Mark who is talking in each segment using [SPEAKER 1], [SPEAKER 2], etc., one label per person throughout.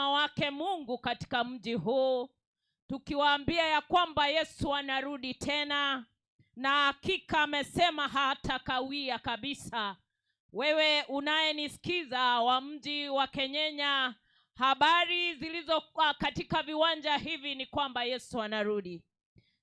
[SPEAKER 1] wema wake Mungu katika mji huu, tukiwaambia ya kwamba Yesu anarudi tena, na hakika amesema hatakawia kabisa. Wewe unayenisikiza wa mji wa Kenyenya, habari zilizo katika viwanja hivi ni kwamba Yesu anarudi,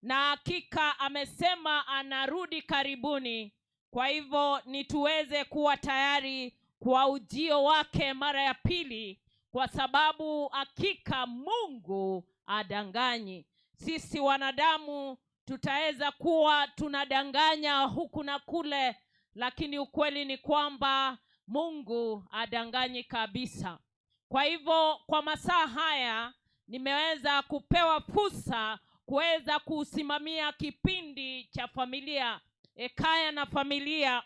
[SPEAKER 1] na hakika amesema anarudi karibuni. Kwa hivyo ni tuweze kuwa tayari kwa ujio wake mara ya pili, kwa sababu hakika Mungu adanganyi. Sisi wanadamu tutaweza kuwa tunadanganya huku na kule, lakini ukweli ni kwamba Mungu adanganyi kabisa. Kwa hivyo kwa masaa haya nimeweza kupewa fursa kuweza kusimamia kipindi cha familia, Ekaya na Familia.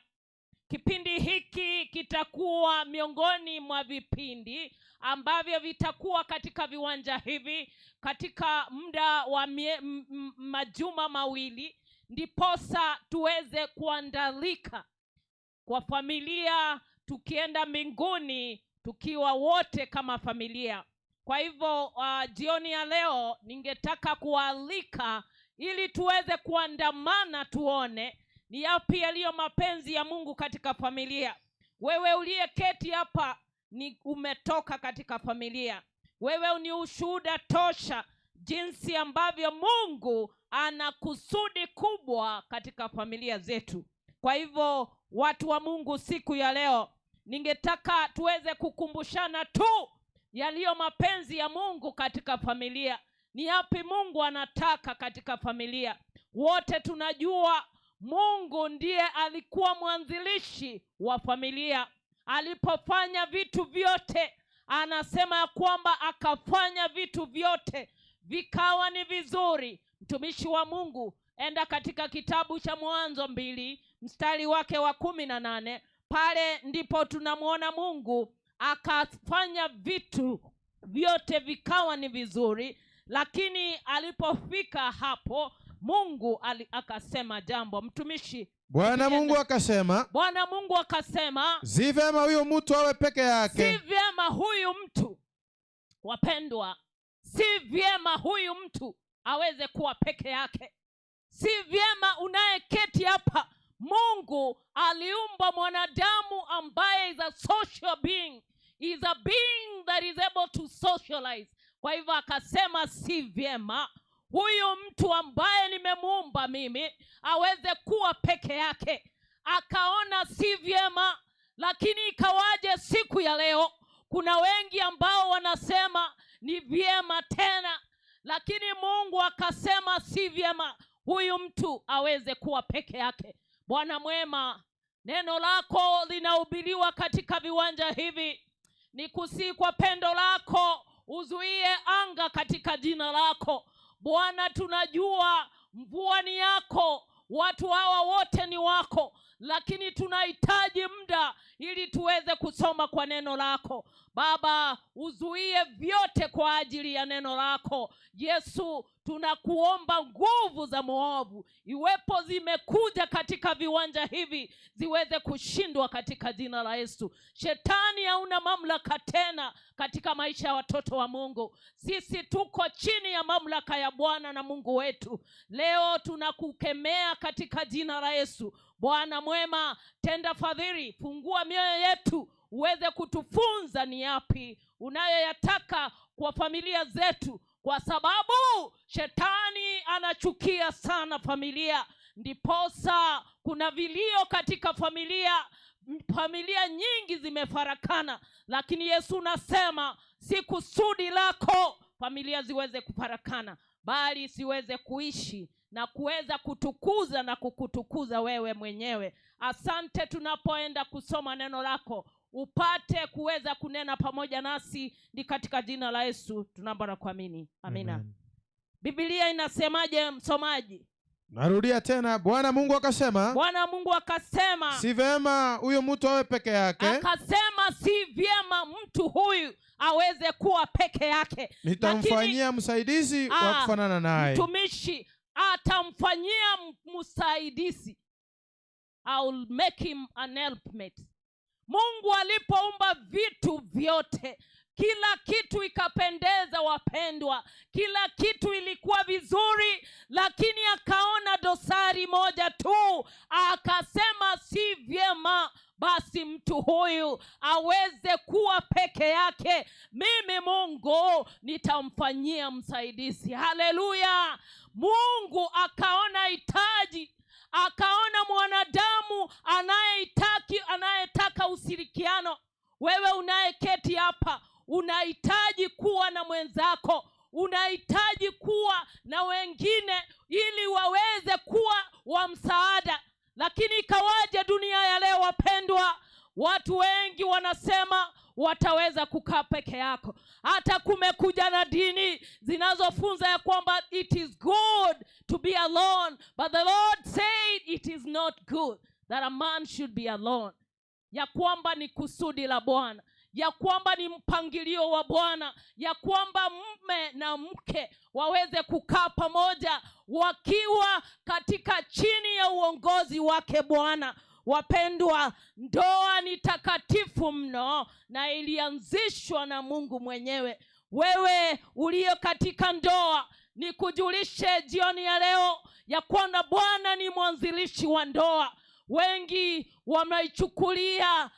[SPEAKER 1] Kipindi hiki kitakuwa miongoni mwa vipindi ambavyo vitakuwa katika viwanja hivi katika muda wa majuma mawili, ndiposa tuweze kuandalika kwa familia, tukienda mbinguni tukiwa wote kama familia. Kwa hivyo jioni ya leo ningetaka kualika ili tuweze kuandamana, tuone ni yapi yaliyo mapenzi ya Mungu katika familia. Wewe uliyeketi hapa ni umetoka katika familia. Wewe ni ushuhuda tosha jinsi ambavyo Mungu ana kusudi kubwa katika familia zetu. Kwa hivyo watu wa Mungu, siku ya leo ningetaka tuweze kukumbushana tu yaliyo mapenzi ya Mungu katika familia. Ni yapi Mungu anataka katika familia? Wote tunajua Mungu ndiye alikuwa mwanzilishi wa familia. Alipofanya vitu vyote, anasema kwamba akafanya vitu vyote vikawa ni vizuri. Mtumishi wa Mungu, enda katika kitabu cha Mwanzo 2 mstari wake wa 18. Pale ndipo tunamuona Mungu akafanya vitu vyote vikawa ni vizuri, lakini alipofika hapo Mungu akasema jambo. Mtumishi,
[SPEAKER 2] Bwana Mungu akasema,
[SPEAKER 1] Bwana Mungu akasema,
[SPEAKER 2] si vyema huyu mtu awe peke yake.
[SPEAKER 1] Si vyema huyu mtu, wapendwa, si vyema huyu mtu aweze kuwa peke yake. Si vyema unayeketi hapa. Mungu aliumba mwanadamu ambaye is a social being, is a being that is able to socialize. Kwa hivyo akasema si vyema huyu mtu ambaye nimemuumba mimi aweze kuwa peke yake. Akaona si vyema. Lakini ikawaje siku ya leo kuna wengi ambao wanasema ni vyema tena, lakini Mungu akasema si vyema huyu mtu aweze kuwa peke yake. Bwana mwema, neno lako linahubiriwa katika viwanja hivi. Nikusihi kwa pendo lako uzuie anga katika jina lako. Bwana, tunajua mvua ni yako, watu hawa wote ni wako, lakini tunahitaji muda ili tuweze kusoma kwa neno lako. Baba, uzuie vyote kwa ajili ya neno lako. Yesu, tunakuomba nguvu za muovu iwepo zimekuja katika viwanja hivi ziweze kushindwa katika jina la Yesu. Shetani hauna mamlaka tena katika maisha ya watoto wa Mungu. Sisi tuko chini ya mamlaka ya Bwana na Mungu wetu. Leo tunakukemea katika jina la Yesu. Bwana mwema, tenda fadhili, fungua mioyo yetu uweze kutufunza ni yapi unayoyataka kwa familia zetu, kwa sababu shetani anachukia sana familia. Ndiposa kuna vilio katika familia, familia nyingi zimefarakana, lakini Yesu unasema si kusudi lako familia ziweze kufarakana, bali siweze kuishi na kuweza kutukuza na kukutukuza wewe mwenyewe. Asante, tunapoenda kusoma neno lako upate kuweza kunena pamoja nasi, ni katika jina la Yesu tunaomba na kuamini. Amina.
[SPEAKER 2] Amen.
[SPEAKER 1] Biblia inasemaje msomaji?
[SPEAKER 2] Narudia tena, Bwana Mungu akasema,
[SPEAKER 1] Bwana Mungu akasema,
[SPEAKER 2] si vyema huyo mtu awe peke yake.
[SPEAKER 1] Akasema si vyema mtu huyu aweze kuwa peke yake.
[SPEAKER 2] Nitamfanyia msaidizi wa kufanana naye.
[SPEAKER 1] Mtumishi atamfanyia msaidizi. I will make him an helpmate. Mungu alipoumba vitu vyote, kila kitu ikapendeza. Mimi Mungu nitamfanyia msaidizi. Haleluya! Mungu akaona hitaji, akaona mwanadamu anayetaka ushirikiano. Wewe unayeketi hapa unahitaji kuwa na mwenzako, unahitaji kuwa na wengine ili waweze kuwa wa msaada. Lakini ikawaje dunia ya leo wapendwa? Watu wengi wanasema wataweza kukaa peke yako. Hata kumekuja na dini zinazofunza ya kwamba it is good to be alone, but the Lord said it is not good that a man should be alone. Ya kwamba ni kusudi la Bwana, ya kwamba ni mpangilio wa Bwana, ya kwamba mume na mke waweze kukaa pamoja wakiwa katika chini ya uongozi wake Bwana. Wapendwa, ndoa ni takatifu mno na ilianzishwa na Mungu mwenyewe. Wewe uliyo katika ndoa, nikujulishe jioni ya leo ya kwamba Bwana ni mwanzilishi wa ndoa. Wengi wameichukulia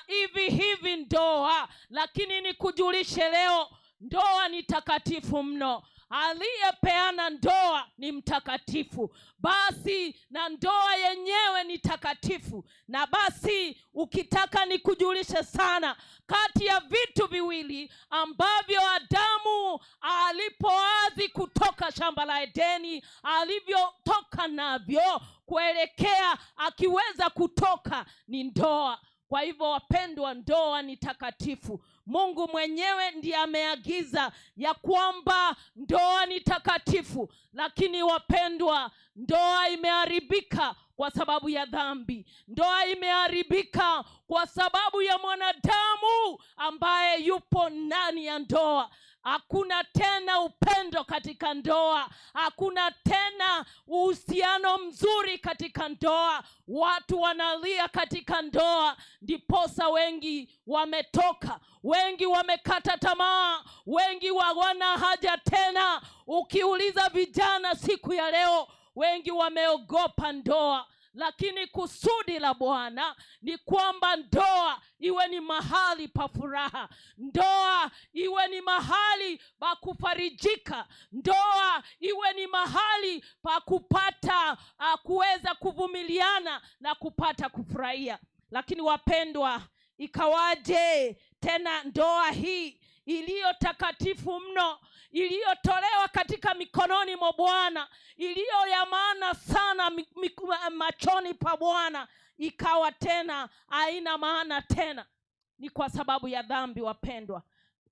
[SPEAKER 1] hivi hivi ndoa, lakini nikujulishe leo, ndoa ni takatifu mno. Aliyepeana ndoa ni mtakatifu, basi na ndoa yenyewe ni takatifu. Na basi ukitaka nikujulishe sana, kati ya vitu viwili ambavyo Adamu alipoazi kutoka shamba la Edeni, alivyotoka navyo kuelekea akiweza kutoka, ni ndoa. Kwa hivyo wapendwa, ndoa ni takatifu. Mungu mwenyewe ndiye ameagiza ya kwamba ndoa ni takatifu. Lakini wapendwa, ndoa imeharibika kwa sababu ya dhambi. Ndoa imeharibika kwa sababu ya mwanadamu ambaye yupo ndani ya ndoa. Hakuna tena upendo katika ndoa, hakuna tena uhusiano mzuri katika ndoa. Watu wanalia katika ndoa, ndiposa wengi wametoka, wengi wamekata tamaa, wengi hawana haja tena. Ukiuliza vijana siku ya leo, wengi wameogopa ndoa. Lakini kusudi la Bwana ni kwamba ndoa iwe ni mahali pa furaha, ndoa iwe ni mahali pa kufarijika, ndoa iwe ni mahali pa kupata kuweza kuvumiliana na kupata kufurahia. Lakini wapendwa, ikawaje tena ndoa hii iliyo takatifu mno, iliyotolewa katika mikononi mwa Bwana, iliyo ya maana sana machoni pa Bwana, ikawa tena haina maana tena? Ni kwa sababu ya dhambi wapendwa,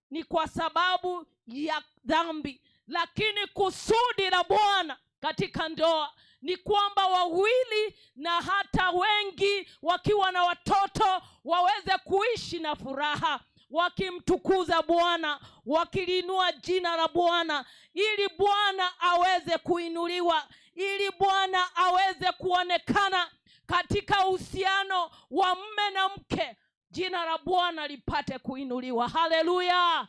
[SPEAKER 1] ni kwa sababu ya dhambi. Lakini kusudi la Bwana katika ndoa ni kwamba wawili na hata wengi wakiwa na watoto waweze kuishi na furaha, wakimtukuza Bwana, wakiliinua jina la Bwana, ili Bwana aweze kuinuliwa, ili Bwana aweze kuonekana katika uhusiano wa mume na mke, jina la Bwana lipate kuinuliwa. Haleluya!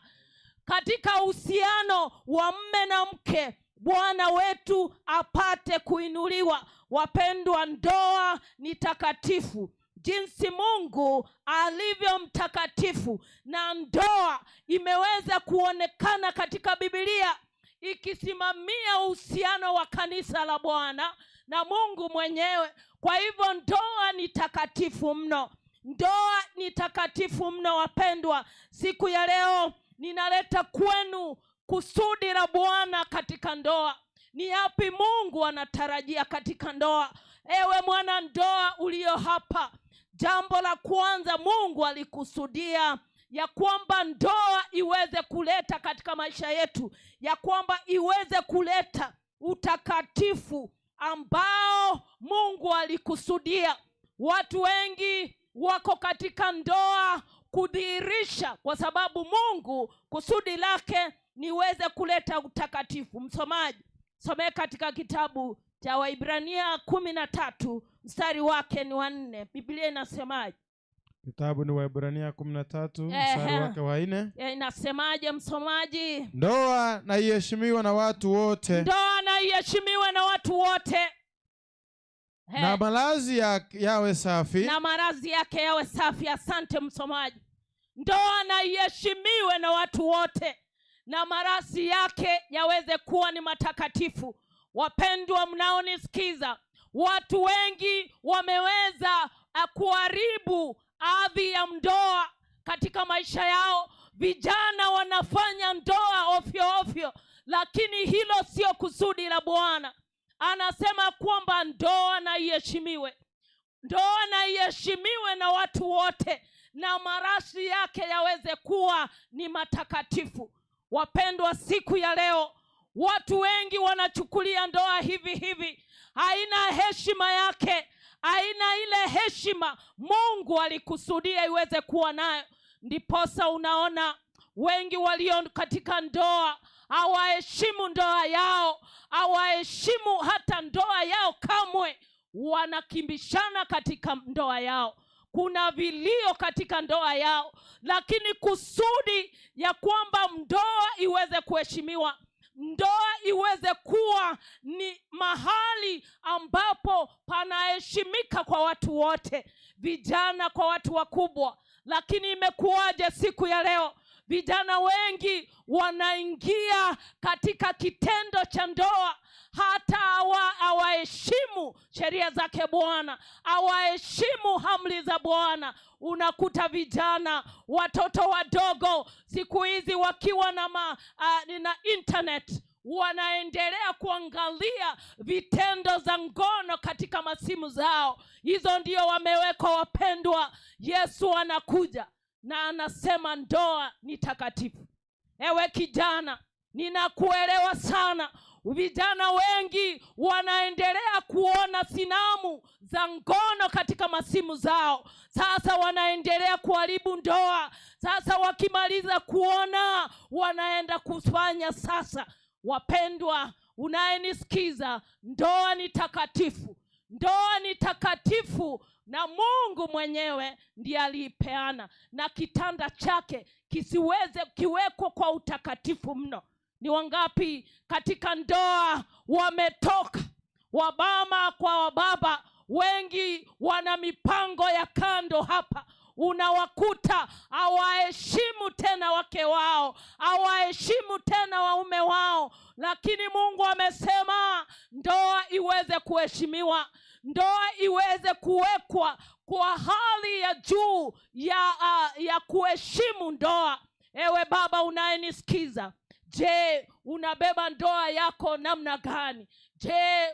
[SPEAKER 1] Katika uhusiano wa mume na mke, Bwana wetu apate kuinuliwa. Wapendwa, ndoa ni takatifu jinsi Mungu alivyo mtakatifu, na ndoa imeweza kuonekana katika Biblia ikisimamia uhusiano wa kanisa la Bwana na Mungu mwenyewe. Kwa hivyo ndoa ni takatifu mno, ndoa ni takatifu mno. Wapendwa, siku ya leo ninaleta kwenu kusudi la Bwana katika ndoa. Ni yapi Mungu anatarajia katika ndoa? Ewe mwana ndoa ulio hapa, jambo la kwanza Mungu alikusudia ya kwamba ndoa iweze kuleta katika maisha yetu, ya kwamba iweze kuleta utakatifu ambao Mungu alikusudia. Watu wengi wako katika ndoa kudhihirisha, kwa sababu Mungu kusudi lake niweze kuleta utakatifu. Msomaji, somee katika kitabu cha Waibrania 13 mstari wake ni wa 4. Biblia inasemaje?
[SPEAKER 2] Kitabu ni Waibrania 13 mstari wake wa 4.
[SPEAKER 1] Inasemaje msomaji?
[SPEAKER 2] Ndoa na iheshimiwe na watu wote.
[SPEAKER 1] Ndoa na iheshimiwe na watu wote.
[SPEAKER 2] Na malazi yawe safi.
[SPEAKER 1] Na malazi yake yawe safi. Asante msomaji. Ndoa na iheshimiwe na watu wote, na marasi yake yaweze kuwa ni matakatifu. Wapendwa mnaonisikiza, watu wengi wameweza kuharibu hadhi ya ndoa katika maisha yao. Vijana wanafanya ndoa ovyo ovyo, lakini hilo sio kusudi la Bwana. Anasema kwamba ndoa na iheshimiwe, ndoa na iheshimiwe na watu wote, na marashi yake yaweze kuwa ni matakatifu. Wapendwa, siku ya leo watu wengi wanachukulia ndoa hivi hivi, haina heshima yake, haina ile heshima Mungu alikusudia iweze kuwa nayo. Ndiposa unaona wengi walio katika ndoa hawaheshimu ndoa yao, hawaheshimu hata ndoa yao kamwe, wanakimbishana katika ndoa yao, kuna vilio katika ndoa yao. Lakini kusudi ya kwamba ndoa iweze kuheshimiwa, ndoa iweze kuwa ni mahali ambapo panaheshimika kwa watu wote, vijana kwa watu wakubwa. Lakini imekuwaje siku ya leo? Vijana wengi wanaingia katika kitendo cha ndoa, hata hawaheshimu sheria zake Bwana, hawaheshimu amri za Bwana. Unakuta vijana, watoto wadogo siku hizi wakiwa na internet, wanaendelea kuangalia vitendo za ngono katika masimu zao. Hizo ndio wamewekwa. Wapendwa, Yesu anakuja na anasema ndoa ni takatifu. Ewe kijana, ninakuelewa sana. Vijana wengi wanaendelea kuona sinamu za ngono katika masimu zao. Sasa wanaendelea kuharibu ndoa. Sasa wakimaliza kuona wanaenda kufanya sasa. Wapendwa, unayenisikiza, ndoa ni takatifu. Ndoa ni takatifu na Mungu mwenyewe ndiye aliipeana, na kitanda chake kisiweze kiwekwa kwa utakatifu mno. Ni wangapi katika ndoa wametoka, wamama kwa wababa, wengi wana mipango ya kando hapa. Unawakuta hawaheshimu tena wake wao, hawaheshimu tena waume wao. Lakini Mungu amesema ndoa iweze kuheshimiwa, ndoa iweze kuwekwa kwa hali ya juu ya kuheshimu ndoa. Ewe baba unayenisikiza, je, unabeba ndoa yako namna gani? Je,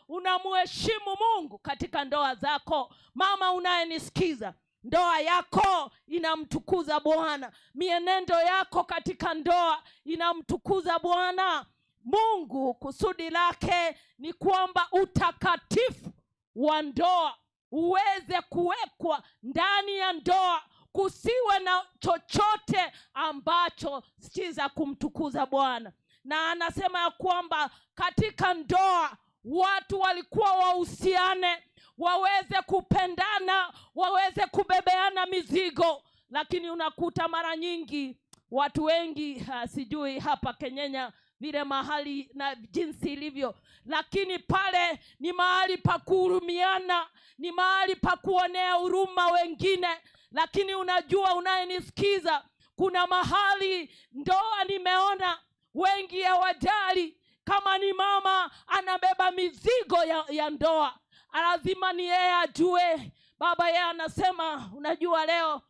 [SPEAKER 1] unamheshimu Mungu katika ndoa zako? Mama unayenisikiza, ndoa yako inamtukuza Bwana? Mienendo yako katika ndoa inamtukuza Bwana Mungu? Kusudi lake ni kwamba utakatifu wa ndoa uweze kuwekwa ndani ya ndoa, kusiwe na chochote ambacho si za kumtukuza Bwana. Na anasema ya kwamba katika ndoa watu walikuwa wahusiane, waweze kupendana, waweze kubebeana mizigo. Lakini unakuta mara nyingi watu wengi, sijui hapa Kenyenya vile mahali na jinsi ilivyo, lakini pale ni mahali pa kuhurumiana, ni mahali pa kuonea huruma wengine. Lakini unajua, unayenisikiza, kuna mahali ndoa nimeona wengi hawajali. Kama ni mama anabeba mizigo ya ndoa, lazima ni yeye ajue. Baba yeye anasema, unajua leo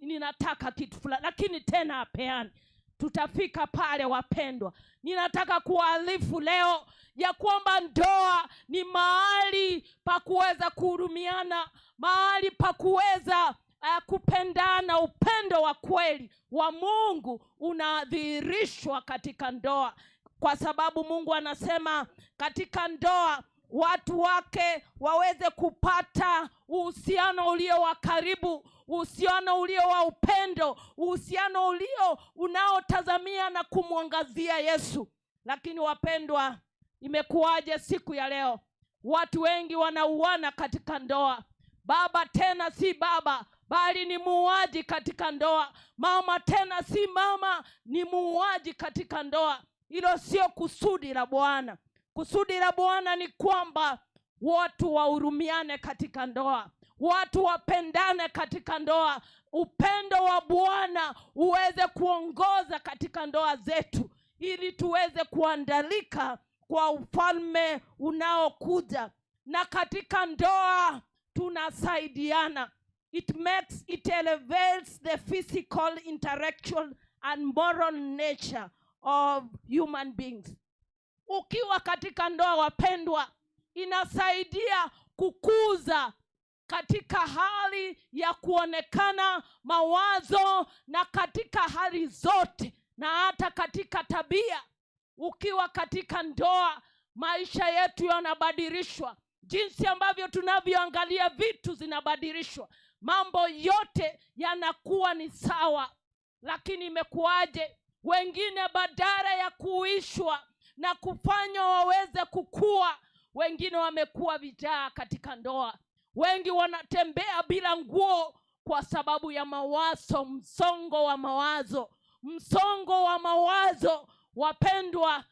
[SPEAKER 1] ninataka kitu fulani, lakini tena apeane. Tutafika pale wapendwa. Ninataka kuwaarifu leo ya kwamba ndoa ni mahali pa kuweza kuhurumiana, mahali pa kuweza kupendana. Upendo wa kweli wa Mungu unadhihirishwa katika ndoa, kwa sababu Mungu anasema katika ndoa watu wake waweze kupata uhusiano ulio wa karibu, uhusiano ulio wa upendo, uhusiano ulio unaotazamia na kumwangazia Yesu. Lakini wapendwa, imekuwaje siku ya leo? Watu wengi wanauana katika ndoa. Baba tena si baba, bali ni muuaji katika ndoa. Mama tena si mama, ni muuaji katika ndoa. Hilo sio kusudi la Bwana. Kusudi la Bwana ni kwamba watu wahurumiane katika ndoa, Watu wapendane katika ndoa. Upendo wa Bwana uweze kuongoza katika ndoa zetu, ili tuweze kuandalika kwa ufalme unaokuja. Na katika ndoa tunasaidiana. It elevates the physical, intellectual and moral nature of human beings. Ukiwa katika ndoa, wapendwa, inasaidia kukuza katika hali ya kuonekana mawazo na katika hali zote na hata katika tabia. Ukiwa katika ndoa, maisha yetu yanabadilishwa. Jinsi ambavyo tunavyoangalia vitu zinabadilishwa. Mambo yote yanakuwa ni sawa. Lakini imekuwaje? Wengine badala ya kuishwa na kufanywa waweze kukua, wengine wamekuwa vijaa katika ndoa. Wengi wanatembea bila nguo kwa sababu ya mawazo, msongo wa mawazo. Msongo wa mawazo, wapendwa,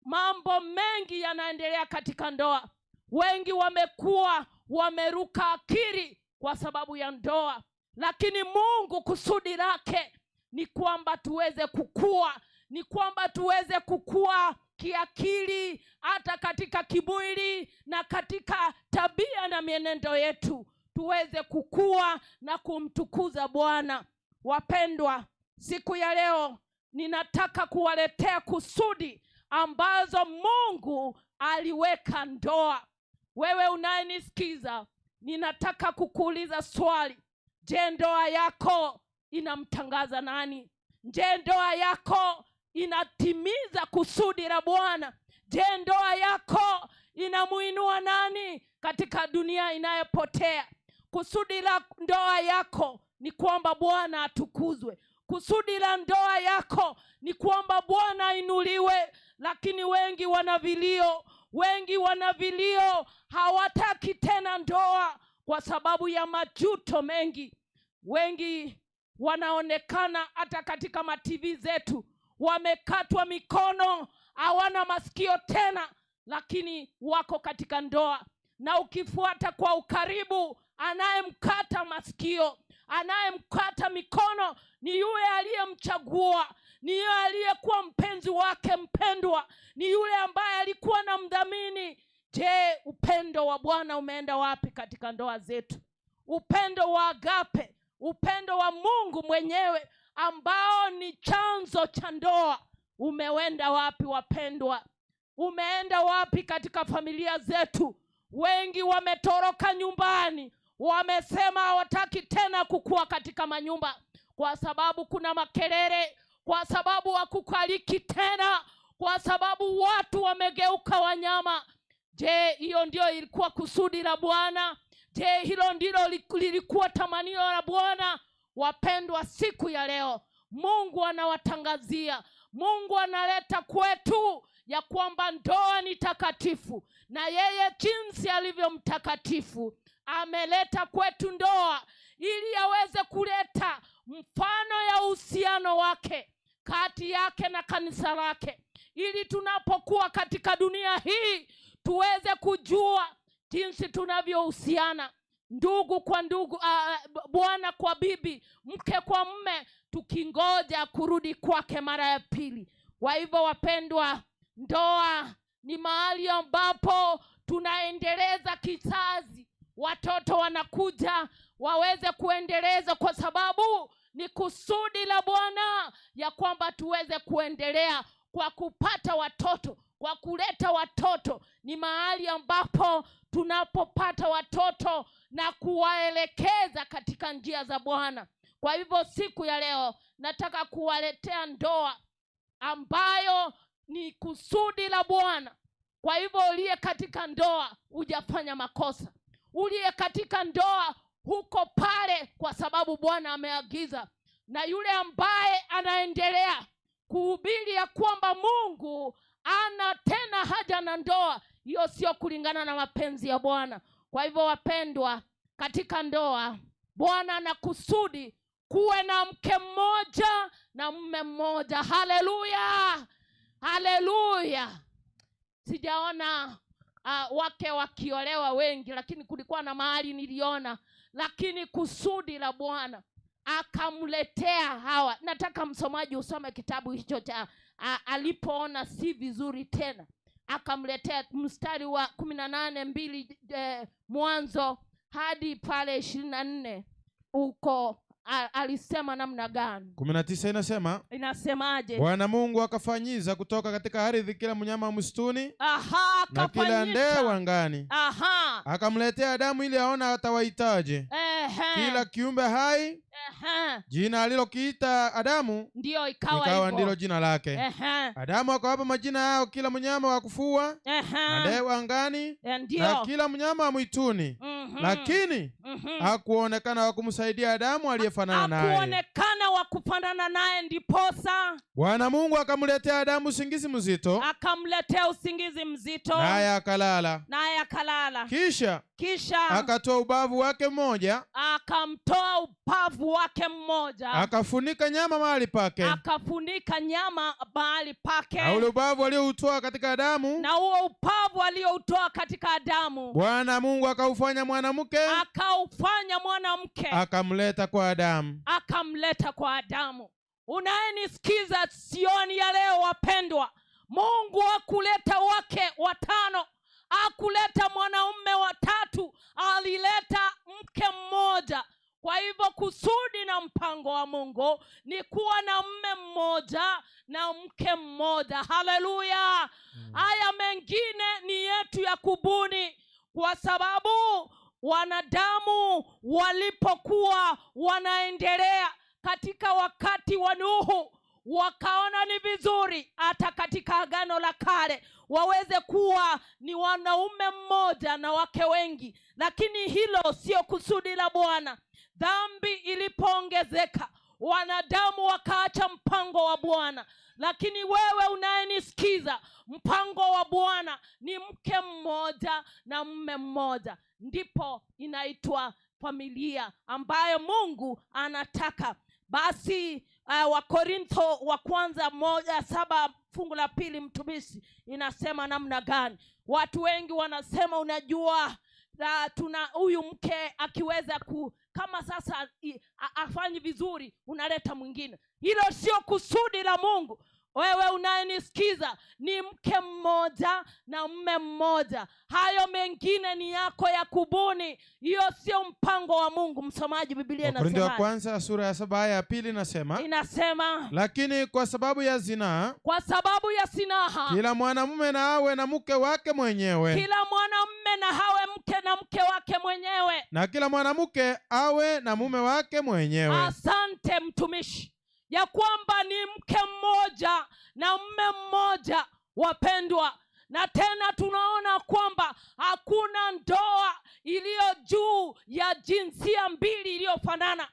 [SPEAKER 1] mambo mengi yanaendelea katika ndoa. Wengi wamekuwa wameruka akili kwa sababu ya ndoa. Lakini Mungu kusudi lake ni kwamba tuweze kukua, ni kwamba tuweze kukua kiakili, hata katika kimwili na katika tabia na mienendo yetu, tuweze kukua na kumtukuza Bwana. Wapendwa, siku ya leo ninataka kuwaletea kusudi ambazo Mungu aliweka ndoa. Wewe unayenisikiza, ninataka kukuuliza swali. Je, ndoa yako inamtangaza nani? Je, ndoa yako inatimiza kusudi la Bwana? Je, ndoa yako inamuinua nani katika dunia inayopotea? Kusudi la ndoa yako ni kwamba Bwana atukuzwe. Kusudi la ndoa yako ni kwamba Bwana ainuliwe. Lakini wengi wana vilio, wengi wana vilio, hawataki tena ndoa kwa sababu ya majuto mengi. Wengi wanaonekana hata katika ma TV zetu wamekatwa mikono, hawana masikio tena, lakini wako katika ndoa. Na ukifuata kwa ukaribu, anayemkata masikio, anayemkata mikono ni yule aliyemchagua, ni yule aliyekuwa mpenzi wake mpendwa, ni yule ambaye alikuwa na mdhamini. Je, upendo wa Bwana umeenda wapi katika ndoa zetu? Upendo wa agape, upendo wa Mungu mwenyewe ambao ni chanzo cha ndoa, umeenda wapi wapendwa? Umeenda wapi katika familia zetu? Wengi wametoroka nyumbani, wamesema hawataki tena kukua katika manyumba kwa sababu kuna makelele, kwa sababu hakukaliki tena, kwa sababu watu wamegeuka wanyama. Je, hiyo ndio ilikuwa kusudi la Bwana? Je, hilo ndilo lilikuwa tamanio la Bwana? Wapendwa, siku ya leo Mungu anawatangazia, Mungu analeta kwetu ya kwamba ndoa ni takatifu, na yeye jinsi alivyo mtakatifu ameleta kwetu ndoa ili aweze kuleta mfano ya uhusiano wake kati yake na kanisa lake, ili tunapokuwa katika dunia hii tuweze kujua jinsi tunavyohusiana, ndugu kwa ndugu, bwana kwa bibi, mke kwa mme, tukingoja kurudi kwake mara ya pili. Kwa hivyo wapendwa, ndoa ni mahali ambapo tunaendeleza kizazi. Watoto wanakuja waweze kuendeleza, kwa sababu ni kusudi la Bwana ya kwamba tuweze kuendelea kwa kupata watoto, kwa kuleta watoto. Ni mahali ambapo tunapopata watoto na kuwaelekeza katika njia za Bwana. Kwa hivyo siku ya leo nataka kuwaletea ndoa ambayo ni kusudi la Bwana. Kwa hivyo uliye katika ndoa hujafanya makosa. Uliye katika ndoa huko pale kwa sababu Bwana ameagiza. Na yule ambaye anaendelea kuhubiri ya kwamba Mungu ana tena haja na ndoa, hiyo sio kulingana na mapenzi ya Bwana. Kwa hivyo wapendwa, katika ndoa Bwana anakusudi kuwe na mke mmoja na mume mmoja. Haleluya, haleluya. Sijaona wake wakiolewa wengi, lakini kulikuwa na mahali niliona Lakini kusudi la Bwana akamletea Hawa. Nataka msomaji usome kitabu hicho cha alipoona si vizuri tena akamletea, mstari wa 18:2 Mwanzo hadi pale 24 uko alisema namna gani?
[SPEAKER 2] 19 inasema,
[SPEAKER 1] Inasemaje?
[SPEAKER 2] Bwana Mungu akafanyiza kutoka katika ardhi kila mnyama wa msituni na kila
[SPEAKER 1] akafanyisha.
[SPEAKER 2] ndege wa angani. Akamletea Adamu ili aone atawahitaji. Kila kiumbe hai jina alilokiita Adamu
[SPEAKER 1] ndiyo ikawa
[SPEAKER 2] ikawa
[SPEAKER 1] hivyo.
[SPEAKER 2] ndilo jina lake. Adamu akawapa majina yao kila mnyama wa kufua na ndege wa angani na kila mnyama wa mwituni. Lakini hakuonekana wa kumsaidia Adamu aliyefanana naye.
[SPEAKER 1] Hakuonekana wa kufanana naye, ndiposa
[SPEAKER 2] Bwana Mungu akamletea Adamu usingizi mzito,
[SPEAKER 1] akamletea usingizi mzito,
[SPEAKER 2] naye akalala.
[SPEAKER 1] Naye akalala.
[SPEAKER 2] Kisha
[SPEAKER 1] Kisha
[SPEAKER 2] akatoa ubavu wake mmoja,
[SPEAKER 1] akamtoa ubavu wake mmoja,
[SPEAKER 2] akafunika nyama mahali pake.
[SPEAKER 1] Akafunika nyama mahali pake.
[SPEAKER 2] Na ule ubavu alioutoa katika Adamu,
[SPEAKER 1] Na huo ubavu aliyoutoa katika Adamu,
[SPEAKER 2] Bwana Mungu akaufanya mwanamke,
[SPEAKER 1] akaufanya mwanamke,
[SPEAKER 2] akamleta kwa Adamu.
[SPEAKER 1] Akamleta kwa Adamu. Unayenisikiza sioni ya leo, wapendwa, Mungu hakuleta wake watano, hakuleta mwanaume watatu, alileta mke mmoja. Kwa hivyo kusudi na mpango wa Mungu ni kuwa na mme mmoja na mke mmoja. Haleluya! Haya mengine ni yetu ya kubuni, kwa sababu wanadamu walipokuwa wanaendelea katika wakati wa Nuhu, wakaona ni vizuri hata katika Agano la Kale waweze kuwa ni wanaume mmoja na wake wengi, lakini hilo sio kusudi la Bwana. Dhambi ilipoongezeka, wanadamu wakaacha mpango wa Bwana. Lakini wewe unayenisikiza, mpango wa Bwana ni mke mmoja na mume mmoja. Ndipo inaitwa familia ambayo Mungu anataka. Basi Wakorintho wa kwanza 1:7 fungu la 2, mtumishi, inasema namna gani? Watu wengi wanasema, unajua, tuna huyu mke akiweza kama sasa afanyi vizuri, unaleta mwingine. Hilo sio kusudi la Mungu. Wewe unayenisikiza, ni mke mmoja na mume mmoja. Hayo mengine ni yako ya kubuni. Hiyo sio mpango wa Mungu. Msomaji, Biblia
[SPEAKER 2] Wakorintho wa
[SPEAKER 1] inasema
[SPEAKER 2] kwanza sura ya 7 aya ya 2 inasema,
[SPEAKER 1] Inasema,
[SPEAKER 2] lakini kwa sababu ya zinaa,
[SPEAKER 1] kwa sababu ya sinaha,
[SPEAKER 2] kila mwanamume na awe na mke wake mwenyewe,
[SPEAKER 1] kila mwanamume na awe mke na mke wake mwenyewe,
[SPEAKER 2] na kila mwanamke awe na mume wake mwenyewe.
[SPEAKER 1] Asante mtumishi, ya kwamba ni mke mmoja na mume mmoja, wapendwa. Na tena tunaona kwamba hakuna ndoa iliyo juu ya jinsia mbili iliyofanana.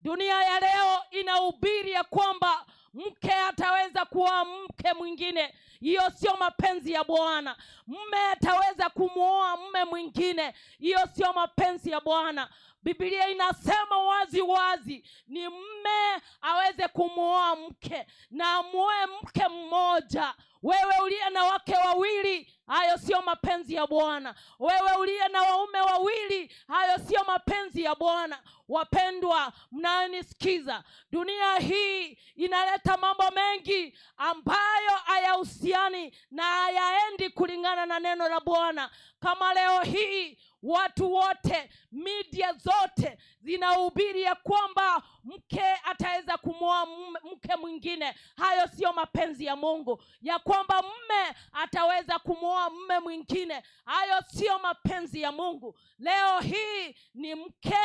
[SPEAKER 1] Dunia ya leo inahubiri ya kwamba mke ataweza kuoa mke mwingine. Hiyo sio mapenzi ya Bwana. Mume ataweza kumuoa mume mwingine. Hiyo sio mapenzi ya Bwana. Biblia inasema wazi wazi ni mume aweze kumuoa mke na amuoe mke mmoja. Wewe uliye na wake wawili, hayo sio mapenzi ya Bwana. Wewe uliye na waume wawili, hayo sio mapenzi ya Bwana. Wapendwa mnayonisikiza, dunia hii inaleta mambo mengi ambayo hayahusiani na hayaendi kulingana na neno la Bwana. Kama leo hii watu wote, media zote zinahubiri ya kwamba mke ataweza kumwoa mke mwingine. Hayo sio mapenzi ya Mungu. Ya kwamba mume ataweza kumwoa mume mwingine, hayo sio mapenzi ya Mungu. Leo hii ni mke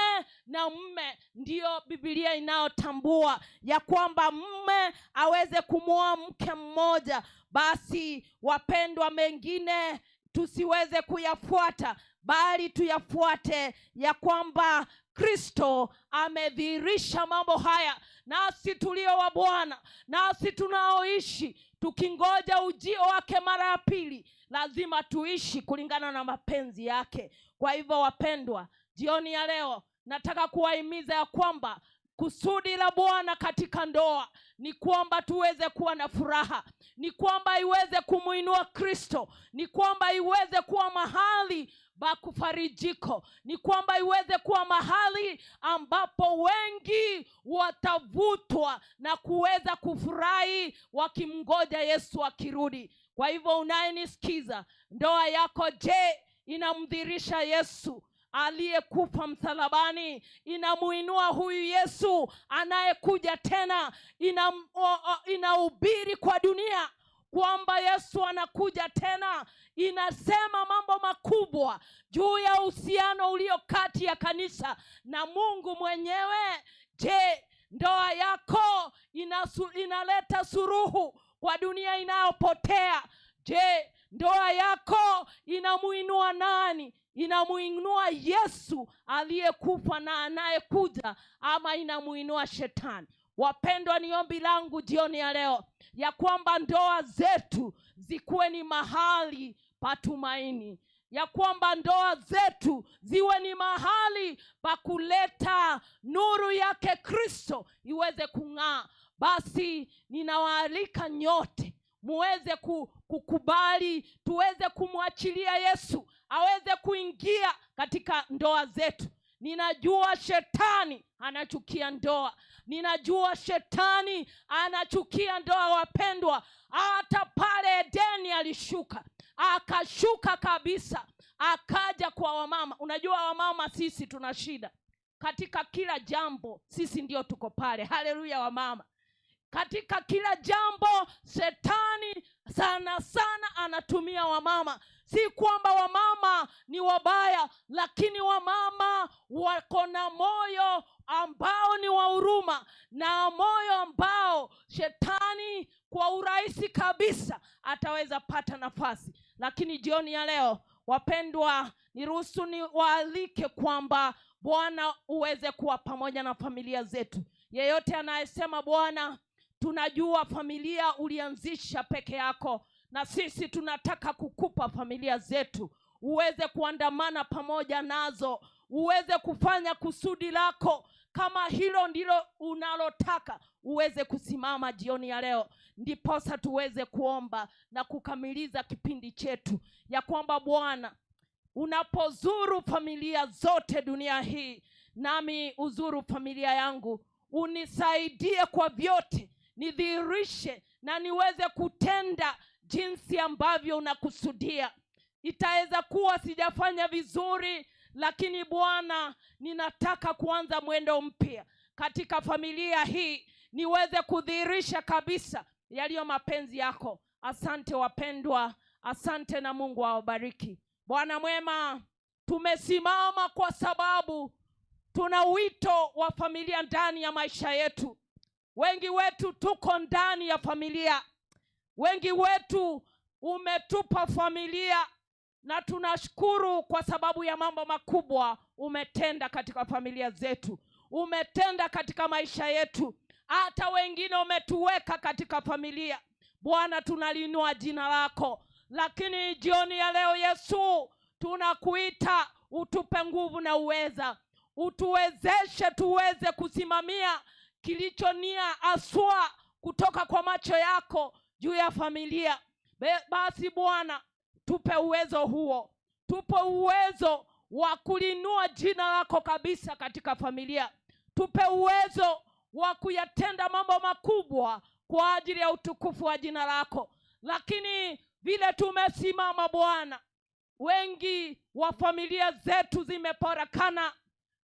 [SPEAKER 1] na mume, ndiyo Biblia inayotambua ya kwamba mume aweze kumwoa mke mmoja. Basi wapendwa, mengine tusiweze kuyafuata, bali tuyafuate ya kwamba Kristo amedhihirisha mambo haya, nasi tulio wa Bwana, nasi tunaoishi tukingoja ujio wake mara ya pili, lazima tuishi kulingana na mapenzi yake. Kwa hivyo wapendwa, jioni ya leo nataka kuwahimiza ya kwamba Kusudi la Bwana katika ndoa ni kwamba tuweze kuwa na furaha, ni kwamba iweze kumuinua Kristo, ni kwamba iweze kuwa mahali pa kufarijiko, ni kwamba iweze kuwa mahali ambapo wengi watavutwa na kuweza kufurahi wakimngoja Yesu akirudi. Kwa hivyo unayenisikiza, ndoa yako je, inamdhihirisha Yesu aliyekufa msalabani? Inamuinua huyu Yesu anayekuja tena? Inahubiri kwa dunia kwamba Yesu anakuja tena? Inasema mambo makubwa juu ya uhusiano ulio kati ya kanisa na Mungu mwenyewe. Je, ndoa yako inaleta suruhu kwa dunia inayopotea? Je, ndoa yako inamuinua nani? Inamuinua Yesu aliyekufa na anayekuja, ama inamuinua shetani? Wapendwa, ni ombi langu jioni ya leo ya kwamba ndoa zetu zikuwe ni mahali pa tumaini, ya kwamba ndoa zetu ziwe ni mahali pa kuleta nuru yake Kristo iweze kung'aa. Basi ninawaalika nyote muweze kukubali, tuweze kumwachilia Yesu aweze kuingia katika ndoa zetu. Ninajua shetani anachukia ndoa. Ninajua shetani anachukia ndoa, wapendwa. Hata pale Edeni alishuka, akashuka kabisa, akaja kwa wamama. Unajua wamama sisi tuna shida katika kila jambo, sisi ndio tuko pale. Haleluya wamama. Katika kila jambo shetani sana sana anatumia wamama. Si kwamba wamama ni wabaya, lakini wamama wako na moyo ambao ni wa huruma, na moyo ambao shetani kwa urahisi kabisa ataweza pata nafasi. Lakini jioni ya leo wapendwa, niruhusu niwaalike kwamba Bwana uweze kuwa pamoja na familia zetu. Yeyote anayesema Bwana, tunajua familia ulianzisha peke yako, na sisi tunataka kukupa familia zetu, uweze kuandamana pamoja nazo, uweze kufanya kusudi lako. Kama hilo ndilo unalotaka, uweze kusimama jioni ya leo, ndiposa tuweze kuomba na kukamiliza kipindi chetu, ya kwamba Bwana unapozuru familia zote dunia hii, nami uzuru familia yangu, unisaidie kwa vyote, nidhihirishe na niweze kutenda jinsi ambavyo unakusudia. Itaweza kuwa sijafanya vizuri, lakini Bwana ninataka kuanza mwendo mpya katika familia hii, niweze kudhihirisha kabisa yaliyo mapenzi yako. Asante wapendwa, asante na Mungu awabariki. Bwana mwema, tumesimama kwa sababu tuna wito wa familia ndani ya maisha yetu. Wengi wetu tuko ndani ya familia. Wengi wetu umetupa familia, na tunashukuru kwa sababu ya mambo makubwa umetenda katika familia zetu, umetenda katika maisha yetu, hata wengine umetuweka katika familia. Bwana, tunalinua jina lako. Lakini jioni ya leo Yesu, tunakuita utupe nguvu na uweza, utuwezeshe tuweze kusimamia kilicho nia aswa kutoka kwa macho yako juu ya familia. Basi Bwana, tupe uwezo huo, tupe uwezo wa kulinua jina lako kabisa katika familia, tupe uwezo wa kuyatenda mambo makubwa kwa ajili ya utukufu wa jina lako. Lakini vile tumesimama Bwana, wengi wa familia zetu zimeparakana,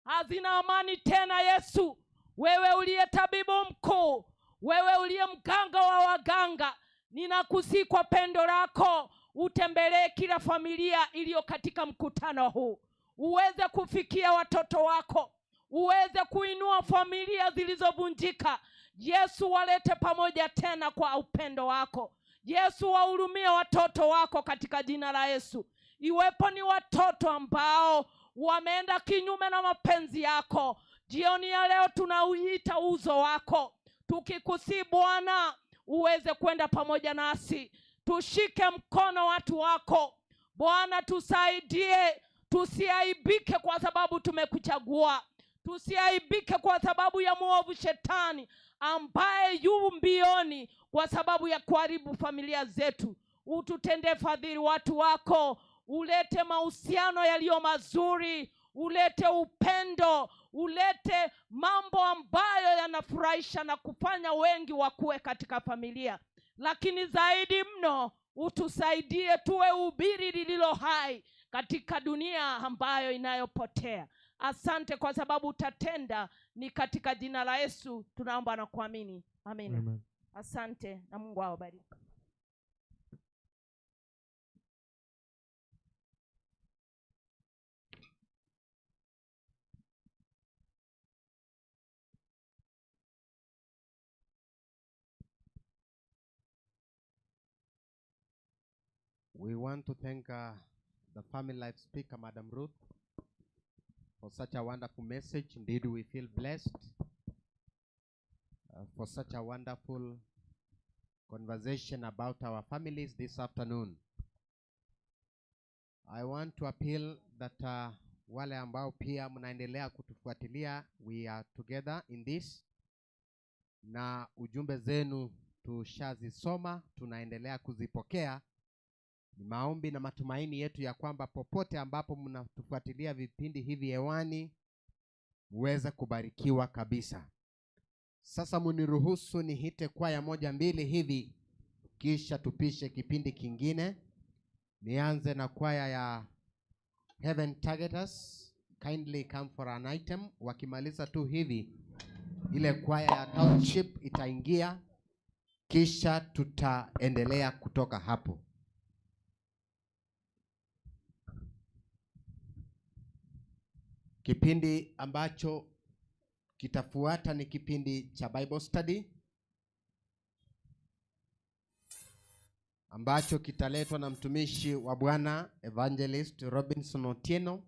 [SPEAKER 1] hazina amani tena. Yesu, wewe uliye tabibu mkuu, wewe uliye mganga wa waganga, ninakusihi kwa pendo lako utembelee kila familia iliyo katika mkutano huu, uweze kufikia watoto wako, uweze kuinua familia zilizovunjika. Yesu, walete pamoja tena kwa upendo wako. Yesu, wahurumie watoto wako katika jina la Yesu. Iwepo ni watoto ambao wameenda kinyume na mapenzi yako, jioni ya leo tunauita uso wako, tukikusihi Bwana uweze kwenda pamoja nasi, tushike mkono watu wako Bwana, tusaidie tusiaibike kwa sababu tumekuchagua. Tusiaibike kwa sababu ya mwovu shetani ambaye yu mbioni kwa sababu ya kuharibu familia zetu. Ututende fadhili watu wako, ulete mahusiano yaliyo mazuri, ulete upendo, ulete mambo ambayo yanafurahisha na kufanya wengi wakuwe katika familia. Lakini zaidi mno utusaidie tuwe ubiri lililo hai katika dunia ambayo inayopotea. Asante kwa sababu utatenda. Ni katika jina la Yesu tunaomba na kuamini, amina.
[SPEAKER 2] Amen.
[SPEAKER 1] Asante na Mungu awabariki.
[SPEAKER 3] We want to thank the Family Life speaker, Madam Ruth, for such a wonderful message. Indeed, we feel blessed for such a wonderful conversation about our families this afternoon. I want to appeal that wale ambao pia mnaendelea kutufuatilia, we are together in this, na ujumbe zenu tushazisoma, tunaendelea kuzipokea. Ni maombi na matumaini yetu ya kwamba popote ambapo mnatufuatilia vipindi hivi hewani muweze kubarikiwa kabisa. Sasa muniruhusu nihite kwaya moja mbili hivi, kisha tupishe kipindi kingine. Nianze na kwaya ya Heaven Targeters. Kindly come for an item. Wakimaliza tu hivi, ile kwaya ya Township itaingia, kisha tutaendelea kutoka hapo. Kipindi ambacho kitafuata ni kipindi cha Bible Study ambacho kitaletwa na mtumishi wa Bwana Evangelist Robinson Otieno.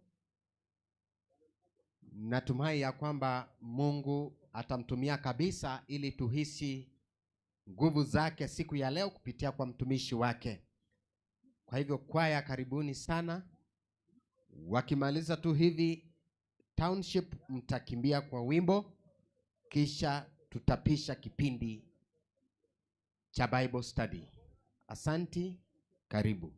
[SPEAKER 3] Natumai ya kwamba Mungu atamtumia kabisa ili tuhisi nguvu zake siku ya leo kupitia kwa mtumishi wake. Kwa hivyo kwaya, karibuni sana. Wakimaliza tu hivi Township mtakimbia kwa wimbo, kisha tutapisha kipindi cha Bible Study. Asanti, karibu.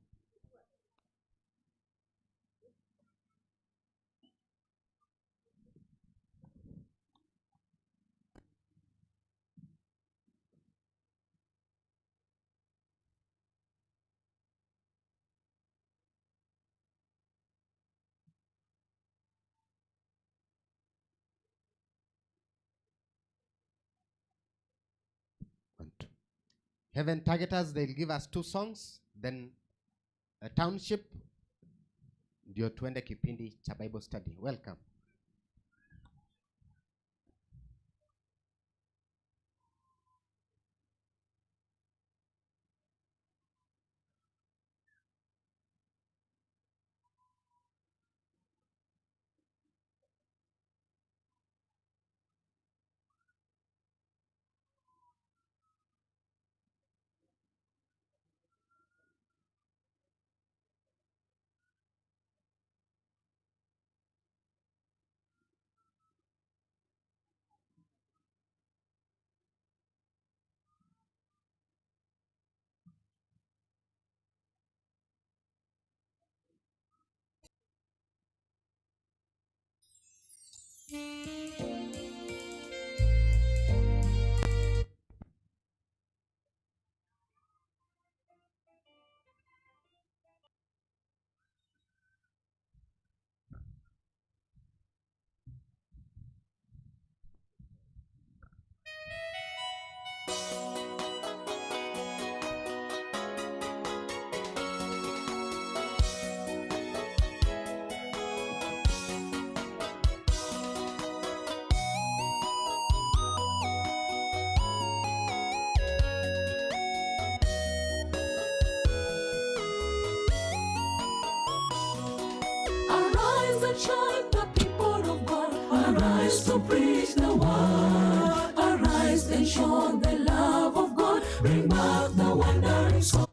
[SPEAKER 3] Heaven Targeters, they'll give us 2 songs, then a Township, ndio tuende kipindi cha Bible Study. Welcome.
[SPEAKER 4] Shine the people of God. Arise to preach the word. Arise and show the love of God. Bring back the wandering soul.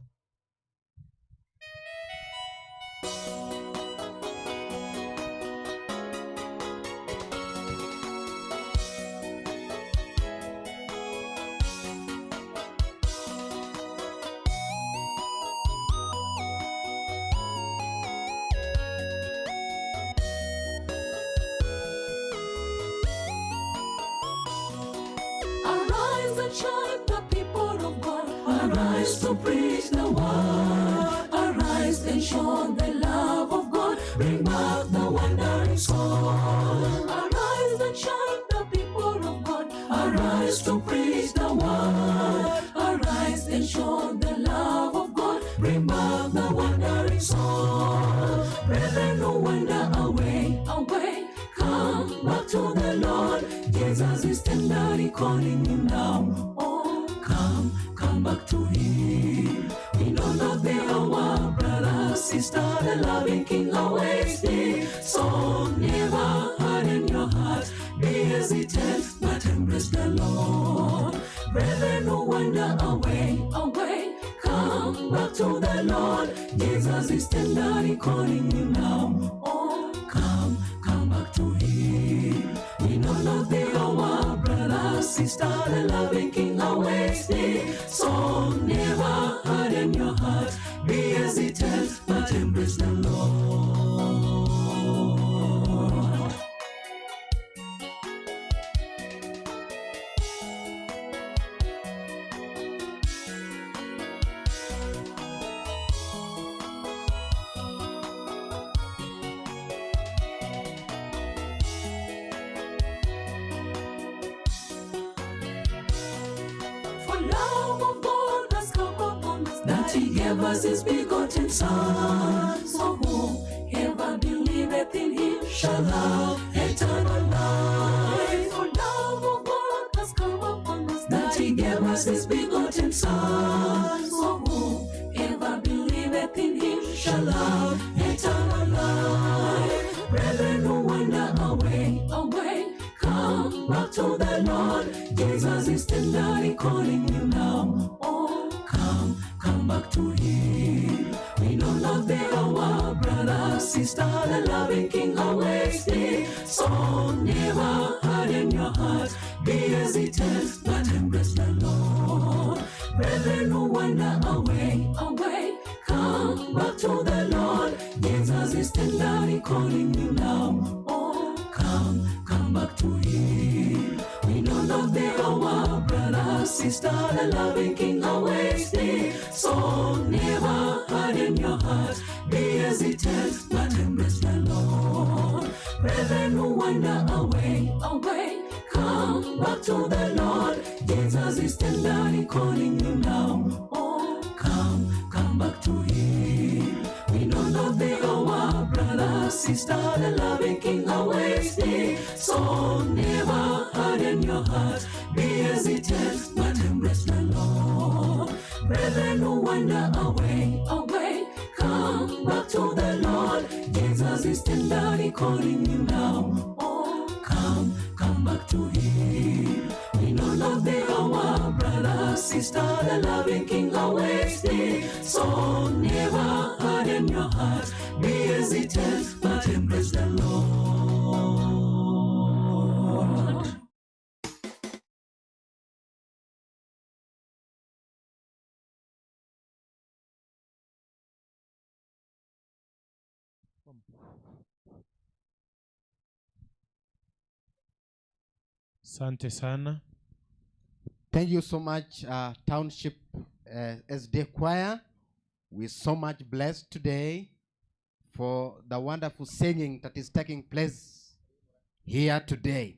[SPEAKER 4] shine, the people of God. Arise to preach the word. Arise and show the love of God. Bring back the wandering soul. Arise and shine, the people of God. Arise to preach the word. Arise and show the love of God. Bring back the wandering soul. Brethren, no wander away, away. Come back to the Lord. Jesus is tenderly calling you now. Oh, come, come back to Him. We know not the hour, brother, sister, the loving King awaits thee. So never harden your heart, be hesitant, but embrace the Lord. Brethren, no wander away, away. Come back to the Lord. Jesus is tenderly calling you now. Oh, come, come back to Him. We know not the hour, brother, sister, the loving King awaits thee. So never harden your heart, be hesitant, but embrace the Lord. For love of God has come upon us, that He gave us His begotten Son. So whoever believeth in Him shall have eternal life. For love of God has come upon us, that He gave us His begotten Son. So whoever believeth in Him shall have eternal life. Brethren, who wander away, away, come back to the Lord. Jesus is tenderly calling you now. Oh, come, come back to Him. We know not the hour, brother, sister, the loving King awaits thee. So never harden your heart, be hesitant, but embrace the Lord. Brethren who wander away, away, come back to the Lord. Jesus is tenderly calling you now. Oh, come, come back to Him. We know not the hour, brother, sister, the loving King awaits thee. So never harden your heart, be hesitant, but embrace the Lord. Brethren who wander away, away, come back to the Lord. Jesus is tenderly calling you now. Oh, come, come back to Him. We know not the hour, brother, sister, the loving King awaits thee. So never harden your heart, be hesitant, but embrace the Lord. Brethren who wander away, away, come back to the Lord. Jesus is tenderly calling you now. Oh, come, come back to Him. We know not the hour, brother, sister, the loving King awaits thee. So never harden your heart, be hesitant, but embrace the Lord.
[SPEAKER 2] Asante sana.
[SPEAKER 3] Thank you so much, Township SD Choir. We're so much blessed today for the wonderful singing that is taking place here today.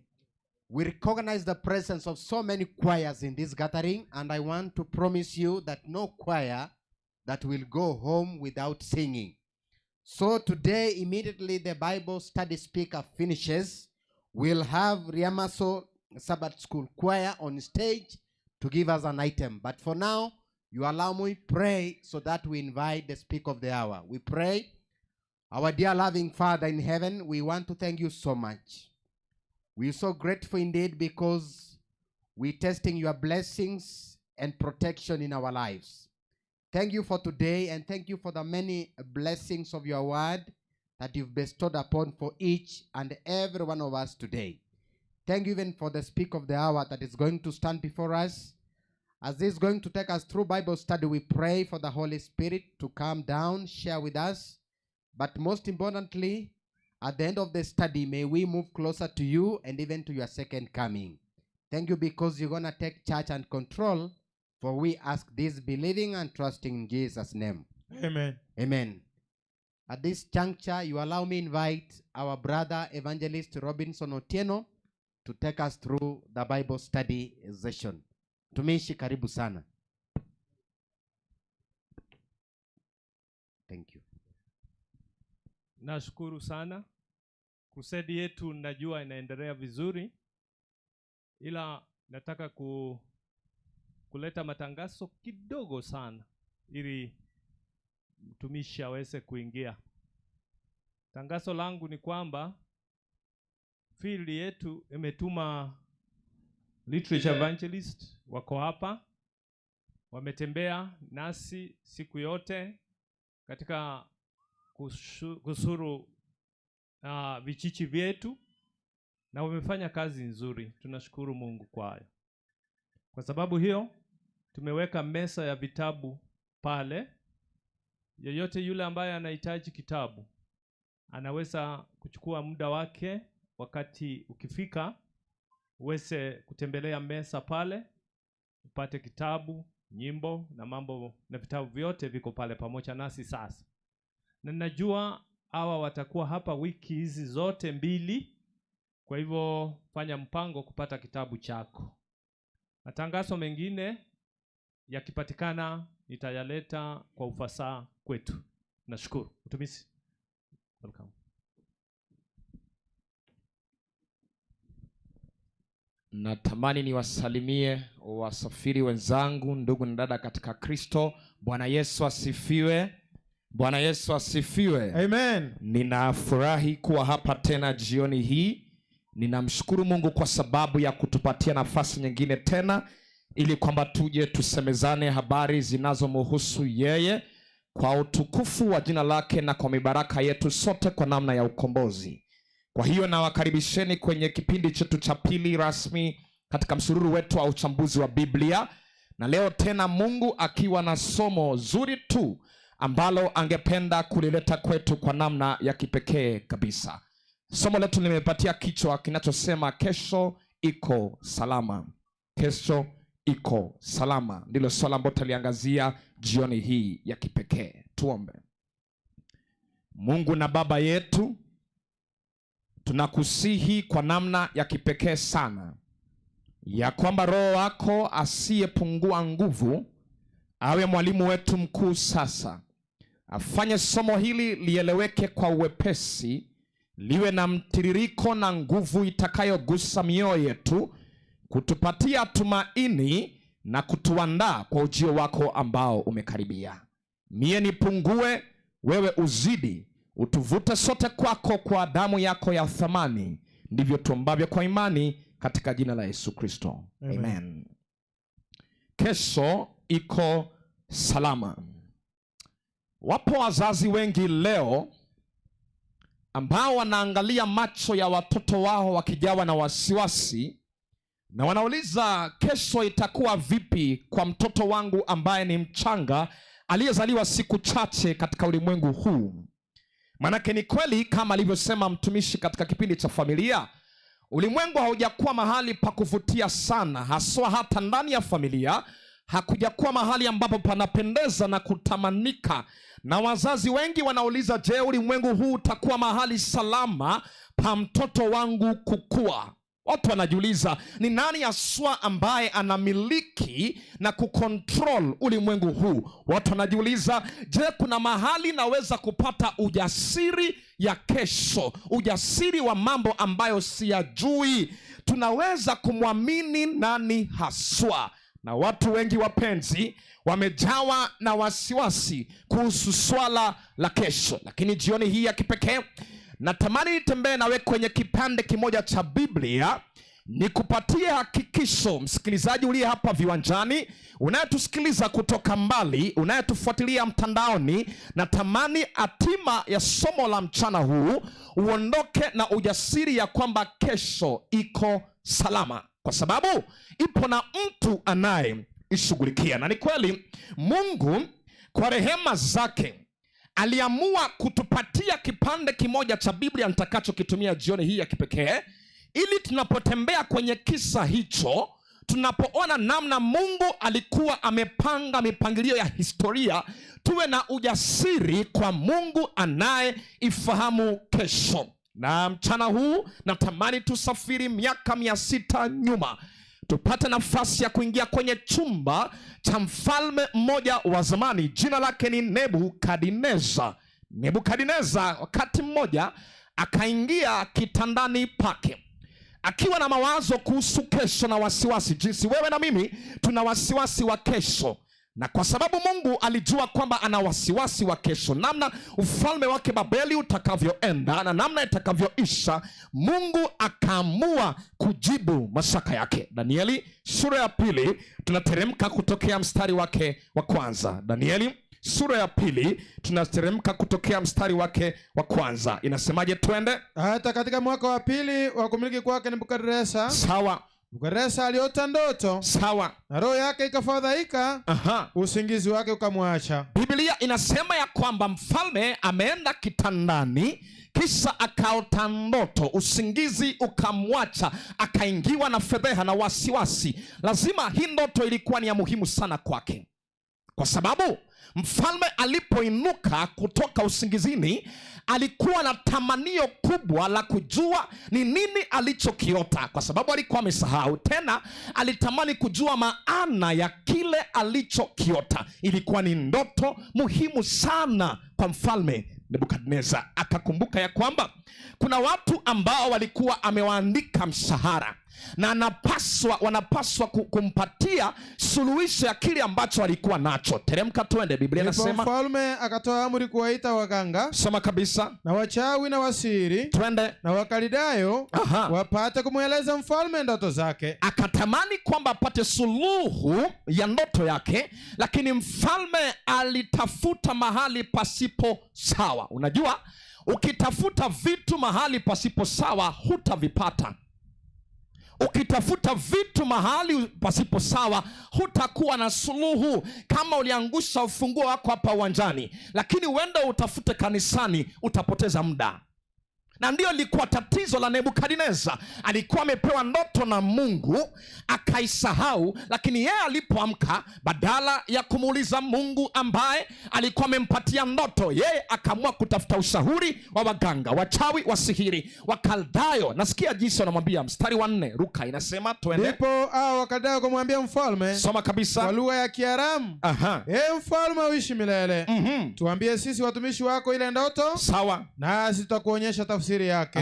[SPEAKER 3] We recognize the presence of so many choirs in this gathering, and I want to promise you that no choir that will go home without singing. So today, immediately the Bible study speaker finishes, we'll have Riamaso Sabbath School Choir on stage to give us an item. But for now, you allow me pray so that we invite the speaker of the hour. We pray. Our dear loving Father in heaven, we want to thank you so much. We are so grateful indeed because we're testing your blessings and protection in our lives. Thank you for today, and thank you for the many blessings of your word that you've bestowed upon for each and every one of us today. Thank you even for the speaker of the hour that is going to stand before us. As this is going to take us through Bible study, we pray for the Holy Spirit to come down, share with us. But most importantly, at the end of the study, may we move closer to you and even to your second coming. Thank you because you're going to take charge and control, for we ask this believing and trusting in Jesus' name.
[SPEAKER 2] Amen.
[SPEAKER 3] Amen. At this juncture, you allow me invite our brother evangelist Robinson Otieno to take us through the Bible study session. Tumishi, karibu sana. Thank you.
[SPEAKER 5] Nashukuru sana. Crusade yetu najua inaendelea vizuri, ila nataka kuleta matangazo kidogo sana ili mtumishi aweze kuingia. Tangazo langu ni kwamba field yetu imetuma literature evangelist wako hapa, wametembea nasi siku yote katika kusuru vijiji vyetu, na wamefanya kazi nzuri. Tunashukuru Mungu kwa hayo. Kwa sababu hiyo tumeweka meza ya vitabu pale. Yeyote yule ambaye anahitaji kitabu anaweza kuchukua muda wake, wakati ukifika uweze kutembelea meza pale upate kitabu, nyimbo na mambo na vitabu vyote viko pale pamoja nasi sasa. Na najua hawa watakuwa hapa wiki hizi zote mbili, kwa hivyo fanya mpango kupata kitabu chako. Matangazo mengine yakipatikana nitayaleta kwa ufasaha kwetu. Nashukuru. Mtumishi, welcome.
[SPEAKER 6] Natamani niwasalimie wasafiri wenzangu, ndugu na dada katika Kristo. Bwana Yesu asifiwe. Bwana Yesu asifiwe.
[SPEAKER 2] Amen.
[SPEAKER 6] Ninafurahi kuwa hapa tena jioni hii. Ninamshukuru Mungu kwa sababu ya kutupatia nafasi nyingine tena ili kwamba tuje tusemezane habari zinazomhusu yeye kwa utukufu wa jina lake na kwa mibaraka yetu sote kwa namna ya ukombozi. Kwa hiyo nawakaribisheni kwenye kipindi chetu cha pili rasmi katika msururu wetu wa uchambuzi wa Biblia. Na leo tena Mungu akiwa na somo zuri tu ambalo angependa kulileta kwetu kwa namna ya kipekee kabisa. Somo letu limepatia kichwa kinachosema kesho iko salama. Kesho iko salama ndilo swala ambalo tutaliangazia jioni hii ya kipekee. Tuombe. Mungu na Baba yetu, tunakusihi kwa namna ya kipekee sana ya kwamba Roho wako asiyepungua nguvu awe mwalimu wetu mkuu sasa. Afanye somo hili lieleweke kwa uwepesi, liwe na mtiririko na nguvu itakayogusa mioyo yetu, kutupatia tumaini na kutuandaa kwa ujio wako ambao umekaribia. Mie nipungue, wewe uzidi, utuvute sote kwako kwa damu yako ya thamani. Ndivyo tuombavyo kwa imani katika jina la Yesu Kristo.
[SPEAKER 2] Amen.
[SPEAKER 6] Amen. Kesho iko salama. Wapo wazazi wengi leo ambao wanaangalia macho ya watoto wao wakijawa na wasiwasi, na wanauliza kesho itakuwa vipi kwa mtoto wangu ambaye ni mchanga aliyezaliwa siku chache katika ulimwengu huu. Manake ni kweli kama alivyosema mtumishi katika kipindi cha familia, ulimwengu haujakuwa mahali pa kuvutia sana, haswa hata ndani ya familia hakujakuwa mahali ambapo panapendeza na kutamanika. Na wazazi wengi wanauliza, je, ulimwengu huu utakuwa mahali salama pa mtoto wangu kukua? Watu wanajiuliza ni nani haswa ambaye anamiliki na kucontrol ulimwengu huu. Watu wanajiuliza, je, kuna mahali naweza kupata ujasiri ya kesho, ujasiri wa mambo ambayo siyajui? Tunaweza kumwamini nani haswa? Na watu wengi wapenzi wamejawa na wasiwasi kuhusu swala la kesho. Lakini jioni hii ya kipekee natamani nitembee nawe kwenye kipande kimoja cha Biblia nikupatie hakikisho, msikilizaji uliye hapa viwanjani, unayetusikiliza kutoka mbali, unayetufuatilia mtandaoni. Natamani hatima ya somo la mchana huu uondoke na ujasiri ya kwamba kesho iko salama, kwa sababu ipo na mtu anayeishughulikia. Na ni kweli Mungu kwa rehema zake aliamua kutupatia kipande kimoja cha Biblia nitakachokitumia jioni hii ya kipekee Ili tunapotembea kwenye kisa hicho, tunapoona namna Mungu alikuwa amepanga mipangilio ya historia, tuwe na ujasiri kwa Mungu anayeifahamu kesho. Na mchana huu natamani tusafiri miaka 600 nyuma, tupate nafasi ya kuingia kwenye chumba cha mfalme mmoja wa zamani, jina lake ni Nebukadneza. Nebukadneza wakati mmoja akaingia kitandani pake akiwa na mawazo kuhusu kesho na wasiwasi, jinsi wewe na mimi tuna wasiwasi wa kesho. Na kwa sababu Mungu alijua kwamba ana wasiwasi wa kesho, namna ufalme wake Babeli utakavyoenda na namna itakavyoisha, Mungu akaamua kujibu mashaka yake. Danieli sura ya 2, tunateremka kutokea mstari wake wa kwanza. Danieli sura ya 2, tunateremka kutokea mstari wake wa kwanza. Inasemaje? Twende.
[SPEAKER 2] Hata katika mwaka wa 2 wa kumiliki kwake Nebukadreza.
[SPEAKER 6] Sawa.
[SPEAKER 2] Nebukadreza aliota ndoto.
[SPEAKER 6] Sawa.
[SPEAKER 2] Na roho yake ikafadhaika. Usingizi wake ukamwacha.
[SPEAKER 6] Biblia inasema ya kwamba mfalme ameenda kitandani, kisha akaota ndoto, usingizi ukamwacha, akaingiwa na fedheha na wasiwasi. Lazima hii ndoto ilikuwa ni ya muhimu sana kwake, kwa sababu mfalme alipoinuka kutoka usingizini alikuwa na tamanio kubwa la kujua ni nini alichokiota, kwa sababu alikuwa amesahau. Tena alitamani kujua maana ya kile alichokiota. Ilikuwa ni ndoto muhimu sana kwa mfalme Nebukadneza. Akakumbuka ya kwamba kuna watu ambao walikuwa amewaandika mshahara na wanapaswa kumpatia suluhisho ya kile ambacho alikuwa nacho. Teremka twende, Biblia
[SPEAKER 2] Ndipo
[SPEAKER 6] inasema
[SPEAKER 2] mfalme akatoa amri kuwaita waganga.
[SPEAKER 6] Soma kabisa.
[SPEAKER 2] Na wachawi na wasiri.
[SPEAKER 6] Twende.
[SPEAKER 2] Na Wakalidayo, wapate kumweleza mfalme ndoto zake.
[SPEAKER 6] Akatamani kwamba apate suluhu ya ndoto yake, lakini mfalme alitafuta mahali pasipo sawa. Unajua, ukitafuta vitu mahali pasipo sawa hutavipata. Ukitafuta vitu mahali pasipo sawa hutakuwa na suluhu. Kama uliangusha ufunguo wako hapa uwanjani, lakini uende utafute kanisani, utapoteza muda. Na ndio lilikuwa tatizo la Nebukadneza. Alikuwa amepewa ndoto na Mungu akaisahau, lakini yeye alipoamka, badala ya kumuuliza Mungu ambaye alikuwa amempatia ndoto, yeye akaamua kutafuta ushauri wa waganga, wachawi, wasihiri, Wakaldayo. Nasikia jinsi wanamwambia, mstari wa 4 Luka inasema, twende.
[SPEAKER 2] Ndipo hao Wakaldayo kumwambia mfalme,
[SPEAKER 6] Soma kabisa.
[SPEAKER 2] kwa lugha ya Kiaramu, mfalme uishi milele. Tuambie sisi watumishi wako ile ndoto.
[SPEAKER 6] Sawa.
[SPEAKER 2] Nasi tutakuonyesha tafsiri yake.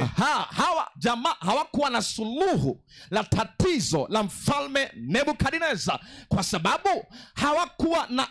[SPEAKER 6] Hawa jamaa hawakuwa na suluhu la tatizo la mfalme Nebukadneza, kwa sababu hawakuwa na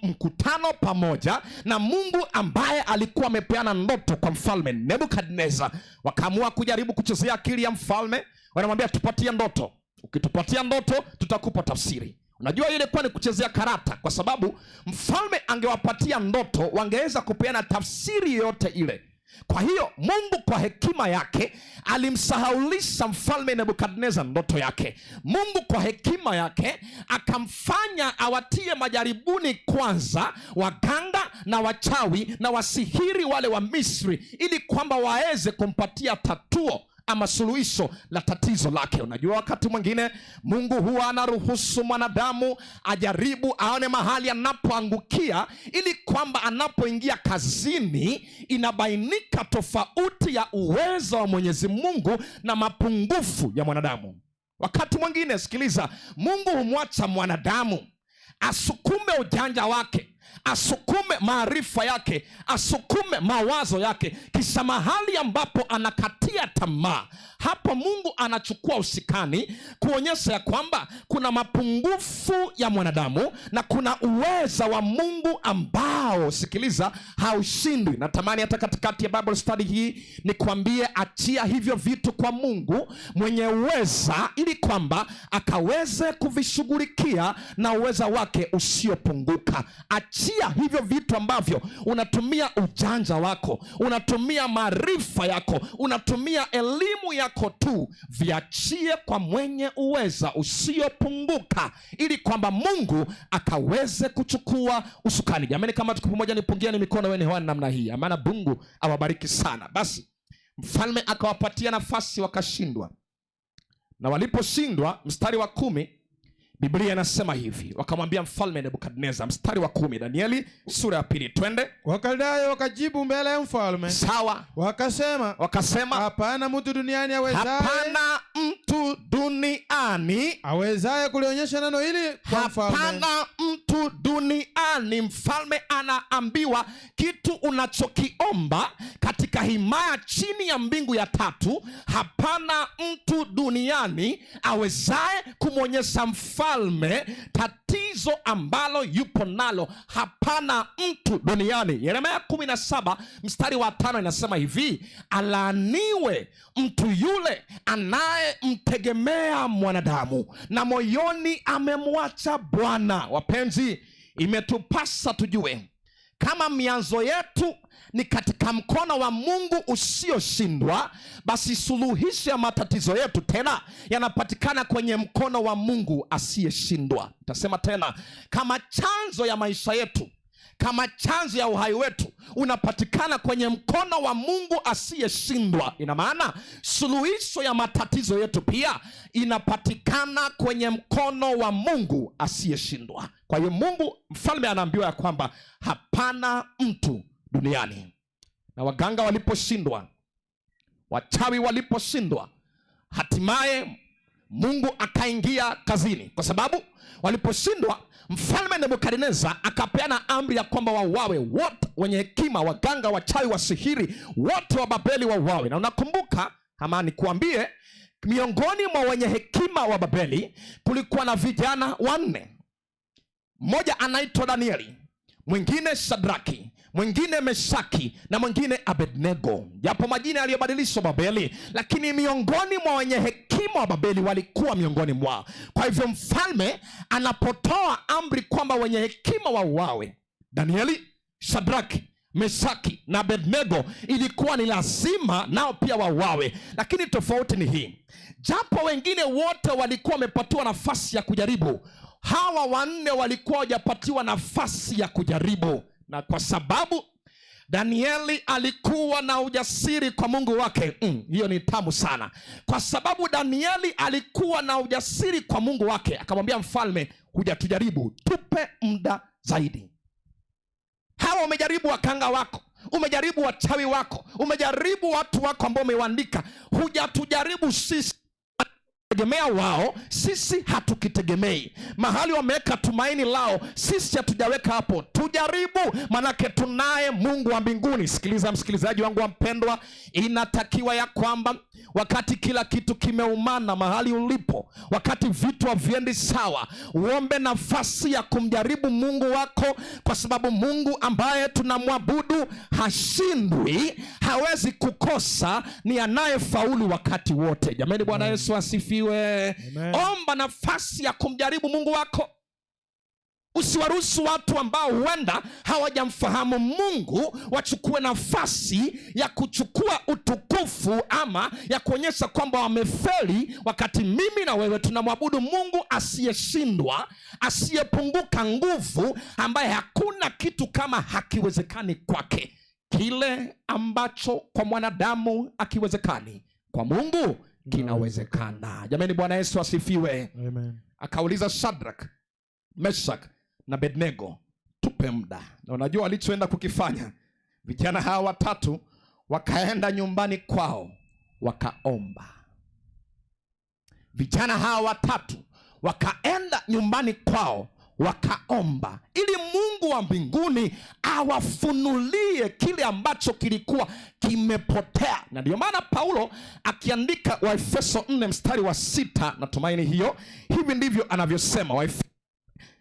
[SPEAKER 6] mkutano pamoja na Mungu ambaye alikuwa amepeana ndoto kwa mfalme Nebukadneza. Wakaamua kujaribu kuchezea akili ya mfalme. Wanamwambia, tupatie ndoto, ukitupatia ndoto tutakupa tafsiri. Unajua ile ilikuwa ni kuchezea karata, kwa sababu mfalme angewapatia ndoto wangeweza kupeana tafsiri yote ile. Kwa hiyo Mungu kwa hekima yake alimsahaulisha mfalme Nebukadneza ndoto yake. Mungu kwa hekima yake akamfanya awatie majaribuni kwanza waganga na wachawi na wasihiri wale wa Misri, ili kwamba waweze kumpatia tatuo ama suluhisho la tatizo lake. Unajua wakati mwingine Mungu huwa anaruhusu mwanadamu ajaribu, aone mahali anapoangukia, ili kwamba anapoingia kazini inabainika tofauti ya uwezo wa Mwenyezi Mungu na mapungufu ya mwanadamu. Wakati mwingine, sikiliza, Mungu humwacha mwanadamu asukume ujanja wake, asukume maarifa yake, asukume mawazo yake, kisha mahali ambapo anakatia tamaa, hapo Mungu anachukua usikani kuonyesha ya kwamba kuna mapungufu ya mwanadamu na kuna uweza wa Mungu ambao, sikiliza, haushindwi. Natamani hata katikati ya Bible study hii nikwambie, achia hivyo vitu kwa Mungu mwenye uweza, ili kwamba akaweze kuvishughulikia na uweza wake usiopunguka. Achia hivyo vitu ambavyo unatumia ujanja wako, unatumia maarifa yako, unatumia elimu yako tu, viachie kwa mwenye uweza usiopunguka, ili kwamba Mungu akaweze kuchukua usukani. Jamani, kama tuko pamoja, nipungieni mikono wenu hewani namna hii, maana Mungu awabariki sana. Basi Mfalme akawapatia nafasi, wakashindwa. Na waliposhindwa, mstari wa 10, Biblia inasema hivi, wakamwambia mfalme Nebukadneza, mstari wa 10, Danieli sura ya 2, twende.
[SPEAKER 2] Wakaldayo wakajibu mbele ya mfalme.
[SPEAKER 6] Sawa.
[SPEAKER 2] Wakasema,
[SPEAKER 6] Wakasema,
[SPEAKER 2] hapana mtu duniani awezaye,
[SPEAKER 6] hapana mtu duniani
[SPEAKER 2] awezaye kulionyesha neno hili kwa mfalme.
[SPEAKER 6] Hapana mtu duniani. Mfalme anaambiwa kitu unachokiomba katika himaya chini ya mbingu ya tatu, hapana mtu duniani awezaye kumwonyesha mfalme tatizo ambalo yupo nalo. Hapana mtu duniani. Yeremia 17 mstari wa 5 inasema hivi, alaaniwe mtu yule anayemtegemea mwanadamu na moyoni amemwacha Bwana. Wapenzi, imetupasa tujue kama mianzo yetu ni katika mkono wa Mungu usioshindwa, basi suluhisho ya matatizo yetu tena yanapatikana kwenye mkono wa Mungu asiyeshindwa. Nitasema tena, kama chanzo ya maisha yetu, kama chanzo ya uhai wetu unapatikana kwenye mkono wa Mungu asiyeshindwa, ina maana suluhisho ya matatizo yetu pia inapatikana kwenye mkono wa Mungu asiyeshindwa. Kwa hiyo Mungu, mfalme anaambiwa ya kwamba hapana mtu duniani. Na waganga waliposhindwa, wachawi waliposhindwa, hatimaye Mungu akaingia kazini. Kwa sababu waliposhindwa, mfalme Nebukadneza akapeana amri ya kwamba wauawe wote wenye hekima, waganga, wachawi, wasihiri wote wa Babeli wauawe. Na unakumbuka, ama nikuambie, miongoni mwa wenye hekima wa Babeli kulikuwa na vijana 4. Mmoja anaitwa Danieli, mwingine Shadraki, mwingine Meshaki na mwingine Abednego. Japo majina yaliyobadilishwa Babeli, lakini miongoni mwa wenye hekima wa Babeli walikuwa miongoni mwao. Kwa hivyo mfalme anapotoa amri kwamba wenye hekima wauawe, Danieli, Shadraki, Meshaki na Abednego, ilikuwa ni lazima nao pia wauawe. Lakini tofauti ni hii, japo wengine wote walikuwa wamepatiwa nafasi ya kujaribu, hawa 4 walikuwa hawajapatiwa nafasi ya kujaribu. Na kwa sababu Danieli alikuwa na ujasiri kwa Mungu wake, hiyo ni tamu sana. Kwa sababu Danieli alikuwa na ujasiri kwa Mungu wake, akamwambia mfalme, hujatujaribu, tupe muda zaidi. Hawa wamejaribu wakanga wako, umejaribu wachawi wako, umejaribu watu wako ambao umewaandika, hujatujaribu sisi. Tegemea wao, sisi hatukitegemei. Mahali wameweka tumaini lao, sisi hatujaweka hapo. Tujaribu, manake tunaye Mungu wa mbinguni. Sikiliza msikilizaji wangu wa mpendwa, inatakiwa ya kwamba wakati kila kitu kimeumana mahali ulipo, wakati vitu haviendi sawa, uombe nafasi ya kumjaribu Mungu wako, kwa sababu Mungu ambaye tunamwabudu hashindwi, hawezi kukosa, ni anayefaulu wakati wote. Jamani, Bwana Yesu asifiwe.
[SPEAKER 2] Amen.
[SPEAKER 6] Omba nafasi ya kumjaribu Mungu wako. Usiwaruhusu watu ambao huenda hawajamfahamu Mungu wachukue nafasi ya kuchukua utukufu ama ya kuonyesha kwamba wamefeli, wakati mimi na wewe tunamwabudu Mungu asiyeshindwa, asiyepunguka nguvu, ambaye hakuna kitu kama hakiwezekani kwake. Kile ambacho kwa mwanadamu hakiwezekani, kwa Mungu kinawezekana. Jamani, Bwana Yesu asifiwe.
[SPEAKER 2] Amen.
[SPEAKER 6] Akauliza Shadrach, Meshach na Abednego, tupe muda. Na unajua walichoenda kukifanya? Vijana hawa watatu wakaenda nyumbani kwao wakaomba. Vijana hawa watatu wakaenda nyumbani kwao wakaomba ili Mungu wa mbinguni awafunulie kile ambacho kilikuwa kimepotea. Na ndio maana Paulo akiandika Waefeso 4 mstari wa 6, natumaini hiyo, hivi ndivyo anavyosema. Waefeso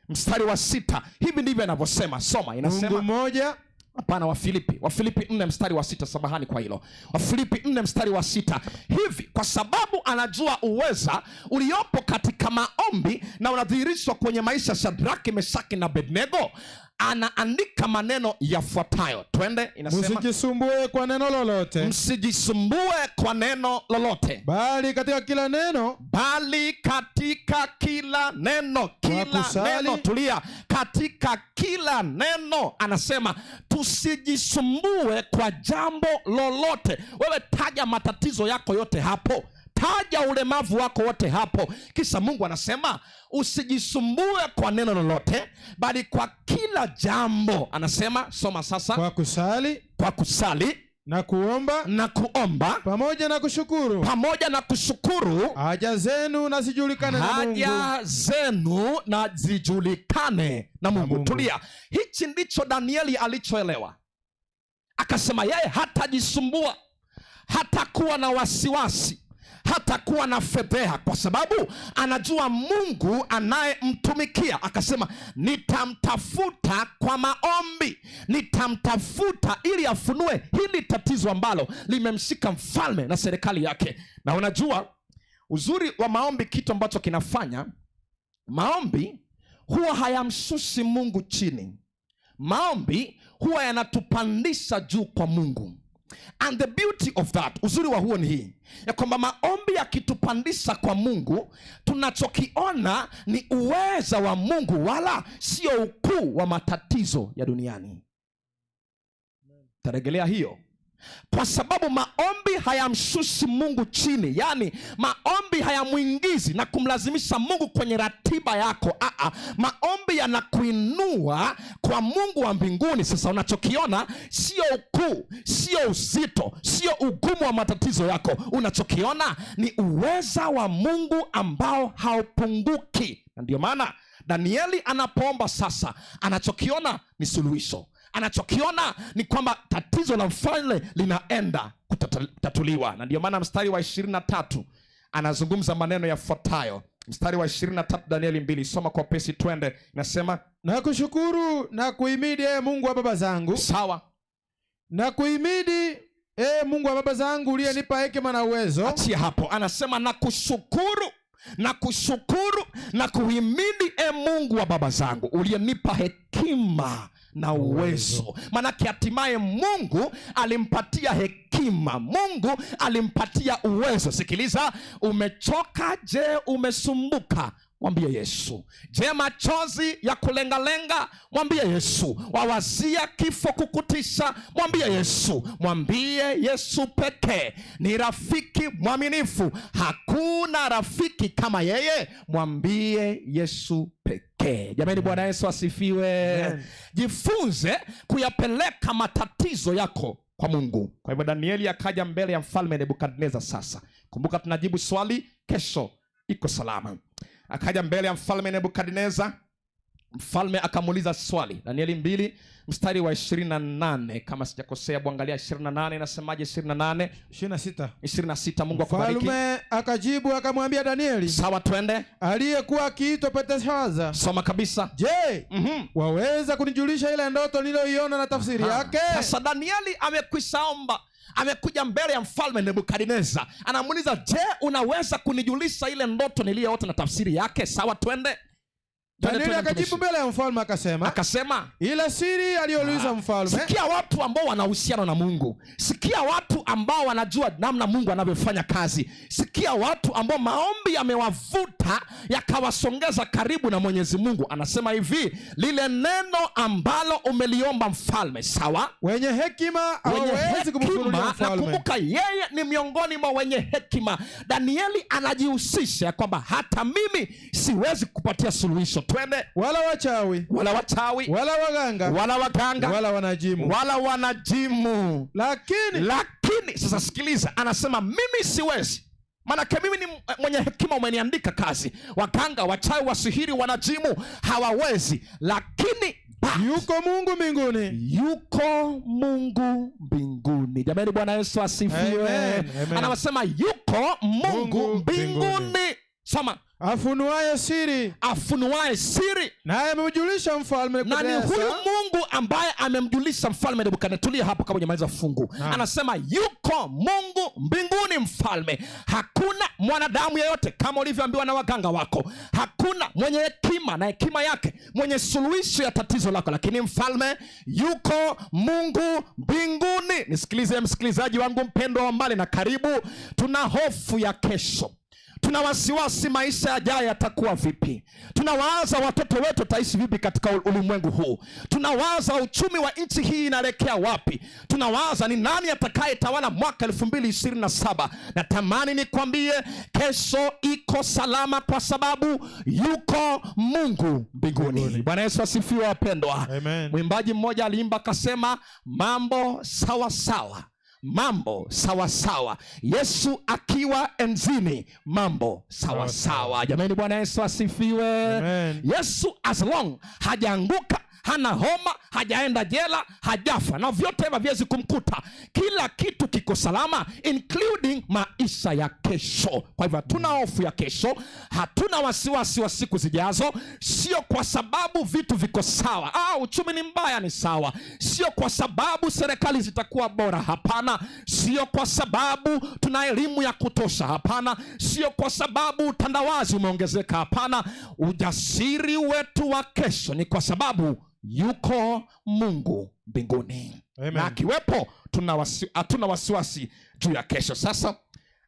[SPEAKER 6] mstari wa 6, hivi ndivyo anavyosema. Soma, inasema
[SPEAKER 2] Mungu mmoja.
[SPEAKER 6] Hapana, Wafilipi. Wafilipi 4 mstari wa 6, samahani kwa hilo. Wafilipi 4 mstari wa 6. Hivi kwa sababu anajua uweza uliopo katika maombi na unadhihirishwa kwenye maisha ya Shadraki, Meshaki na Abednego, Anaandika maneno yafuatayo. Twende, inasema
[SPEAKER 2] Msijisumbue kwa neno lolote,
[SPEAKER 6] msijisumbue kwa neno lolote,
[SPEAKER 2] bali katika kila neno,
[SPEAKER 6] bali katika kila neno, kila
[SPEAKER 2] kusali,
[SPEAKER 6] neno, tulia, katika kila neno anasema tusijisumbue kwa jambo lolote. Wewe taja matatizo yako yote hapo, taja ulemavu wako wote hapo, kisha Mungu anasema usijisumbue kwa neno lolote, bali kwa kila jambo. Anasema, soma sasa.
[SPEAKER 2] Kwa kusali,
[SPEAKER 6] Kwa kusali
[SPEAKER 2] na kuomba,
[SPEAKER 6] na kuomba,
[SPEAKER 2] pamoja na kushukuru,
[SPEAKER 6] pamoja na kushukuru,
[SPEAKER 2] haja zenu na zijulikane na Mungu.
[SPEAKER 6] Haja zenu na zijulikane na Mungu.
[SPEAKER 2] Mungu.
[SPEAKER 6] Tulia, hichi ndicho Danieli alichoelewa. Akasema yeye hatajisumbua, hatakuwa na wasiwasi, hatakuwa na fedheha, kwa sababu anajua Mungu anayemtumikia. Akasema nitamtafuta kwa maombi, nitamtafuta ili afunue hili tatizo ambalo limemshika mfalme na serikali yake. Na unajua uzuri wa maombi, kitu ambacho kinafanya maombi huwa hayamshushi Mungu chini. Maombi huwa yanatupandisha juu kwa Mungu. And the beauty of that, uzuri wa huo ni hii ya kwamba maombi yakitupandisha kwa Mungu, tunachokiona ni uweza wa Mungu, wala sio ukuu wa matatizo ya duniani. Tarejelea hiyo, kwa sababu maombi hayamshushi Mungu chini, yaani maombi hayamwingizi na kumlazimisha Mungu kwenye ratiba yako. Aa, maombi yanakuinua kwa Mungu wa mbinguni. Sasa unachokiona sio ukuu, sio uzito, sio ugumu wa matatizo yako. Unachokiona ni uweza wa Mungu ambao haupunguki. Na ndio maana Danieli anapoomba sasa, anachokiona ni suluhisho. Anachokiona ni kwamba tatizo la mfalme linaenda kutatuliwa. Na ndio maana mstari wa 23 anazungumza maneno yafuatayo. Mstari wa 23 Danieli 2, soma kwa pesi, twende. Inasema
[SPEAKER 2] na kushukuru na kuhimidi, ee Mungu wa baba zangu.
[SPEAKER 6] Sawa.
[SPEAKER 2] Na kuhimidi, ee Mungu wa baba zangu, uliyenipa hekima na uwezo.
[SPEAKER 6] Achia hapo. Anasema na kushukuru na kushukuru na kuhimidi, e Mungu wa baba zangu, uliyenipa hekima na uwezo. Maanake hatimaye Mungu alimpatia hekima, Mungu alimpatia uwezo. Sikiliza, umechoka? Je, umesumbuka? Mwambie Yesu. Je, machozi ya kulengalenga? Mwambie Yesu. Wawazia kifo kukutisha? Mwambie Yesu. Mwambie Yesu pekee ni rafiki mwaminifu, hakuna rafiki kama yeye. Mwambie Yesu pekee. Jamani, Bwana Yesu asifiwe.
[SPEAKER 2] Amen.
[SPEAKER 6] Jifunze kuyapeleka matatizo yako kwa Mungu. Kwa hivyo Danieli akaja mbele ya mfalme Nebukadneza. Sasa kumbuka, tunajibu swali kesho iko salama. Akaja mbele ya mfalme Nebukadneza, mfalme akamuuliza swali. Danieli 2 mstari wa 28, kama sijakosea, bwangalia 28 inasemaje? 28
[SPEAKER 2] 26.
[SPEAKER 6] 26. Mungu akubariki.
[SPEAKER 2] Mfalme akajibu akamwambia Danieli,
[SPEAKER 6] Sawa, twende.
[SPEAKER 2] aliyekuwa akiitwa Belteshaza,
[SPEAKER 6] Soma kabisa.
[SPEAKER 2] Je, waweza kunijulisha ile ndoto niliyoiona na tafsiri yake?
[SPEAKER 6] Sasa Danieli amekwisha omba, amekuja mbele ya mfalme Nebukadneza, anamuuliza, je, unaweza kunijulisha ile ndoto niliyoota na tafsiri yake? Sawa, twende.
[SPEAKER 2] Danieli
[SPEAKER 6] Twende,
[SPEAKER 2] akajibu
[SPEAKER 6] mtumishi.
[SPEAKER 2] mbele ya mfalme akasema,
[SPEAKER 6] Akasema,
[SPEAKER 2] ile siri aliyouliza mfalme.
[SPEAKER 6] Sikia watu ambao wana uhusiano na Mungu. Sikia watu ambao wanajua namna Mungu anavyofanya kazi. Sikia watu ambao maombi yamewavuta yakawasongeza karibu na Mwenyezi Mungu. Anasema hivi, lile neno ambalo umeliomba mfalme, sawa?
[SPEAKER 2] Wenye hekima
[SPEAKER 6] Wenye
[SPEAKER 2] hawawezi kumfunulia
[SPEAKER 6] hekima, na
[SPEAKER 2] mfalme.
[SPEAKER 6] kumbuka yeye ni miongoni mwa wenye hekima. Danieli anajihusisha kwamba hata mimi siwezi kupatia suluhisho. Twende.
[SPEAKER 2] Wala wachawi,
[SPEAKER 6] Wala wachawi,
[SPEAKER 2] wala waganga,
[SPEAKER 6] wala waganga,
[SPEAKER 2] wala wanajimu,
[SPEAKER 6] wala wanajimu.
[SPEAKER 2] Lakini
[SPEAKER 6] Lakini sasa sikiliza, anasema mimi siwezi, maanake mimi ni mwenye hekima, umeniandika kazi. Waganga, wachawi, wasihiri, wanajimu hawawezi, lakini but,
[SPEAKER 2] yuko Mungu mbinguni.
[SPEAKER 6] Yuko Mungu mbinguni. Jamani, Bwana Yesu asifiwe.
[SPEAKER 2] Amen, amen.
[SPEAKER 6] Anasema yuko Mungu
[SPEAKER 2] Mungu
[SPEAKER 6] mbinguni.
[SPEAKER 2] mbinguni.
[SPEAKER 6] Soma.
[SPEAKER 2] Afunuaye siri,
[SPEAKER 6] Afunuaye siri,
[SPEAKER 2] naye amemjulisha mfalme
[SPEAKER 6] na ni
[SPEAKER 2] Nebukadneza.
[SPEAKER 6] huyu Mungu ambaye amemjulisha mfalme Nebukadneza. Tulia hapo kama hujamaliza fungu. Anasema yuko Mungu mbinguni, mfalme. Hakuna mwanadamu yeyote, kama ulivyoambiwa na waganga wako, hakuna mwenye hekima na hekima yake mwenye suluhisho ya tatizo lako, lakini mfalme, yuko Mungu mbinguni. Nisikilize msikilizaji wangu mpendwa wa mbali na karibu, tuna hofu ya kesho, tuna wasiwasi maisha yajayo yatakuwa vipi, tunawaza watoto wetu wataishi vipi katika ulimwengu huu, tunawaza uchumi wa nchi hii inaelekea wapi, tunawaza ni nani atakayetawala mwaka 2027. Natamani nikwambie kesho iko salama kwa sababu yuko Mungu mbinguni. Bwana Yesu asifiwe, wapendwa.
[SPEAKER 2] Amen.
[SPEAKER 6] Mwimbaji mmoja aliimba akasema, mambo sawa sawa, mambo sawa sawa, Yesu akiwa enzini, mambo sawa
[SPEAKER 2] Sawa
[SPEAKER 6] sawa. Jamani, Bwana Yesu asifiwe.
[SPEAKER 2] Amen.
[SPEAKER 6] Yesu as long hajaanguka, hana homa, hajaenda jela, hajafa, na vyote hivyo haviwezi kumkuta. Kila kitu kiko salama, including maisha ya kesho. Kwa hivyo hatuna hofu ya kesho, hatuna wasiwasi wa siku zijazo, sio kwa sababu vitu viko sawa. Ah, uchumi ni mbaya, ni sawa. Sio kwa sababu serikali zitakuwa bora, hapana. Sio kwa sababu tuna elimu ya kutosha, hapana. Sio kwa sababu utandawazi umeongezeka, hapana. Ujasiri wetu wa kesho ni kwa sababu yuko Mungu mbinguni.
[SPEAKER 2] Amen.
[SPEAKER 6] Na akiwepo hatuna wasiwasi juu ya kesho. Sasa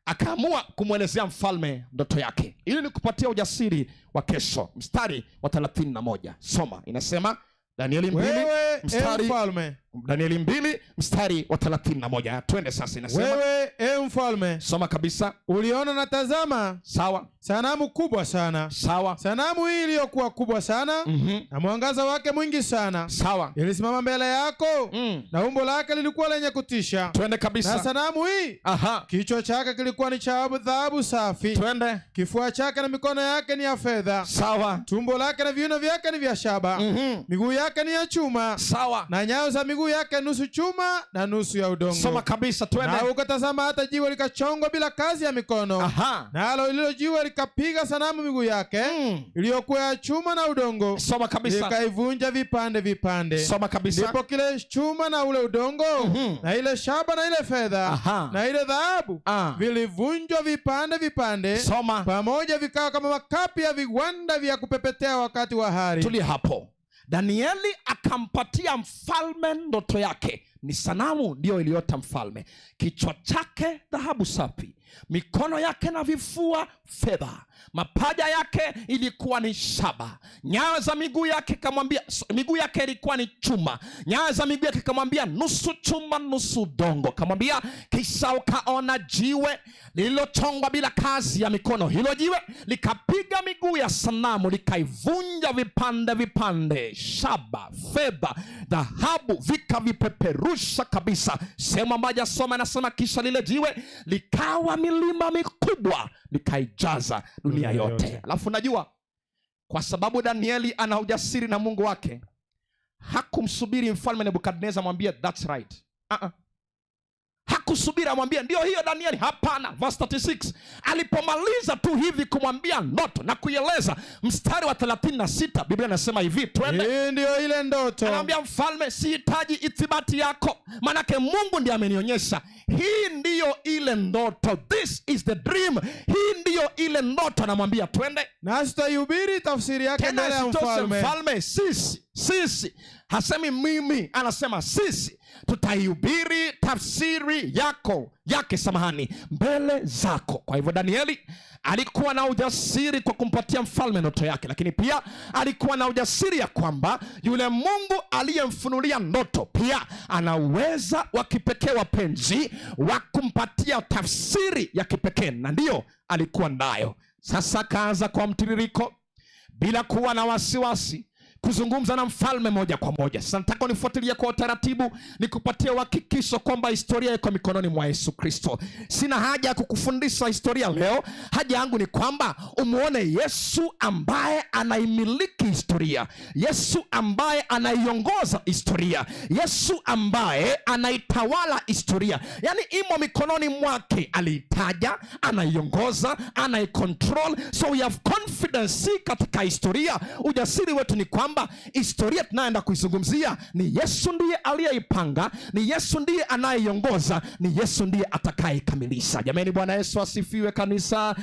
[SPEAKER 6] akaamua kumwelezea mfalme ndoto yake ili ni kupatia ujasiri wa kesho. Mstari wa 31, soma, inasema Danieli 2
[SPEAKER 2] Wewe, e
[SPEAKER 6] mstari
[SPEAKER 2] mfalme,
[SPEAKER 6] Danieli 2 mstari wa 31. Twende sasa, inasema
[SPEAKER 2] wewe e mfalme,
[SPEAKER 6] soma kabisa.
[SPEAKER 2] Uliona na tazama,
[SPEAKER 6] Sawa.
[SPEAKER 2] Sanamu kubwa sana.
[SPEAKER 6] Sawa.
[SPEAKER 2] Sanamu hii iliyokuwa kubwa sana na mwangaza wake mwingi sana
[SPEAKER 6] Sawa.
[SPEAKER 2] ilisimama mbele yako na umbo lake lilikuwa lenye kutisha.
[SPEAKER 6] Twende
[SPEAKER 2] Na
[SPEAKER 6] kabisa.
[SPEAKER 2] sanamu hii kichwa chake kilikuwa ni cha dhahabu safi,
[SPEAKER 6] Twende.
[SPEAKER 2] Kifua chake na mikono yake ni ya fedha,
[SPEAKER 6] Sawa.
[SPEAKER 2] Tumbo lake na viuno vyake ni vya shaba, miguu yake ni ya chuma,
[SPEAKER 6] Sawa.
[SPEAKER 2] Na nyayo za miguu yake nusu chuma na nusu ya udongo.
[SPEAKER 6] Soma kabisa, twende.
[SPEAKER 2] Na ukatazama hata jiwe likachongwa bila kazi ya mikono, nalo lilo jiwe likapiga sanamu miguu yake iliyokuwa ya chuma na udongo,
[SPEAKER 6] Soma kabisa.
[SPEAKER 2] Likaivunja vipande vipande.
[SPEAKER 6] Soma kabisa.
[SPEAKER 2] Ndipo kile chuma na ule udongo na ile shaba na ile fedha na ile dhahabu vilivunjwa vipande vipande
[SPEAKER 6] Soma.
[SPEAKER 2] pamoja, vikawa kama makapi ya viwanda vya kupepetea wakati wa hari.
[SPEAKER 6] Tulia hapo. Danieli akampatia mfalme ndoto yake. Ni sanamu ndiyo iliota mfalme. Kichwa chake dhahabu safi, mikono yake na vifua fedha, mapaja yake ilikuwa ni shaba, nyayo za miguu yake kamwambia, miguu yake ilikuwa ni chuma, nyayo za miguu yake kamwambia nusu chuma nusu udongo. Kamwambia kisha ukaona jiwe lililochongwa bila kazi ya mikono, hilo jiwe likapiga miguu ya sanamu likaivunja vipande vipande, shaba, fedha, dhahabu vikavipeperusha kabisa. Sehemu ambayo hajasoma inasema kisha lile jiwe likawa milima mikubwa likaijaza dunia
[SPEAKER 2] Dunia
[SPEAKER 6] yote.
[SPEAKER 2] yote.
[SPEAKER 6] Alafu najua kwa sababu Danieli ana ujasiri na Mungu wake, hakumsubiri mfalme Nebukadneza amwambie that's right. Uh-uh. Hakusubiri amwambie ndio hiyo Danieli. Hapana. Verse 36, alipomaliza tu hivi kumwambia ndoto na kuieleza, mstari wa 36 Biblia inasema hivi, twende.
[SPEAKER 2] Hii ndio ile ndoto.
[SPEAKER 6] Anaambia mfalme, sihitaji ithibati yako, manake Mungu ndiye amenionyesha. Hii ndiyo ile ndoto, this is the dream. Hii ndiyo ile ndoto. Anamwambia twende.
[SPEAKER 2] Nasi tutaihubiri tafsiri yake
[SPEAKER 6] Tena
[SPEAKER 2] mbele ya
[SPEAKER 6] isitoshe
[SPEAKER 2] mfalme.
[SPEAKER 6] mfalme, sisi, hasemi mimi, anasema sisi tutaihubiri tafsiri yake, samahani, mbele zako. Kwa hivyo Danieli alikuwa na ujasiri kwa kumpatia mfalme ndoto yake, lakini pia alikuwa na ujasiri ya kwamba yule Mungu aliyemfunulia ndoto pia ana uweza wa kipekee, wapenzi, wa kumpatia tafsiri ya kipekee, na ndiyo alikuwa nayo. Sasa akaanza kwa mtiririko bila kuwa na wasiwasi. kuzungumza na mfalme moja kwa moja. Sasa nataka unifuatilie kwa utaratibu, nikupatie uhakikisho kwamba historia iko mikononi mwa Yesu Kristo. Sina haja ya kukufundisha historia leo. Haja yangu ni kwamba umuone Yesu ambaye anaimiliki historia, Yesu ambaye anaiongoza historia, Yesu ambaye anaitawala historia, yaani imo mikononi mwake. Aliitaja, anaiongoza, anaicontrol. So we have confidence katika historia. Ujasiri wetu ni kwamba historia tunayoenda kuizungumzia ni Yesu ndiye aliyeipanga, ni Yesu ndiye anayeiongoza, ni Yesu ndiye atakayeikamilisha. Jamani, Bwana Yesu asifiwe kanisa.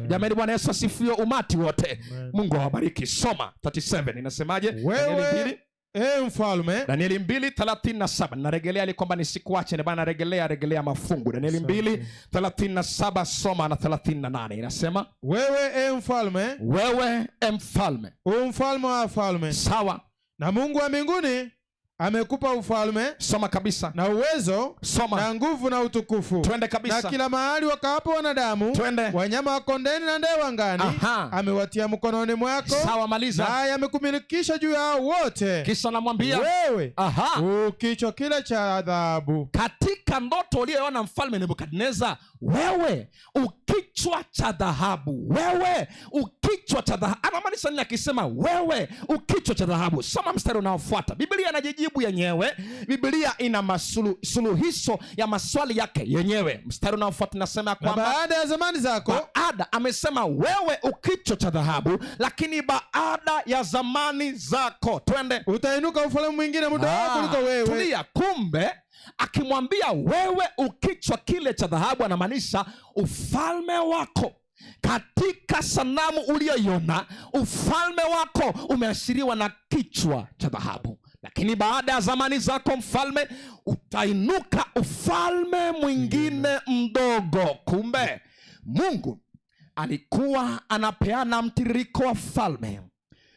[SPEAKER 6] Jamani, Bwana Yesu asifiwe umati wote.
[SPEAKER 2] Amen.
[SPEAKER 6] Mungu awabariki. Soma 37 inasemaje? Danieli
[SPEAKER 2] Wewe
[SPEAKER 6] 2
[SPEAKER 2] e mfalme,
[SPEAKER 6] Danieli 2:37. Naregelea ili kwamba nisikuache, ndio maana naregelea regelea mafungu. Danieli 2:37 soma na 38 inasema,
[SPEAKER 2] wewe e mfalme,
[SPEAKER 6] wewe e mfalme,
[SPEAKER 2] u mfalme wa wafalme,
[SPEAKER 6] sawa,
[SPEAKER 2] na Mungu wa mbinguni amekupa ufalme
[SPEAKER 6] soma kabisa,
[SPEAKER 2] na uwezo
[SPEAKER 6] soma,
[SPEAKER 2] na nguvu na utukufu,
[SPEAKER 6] twende
[SPEAKER 2] na
[SPEAKER 6] kabisa,
[SPEAKER 2] kila mahali wakaapo wanadamu,
[SPEAKER 6] twende,
[SPEAKER 2] wanyama wa kondeni na ndege wa angani,
[SPEAKER 6] Aha.
[SPEAKER 2] amewatia mkononi mwako,
[SPEAKER 6] sawa, maliza.
[SPEAKER 2] naye amekumilikisha juu yao wote.
[SPEAKER 6] Kisha namwambia
[SPEAKER 2] Wewe
[SPEAKER 6] aha,
[SPEAKER 2] u kichwa kile cha dhahabu.
[SPEAKER 6] katika ndoto uliyoona mfalme Nebukadneza, wewe ukichwa cha dhahabu, wewe ukichwa cha dhahabu. Anamaanisha nini akisema wewe ukichwa cha dhahabu? Soma mstari unaofuata. Biblia inajijibu yenyewe. Biblia ina suluhisho ya maswali yake yenyewe. Mstari unaofuata inasema
[SPEAKER 2] Na
[SPEAKER 6] kwamba
[SPEAKER 2] baada ya zamani zako
[SPEAKER 6] baada, amesema wewe ukichwa cha dhahabu, lakini baada ya zamani zako, twende
[SPEAKER 2] utainuka ufalme mwingine mdogo kuliko wewe.
[SPEAKER 6] Tulia. Kumbe akimwambia wewe ukichwa kile cha dhahabu, anamaanisha ufalme wako katika sanamu uliyoiona, ufalme wako umeashiriwa na kichwa cha dhahabu, lakini baada ya zamani zako mfalme, utainuka ufalme mwingine mdogo. Kumbe Mungu alikuwa anapeana mtiririko wa falme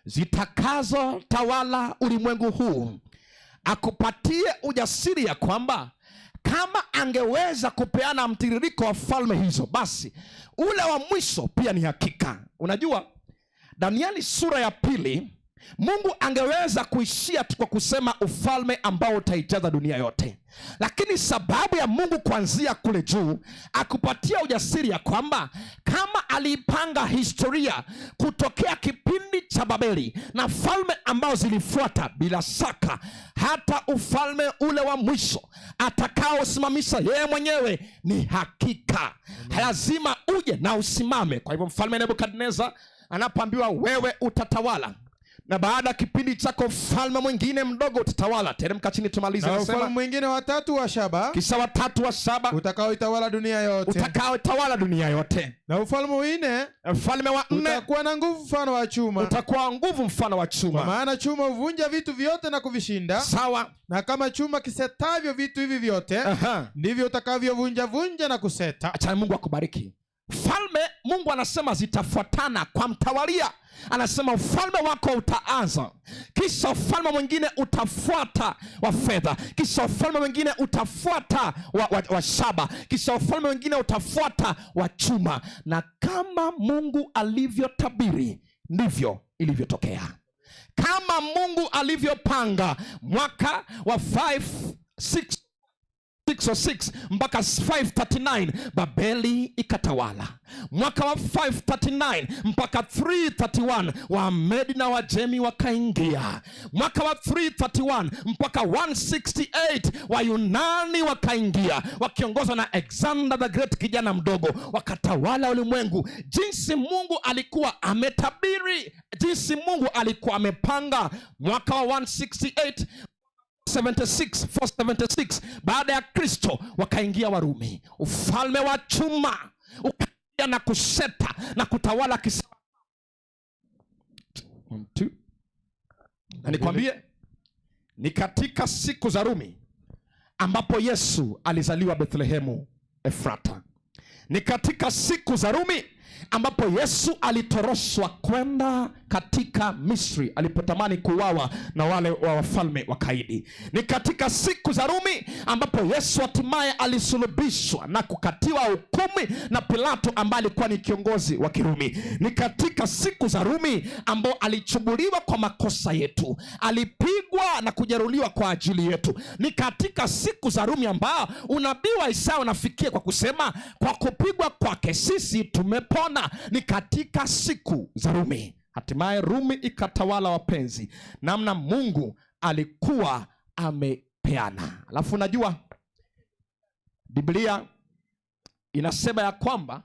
[SPEAKER 6] zitakazotawala ulimwengu huu, akupatie ujasiri ya kwamba kama angeweza kupeana mtiririko wa falme hizo, basi ule wa mwisho pia ni hakika. Unajua, Danieli sura ya 2, Mungu angeweza kuishia tu kwa kusema ufalme ambao utaijaza dunia yote, lakini sababu ya Mungu kuanzia kule juu akupatia ujasiri ya kwamba kama aliipanga historia kutokea kipindi cha Babeli na falme ambao zilifuata, bila shaka hata ufalme ule wa mwisho atakaosimamisha yeye mwenyewe ni hakika. Lazima uje na usimame. Kwa hivyo mfalme Nebukadneza anapoambiwa wewe utatawala, na baada ya kipindi chako mfalme mwingine mdogo utatawala. Teremka chini tumalize.
[SPEAKER 2] Na
[SPEAKER 6] Anasema,
[SPEAKER 2] ufalme mwingine watatu wa shaba
[SPEAKER 6] kisha watatu wa saba
[SPEAKER 2] utakaoitawala dunia yote,
[SPEAKER 6] utakaotawala dunia yote.
[SPEAKER 2] na ufalme wanne
[SPEAKER 6] Mfalme wa nne
[SPEAKER 2] utakuwa na nguvu mfano wa chuma,
[SPEAKER 6] utakuwa nguvu mfano wa
[SPEAKER 2] kwa
[SPEAKER 6] chuma.
[SPEAKER 2] maana chuma huvunja vitu vyote na kuvishinda,
[SPEAKER 6] Sawa.
[SPEAKER 2] na kama chuma kisetavyo vitu hivi vyote, ndivyo utakavyovunja vunja na kuseta.
[SPEAKER 6] Acha Mungu akubariki. Falme Mungu anasema zitafuatana kwa mtawalia. Anasema ufalme wako utaanza, kisha ufalme mwingine utafuata wa fedha, kisha ufalme mwingine utafuata wa shaba, kisha ufalme mwingine utafuata wa chuma. Na kama Mungu alivyotabiri ndivyo ilivyotokea. Kama Mungu alivyopanga mwaka wa 606 mpaka 539 Babeli ikatawala. Mwaka wa 539 mpaka 331 Wamedi na Wajemi wakaingia. Mwaka wa 331 mpaka 168 Wayunani wakaingia wakiongozwa na Alexander the Great, kijana mdogo, wakatawala ulimwengu. Jinsi Mungu alikuwa ametabiri, jinsi Mungu alikuwa amepanga. Mwaka wa 168 76, 476 baada ya Kristo wakaingia Warumi, ufalme wa chuma ukaingia na kuseta na kutawala kisa. 1, 2. Na nikwambie ni katika siku za Rumi ambapo Yesu alizaliwa Bethlehemu Efrata. Ni katika siku za Rumi ambapo Yesu alitoroshwa kwenda katika Misri alipotamani kuuawa na wale wa wafalme wa kaidi. Ni katika siku za Rumi ambapo Yesu hatimaye alisulubishwa na kukatiwa hukumu na Pilato ambaye alikuwa ni kiongozi wa Kirumi. Ni katika siku za Rumi ambao alichubuliwa kwa makosa yetu, alipigwa na kujeruhiwa kwa ajili yetu. Ni katika siku za Rumi ambao unabii wa Isaya unafikia kwa kusema kwa kupigwa kwake sisi tumepona. Ni katika siku za Rumi. Hatimaye Rumi ikatawala, wapenzi, namna Mungu alikuwa amepeana. Alafu unajua Biblia inasema ya kwamba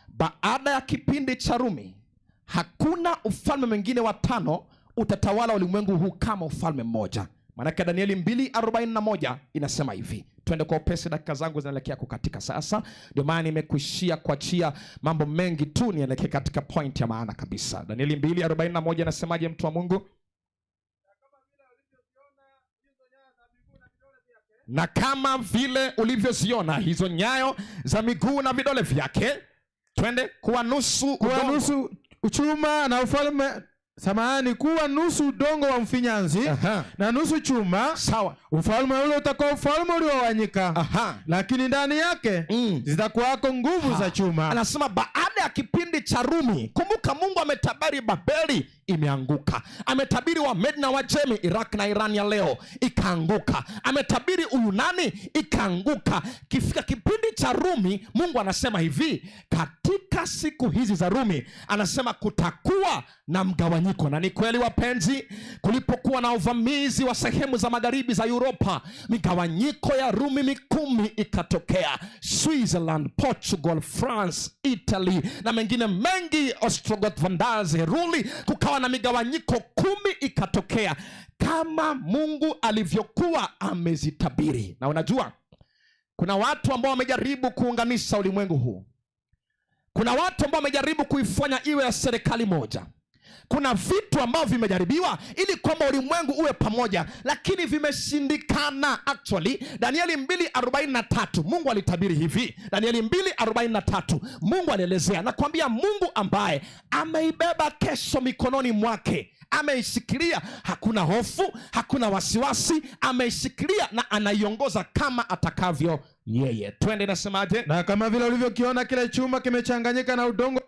[SPEAKER 6] baada ya kipindi cha Rumi hakuna ufalme mwingine wa tano utatawala ulimwengu huu kama ufalme mmoja. Maanake Danieli 2:41 inasema hivi. Twende kwa upesi, dakika zangu zinaelekea kukatika sasa, ndio maana nimekuishia kuachia mambo mengi tu, nielekee katika point ya maana kabisa. Danieli 2:41 inasemaje, mtu wa Mungu? Na kama vile ulivyoziona hizo nyayo za miguu na vidole vyake, twende, kuwa nusu
[SPEAKER 2] Kuwa
[SPEAKER 6] udongo.
[SPEAKER 2] nusu chuma na ufalme, samahani, kuwa nusu udongo wa mfinyanzi na nusu chuma.
[SPEAKER 6] Sawa.
[SPEAKER 2] Ufalme ule utakuwa ufalme uliowanyika, lakini ndani yake zitakuwako nguvu za chuma.
[SPEAKER 6] Anasema baada ya kipindi cha Rumi, kumbuka Mungu ametabiri Babeli imeanguka, ametabiri Wamedi na Wajemi, Iraq na Iran ya leo ikaanguka, ametabiri Uyunani ikaanguka. Kifika kipindi cha Rumi, Mungu anasema hivi, katika siku hizi za Rumi, anasema kutakuwa na mgawanyiko. Na ni kweli wapenzi, kulipokuwa na uvamizi wa sehemu za magharibi za Uropa, migawanyiko ya Rumi mikumi ikatokea. Switzerland, Portugal, France, Italy na mengine mengi, Ostrogoth, Vandals, Heruli, kukawa na migawanyiko 10 ikatokea kama Mungu alivyokuwa amezitabiri. Na unajua kuna watu ambao wamejaribu kuunganisha ulimwengu huu. Kuna watu ambao wamejaribu kuifanya iwe ya serikali moja. Kuna vitu ambavyo vimejaribiwa ili kwamba ulimwengu uwe pamoja, lakini vimeshindikana. Actually, Danieli 2:43 Mungu alitabiri hivi. Danieli 2:43 Mungu alielezea. Nakwambia Mungu ambaye ameibeba kesho mikononi mwake, ameishikilia, hakuna hofu, hakuna wasiwasi, ameishikilia na anaiongoza kama atakavyo yeye. Twende, nasemaje?
[SPEAKER 2] Na kama vile ulivyokiona kile chuma kimechanganyika na udongo,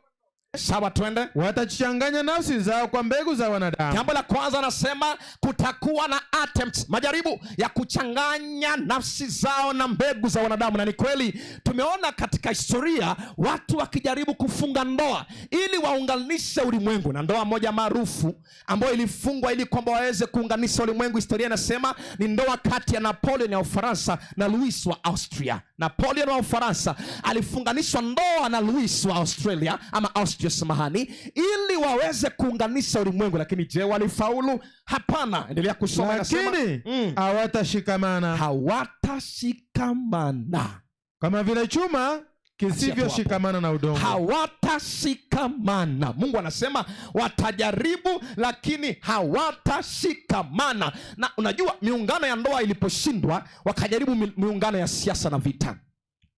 [SPEAKER 6] Sawa, twende.
[SPEAKER 2] Watachichanganya nafsi zao kwa mbegu za wanadamu.
[SPEAKER 6] Jambo la kwanza anasema kutakuwa na attempts, majaribu ya kuchanganya nafsi zao na mbegu za wanadamu. Na ni kweli tumeona katika historia watu wakijaribu kufunga ndoa ili waunganishe ulimwengu. Na ndoa moja maarufu ambayo ilifungwa ili kwamba waweze kuunganisha ulimwengu, historia inasema ni ndoa kati ya Napoleon ya Ufaransa na Louis wa Austria. Napoleon wa Ufaransa alifunganishwa ndoa na Louis wa Australia, ama Austria samahani, ili waweze kuunganisha ulimwengu. Lakini je, walifaulu? Hapana. Endelea kusoma, inasema,
[SPEAKER 2] Lakini hawatashikamana.
[SPEAKER 6] Hawatashikamana.
[SPEAKER 2] Kama vile chuma kisivyoshikamana na udongo.
[SPEAKER 6] Hawatashikamana. Mungu anasema watajaribu lakini hawatashikamana. Na unajua miungano ya ndoa iliposhindwa, wakajaribu miungano ya siasa na vita.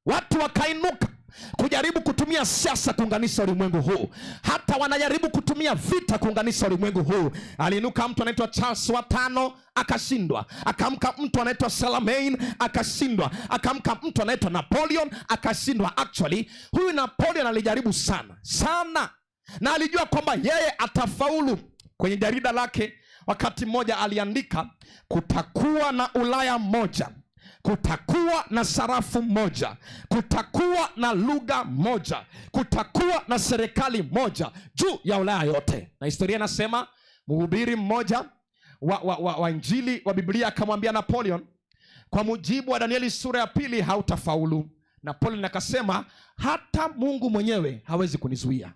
[SPEAKER 6] Watu wakainuka kujaribu kutumia siasa kuunganisha ulimwengu huu. Hata wanajaribu kutumia vita kuunganisha ulimwengu huu. Aliinuka mtu anaitwa Charles wa 5 akashindwa. Akamka mtu anaitwa Charlemagne akashindwa. Akamka mtu anaitwa Napoleon akashindwa. Actually huyu Napoleon alijaribu sana sana, na alijua kwamba yeye atafaulu. Kwenye jarida lake wakati mmoja aliandika, kutakuwa na Ulaya moja, kutakuwa na sarafu moja, kutakuwa na lugha moja, kutakuwa na serikali moja juu ya Ulaya yote. Na historia inasema mhubiri mmoja wa Injili wa Biblia akamwambia Napoleon, kwa mujibu wa Danieli sura ya 2 hautafaulu. Napoleon akasema, hata Mungu mwenyewe hawezi kunizuia.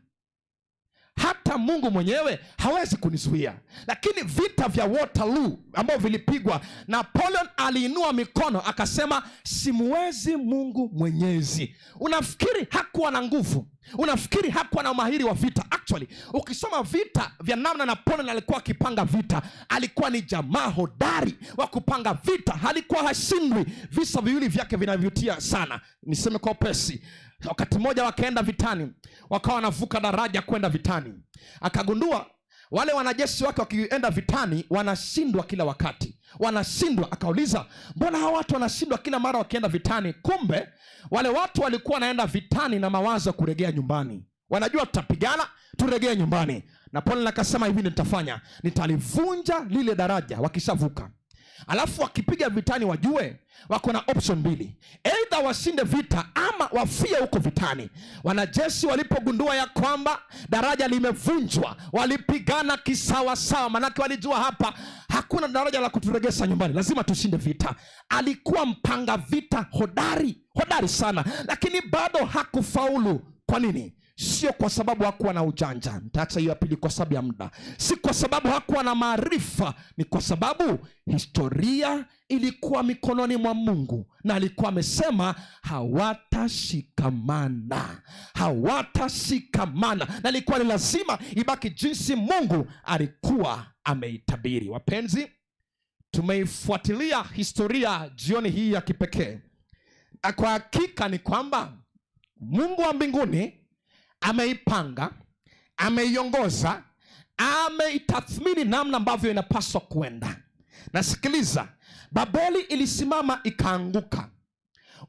[SPEAKER 6] Hata Mungu mwenyewe hawezi kunizuia. Lakini vita vya Waterloo ambao vilipigwa, Napoleon aliinua mikono akasema, simuwezi Mungu mwenyezi. Unafikiri hakuwa na nguvu? Unafikiri hakuwa na umahiri wa vita? Actually, ukisoma vita vya namna Napoleon alikuwa akipanga vita, alikuwa ni jamaa hodari wa kupanga vita, alikuwa hashindwi. Visa viwili vyake vinavutia sana, niseme kwa upesi. Wakati mmoja wakaenda vitani, wakawa wanavuka daraja kwenda vitani, akagundua wale wanajeshi wake wakienda vitani wanashindwa kila wakati, wanashindwa. Akauliza, mbona hawa watu wanashindwa kila mara wakienda vitani? Kumbe wale watu walikuwa wanaenda vitani na mawazo ya kuregea nyumbani, wanajua tutapigana turegee nyumbani. Napoleon akasema hivi, nitafanya, nitalivunja lile daraja wakishavuka, alafu wakipiga vitani wajue wako na option mbili, either washinde vita ama wafie huko vitani. Wanajeshi walipogundua ya kwamba daraja limevunjwa, walipigana kisawasawa, manake walijua hapa hakuna daraja la kuturegesha nyumbani, lazima tushinde vita. Alikuwa mpanga vita hodari, hodari sana, lakini bado hakufaulu. Kwa nini? Sio kwa sababu hakuwa na ujanja, nitaacha hiyo ya pili kwa sababu ya muda. Si kwa sababu hakuwa na maarifa, ni kwa sababu historia ilikuwa mikononi mwa Mungu na alikuwa amesema hawatashikamana, hawatashikamana, na ilikuwa ni lazima ibaki jinsi Mungu alikuwa ameitabiri. Wapenzi, tumeifuatilia historia jioni hii ya kipekee, na kwa hakika ni kwamba Mungu wa mbinguni ameipanga, ameiongoza, ameitathmini namna ambavyo inapaswa kuenda. Nasikiliza, Babeli ilisimama ikaanguka,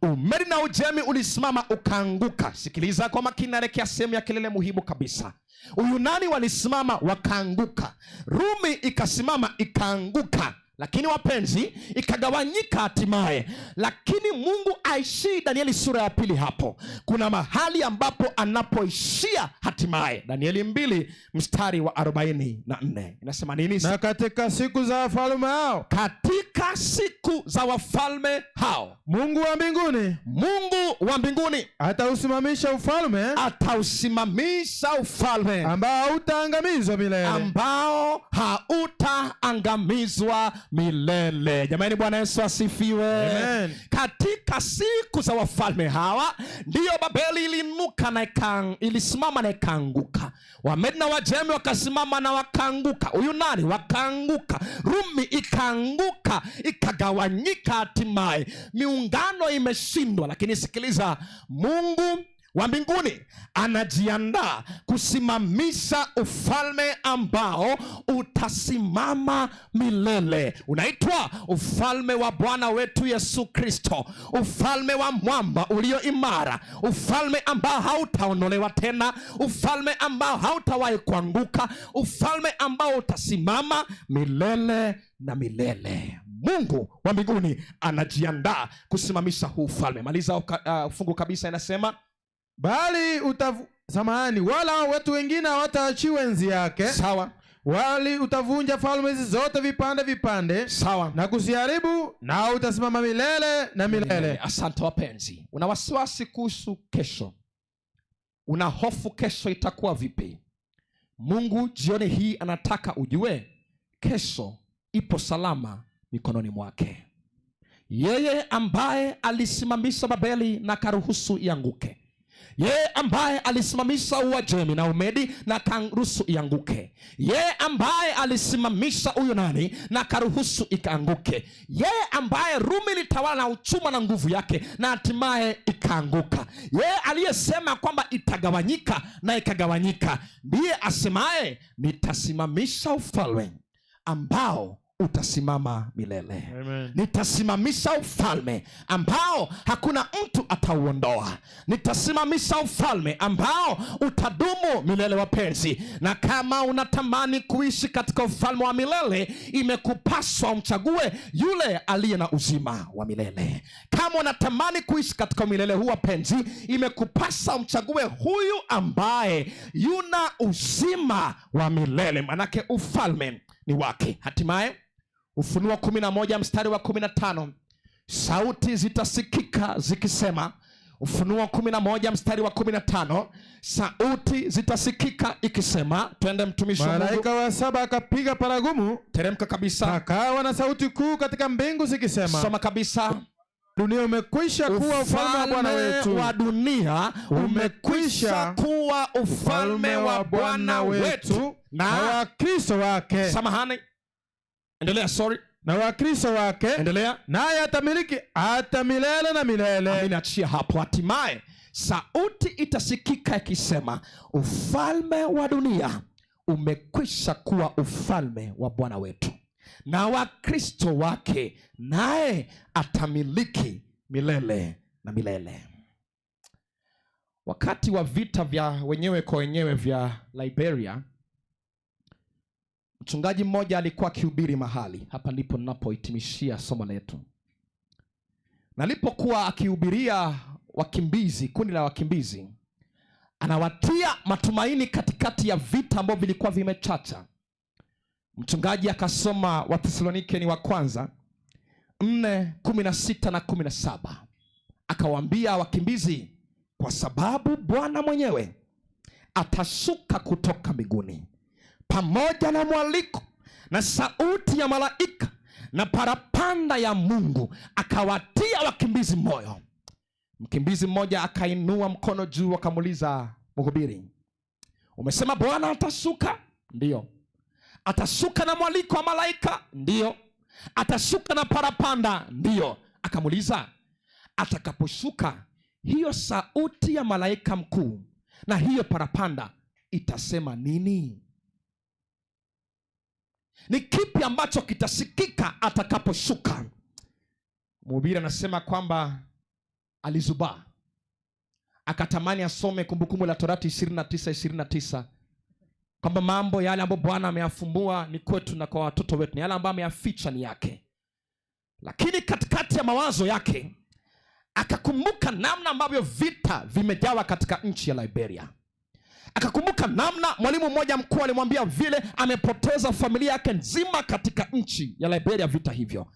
[SPEAKER 6] Umedi na Ujemi ulisimama ukaanguka. Sikiliza kwa makini, naelekea sehemu ya kilele muhimu kabisa. Uyunani walisimama wakaanguka, Rumi ikasimama ikaanguka, lakini wapenzi, ikagawanyika hatimaye. Lakini Mungu aishii Danieli sura ya 2 hapo. Kuna mahali ambapo anapoishia hatimaye. Danieli 2 mstari wa 44 inasema nini?
[SPEAKER 2] Na katika siku za wafalme hao,
[SPEAKER 6] katika siku za wafalme hao,
[SPEAKER 2] Mungu wa mbinguni,
[SPEAKER 6] Mungu wa mbinguni
[SPEAKER 2] atausimamisha ufalme,
[SPEAKER 6] atausimamisha ufalme
[SPEAKER 2] ambao hautaangamizwa milele,
[SPEAKER 6] ambao hautaangamizwa milele. Jamani, Bwana Yesu asifiwe.
[SPEAKER 2] Amen.
[SPEAKER 6] Katika siku za wafalme hawa ndiyo Babeli iliinuka na ilisimama na ikaanguka. Wamedi na Wajemi wakasimama na wakaanguka. Uyunani wakaanguka. Rumi ikaanguka, ikagawanyika hatimaye. Miungano imeshindwa, lakini sikiliza, Mungu wa mbinguni anajiandaa kusimamisha ufalme ambao utasimama milele. Unaitwa ufalme wa Bwana wetu Yesu Kristo, ufalme wa mwamba ulio imara, ufalme ambao hautaondolewa tena, ufalme ambao hautawahi kuanguka, ufalme ambao utasimama milele na milele. Mungu wa mbinguni anajiandaa kusimamisha huu ufalme. Maliza fungu kabisa, inasema
[SPEAKER 2] bali samahani, wala watu wengine hawataachiwa enzi yake.
[SPEAKER 6] Sawa.
[SPEAKER 2] Wali utavunja falme hizi zote vipande vipande.
[SPEAKER 6] Sawa.
[SPEAKER 2] Na kuziharibu, na utasimama milele na milele.
[SPEAKER 6] Asante wapenzi. Una wasiwasi kuhusu kesho? Una hofu kesho itakuwa vipi? Mungu jioni hii anataka ujue kesho ipo salama mikononi mwake. Yeye ambaye alisimamisha Babeli na karuhusu ianguke, yeye ambaye alisimamisha Uajemi na Umedi na karuhusu ianguke, yeye ambaye alisimamisha Uyunani na karuhusu ikaanguke, yeye ambaye Rumi ilitawala na uchuma na nguvu yake na hatimaye ikaanguka, yeye aliyesema kwamba itagawanyika na ikagawanyika, ndiye asemaye nitasimamisha ufalme ambao utasimama milele.
[SPEAKER 2] Amen.
[SPEAKER 6] Nitasimamisha ufalme ambao hakuna mtu atauondoa. Nitasimamisha ufalme ambao utadumu milele, wapenzi. Na kama unatamani kuishi katika ufalme wa milele, imekupaswa umchague yule aliye na uzima wa milele. Kama unatamani kuishi katika milele huu, wapenzi, imekupasa umchague huyu ambaye yuna uzima wa milele, manake ufalme ni wake. Hatimaye Ufunuo 11 mstari wa 15, sauti zitasikika zikisema. Ufunuo 11 mstari wa 15, sauti zitasikika ikisema. Twende mtumishi wa Mungu.
[SPEAKER 2] Malaika wa saba akapiga paragumu.
[SPEAKER 6] Teremka kabisa.
[SPEAKER 2] Akawa na sauti kuu katika mbingu zikisema.
[SPEAKER 6] Soma kabisa.
[SPEAKER 2] Dunia umekwisha kuwa ufalme wa Bwana wetu
[SPEAKER 6] wa dunia umekwisha kuwa ufalme wa Bwana wetu
[SPEAKER 2] na wa Kristo wake.
[SPEAKER 6] Samahani, endelea, sorry.
[SPEAKER 2] Na wa Kristo wake.
[SPEAKER 6] Endelea.
[SPEAKER 2] Naye atamiliki hata milele na milele.
[SPEAKER 6] Amina, achia hapo. Hatimaye sauti itasikika ikisema, ufalme wa dunia umekwisha kuwa ufalme wa Bwana wetu na wa Kristo wake, naye atamiliki milele na milele. Wakati wa vita vya wenyewe kwa wenyewe vya Liberia, mchungaji mmoja alikuwa akihubiri mahali hapa. Ndipo ninapohitimishia somo letu. Nalipokuwa akihubiria wakimbizi, kundi la wakimbizi, anawatia matumaini katikati ya vita ambavyo vilikuwa vimechacha. Mchungaji akasoma Wathesalonike ni wa kwanza 4:16 na 17, akawaambia wakimbizi, kwa sababu Bwana mwenyewe atashuka kutoka mbinguni pamoja na mwaliko na sauti ya malaika na parapanda ya Mungu, akawatia wakimbizi moyo. Mkimbizi mmoja akainua mkono juu akamuuliza mhubiri, umesema Bwana atashuka? Ndiyo. Atashuka na mwaliko wa malaika? Ndiyo. Atashuka na parapanda? Ndiyo. Akamuuliza, atakaposhuka hiyo sauti ya malaika mkuu na hiyo parapanda itasema nini? Ni kipi ambacho kitasikika atakaposhuka? Mhubiri anasema kwamba alizubaa, akatamani asome Kumbukumbu la Torati 29:29, kwamba mambo yale ambayo Bwana ameyafumbua ni kwetu na kwa watoto wetu, ni yale ambayo ameyaficha ni yake. Lakini katikati ya mawazo yake akakumbuka namna ambavyo vita vimejawa katika nchi ya Liberia. Akakumbuka namna mwalimu mmoja mkuu alimwambia vile amepoteza familia yake nzima katika nchi ya Liberia vita hivyo.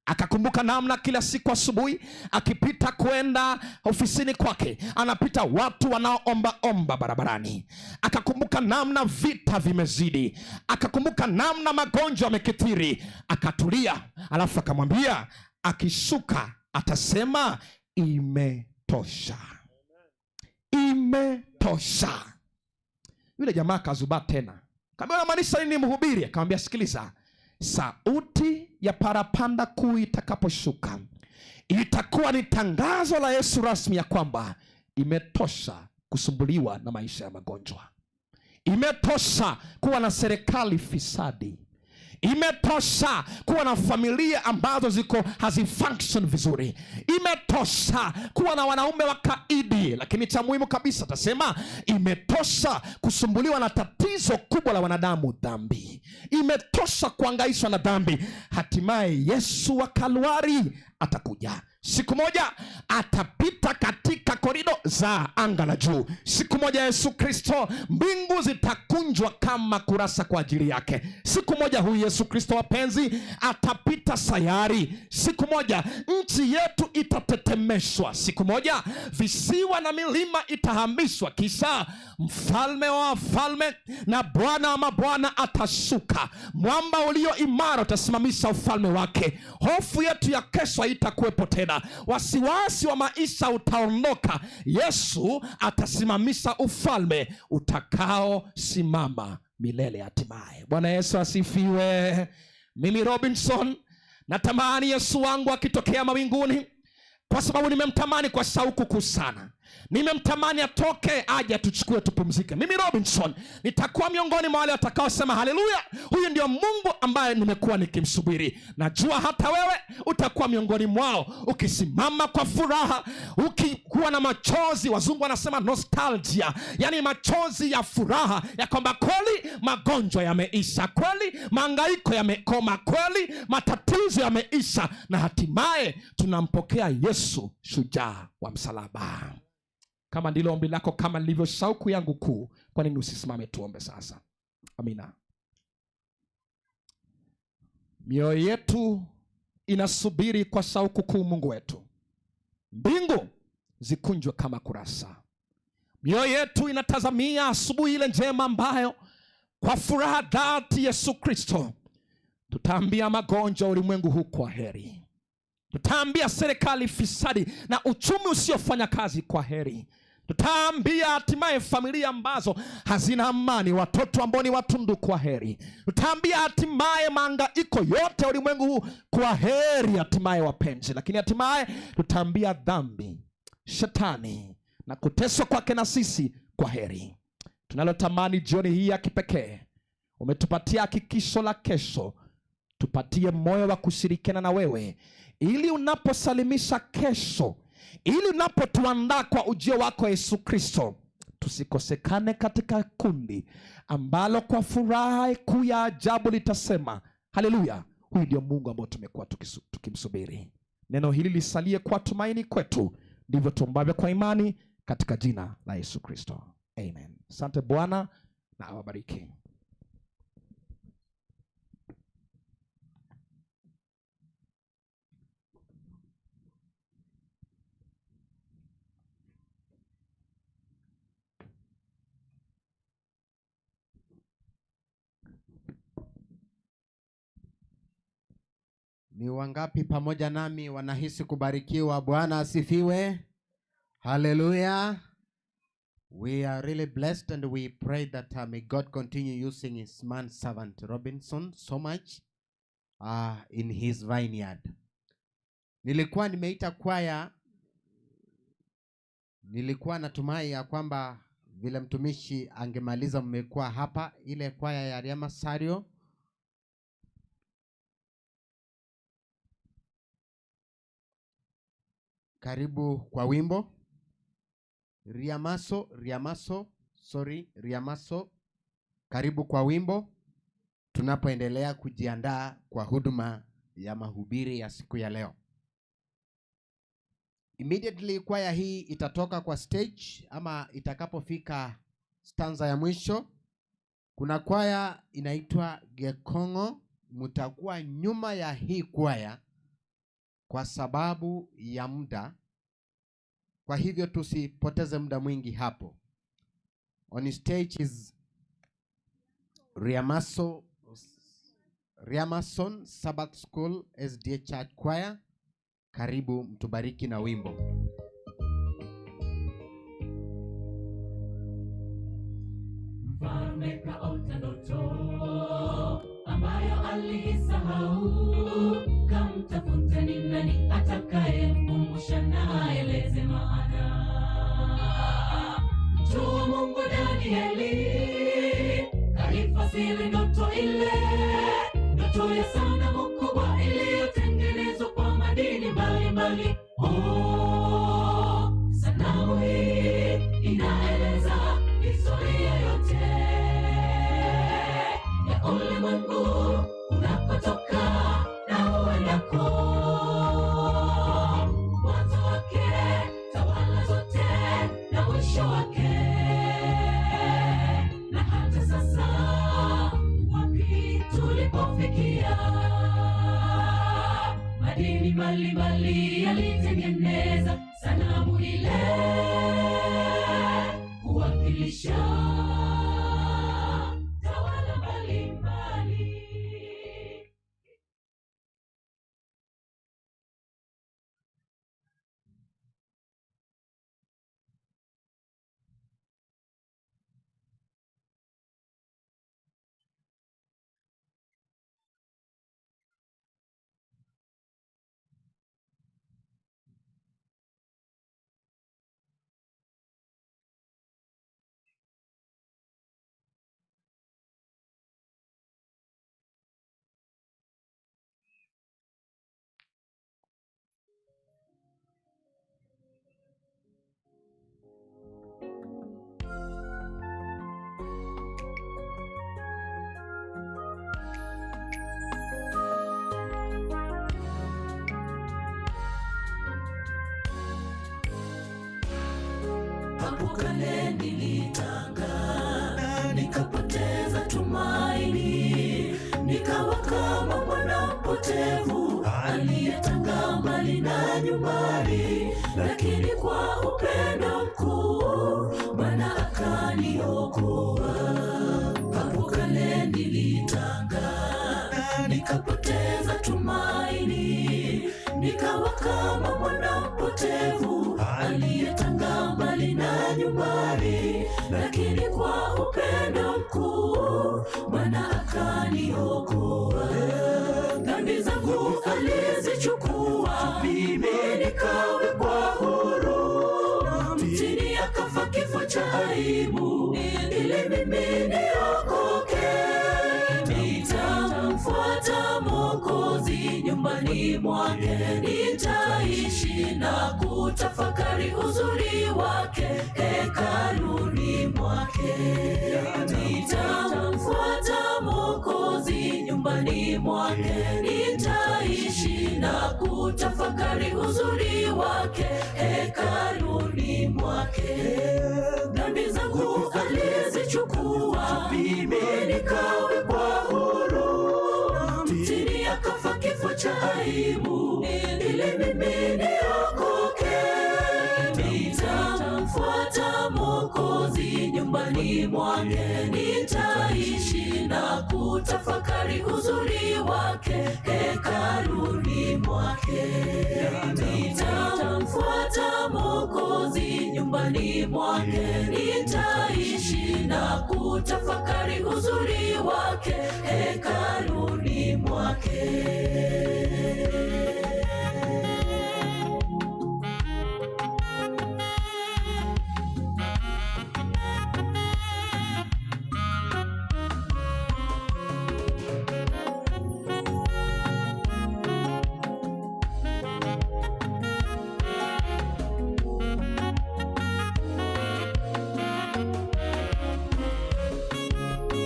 [SPEAKER 6] Akakumbuka namna kila siku asubuhi akipita kwenda ofisini kwake anapita watu wanaoomba omba barabarani. Akakumbuka namna vita vimezidi. Akakumbuka namna magonjwa yamekithiri. Akatulia, alafu akamwambia akishuka atasema imetosha, imetosha. Yule jamaa akazubaa tena, akamwambia unamaanisha nini mhubiri? Akamwambia sikiliza, sauti ya parapanda kuu itakaposhuka itakuwa ni tangazo la Yesu rasmi ya kwamba imetosha kusumbuliwa na maisha ya magonjwa, imetosha kuwa na serikali fisadi, imetosha kuwa na familia ambazo ziko hazifunction vizuri, imetosha kuwa na wanaume wakaidi. Lakini cha muhimu kabisa atasema imetosha kusumbuliwa na tatizo kubwa la wanadamu, dhambi. Imetosha kuangaishwa na dhambi. Hatimaye Yesu wa Kalvari atakuja siku moja, atapita katika korido za anga la juu. Siku moja Yesu Kristo, mbingu zitakunjwa kama kurasa kwa ajili yake. Siku moja huyu Yesu Kristo wapenzi, atapita sayari. Siku moja nchi yetu itatetemeshwa. Siku moja visiwa na milima itahamishwa. Kisha mfalme wa wafalme na Bwana wa mabwana atashuka. Mwamba ulio imara utasimamisha ufalme wake. Hofu yetu ya kesho haitakuwepo tena, wasiwasi wa maisha utaondoka. Yesu atasimamisha ufalme utakaosimama milele hatimaye. Bwana Yesu asifiwe. Mimi Robinson natamani Yesu wangu akitokea mawinguni, kwa sababu nimemtamani kwa shauku kuu sana. Nimemtamani atoke aje atuchukue tupumzike. Mimi Robinson nitakuwa miongoni mwa wale watakaosema haleluya, huyu ndio Mungu ambaye nimekuwa nikimsubiri. Najua hata wewe utakuwa miongoni mwao, ukisimama kwa furaha, ukikuwa na machozi. Wazungu wanasema nostalgia, yani machozi ya furaha ya kwamba kweli magonjwa yameisha, kweli mahangaiko yamekoma, kweli matatizo yameisha, na hatimaye tunampokea Yesu shujaa wa msalaba. Kama ndilo ombi lako, kama lilivyo shauku yangu kuu, kwa nini usisimame tuombe sasa? Amina. Mioyo yetu inasubiri kwa shauku kuu Mungu wetu, mbingu zikunjwe kama kurasa. Mioyo yetu inatazamia asubuhi ile njema ambayo kwa furaha dhati Yesu Kristo tutaambia magonjwa ulimwengu huu kwa heri. Tutaambia serikali fisadi na uchumi usiofanya kazi kwa heri. Tutaambia hatimaye familia ambazo hazina amani, watoto ambao ni watundu kwa heri. Tutaambia hatimaye mahangaiko yote ya ulimwengu huu kwa heri, hatimaye wapenzi. Lakini hatimaye tutaambia dhambi, shetani na kuteswa kwake na sisi kwa heri. Tunalotamani jioni hii ya kipekee, umetupatia hakikisho la kesho, tupatie moyo wa kushirikiana na wewe, ili unaposalimisha kesho, ili unapotuandaa kwa ujio wako Yesu Kristo, tusikosekane katika kundi ambalo kwa furaha kuu ya ajabu litasema haleluya, huyu ndio Mungu ambao tumekuwa tukimsubiri. Neno hili lisalie kwa tumaini kwetu, ndivyo tuombavyo kwa imani katika jina la Yesu Kristo, amen. Asante Bwana na awabariki.
[SPEAKER 3] Ni wangapi pamoja nami wanahisi kubarikiwa? Bwana asifiwe. Hallelujah. We are really blessed and we pray that may God continue using his man servant Robinson so much in his vineyard. Nilikuwa nimeita kwaya, nilikuwa natumai ya kwamba vile mtumishi angemaliza mmekuwa hapa, ile kwaya ya Riama Sario. Karibu kwa wimbo. Riamaso, Riamaso. Karibu kwa wimbo tunapoendelea kujiandaa kwa huduma ya mahubiri ya siku ya leo. Immediately kwaya hii itatoka kwa stage ama itakapofika stanza ya mwisho, kuna kwaya inaitwa Gekongo, mtakuwa nyuma ya hii kwaya kwa sababu ya muda. Kwa hivyo tusipoteze muda mwingi hapo. On stage is Riamason Sabbath School SDA Church Choir. Karibu mtubariki na wimbo.
[SPEAKER 4] Mfalme kaota ndoto ambayo aliisahau, kamtafuta ni nani atakayemkumbusha na aeleze maana. Mtu wa Mungu Danieli kalifasiri ndoto ile, ndoto ya sanamu kubwa iliyotengenezwa kwa madini mbalimbali. Oh, sanamu hii inaeleza historia yote ya ulimwengu, unakotoka na uendako, mwanzo wake, tawala zote na mwisho wake. Na hata sasa wapi tulipofikia, madini mbalimbali yalitengeneza sanamu ile kuwakilisha tawala mbalimbali. Hapo kale nilitanga, nikapoteza tumaini, nikawa kama mwana mpotevu aliyetanga mbali na nyumbani, lakini kwa upendo mkuu Bwana akaniokoa. Hapo kale nilitanga, nikapoteza tumaini, Nikawa kama mwana mpotevu aliyetanga mbali na nyumbani, lakini kwa upendo mkuu Bwana akaniokoa. Dhambi zangu alizichukua, mimi nikawekwa huru. Mtini akafa kifo cha aibu, ili mimi niokoke. Nitamfuata Mwokozi nyumbani mwake, nitaishi na kutafakari uzuri wake hekaluni mwake. Nitamfuata Mwokozi nyumbani mwake, nitaishi na kutafakari uzuri wake hekaluni mwake. Dhambi zangu alizichukua, mimi nikawekwa huru. Mtini akafa kifo cha aibu, ili mimi niokoke. Nitamfuata Mwokozi nyumbani mwake, nitaishi na kutafakari uzuri wake hekaluni mwake. Nitamfuata Mwokozi nyumbani mwake, nitaishi na kutafakari uzuri wake hekaluni mwake.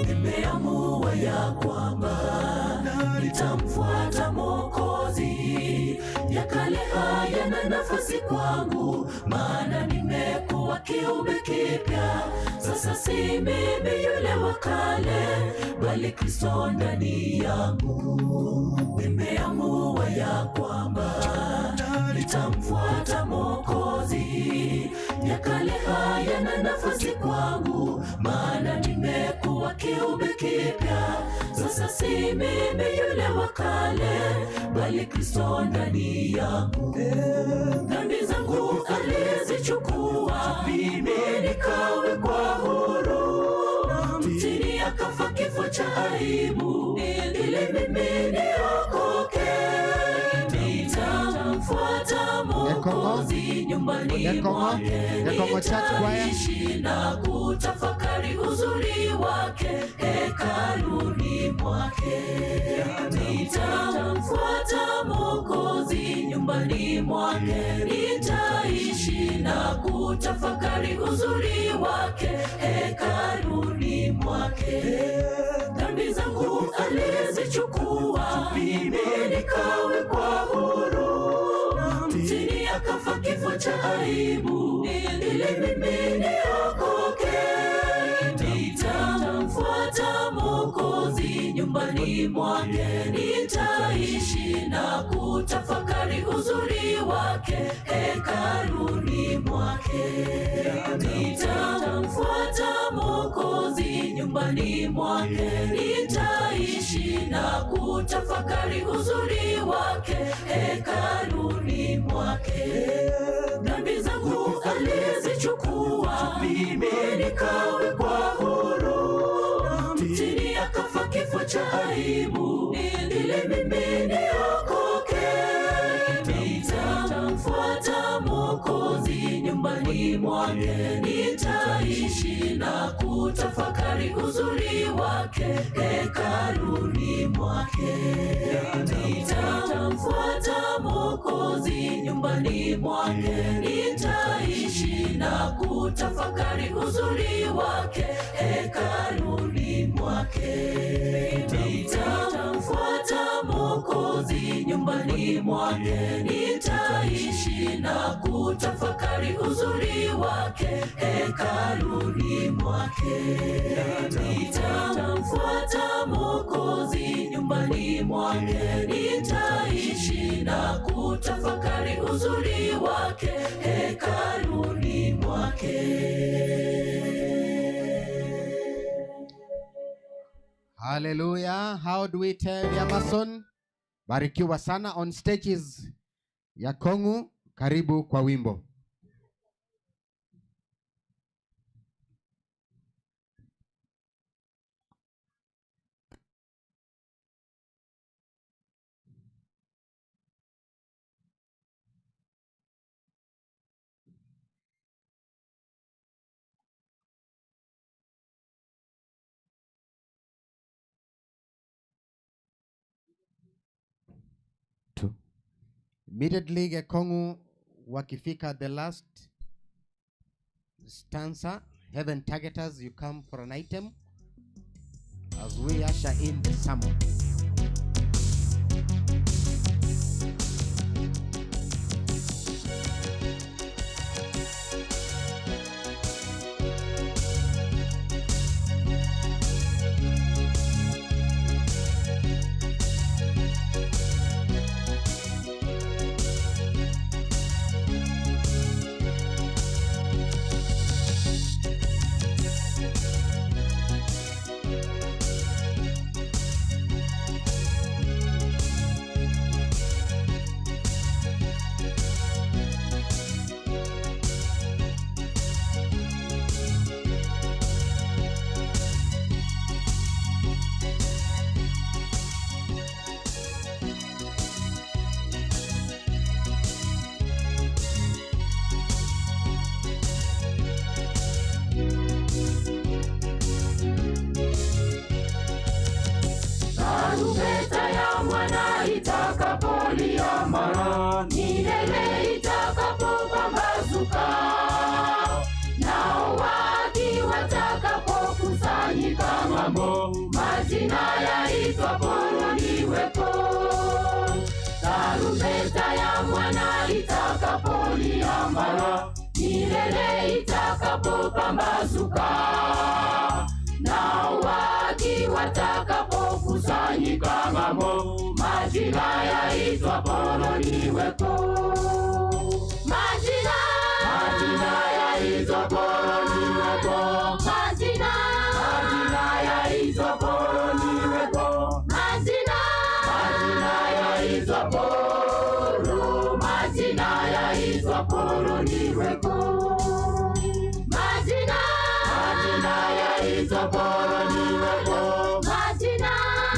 [SPEAKER 4] Nimeamua ya kwamba nitamfuata Mwokozi, ya kale hayana nafasi kwangu, maana nimekuwa kiumbe kipya. Sasa si mimi yule wa kale, bali Kristo ndani yangu. Nimeamua ya kwamba nitamfuata Mwokozi, ya kale hayana nafasi kwangu, maana nimekuwa kiumbe kipya. Sasa si mimi yule wa kale, bali Kristo ndani yangu. Dhambi zangu alizichukua, mimi nikawekwa huru. Mtini akafa kifo cha aibu, ili mimi niokoke. Nitamfuata Mwokozi nyumbani
[SPEAKER 3] Nyakongo,
[SPEAKER 4] mwake,
[SPEAKER 3] Nyakongo Church Choir.
[SPEAKER 4] Nitaishi na kutafakari uzuri wake hekaluni mwake. Nitamfuata Mwokozi nyumbani mwake, nitaishi na kutafakari uzuri wake hekaluni mwake. Dhambi zangu alizichukua, mimi nikawekwa huru. Mtini akafa kifo cha aibu, ili mimi niokoke. Nitamfuata Mwokozi nyumbani mwake, nitaishi na kutafakari uzuri wake hekaluni mwake. Nitamfuata Mwokozi nyumbani mwake, nitaishi na kutafakari uzuri wake hekaluni mwake. Dhambi zangu alizichukua, mimi nikawekwa huru. Mtini akafa kifo cha aibu, ili mimi niokoke. Nitamfuata Mwokozi nyumbani mwake, nitaishi na kutafakari uzuri wake hekaluni mwake. Nitamfuata Mwokozi nyumbani mwake, nitaishi na kutafakari uzuri wake hekaluni mwake. Nitamfuata Mwokozi nyumbani mwake, nitaishi na kutafakari uzuri wake hekaluni mwake. Nitamfuata Mwokozi nyumbani mwake, nitaishi na kutafakari uzuri wake hekaluni mwake.
[SPEAKER 3] Hallelujah. How do we tell Yamason? Barikiwa sana. On stage is Yakongu, karibu kwa wimbo. Immediately Gekongu wakifika the last stanza, Heaven Targeters, you come for an item as we usher in the sermon.
[SPEAKER 4] Tarumbeta ya mwana itakapolia mara, milele itakapopambazuka, nao waki watakapokusanyika ng'ambo, majina yaitwapo niwepo. Tarumbeta ya mwana itakapolia mara, milele itakapopambazuka, nao waki watakapokusanyika ng'ambo, majina yaitwapo niwepo. Majina, majina yaitwapo niwepo. Majina, majina yaitwapo niwepo. Majina, majina yaitwapo, majina yaitwapo niwepo. Majina, majina yaitwapo niwepo. Majina,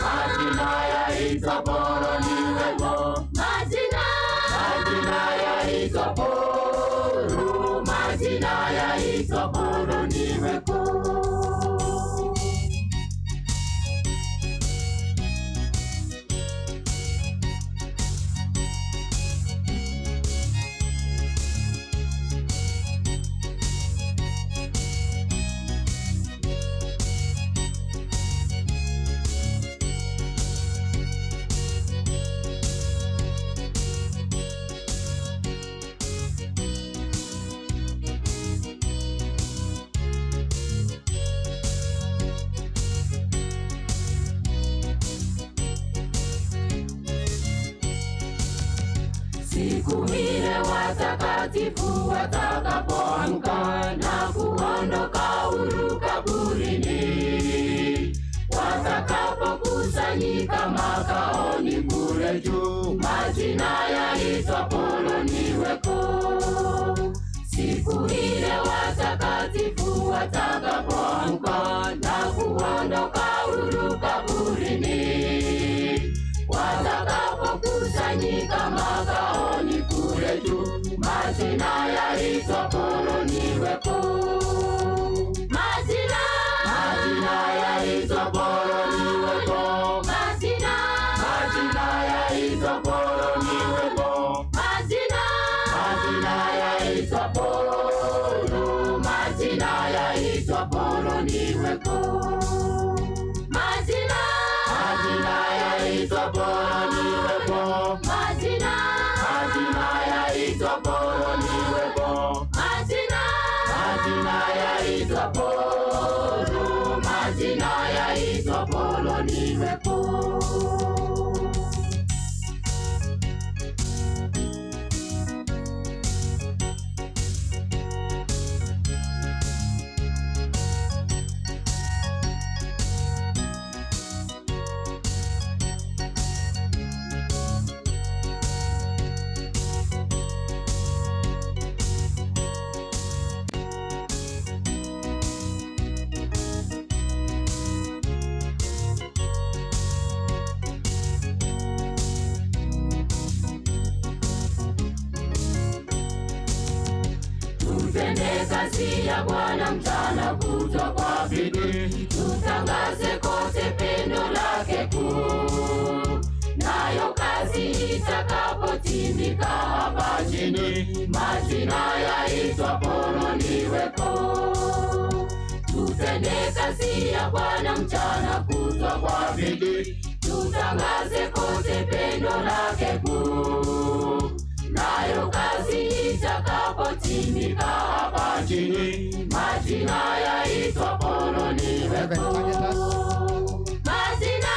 [SPEAKER 4] majina yaitwapo niwepo. Majina, majina yaitwapo, majina yaitwapo niwepo. Siku ile watakatifu watakapoamka na kuondoka huru kaburini, watakapokusanyika makaoni kule juu, majina yaitwapo niwepo. Siku ile watakatifu watakapoamka na kuondoka huru kaburini, watakapokusanyika makaoni kule juu, majina yaitwapo niwepo. Majina, majina yaitwapo niwepo. Majina, majina yaitwapo niwepo. Majina, majina yaitwapo, majina yaitwapo niwepo. Majina, majina yaitwapo niwepo. Majina, majina yaitwapo niwepo. Majina, Tutende kazi ya Bwana mchana kutwa kwa bidii, tutangaze kote pendo lake kuu. Nayo kazi itakapotimika hapa chini, majina yaitwapo niwepo. Tutende kazi ya Bwana mchana kutwa kwa bidii, tutangaze kote pendo lake kuu. Nayo kazi itakapotimika hapa chini, majina yaitwapo niwepo. Majina,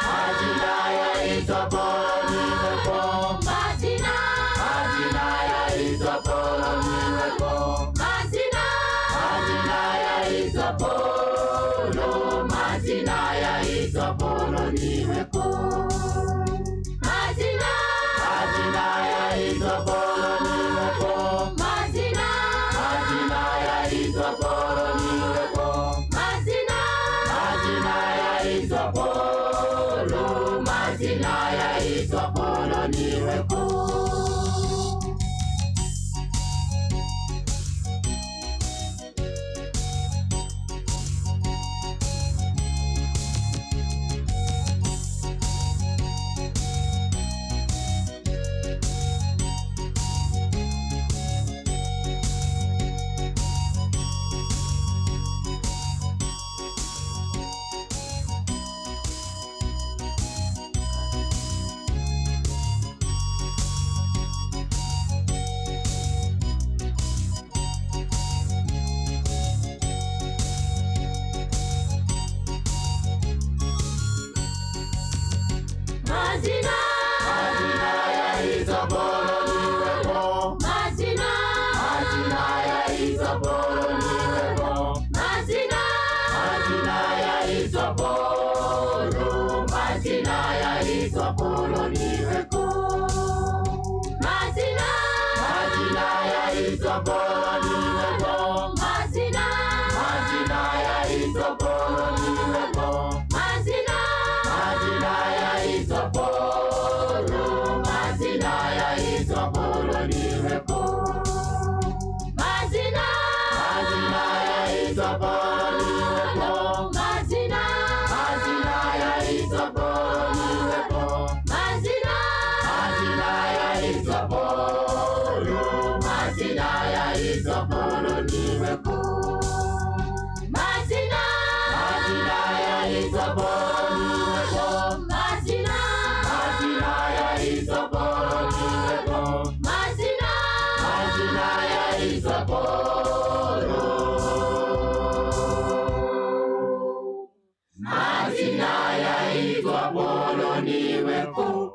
[SPEAKER 4] majina yaitwapo niwepo. Majina, majina yaitwapo niwepo. Majina, majina yaitwapo, majina yaitwapo niwepo. Majina, majina yaitwapo niwepo. Majina, majina yaitwapo niwepo. Majina, majina yaitwapo, majina yaitwapo niwepo. Majina, majina yaitwapo niwepo. Majina, majina yaitwapo niwepo. Majina, majina yaitwapo, majina yaitwapo niwepo. Majina, majina yaitwapo niwepo. Majina, majina yaitwapo niwepo. Majina, majina yaitwapo, majina yaitwapo niwepo. Majina, majina yaitwapo niwepo. Majina, majina yaitwapo niwepo. Majina, majina yaitwapo, majina yaitwapo niwepo. Majina, majina yaitwapo niwepo. Majina, majina yaitwapo niwepo. Majina, majina yaitwapo, majina yaitwapo niwepo.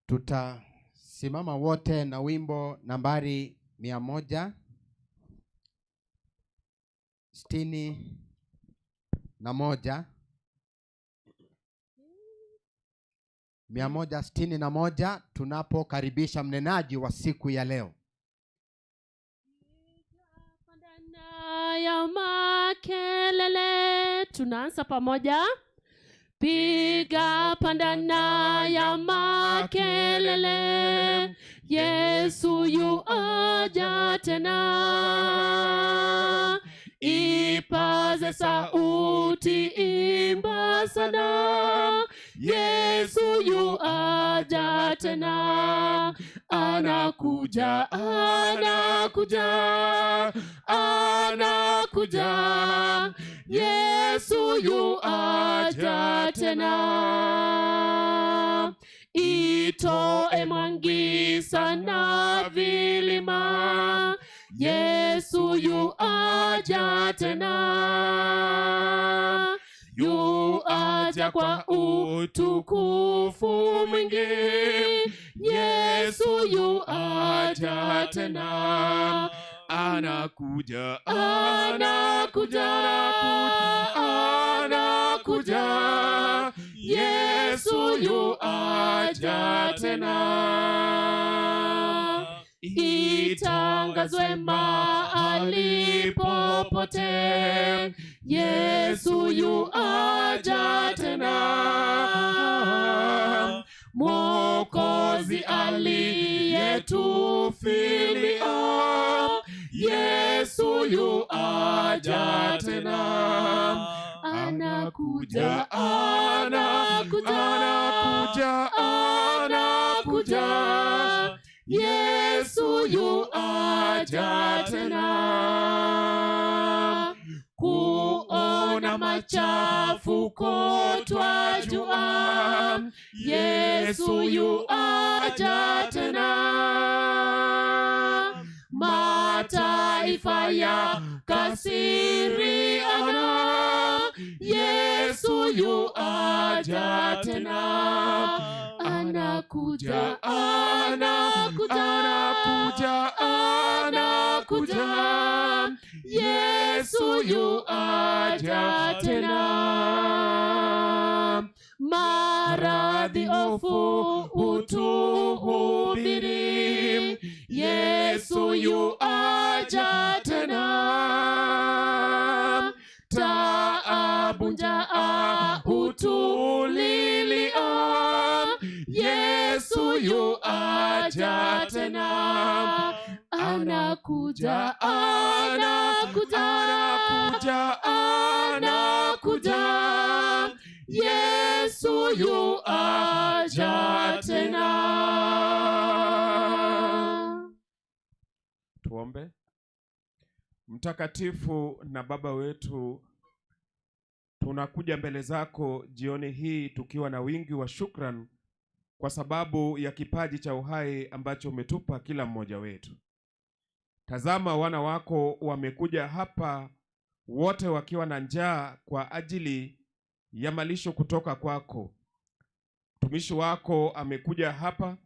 [SPEAKER 3] Tutasimama wote na wimbo nambari 161. 161 tunapokaribisha mnenaji wa siku ya leo.
[SPEAKER 7] Ya makelele, tunaanza pamoja.
[SPEAKER 4] Piga pandana ya makelele, Yesu yu aja tena. Ipaze sauti, imba sana, Yesu yu aja tena. Anakuja, anakuja, anakuja, Yesu yu aja tena. Itoe mwangi sana vilima, Yesu yu aja tena. Yu aja kwa utukufu mwingi, Yesu yu aja tena.
[SPEAKER 7] Anakuja,
[SPEAKER 4] anakuja, anakuja, Yesu yu aja tena. Itangazwe mahali popote, Yesu yu aja tena. Mwokozi aliyetufilia, Yesu yu aja tena. Anakuja, anakuja,
[SPEAKER 7] anakuja,
[SPEAKER 4] anakuja, Yesu yu aja tena. Kuona machafuko twajua, Yesu yu aja tena. Mataifa ya kasiriana, Yesu yu aja tena. Anakuja, anakuja,
[SPEAKER 7] anakuja,
[SPEAKER 4] anakuja, Yesu yu aja tena. Maradhi, hofu utuhubiri, Yesu yu aja tena. Taabu, njaa utulilia, Yesu yu aja tena. Anakuja, anakuja,
[SPEAKER 7] anakuja,
[SPEAKER 4] anakuja, Yesu yu aja tena.
[SPEAKER 7] Tuombe. Mtakatifu na Baba wetu, tunakuja mbele zako jioni hii tukiwa na wingi wa shukran kwa sababu ya kipaji cha uhai ambacho umetupa kila mmoja wetu. Tazama, wana wako wamekuja hapa wote wakiwa na njaa kwa ajili ya malisho kutoka kwako. Mtumishi wako amekuja hapa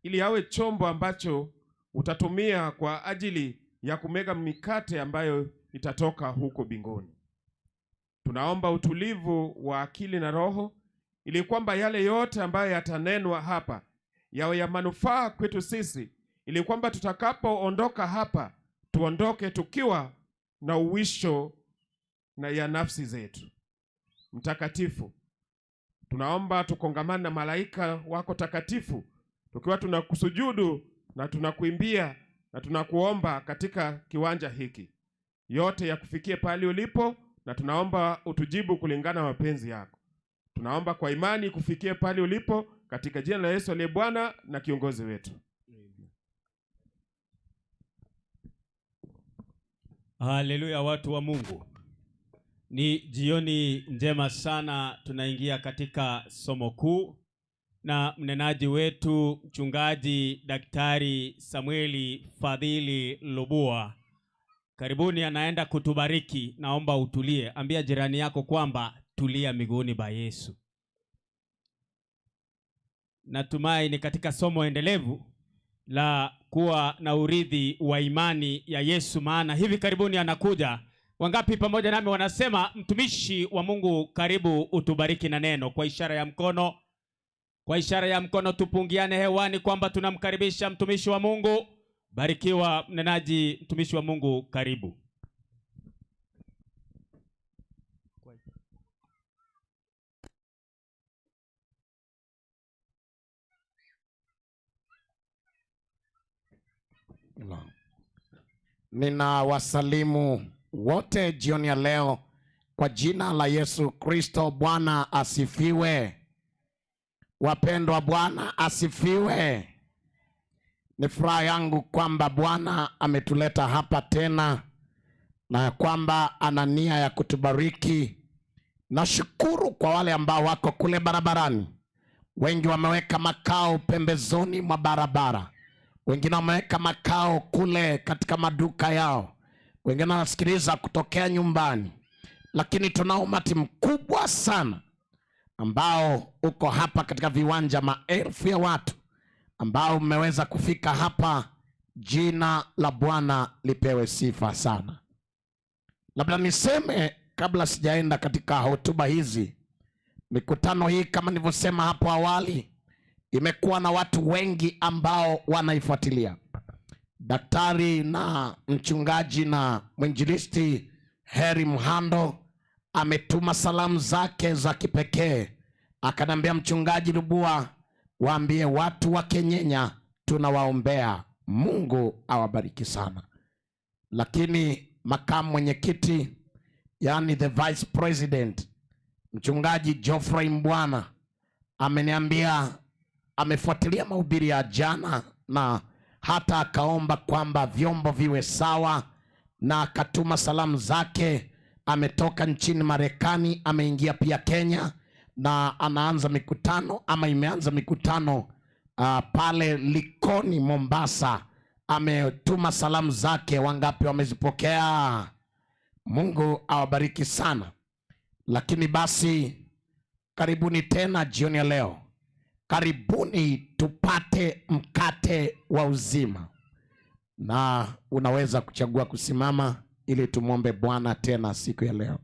[SPEAKER 7] ili awe chombo ambacho utatumia kwa ajili ya kumega mikate ambayo itatoka huko mbinguni. Tunaomba utulivu wa akili na roho ili kwamba yale yote ambayo yatanenwa hapa yawe ya manufaa kwetu sisi, ili kwamba tutakapoondoka hapa tuondoke tukiwa na uwisho na ya nafsi zetu. Mtakatifu, tunaomba tukongamane na malaika wako takatifu tukiwa tunakusujudu na tunakuimbia na tunakuomba katika kiwanja hiki, yote yakufikie pale ulipo, na tunaomba utujibu kulingana na mapenzi yako. Tunaomba kwa imani kufikie pale ulipo, katika jina la Yesu aliye Bwana na kiongozi wetu.
[SPEAKER 8] Haleluya, watu wa Mungu. Ni jioni njema sana, tunaingia katika somo kuu na mnenaji wetu Mchungaji Daktari Samueli Fadhili Lubua. Karibuni, anaenda kutubariki. Naomba utulie. Ambia jirani yako kwamba tulia miguuni ba Yesu. Natumai ni katika somo endelevu la kuwa na urithi wa imani ya Yesu, maana hivi karibuni anakuja. Wangapi pamoja nami wanasema mtumishi wa Mungu karibu utubariki na neno? Kwa ishara ya mkono, kwa ishara ya mkono tupungiane hewani kwamba tunamkaribisha mtumishi wa Mungu. Barikiwa mnenaji, mtumishi wa Mungu, karibu.
[SPEAKER 9] Ninawasalimu wote jioni ya leo kwa jina la Yesu Kristo. Bwana asifiwe. Wapendwa, Bwana asifiwe. Ni furaha yangu kwamba Bwana ametuleta hapa tena na kwamba ana nia ya kutubariki. Nashukuru kwa wale ambao wako kule barabarani. Wengi wameweka makao pembezoni mwa barabara, wengine wameweka makao kule katika maduka yao, wengine wanasikiliza kutokea nyumbani, lakini tuna umati mkubwa sana ambao uko hapa katika viwanja, maelfu ya watu ambao mmeweza kufika hapa. Jina la Bwana lipewe sifa sana. Labda niseme kabla sijaenda katika hotuba hizi, mikutano hii kama nilivyosema hapo awali imekuwa na watu wengi ambao wanaifuatilia. Daktari na mchungaji na mwinjilisti Heri Mhando ametuma salamu zake za kipekee, akaniambia, Mchungaji Lubua, waambie watu wa Kenyenya tunawaombea, Mungu awabariki sana. Lakini makamu mwenyekiti, yani the vice president, Mchungaji Geoffrey Mbwana ameniambia amefuatilia mahubiri ya jana na hata akaomba kwamba vyombo viwe sawa, na akatuma salamu zake. Ametoka nchini Marekani, ameingia pia Kenya na anaanza mikutano ama imeanza mikutano pale Likoni Mombasa. Ametuma salamu zake, wangapi wamezipokea? Mungu awabariki sana. Lakini basi karibuni tena jioni ya leo, karibuni tupate mkate wa uzima, na unaweza kuchagua kusimama ili tumwombe Bwana tena siku ya leo.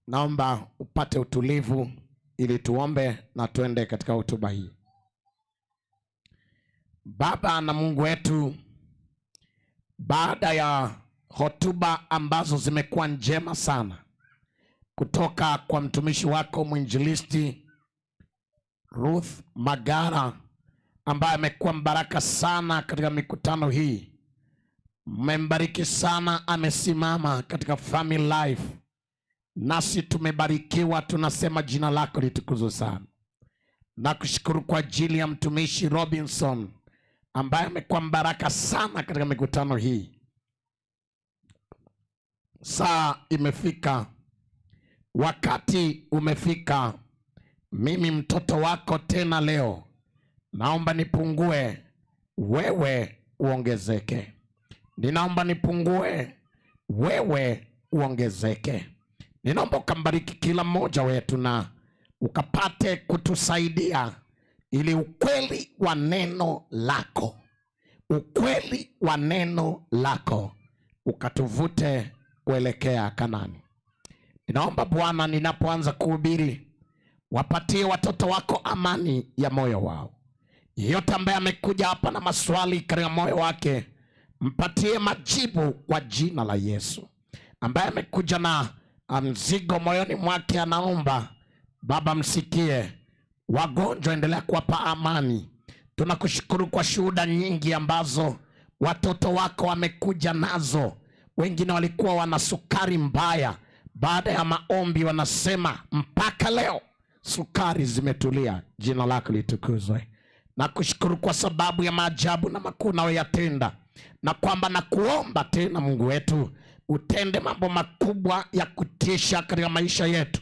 [SPEAKER 9] Naomba upate utulivu ili tuombe na tuende katika hotuba hii. Baba na Mungu wetu, baada ya hotuba ambazo zimekuwa njema sana kutoka kwa mtumishi wako mwinjilisti Ruth Magara, ambaye amekuwa mbaraka sana katika mikutano hii, mmembariki sana, amesimama katika family life, nasi tumebarikiwa, tunasema jina lako litukuzwe sana. Nakushukuru kwa ajili ya mtumishi Robinson ambaye amekuwa mbaraka sana katika mikutano hii. Saa imefika, wakati umefika, mimi mtoto wako tena leo naomba nipungue, wewe uongezeke. Ninaomba nipungue, wewe uongezeke. Ninaomba ukambariki kila mmoja wetu na ukapate kutusaidia ili ukweli wa neno lako, ukweli wa neno lako ukatuvute kuelekea Kanani. Ninaomba Bwana, ninapoanza kuhubiri, wapatie watoto wako amani ya moyo wao. Yeyote ambaye amekuja hapa na maswali katika moyo wake, mpatie majibu kwa jina la Yesu. Ambaye amekuja na mzigo moyoni mwake anaomba, Baba msikie. Wagonjwa endelea kuwapa amani. Tunakushukuru kwa shuhuda nyingi ambazo watoto wako wamekuja nazo. Wengine walikuwa wana sukari mbaya, baada ya maombi wanasema mpaka leo sukari zimetulia. Jina lako litukuzwe. Nakushukuru kwa sababu ya maajabu na makuu unayoyatenda, na kwamba nakuomba tena Mungu wetu utende mambo makubwa ya kutisha katika maisha yetu.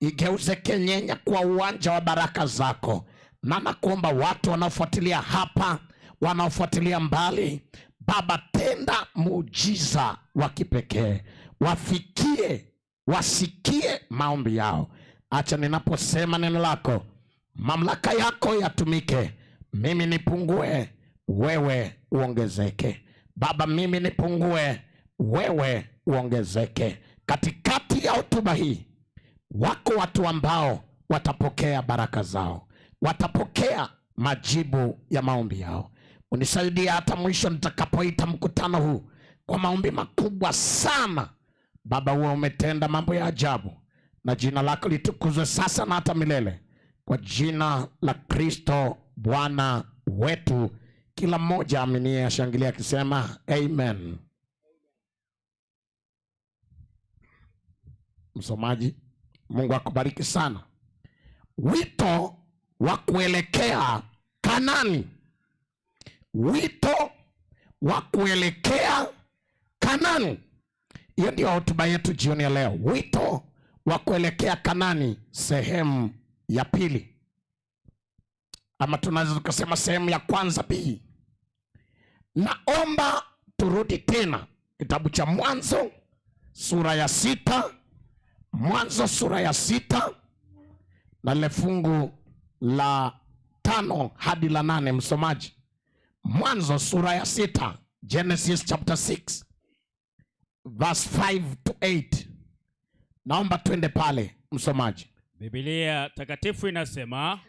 [SPEAKER 9] Igeuze Kenyenya kuwa uwanja wa baraka zako, na nakuomba watu wanaofuatilia hapa, wanaofuatilia mbali, Baba tenda muujiza wa kipekee, wafikie, wasikie maombi yao. Acha ninaposema neno lako, mamlaka yako yatumike, mimi nipungue, wewe uongezeke. Baba, mimi nipungue, wewe uongezeke. Katikati ya hotuba hii wako watu ambao watapokea baraka zao, watapokea majibu ya maombi yao. Unisaidie hata mwisho nitakapoita mkutano huu kwa maombi makubwa sana. Baba, huwa umetenda mambo ya ajabu, na jina lako litukuzwe sasa na hata milele. Kwa jina la Kristo Bwana wetu, kila mmoja aminie ashangilie akisema amen. Msomaji, Mungu akubariki sana. Wito wa kuelekea Kanani. Wito wa kuelekea Kanani. Hiyo ndio hotuba yetu jioni ya leo. Wito wa kuelekea Kanani, sehemu ya pili, ama tunaweza tukasema sehemu ya kwanza B. Naomba turudi tena kitabu cha Mwanzo sura ya 6, Mwanzo sura ya 6 na lile fungu la 5 hadi la 8. Msomaji, Mwanzo sura ya 6, Genesis chapter 6 verse 5 to 8. Naomba twende pale msomaji.
[SPEAKER 8] Biblia takatifu inasema,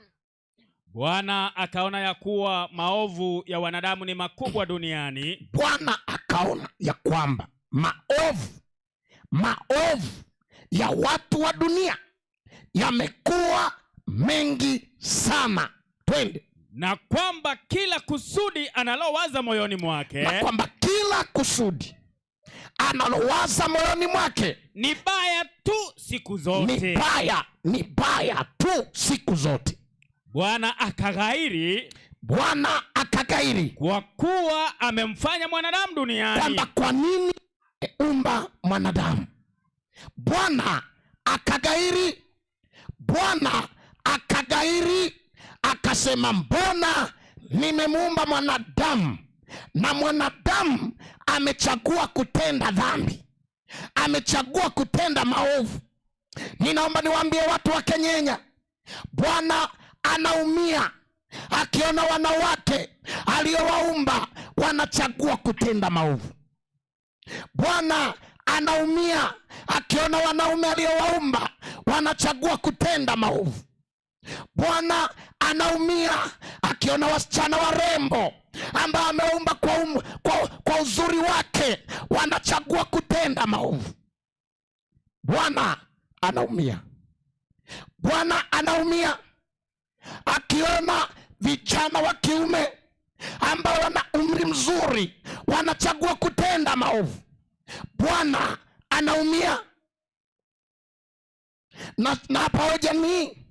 [SPEAKER 8] Bwana akaona ya kuwa maovu ya wanadamu ni makubwa duniani.
[SPEAKER 9] Bwana akaona ya kwamba maovu ya watu wa dunia yamekuwa mengi sana. Twende.
[SPEAKER 8] Na kwamba kila kusudi analowaza moyoni mwake,
[SPEAKER 9] na kwamba kila kusudi analowaza moyoni mwake
[SPEAKER 8] ni baya tu siku zote.
[SPEAKER 9] Ni baya tu siku zote.
[SPEAKER 8] Bwana akaghairi.
[SPEAKER 9] Bwana akaghairi.
[SPEAKER 8] Kwa kuwa amemfanya mwanadamu duniani.
[SPEAKER 9] Kwamba kwa nini ameumba mwanadamu? Bwana akaghairi. Bwana akaghairi akasema, mbona nimemuumba mwanadamu na mwanadamu amechagua kutenda dhambi, amechagua kutenda maovu. Ninaomba niwaambie watu wa Kenyenya, Bwana anaumia akiona wanawake aliowaumba wanachagua kutenda maovu. Bwana anaumia akiona wanaume aliowaumba wanachagua kutenda maovu. Bwana anaumia akiona wasichana warembo ambao ameumba kwa uzuri wake wanachagua kutenda maovu. Bwana anaumia. Bwana anaumia akiona vijana wa kiume ambao wana umri mzuri wanachagua kutenda maovu. Bwana anaumia. Na hapa hoja ni,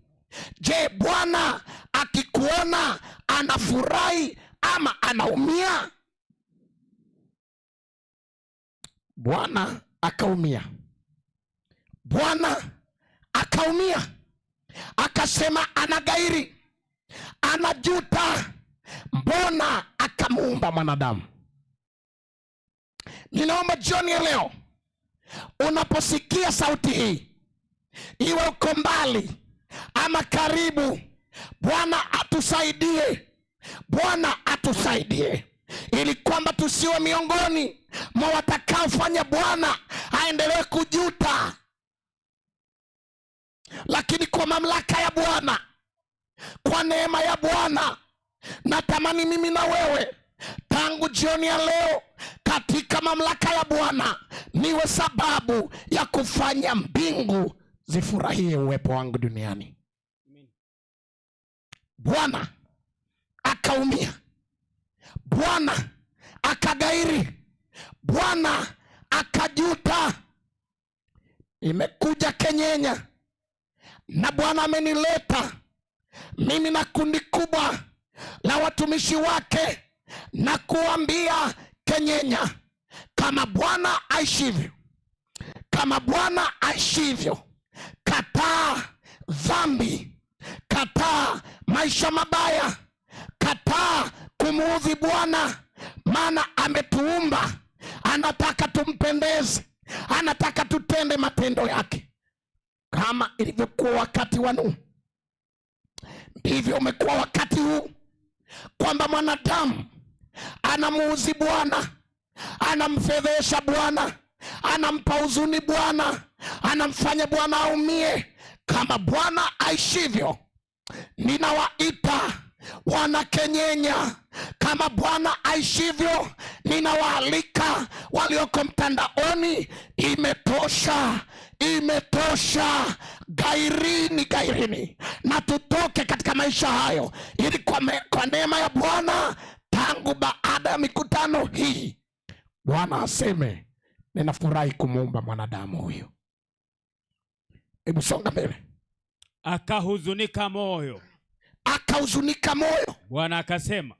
[SPEAKER 9] je, Bwana akikuona anafurahi ama anaumia? Bwana akaumia. Bwana akaumia. Akasema anagairi, anajuta, mbona akamuumba mwanadamu? Ninaomba jioni ya leo unaposikia sauti hii, iwe uko mbali ama karibu, Bwana atusaidie. Bwana atusaidie ili kwamba tusiwe miongoni mwa watakaofanya Bwana aendelee kujuta. Lakini kwa mamlaka ya Bwana, kwa neema ya Bwana, natamani mimi na wewe tangu jioni ya leo katika mamlaka ya Bwana niwe sababu ya kufanya mbingu zifurahie uwepo wangu duniani. Bwana akaumia. Bwana akagairi. Bwana akajuta. Imekuja Kenyenya na Bwana amenileta mimi na kundi kubwa la watumishi wake na kuambia Kenyenya, kama Bwana aishivyo, kama Bwana aishivyo, kataa dhambi, kataa maisha mabaya, kataa kumuudhi Bwana, maana ametuumba, anataka tumpendeze, anataka tutende matendo yake. Kama ilivyokuwa wakati wa Nuhu, ndivyo umekuwa wakati huu, kwamba mwanadamu anamuudhi Bwana, anamfedhesha Bwana, anampa huzuni Bwana, anamfanya Bwana aumie. Kama Bwana aishivyo, ninawaita wana Kenyenya. Kama Bwana aishivyo, ninawaalika walioko mtandaoni. Imetosha, Imetosha. Gairini, gairini, na tutoke katika maisha hayo, ili kwa neema ya Bwana, tangu baada ya mikutano hii, Bwana aseme ninafurahi kumuumba mwanadamu huyu. Hebu songa mbele.
[SPEAKER 8] Akahuzunika moyo.
[SPEAKER 9] Akahuzunika moyo.
[SPEAKER 8] Bwana akasema,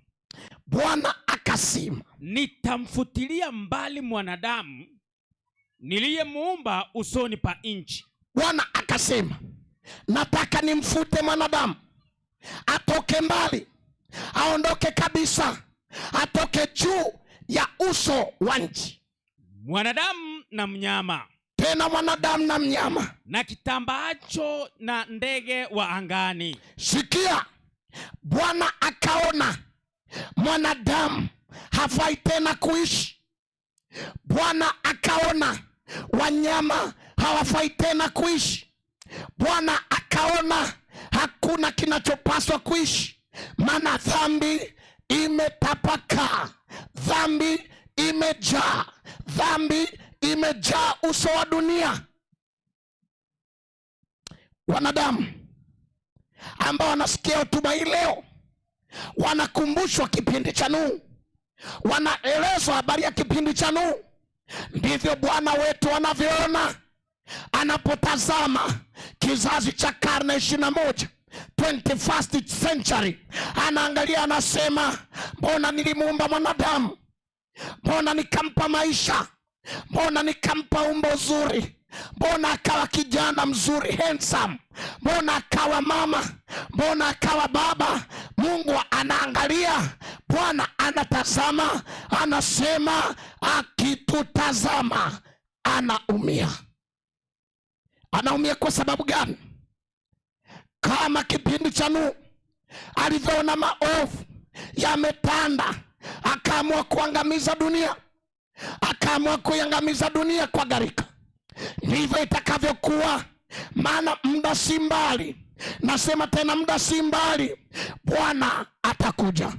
[SPEAKER 9] Bwana akasema,
[SPEAKER 8] nitamfutilia mbali mwanadamu niliyemuumba usoni pa nchi.
[SPEAKER 9] Bwana akasema, nataka nimfute mwanadamu atoke mbali, aondoke kabisa, atoke juu ya uso wa nchi.
[SPEAKER 8] Mwanadamu na mnyama.
[SPEAKER 9] Tena mwanadamu na mnyama.
[SPEAKER 8] Na kitambaacho na ndege wa angani.
[SPEAKER 9] Sikia, Bwana akaona mwanadamu hafai tena kuishi. Bwana akaona wanyama hawafai tena kuishi. Bwana akaona hakuna kinachopaswa kuishi, maana dhambi imetapakaa, dhambi imejaa, dhambi imejaa uso wa dunia. Wanadamu ambao wanasikia hotuba hii leo wanakumbushwa kipindi cha Nuhu, wanaelezwa habari ya kipindi cha Nuhu. Ndivyo Bwana wetu anavyoona anapotazama kizazi cha karne 21, 21st century. Anaangalia, anasema, mbona nilimuumba mwanadamu? Mbona nikampa maisha? Mbona nikampa umbo zuri? Mbona akawa kijana mzuri handsome? Mbona akawa mama? Mbona akawa baba? Mungu anaangalia, Bwana anatazama, anasema akitutazama anaumia. Anaumia kwa sababu gani? Kama kipindi cha Nuhu alivyoona maovu yametanda, akaamua kuangamiza dunia, akaamua kuiangamiza dunia kwa gharika. Ndivyo itakavyokuwa, maana muda si mbali. Nasema tena, muda si mbali, Bwana atakuja,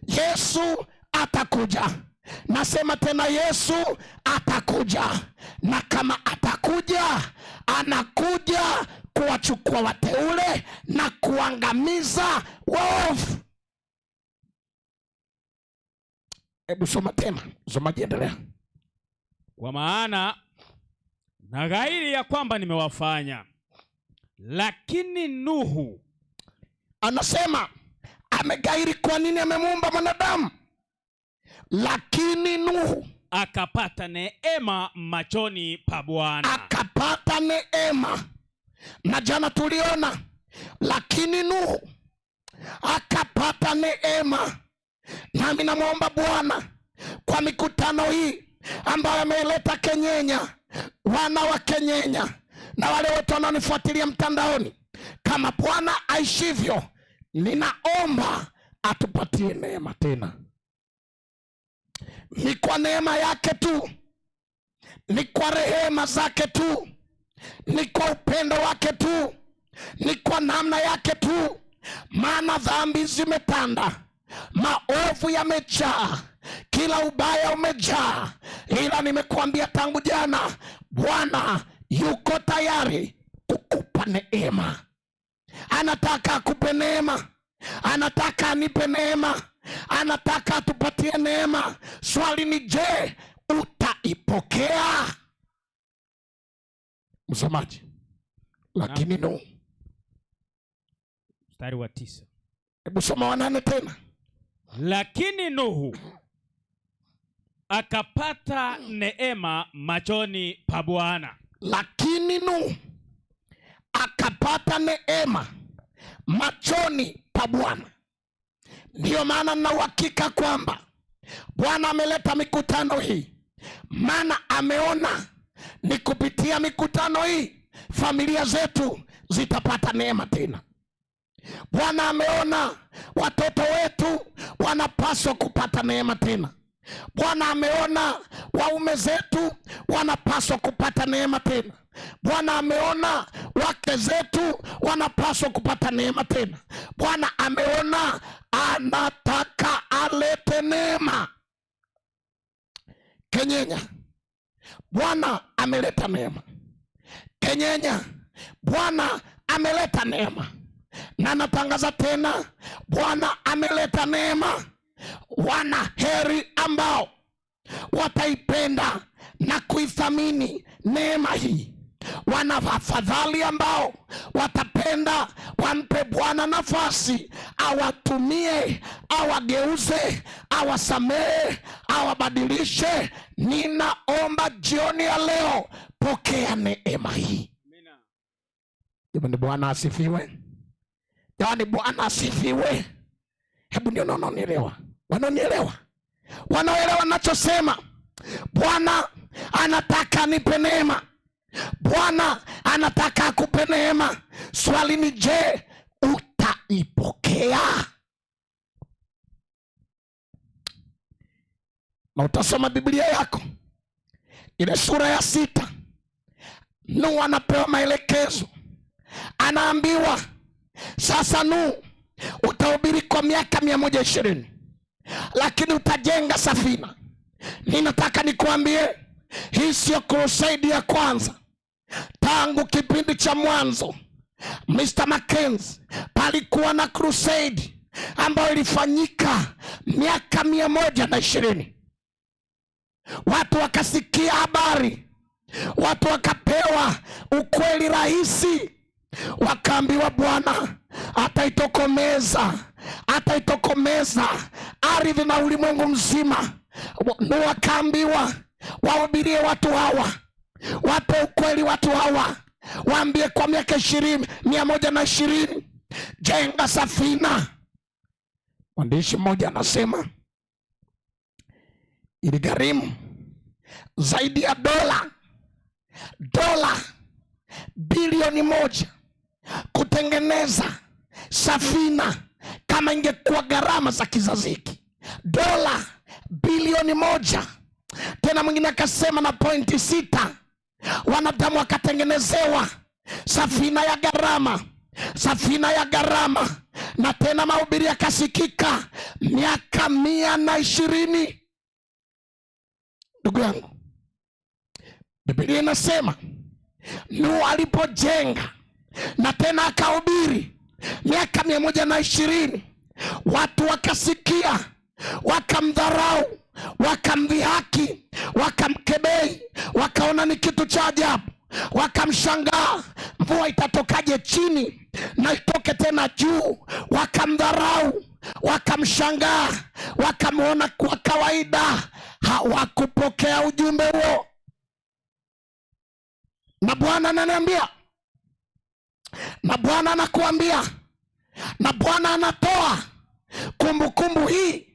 [SPEAKER 9] Yesu atakuja. Nasema tena, Yesu atakuja. Na kama atakuja, anakuja kuwachukua wateule na kuangamiza waovu. Hebu soma tena, msomaji endelea.
[SPEAKER 8] Kwa maana na ghairi ya kwamba nimewafanya. Lakini Nuhu
[SPEAKER 9] anasema amegairi kwa nini amemuumba mwanadamu? Lakini Nuhu
[SPEAKER 8] akapata neema machoni pa Bwana.
[SPEAKER 9] Akapata neema. Na jana tuliona, lakini Nuhu akapata neema. Nami namuomba Bwana kwa mikutano hii ambayo ameileta Kenyenya, wana wa Kenyenya na wale wote wanaonifuatilia mtandaoni, kama Bwana aishivyo, ninaomba atupatie neema tena. Ni kwa neema yake tu, ni kwa rehema zake tu, ni kwa upendo wake tu, ni kwa namna yake tu. Maana dhambi zimetanda, maovu yamejaa, kila ubaya umejaa. Ila nimekuambia tangu jana, Bwana yuko tayari kukupa neema. Anataka akupe neema, anataka anipe neema, anataka atupatie neema. Swali ni je, utaipokea? Msomaji, lakini Nuhu.
[SPEAKER 8] Mstari wa 9.
[SPEAKER 9] Hebu soma wa 8 tena.
[SPEAKER 8] Lakini Nuhu akapata neema machoni pa Bwana.
[SPEAKER 9] Lakini Nuhu akapata neema machoni pa Bwana. Ndiyo maana nina uhakika kwamba Bwana ameleta mikutano hii, maana ameona ni kupitia mikutano hii familia zetu zitapata neema tena. Bwana ameona watoto wetu wanapaswa kupata neema tena. Bwana ameona waume zetu wanapaswa kupata neema tena. Bwana ameona wake zetu wanapaswa kupata neema tena. Bwana ameona, anataka alete neema. Kenyenya, Bwana ameleta neema. Kenyenya, Bwana ameleta neema, na natangaza tena, Bwana ameleta neema. Wana heri ambao wataipenda na kuithamini neema hii. Wana afadhali ambao watapenda wampe Bwana nafasi, awatumie, awageuze, awasamehe, awabadilishe. Ninaomba jioni ya leo, pokea neema hii. Jamani, Bwana asifiwe! Jamani, Bwana asifiwe! Hebu ndio wanaonielewa, wanaonielewa, wanaoelewa nachosema. Bwana anataka nipe neema. Bwana anataka akupe neema. Swali ni je, utaipokea? Na utasoma Biblia yako ile sura ya 6. Nuhu anapewa maelekezo, anaambiwa sasa, Nuhu, utahubiri kwa miaka 120, lakini utajenga safina. Ninataka nikuambie, hii sio crusade ya kwanza. Tangu kipindi cha mwanzo, Mr. Mackenzie, palikuwa na crusade ambayo ilifanyika miaka 120. Watu wakasikia habari, watu wakapewa ukweli rahisi, wakaambiwa Bwana ataitokomeza, ataitokomeza ardhi na ulimwengu mzima. Nuhu akaambiwa wahubirie watu hawa, wape ukweli watu hawa, waambie kwa miaka 120, jenga safina. Mwandishi mmoja anasema iligharimu zaidi ya dola bilioni 1 kutengeneza safina. Kama ingekuwa gharama za kizazi hiki, dola bilioni 1. Tena mwingine akasema na pointi 6. Wanadamu wakatengenezewa safina ya gharama, safina ya gharama. Na tena mahubiri yakasikika miaka 120. Ndugu yangu, Biblia inasema Nuhu alipojenga na tena akahubiri miaka 120, watu wakasikia, wakamdharau, wakamdhihaki, wakamkebei, wakaona ni kitu cha ajabu, wakamshangaa, mvua itatokaje chini na itoke tena juu? Wakamdharau, wakamshangaa, wakamuona kwa kawaida. Hawakupokea ujumbe huo. Na Bwana ananiambia, na Bwana anakuambia, na Bwana anatoa kumbukumbu hii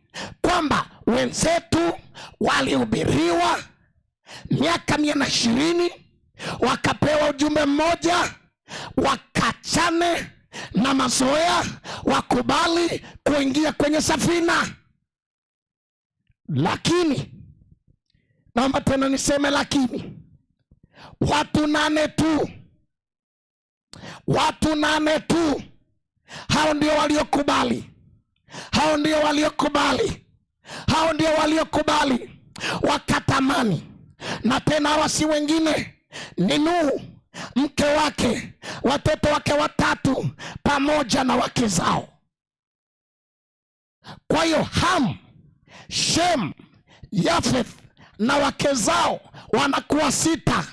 [SPEAKER 9] kwamba wenzetu walihubiriwa miaka 120, wakapewa ujumbe mmoja, wakachane na mazoea, wakubali kuingia kwenye safina. Lakini naomba tena niseme, lakini watu 8 tu, watu 8 tu, hao ndio waliokubali, hao ndio waliokubali, hao ndio waliokubali, wakatamani. Na tena hawa si wengine, ni Nuhu, mke wake, watoto wake 3 pamoja na wake zao. Kwa hiyo Ham, Shem, Yafeth na wake zao wanakuwa 6.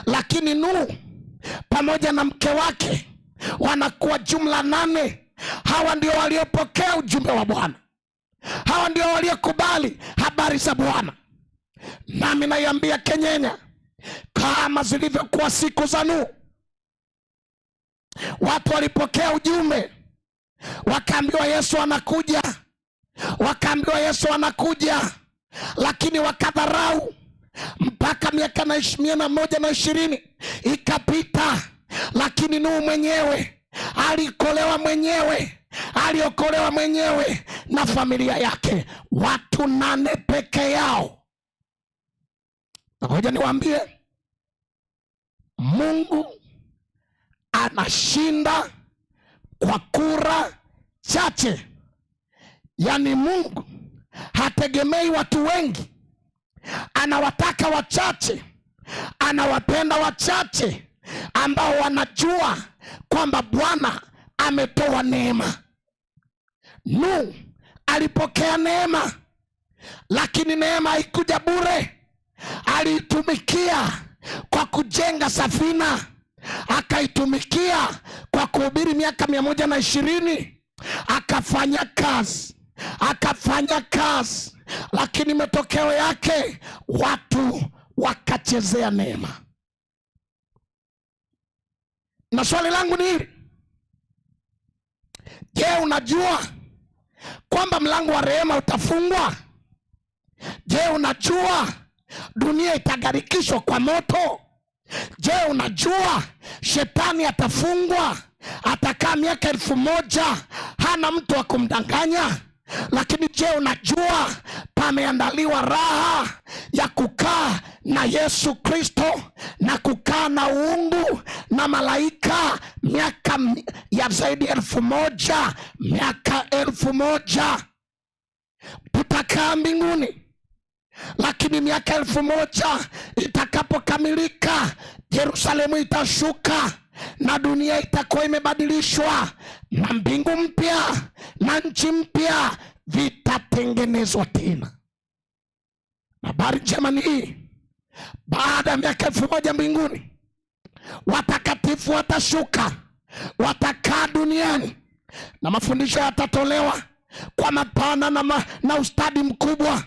[SPEAKER 9] Lakini Nuhu pamoja na mke wake wanakuwa jumla 8. Hawa ndio waliopokea ujumbe wa Bwana, hawa ndio waliokubali habari za Bwana. Nami naiambia Kenyenya, kama zilivyokuwa siku za Nuhu, watu walipokea ujumbe, wakaambiwa Yesu anakuja, wakaambiwa Yesu anakuja, lakini wakadharau mpaka miaka 120 ikapita. Lakini Nuhu mwenyewe alikolewa mwenyewe, aliokolewa mwenyewe na familia yake, watu 8 peke yao. Na ngoja niwaambie, Mungu anashinda kwa kura chache. Yaani Mungu hategemei watu wengi, anawataka wachache. Anawapenda wachache ambao wanajua kwamba Bwana ametoa neema. Nuhu alipokea neema, lakini neema haikuja bure. Aliitumikia kwa kujenga safina, akaitumikia kwa kuhubiri miaka 120, akafanya kazi, akafanya kazi, lakini matokeo yake watu wakachezea neema. Na swali langu ni hili: je, unajua kwamba mlango wa rehema utafungwa? Je, unajua dunia itagharikishwa kwa moto? Je, unajua shetani atafungwa, atakaa miaka 1000, hana mtu wa kumdanganya? Lakini je, unajua pameandaliwa raha ya kukaa na Yesu Kristo na kukaa na uungu na malaika miaka ya zaidi ya 1000, miaka 1000 tutakaa mbinguni. Lakini miaka 1000 itakapokamilika, Yerusalemu itashuka na dunia itakuwa imebadilishwa, na mbingu mpya na nchi mpya vitatengenezwa tena. Habari njema ni hii: baada ya miaka 1000 mbinguni, watakatifu watashuka, watakaa duniani na mafundisho yatatolewa kwa mapana na ustadi mkubwa.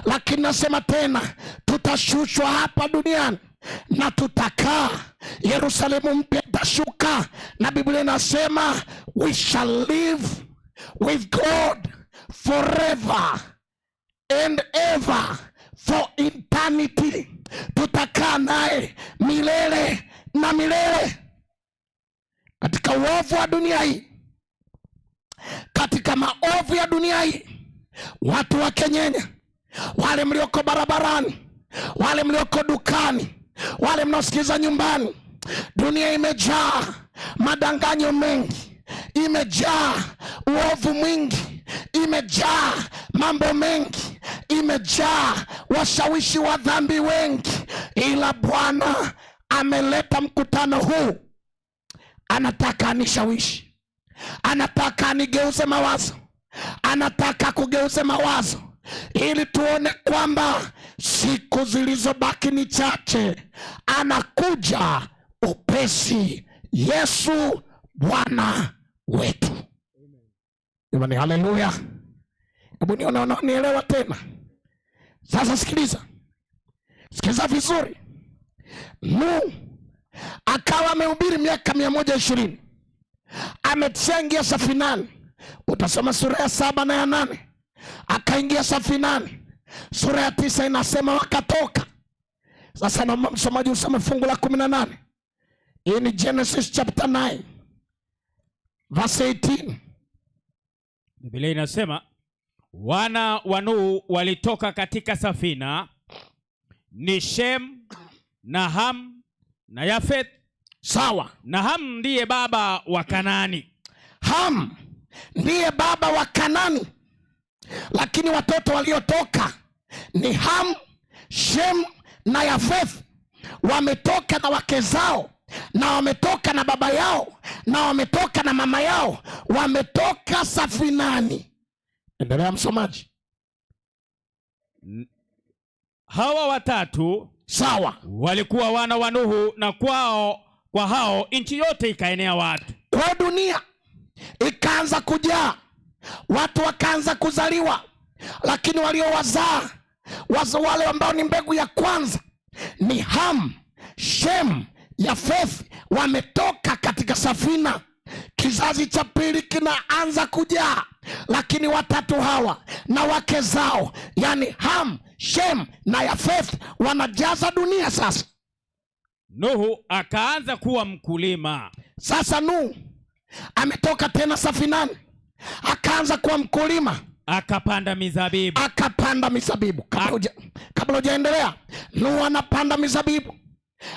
[SPEAKER 9] Lakini nasema tena, tutashushwa hapa duniani na tutakaa. Yerusalemu mpya itashuka, na Biblia inasema we shall live with God forever and ever for eternity. Tutakaa naye milele na milele. Katika uovu wa dunia hii, katika maovu ya dunia hii, watu wa Kenyenya, wale mlioko barabarani, wale mlioko dukani, wale mnaosikiza nyumbani, dunia imejaa madanganyo mengi, imejaa uovu mwingi, imejaa mambo mengi, imejaa washawishi wa dhambi wengi, ila Bwana ameleta mkutano huu, anataka anishawishi, anataka anigeuze mawazo, anataka kugeuze mawazo ili tuone kwamba siku zilizobaki ni chache. Anakuja upesi, Yesu Bwana wetu. Jamani, haleluya! Hebu nione wanaonielewa tena. Sasa sikiliza, sikiliza vizuri. Nuhu akawa amehubiri miaka 120, ameshaingia safinani. Utasoma sura ya 7 na ya 8. Akaingia safinani. Sura ya 9 inasema wakatoka. Sasa naomba msomaji usome fungu la 18. Hii ni Genesis chapter 9 verse 18.
[SPEAKER 8] Biblia inasema wana wa Nuhu walitoka katika safina ni Shem na Ham na Yafeth.
[SPEAKER 9] Sawa.
[SPEAKER 8] Na Ham ndiye baba wa Kanani.
[SPEAKER 9] Ham ndiye baba wa Kanani. Lakini watoto waliotoka ni Ham, Shem na Yafeth. Wametoka na wake zao, na wametoka na baba yao, na wametoka na mama yao, wametoka safinani. Endelea msomaji.
[SPEAKER 8] Hawa watatu
[SPEAKER 9] sawa
[SPEAKER 8] walikuwa wana wa Nuhu, na kwa hao nchi yote ikaenea watu.
[SPEAKER 9] Kwa dunia ikaanza kujaa, watu wakaanza kuzaliwa, lakini waliowazaa wale ambao ni mbegu ya kwanza ni Ham, Shem, Yafeth, wametoka katika safina. Kizazi cha pili kinaanza kujaa, lakini watatu hawa na wake zao, yani Ham, Shem na Yafeth, wanajaza dunia sasa.
[SPEAKER 8] Nuhu akaanza kuwa mkulima.
[SPEAKER 9] Sasa Nuhu ametoka tena safinani, akaanza kuwa mkulima.
[SPEAKER 8] Akapanda mizabibu.
[SPEAKER 9] Akapanda mizabibu. Kabla hujaendelea, Nuhu anapanda mizabibu.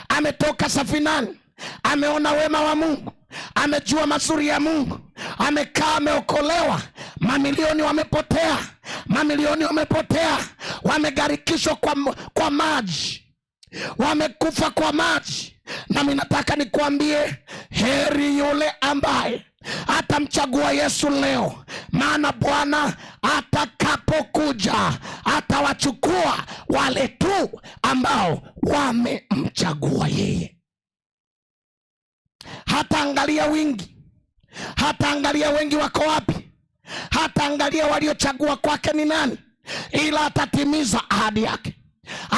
[SPEAKER 9] Ametoka safinani, ameona wema wa Mungu, amejua mazuri ya Mungu, amekaa, ameokolewa. Mamilioni wamepotea, mamilioni wamepotea, wamegharikishwa kwa maji. Wamekufa kwa maji. Nami nataka nikuambie, heri yule ambaye atamchagua Yesu leo, maana Bwana atakapokuja atawachukua wale tu ambao wamemchagua yeye. Hataangalia wingi, hataangalia wengi wako wapi, hataangalia waliochagua kwake ni nani, ila atatimiza ahadi yake.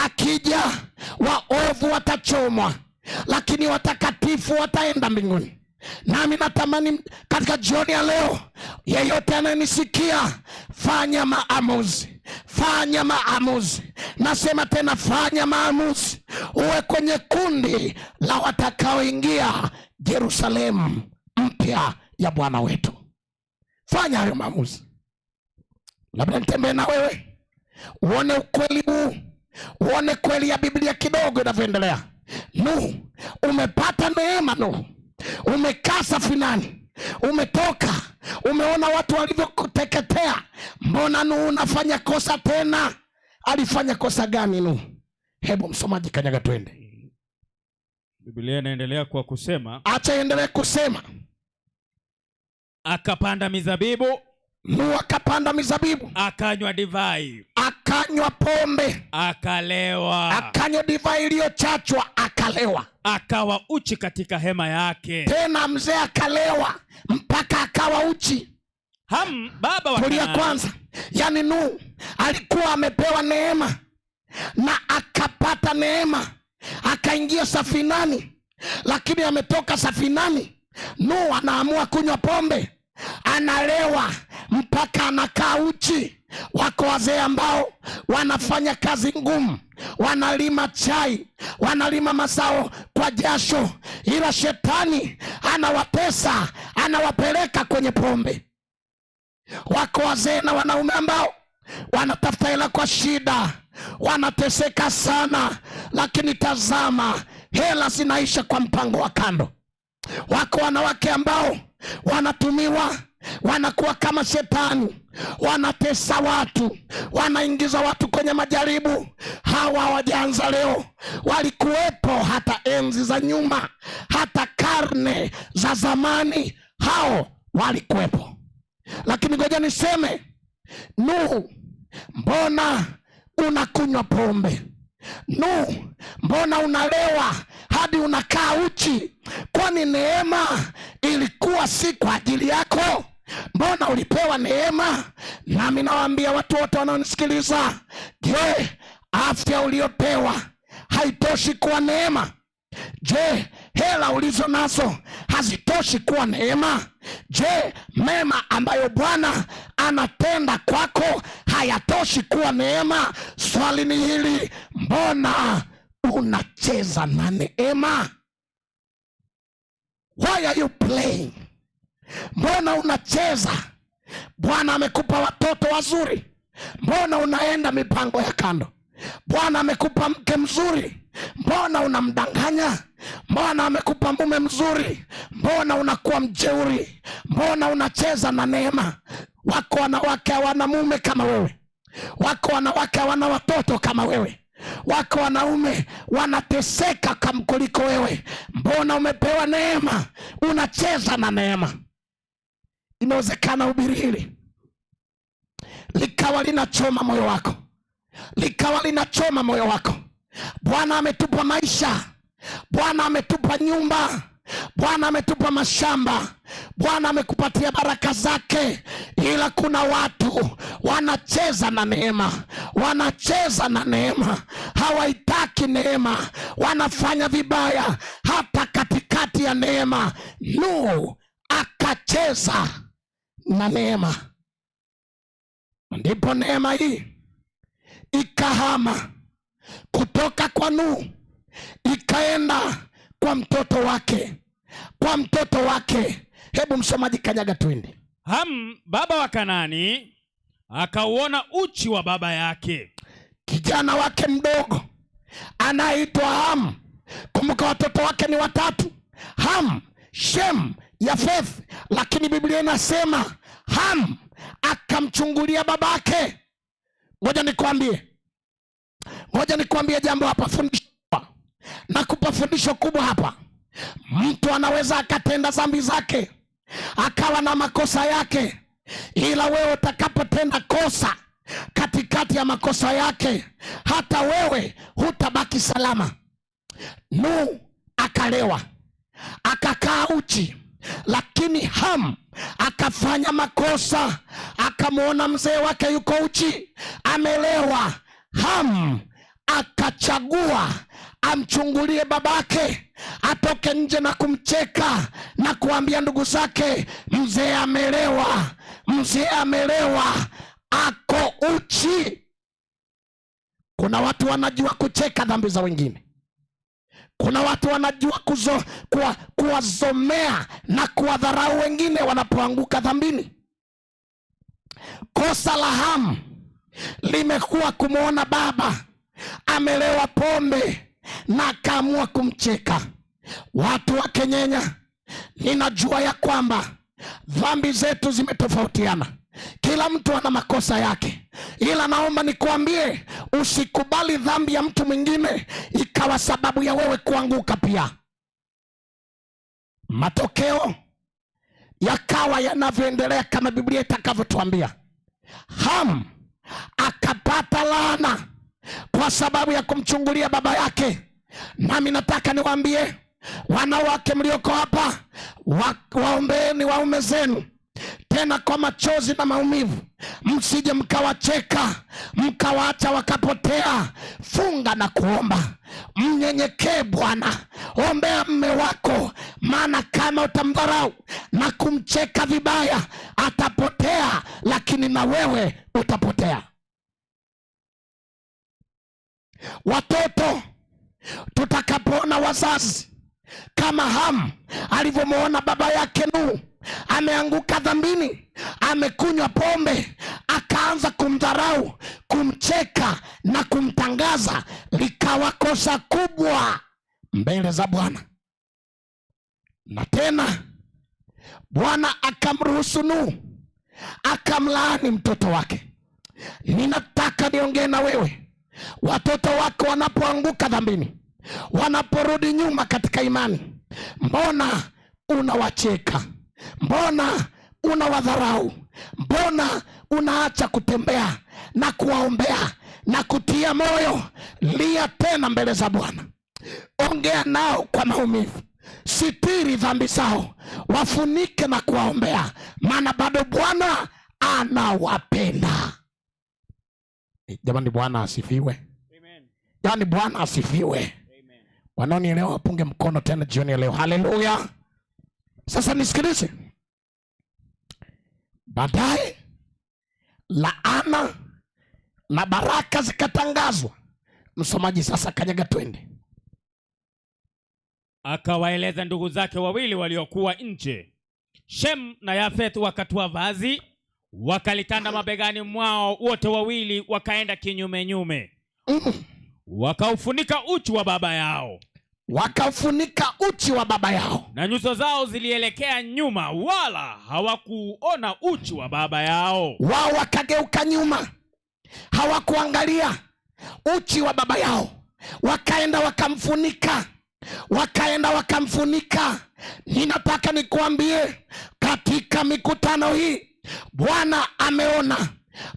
[SPEAKER 9] Akija waovu watachomwa, lakini watakatifu wataenda mbinguni. Nami natamani katika jioni ya leo, yeyote anayenisikia, fanya maamuzi, fanya maamuzi. Nasema tena, fanya maamuzi, uwe kwenye kundi la watakaoingia Yerusalemu mpya ya Bwana wetu. Fanya hayo maamuzi. Labda nitembee na wewe uone ukweli huu, uone kweli ya Biblia kidogo inavyoendelea. Nuhu, umepata neema. Nuhu, umekaa safinani, umetoka, umeona watu walivyokuteketea. Mbona Nuhu unafanya kosa tena? Alifanya kosa gani Nuhu? Hebu msomaji kanyaga, twende.
[SPEAKER 8] Biblia inaendelea kwa kusema,
[SPEAKER 9] Acha endelee kusema.
[SPEAKER 8] Akapanda mizabibu,
[SPEAKER 9] Nuhu akapanda mizabibu,
[SPEAKER 8] akanywa divai,
[SPEAKER 9] akanywa pombe,
[SPEAKER 8] akalewa,
[SPEAKER 9] akanywa divai iliyochachwa, akalewa,
[SPEAKER 8] akawa uchi katika hema yake.
[SPEAKER 9] Tena mzee akalewa mpaka akawa uchi.
[SPEAKER 8] Ham baba wa
[SPEAKER 9] Tulia
[SPEAKER 8] Kanaani.
[SPEAKER 9] kwanza. Yaani Nuhu alikuwa amepewa neema na akapata neema, akaingia safinani, lakini ametoka safinani, Nuhu anaamua kunywa pombe, analewa mpaka anakaa uchi. Wako wazee ambao wanafanya kazi ngumu, wanalima chai, wanalima mazao kwa jasho, ila shetani anawatesa, anawapeleka kwenye pombe. Wako wazee na wanaume ambao wanatafuta hela kwa shida, wanateseka sana, lakini tazama, hela zinaisha kwa mpango wa kando. Wako wanawake ambao wanatumiwa, wanakuwa kama shetani, wanatesa watu, wanaingiza watu kwenye majaribu. Hawa hawajaanza leo, walikuwepo hata enzi za nyuma, hata karne za zamani, hao walikuwepo. Lakini ngoja niseme, Nuhu, mbona unakunywa pombe? Nuhu, mbona unalewa hadi unakaa uchi? Kwani neema ilikuwa si kwa ajili yako? Mbona ulipewa neema? Nami nawaambia watu wote wanaonisikiliza, je, afya uliopewa haitoshi kuwa neema? Je, hela ulizo nazo hazitoshi kuwa neema? Je, mema ambayo Bwana anatenda kwako hayatoshi kuwa neema? Swali ni hili, mbona unacheza na neema? Why are you playing? Mbona unacheza? Bwana amekupa watoto wazuri, mbona unaenda mipango ya kando? Bwana amekupa mke mzuri, mbona unamdanganya? Mbona amekupa mume mzuri, mbona unakuwa mjeuri? Mbona unacheza na neema? Wako wanawake hawana mume kama wewe, wako wanawake hawana watoto kama wewe, wako wanaume wanateseka kuliko wewe. Mbona umepewa neema, unacheza na neema? Inawezekana hubiri hili likawa linachoma moyo wako, likawa linachoma moyo wako. Bwana ametupa maisha, Bwana ametupa nyumba, Bwana ametupa mashamba, Bwana amekupatia baraka zake, ila kuna watu wanacheza na neema, wanacheza na neema, hawaitaki neema, wanafanya vibaya hata katikati ya neema. Nuhu akacheza na neema, ndipo neema hii ikahama kutoka kwa Nuhu ikaenda kwa mtoto wake, kwa mtoto wake. Hebu msomaji kanyaga, twende.
[SPEAKER 8] Ham baba wa Kanani akauona uchi wa baba yake.
[SPEAKER 9] Kijana wake mdogo anaitwa Ham. Kumbuka watoto wake ni watatu, Ham, Shem, Yafeth. Lakini Biblia inasema Ham akamchungulia babake. Ngoja nikwambie, ngoja nikwambie jambo hapa, fundisha. Ninakupa fundisho kubwa hapa. Mtu anaweza akatenda dhambi zake, akawa na makosa yake, ila wewe utakapotenda kosa katikati ya makosa yake, hata wewe hutabaki salama. Nuhu akalewa, akakaa uchi, lakini Ham akafanya makosa, akamwona mzee wake yuko uchi, amelewa. Ham akachagua amchungulie babake, atoke nje na kumcheka na kuambia ndugu zake, mzee amelewa, mzee amelewa, ako uchi. Kuna watu wanajua kucheka dhambi za wengine. Kuna watu wanajua kuwazomea na kuwadharau wengine wanapoanguka dhambini. Kosa la Hamu limekuwa kumwona baba amelewa pombe na akaamua kumcheka. Watu wa Kenyenya, ninajua ya kwamba dhambi zetu zimetofautiana, kila mtu ana makosa yake, ila naomba nikuambie, usikubali dhambi ya mtu mwingine ikawa sababu ya wewe kuanguka pia. Matokeo yakawa yanavyoendelea kama Biblia itakavyotuambia. Ham akapata laana kwa sababu ya kumchungulia baba yake. Nami nataka niwaambie wanawake mlioko hapa, waombeeni waume zenu, tena kwa machozi na maumivu, msije mkawacheka mkawaacha wakapotea. Funga na kuomba, mnyenyekee Bwana, ombea mme wako, maana kama utamdharau na kumcheka vibaya atapotea, lakini na wewe utapotea. Watoto, tutakapoona wazazi kama Ham alivyomwona baba yake Nuhu ameanguka dhambini, amekunywa pombe, akaanza kumdharau, kumcheka na kumtangaza, likawa kosa kubwa mbele za Bwana. Na tena Bwana akamruhusu Nuhu akamlaani mtoto wake. Ninataka niongee na wewe, watoto wako wanapoanguka dhambini, wanaporudi nyuma katika imani, mbona unawacheka? Mbona unawadharau? Mbona unaacha kutembea na kuwaombea na kutia moyo? Lia tena mbele za Bwana, ongea nao kwa maumivu, sitiri dhambi zao, wafunike na kuwaombea, maana bado Bwana anawapenda. Jamani, Bwana asifiwe. Yaani Bwana asifiwe. Wanaonielewa wapunge mkono tena jioni ya leo. Haleluya. Sasa nisikilize. Baadaye laana na baraka zikatangazwa. Msomaji sasa kanyaga twende.
[SPEAKER 8] Akawaeleza ndugu zake wawili waliokuwa nje, Shem na Yafeth, wakatoa vazi wakalitanda mabegani mwao wote wawili, wakaenda kinyume nyume. Wakaufunika uchi wa baba yao.
[SPEAKER 9] Wakaufunika uchi wa baba yao.
[SPEAKER 8] Na nyuso zao zilielekea nyuma, wala hawakuona uchi wa baba yao.
[SPEAKER 9] Wao wakageuka nyuma, hawakuangalia uchi wa baba yao, wakaenda wakamfunika, wakaenda wakamfunika. Ninataka nikuambie, katika mikutano hii Bwana ameona,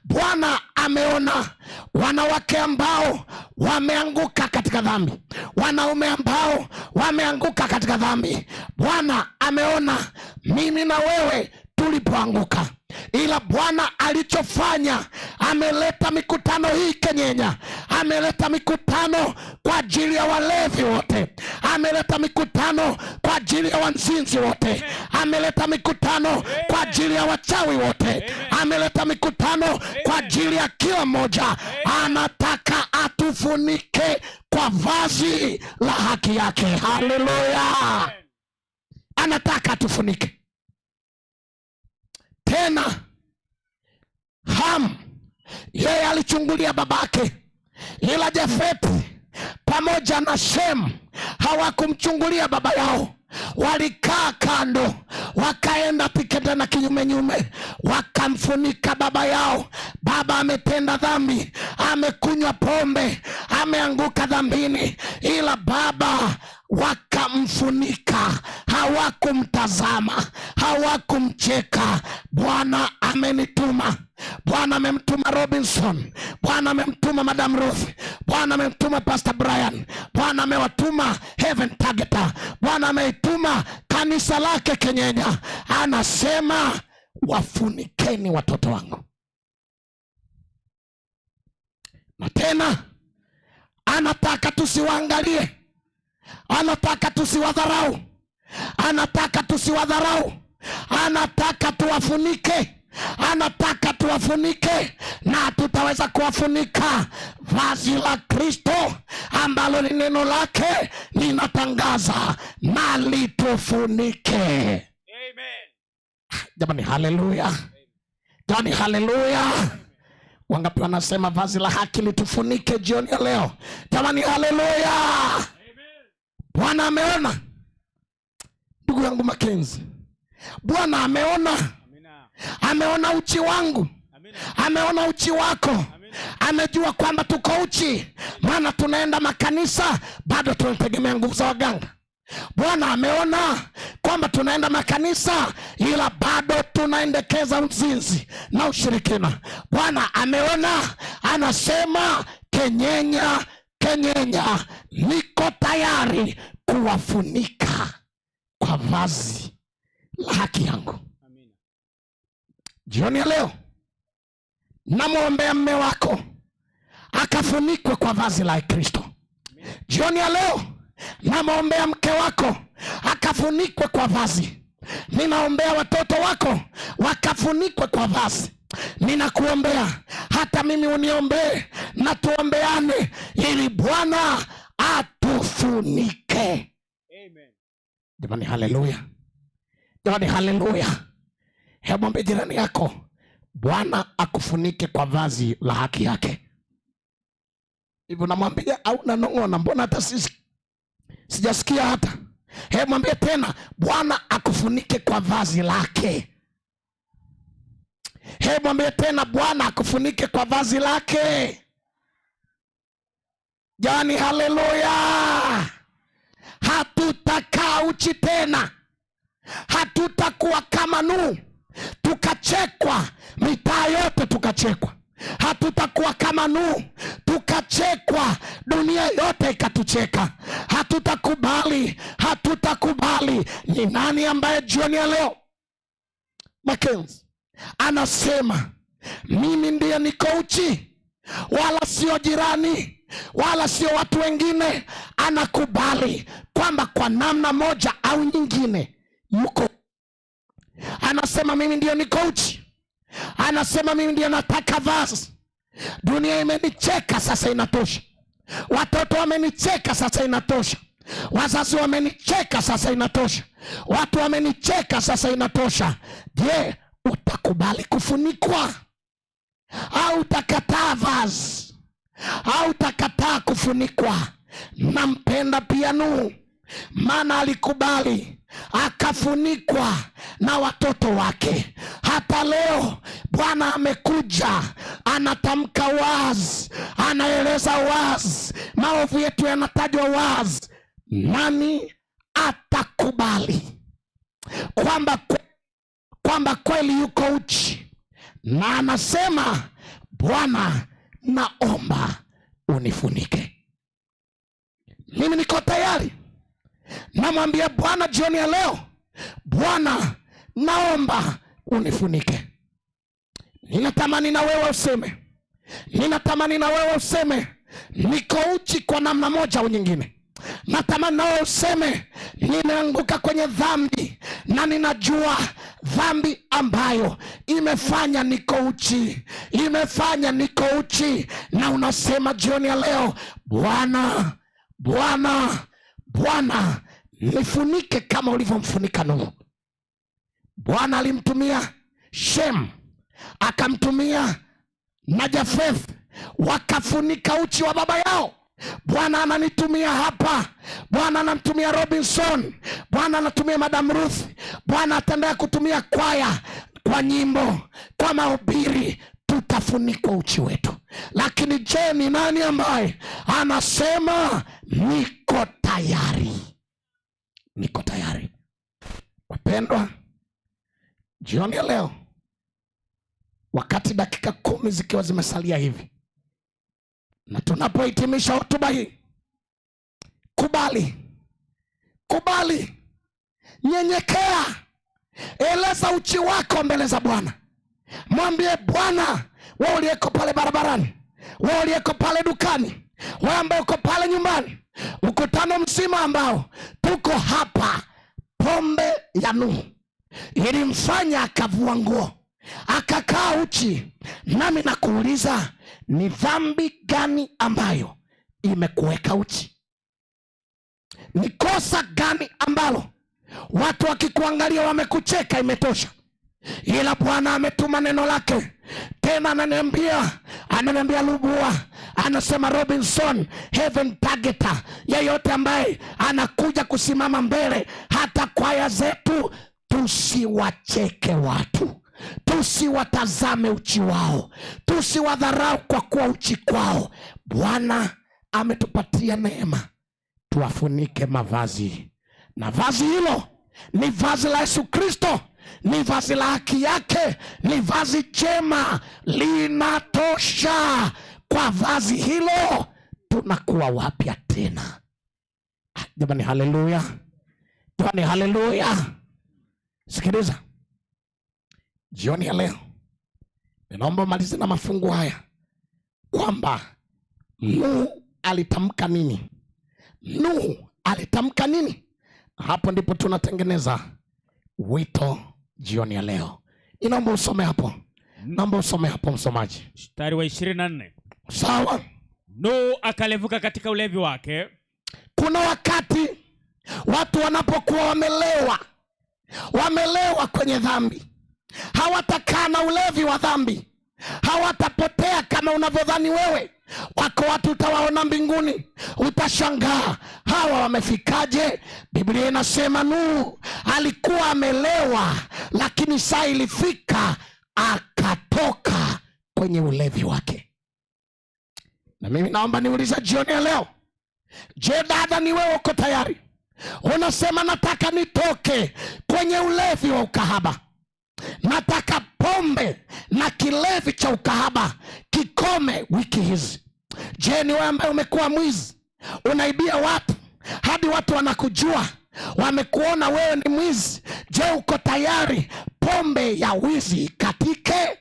[SPEAKER 9] Bwana ameona wanawake ambao wameanguka katika dhambi, wanaume ambao wameanguka katika dhambi. Bwana ameona mimi na wewe tulipoanguka, ila Bwana alichofanya, ameleta mikutano hii Kenyenya, ameleta mikutano kwa ajili ya walevi wote, ameleta mikutano kwa ajili ya wanzinzi wote, ameleta mikutano kwa ajili ya wachawi wote, ameleta mikutano kwa ajili ya kila mmoja. Anataka atufunike kwa vazi la haki yake. Haleluya! Anataka atufunike. Tena Ham yeye alichungulia babake, ila Jafeti pamoja na Shem hawakumchungulia baba yao. Walikaa kando, wakaenda piketa na kinyume nyume, wakamfunika baba yao. Baba ametenda dhambi, amekunywa pombe, ameanguka dhambini, ila baba Wakamfunika, hawakumtazama, hawakumcheka. Bwana amenituma. Bwana amemtuma Robinson, Bwana amemtuma Madam Ruth, Bwana amemtuma Pastor Brian, Bwana amewatuma Heaven Targeter, Bwana ameituma kanisa lake Kenyenya. Anasema wafunikeni watoto wangu. Na tena anataka tusiwaangalie, anataka tusiwadharau, anataka tusiwadharau, anataka tuwafunike, anataka tuwafunike, na tutaweza kuwafunika. Vazi la Kristo ambalo ni neno lake linatangaza na litufunike.
[SPEAKER 8] Amen.
[SPEAKER 9] Jamani, haleluya! Jamani, haleluya! Wangapi wanasema vazi la haki litufunike jioni ya leo? Jamani, haleluya! Bwana ameona, ndugu yangu Makenzi, Bwana ameona, ameona uchi wangu, ameona uchi wako, amejua kwamba tuko uchi, maana tunaenda makanisa bado tunategemea nguvu za waganga. Bwana ameona kwamba tunaenda makanisa ila bado tunaendekeza uzinzi na ushirikina. Bwana ameona, anasema Kenyenya, Kenyenya, niko tayari kuwafunika kwa vazi la haki yangu. Jioni ya leo namwombea mme wako akafunikwe kwa vazi la Kristo. Jioni ya leo namwombea mke wako akafunikwe kwa vazi. Ninaombea watoto wako wakafunikwe kwa vazi. Ninakuombea hata mimi uniombee, na tuombeane ili Bwana atufunike.
[SPEAKER 8] Amen.
[SPEAKER 9] Jamani, haleluya! Jamani, haleluya! Hebu mwambie jirani yako, Bwana akufunike kwa vazi la haki yake. Hivyo namwambia au nanong'ona? Mbona hata sisi sijasikia hata. Hebu mwambie tena, Bwana akufunike kwa vazi lake. Hebu mwambie tena, Bwana akufunike kwa vazi lake. Jamani, haleluya! Hatutakaa uchi tena, hatutakuwa kama Nuhu tukachekwa mitaa yote, tukachekwa. Hatutakuwa kama Nuhu tukachekwa, dunia yote ikatucheka. Hatutakubali, hatutakubali. Ni nani ambaye jioni ya leo Makenzi anasema mimi ndiye niko uchi, wala sio jirani, wala sio watu wengine? Anakubali kwamba kwa namna moja au nyingine yuko. Anasema mimi ndiyo niko uchi, anasema mimi ndiyo nataka vazi. Dunia imenicheka sasa, inatosha. Watoto wamenicheka sasa, inatosha. Wazazi wamenicheka sasa, inatosha. Watu wamenicheka sasa, inatosha. Je, utakubali kufunikwa au utakataa vazi au utakataa kufunikwa? Nampenda pia Nuhu, maana alikubali akafunikwa na watoto wake. Hata leo Bwana amekuja, anatamka wazi, anaeleza wazi, maovu yetu yanatajwa wazi. Nani atakubali kwamba kweli yuko uchi? Na anasema Bwana, naomba unifunike, mimi niko tayari. Namwambia Bwana jioni ya leo, Bwana naomba unifunike. Ninatamani na wewe useme, ninatamani na wewe useme niko uchi kwa namna moja au nyingine. Natamani na wewe useme nimeanguka kwenye dhambi na ninajua dhambi ambayo imefanya niko uchi, imefanya niko uchi. Na unasema jioni ya leo, Bwana, Bwana, Bwana nifunike kama ulivyomfunika Nuhu. Bwana alimtumia Shem, akamtumia na Jafeth, wakafunika uchi wa baba yao. Bwana ananitumia hapa, Bwana anamtumia Robinson, Bwana anatumia Madam Ruth, Bwana ataendelea kutumia kwaya, kwa nyimbo, kwa mahubiri, tutafunikwa uchi wetu. Lakini je, ni nani ambaye anasema niko tayari? Niko tayari. Wapendwa, jioni ya leo, wakati dakika 10 zikiwa zimesalia hivi, na tunapohitimisha hotuba hii, kubali, kubali, nyenyekea, eleza uchi wako mbele za Bwana. Mwambie Bwana, wewe uliyeko pale barabarani, wewe uliyeko pale dukani, wewe ambaye uko pale nyumbani, mkutano mzima ambao tuko hapa, pombe ya Nuhu ilimfanya akavua nguo akakaa uchi. Nami nakuuliza, ni dhambi gani ambayo imekuweka uchi? Ni kosa gani ambalo watu wakikuangalia wamekucheka imetosha? Ila Bwana ametuma neno lake tena, ananiambia Lubua, anasema Robinson, Heaven Targeter, yeyote ambaye anakuja kusimama mbele, hata kwaya zetu, tusiwacheke watu, tusiwatazame uchi wao, tusiwadharau kwa kuwa uchi kwao. Bwana ametupatia neema tuwafunike mavazi, na vazi hilo ni vazi la Yesu Kristo, ni vazi la haki yake, ni vazi jema, linatosha. Kwa vazi hilo tunakuwa wapya tena. Jamani, haleluya! Jamani, haleluya! Sikiliza, jioni ya leo ninaomba umalize na mafungu haya kwamba Nuhu alitamka nini? Nuhu alitamka nini? Hapo ndipo tunatengeneza wito jioni ya leo. Ninaomba usome hapo. Naomba usome hapo msomaji.
[SPEAKER 8] Mstari wa 24.
[SPEAKER 9] Sawa.
[SPEAKER 8] Nuhu akalevuka katika ulevi wake.
[SPEAKER 9] Kuna wakati watu wanapokuwa wamelewa kwenye dhambi, hawatakaa na ulevi wa dhambi, hawatapotea kama unavyodhani wewe. Wako watu utawaona mbinguni, utashangaa hawa wamefikaje? Biblia inasema Nuhu alikuwa amelewa, lakini saa ilifika akatoka kwenye ulevi wake. Na mimi naomba niulize jioni ya leo, je, dada, ni wewe uko tayari? Unasema nataka nitoke kwenye ulevi wa ukahaba, nataka pombe na kilevi cha ukahaba kikome wiki hizi. Je, ni wewe ambaye umekuwa mwizi, unaibia watu hadi watu wanakujua, wamekuona wewe ni mwizi? Je, uko tayari pombe ya wizi ikatike?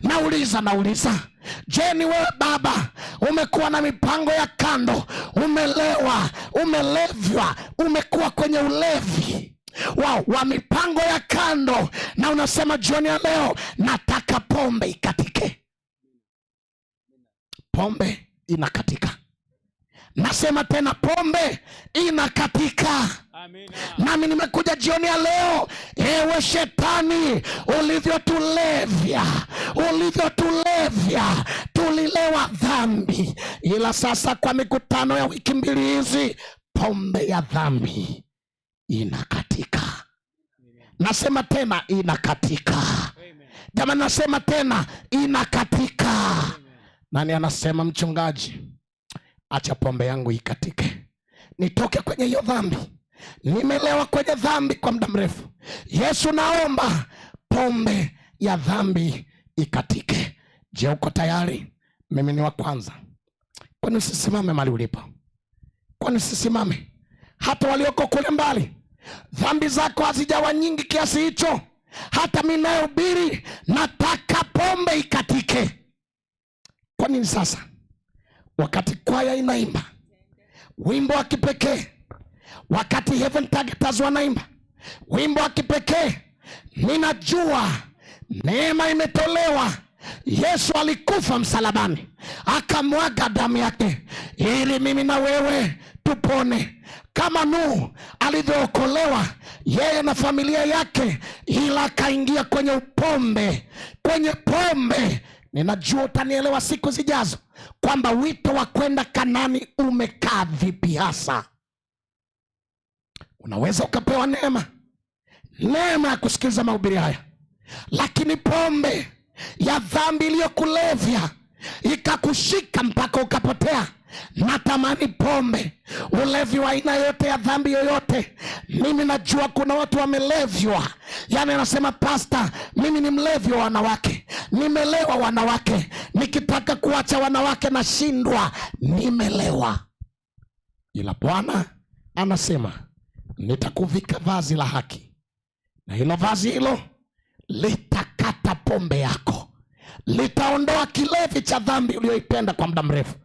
[SPEAKER 9] Nauliza, je, ni wewe baba umekuwa na mipango ya kando, umelewa, umelevwa, umekuwa kwenye ulevi wa mipango ya kando, na unasema jioni ya leo nataka pombe ikatike? Pombe inakatika. Nasema tena, pombe inakatika.
[SPEAKER 8] Amina.
[SPEAKER 9] Nami nimekuja jioni ya leo, ewe shetani, ulivyotulevya, tulilewa dhambi, ila sasa kwa mikutano ya wiki mbili hizi, pombe ya dhambi inakatika. Nasema tena, inakatika. Jamani, nasema tena, inakatika. Nani anasema mchungaji, acha pombe yangu ikatike, nitoke kwenye hiyo dhambi, nimelewa kwenye dhambi kwa muda mrefu. Yesu, naomba pombe ya dhambi ikatike. Je, uko tayari? Mimi ni wa kwanza. Kwani usisimame mahali ulipo? Kwani usisimame? Hata walioko kule mbali, dhambi zako hazijawa nyingi kiasi hicho. Hata mimi nayehubiri nataka pombe ikatike. Kwa nini sasa wakati kwaya inaimba wimbo wa kipekee, wakati Heaven Targeters wanaimba wimbo wa kipekee, ninajua neema imetolewa. Yesu alikufa msalabani, akamwaga damu yake ili mimi na wewe tupone. Kama Nuhu alivyookolewa yeye na familia yake, ila akaingia kwenye upombe, kwenye pombe. Ninajua utanielewa siku zijazo kwamba wito wa kwenda Kanani umekaa vipi hasa. Unaweza ukapewa neema, neema ya kusikiliza mahubiri haya, lakini pombe ya dhambi iliyokulevya ikakushika mpaka ukapotea. Natamani pombe, ulevi wa aina yote ya dhambi yoyote. Mimi najua kuna watu wamelevywa, yaani anasema pasta, mimi ni mlevi wa wanawake, nimelewa wanawake, nikitaka kuacha wanawake nashindwa, nimelewa. Ila Bwana anasema nitakuvika vazi la haki, na hilo vazi hilo litakata pombe yako, litaondoa kilevi cha dhambi uliyoipenda kwa muda mrefu.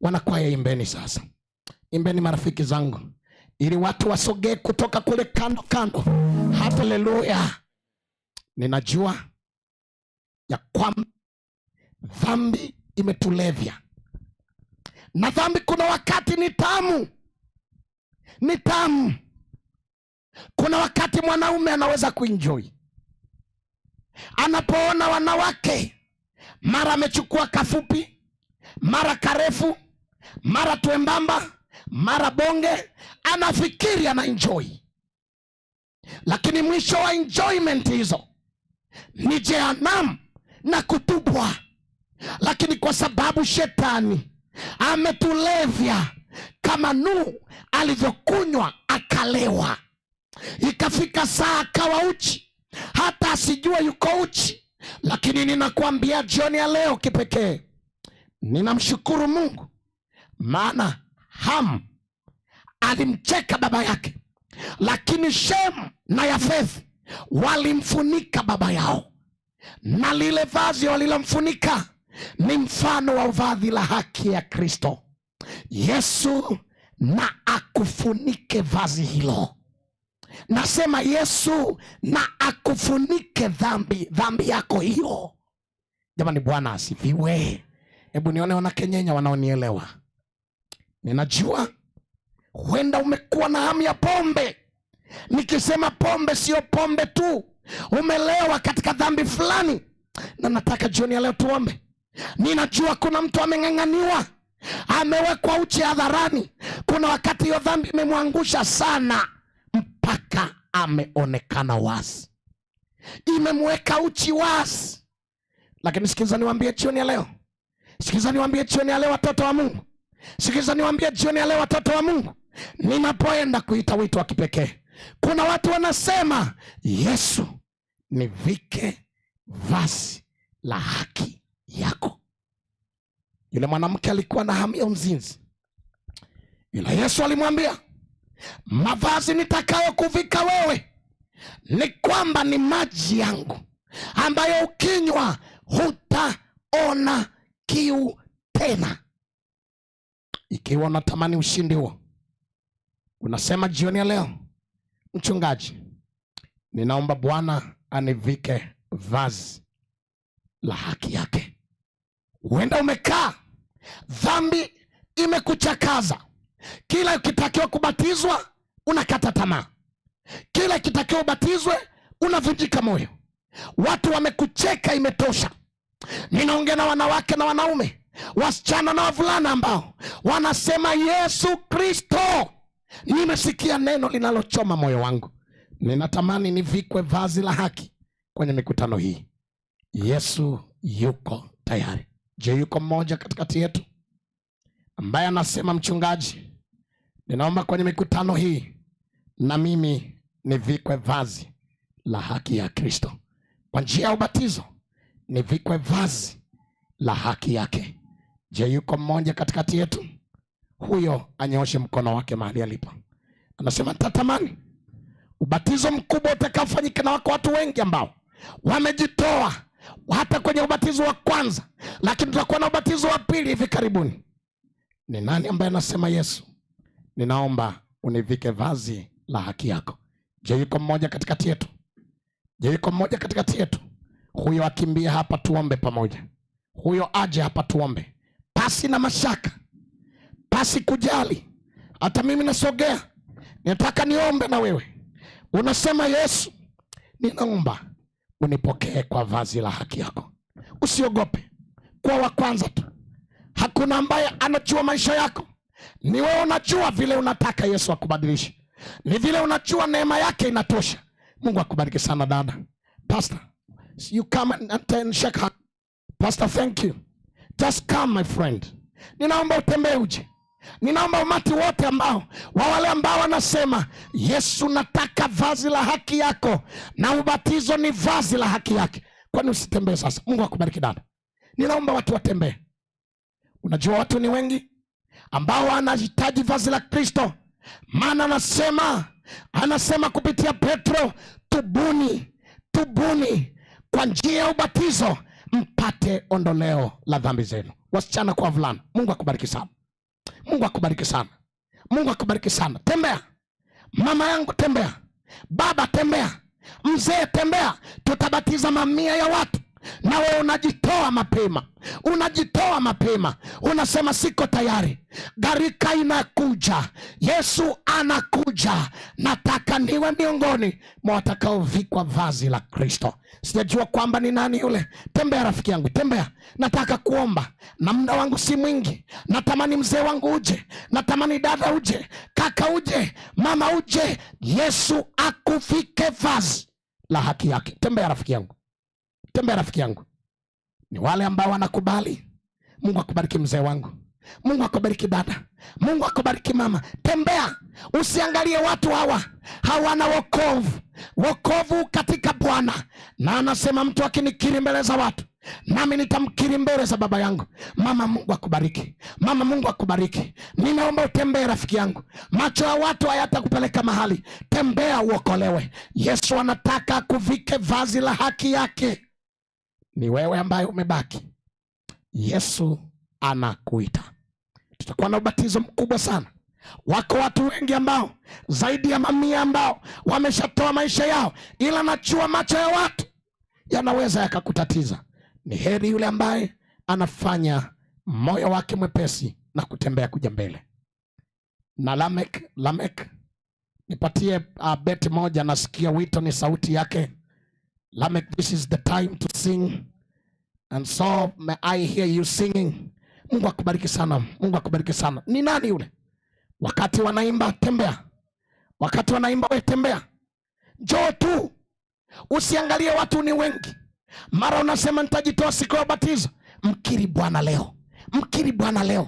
[SPEAKER 9] Wanakwaya, imbeni sasa, imbeni marafiki zangu, ili watu wasogee kutoka kule kando kando. Haleluya! Ninajua ya kwamba dhambi imetulevya, na dhambi kuna wakati ni tamu, ni tamu. Kuna wakati mwanaume anaweza kuenjoy anapoona wanawake, mara amechukua kafupi, mara karefu, mara twembamba, mara bonge, anafikiri ana enjoy, lakini mwisho wa enjoyment hizo ni jehanamu na kutupwa. Lakini kwa sababu shetani ametulevya kama Nuhu alivyokunywa akalewa, ikafika saa akawa uchi, hata asijue yuko uchi. Lakini ninakuambia jioni ya leo kipekee, ninamshukuru Mungu, maana Ham alimcheka baba yake, lakini Shem na Yafeth walimfunika baba yao, na lile vazi walilomfunika ni mfano wa vazi la haki ya Kristo. Yesu na akufunike vazi hilo. Nasema Yesu na akufunike dhambi yako hiyo. Jamani, Bwana asifiwe. Hebu nione wanakenyenya wanaonielewa. Ninajua huenda umekuwa na hamu ya pombe. Nikisema pombe, sio pombe tu, umelewa katika dhambi fulani, na nataka jioni ya leo tuombe. Ninajua kuna mtu ameng'ang'aniwa, amewekwa uchi hadharani. Kuna wakati hiyo dhambi imemwangusha sana mpaka ameonekana wazi, imemweka uchi wazi. Lakini sikiza niwaambie jioni ya leo, sikiza niwaambie jioni ya leo, watoto wa Mungu, sikiza niwaambie jioni ya leo, watoto wa Mungu, ninapoenda kuita wito wa kipekee, kuna watu wanasema Yesu nivike vazi la haki yako. Yule mwanamke alikuwa na hamu ya mzinzi, ila Yesu alimwambia mavazi nitakayokuvika wewe ni kwamba ni maji yangu ambayo ukinywa hutaona kiu tena. Ikiwa unatamani ushindi huo, unasema jioni ya leo, mchungaji, ninaomba Bwana anivike vazi la haki yake. Huenda umekaa, dhambi imekuchakaza, kila ukitakiwa kubatizwa unakata tamaa, kila ukitakiwa ubatizwe unavunjika moyo, watu wamekucheka, imetosha. Ninaongea na wanawake na wanaume, wasichana na wavulana ambao wanasema Yesu Kristo, nimesikia neno linalochoma moyo wangu, ninatamani nivikwe vazi la haki kwenye mikutano hii. Yesu yuko tayari. Je, yuko mmoja katikati yetu ambaye anasema mchungaji, ninaomba kwenye mikutano hii na mimi nivikwe vazi la haki ya Kristo kwa njia ya ubatizo, nivikwe vazi la haki yake. Je, yuko mmoja katikati yetu? Huyo anyooshe mkono wake mahali alipo. Anasema nitatamani ubatizo mkubwa utakaofanyika, na wako watu wengi ambao wamejitoa hata kwenye ubatizo wa kwanza, lakini tutakuwa na ubatizo wa pili hivi karibuni. Ni nani ambaye anasema Yesu, ninaomba univike vazi la haki yako? Je, yuko mmoja katikati yetu? Je, yuko mmoja katikati yetu? Huyo akimbie hapa tuombe pamoja. Huyo aje hapa tuombe, pasi na mashaka, pasi kujali. Hata mimi nasogea, nataka niombe na wewe. Unasema Yesu, ninaomba unipokee kwa vazi la haki yako. Usiogope, kuwa wa kwanza tu. Hakuna ambaye anajua maisha yako, ni wewe unajua vile unataka Yesu akubadilishe, ni vile unajua neema yake inatosha. Mungu akubariki sana dada. Pastor, you come and shake hand. Pastor, thank you. Just come my friend. Ninaomba utembee uje. Ninaomba umati wote ambao wa wale ambao wanasema Yesu, nataka vazi la haki yako, na ubatizo ni vazi la haki yake. Kwani usitembee sasa? Mungu akubariki dada. Ninaomba watu watembee. Unajua watu ni wengi ambao wanahitaji vazi la Kristo. Maana anasema kupitia Petro, tubuni, tubuni kwa njia ya ubatizo mpate ondoleo la dhambi zenu. Wasichana kwa wavulana, Mungu akubariki sana. Mungu akubariki sana. Mungu akubariki sana. Tembea. Mama yangu tembea. Baba tembea. Mzee tembea. Tutabatiza mamia ya watu. Na wewe unajitoa mapema. Unajitoa mapema. Unasema siko tayari. Gharika inakuja. Yesu anakuja. Nataka niwe miongoni mwa watakaovikwa vazi la Kristo. Sijajua kwamba ni nani yule. Tembea rafiki yangu, tembea. Nataka kuomba na muda wangu si mwingi. Natamani mzee wangu uje, natamani dada uje, kaka uje, mama uje. Yesu akuvike vazi la haki yake. Tembea rafiki yangu. Tembea rafiki yangu. Ni wale ambao wanakubali. Mungu akubariki mzee wangu. Mungu akubariki dada. Mungu akubariki mama. Tembea. Usiangalie watu hawa. Hawana wokovu. Wokovu katika Bwana. Na anasema mtu akinikiri mbele za watu, nami nitamkiri mbele za baba yangu. Mama, Mungu akubariki. Mama, Mungu akubariki. Ninaomba utembee rafiki yangu. Macho ya watu hayatakupeleka mahali. Tembea uokolewe. Yesu anataka akuvike vazi la haki yake. Ni wewe ambaye umebaki. Yesu anakuita. Tutakuwa na ubatizo mkubwa sana. Wako watu wengi ambao zaidi ya mamia ambao wameshatoa maisha yao, ila najua macho ya watu yanaweza yakakutatiza. Ni heri yule ambaye anafanya moyo wake mwepesi na kutembea kuja mbele. Na Lamek, nipatie beti moja, nasikia wito ni sauti yake. Lamek, this is the time to sing. And so may I hear you singing. Mungu akubariki sana. Mungu akubariki sana. Ni nani yule? Wakati wanaimba tembea. Wakati wanaimba we tembea. Njoo tu. Usiangalie watu ni wengi. Mara unasema nitajitoa siku ya ubatizo. Mkiri Bwana leo. Mkiri Bwana leo.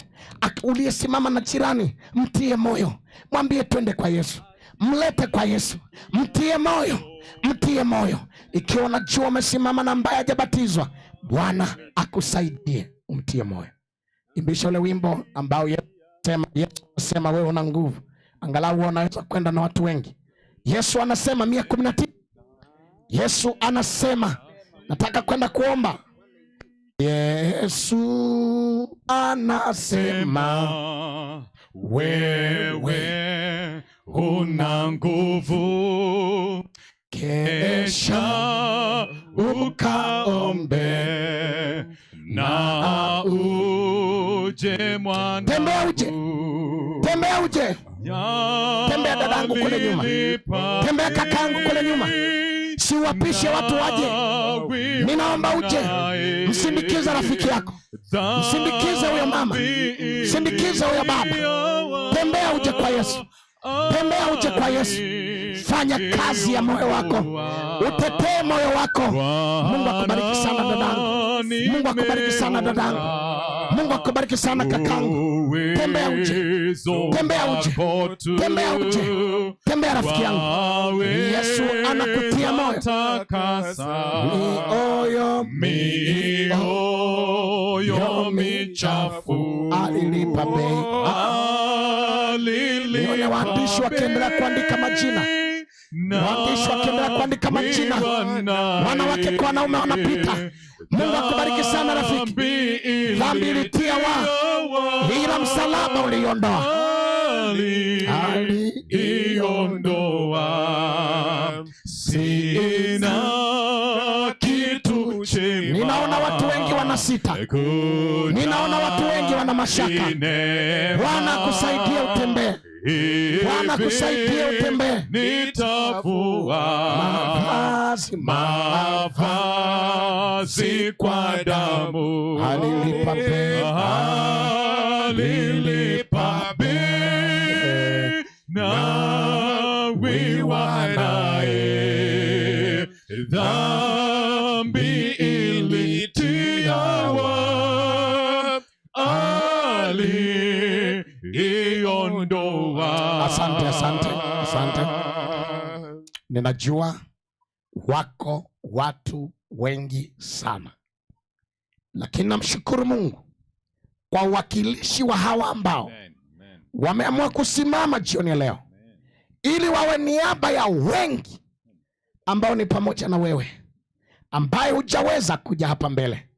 [SPEAKER 9] Uliyesimama na jirani, mtie moyo. Mwambie twende kwa Yesu. Mlete kwa Yesu. Mtie moyo. Mtie moyo. Ikiwa unajua umesimama na ambaye hajabatizwa, Bwana akusaidie umtie moyo. Imbisha ule wimbo ambao Yesu anasema wewe una nguvu. Angalau unaweza kwenda na watu wengi. Yesu anasema 119. Yesu anasema nataka kwenda kuomba. Yesu anasema
[SPEAKER 10] wewe una nguvu, kesha ukaombe na uje mwanangu.
[SPEAKER 9] Tembea uje. Tembea uje. Tembea dadangu kule nyuma. Tembea kakangu kule nyuma. Siwapishe watu waje. Ninaomba uje. Msindikize rafiki yako. Msindikize huyo mama. Msindikize huyo baba. Tembea uje kwa Yesu. Tembea uje kwa Yesu. Fanya kazi ya moyo wako. Utetee moyo wako. Mungu akubariki sana dadangu. Mungu akubariki sana dadangu. Mungu akubariki sana kakangu. Tembea uje. Tembea uje. Tembea uje. Tembea rafiki yangu. Yesu anakutia moyo.
[SPEAKER 10] Mioyo michafu
[SPEAKER 9] alilipa bei. Nione waandishi wakiendelea kuandika majina. Waandishi wakiendelea kuandika majina. Wanawake kwa wanaume wanapita. Mungu akubariki sana rafiki. Dhambi ilitia wa, ila msalaba uliondoa.
[SPEAKER 10] Aliondoa. Sina kitu chema.
[SPEAKER 9] Ninaona watu wengi wanasita. Ninaona watu wengi wana mashaka. Bwana akusaidie utembee. Bwana akusaidie utembee.
[SPEAKER 10] Nitafua mavazi kwa damu.
[SPEAKER 9] Alilipa bei.
[SPEAKER 10] Alilipa bei. Na wiwa naye. Dhambi ilitiawa. Aliiondoa.
[SPEAKER 9] Asante, asante, asante. Ninajua wako watu wengi sana, lakini namshukuru Mungu kwa uwakilishi wa hawa ambao wameamua kusimama jioni ya leo ili wawe niaba ya wengi ambao ni pamoja na wewe, ambaye hujaweza kuja hapa mbele,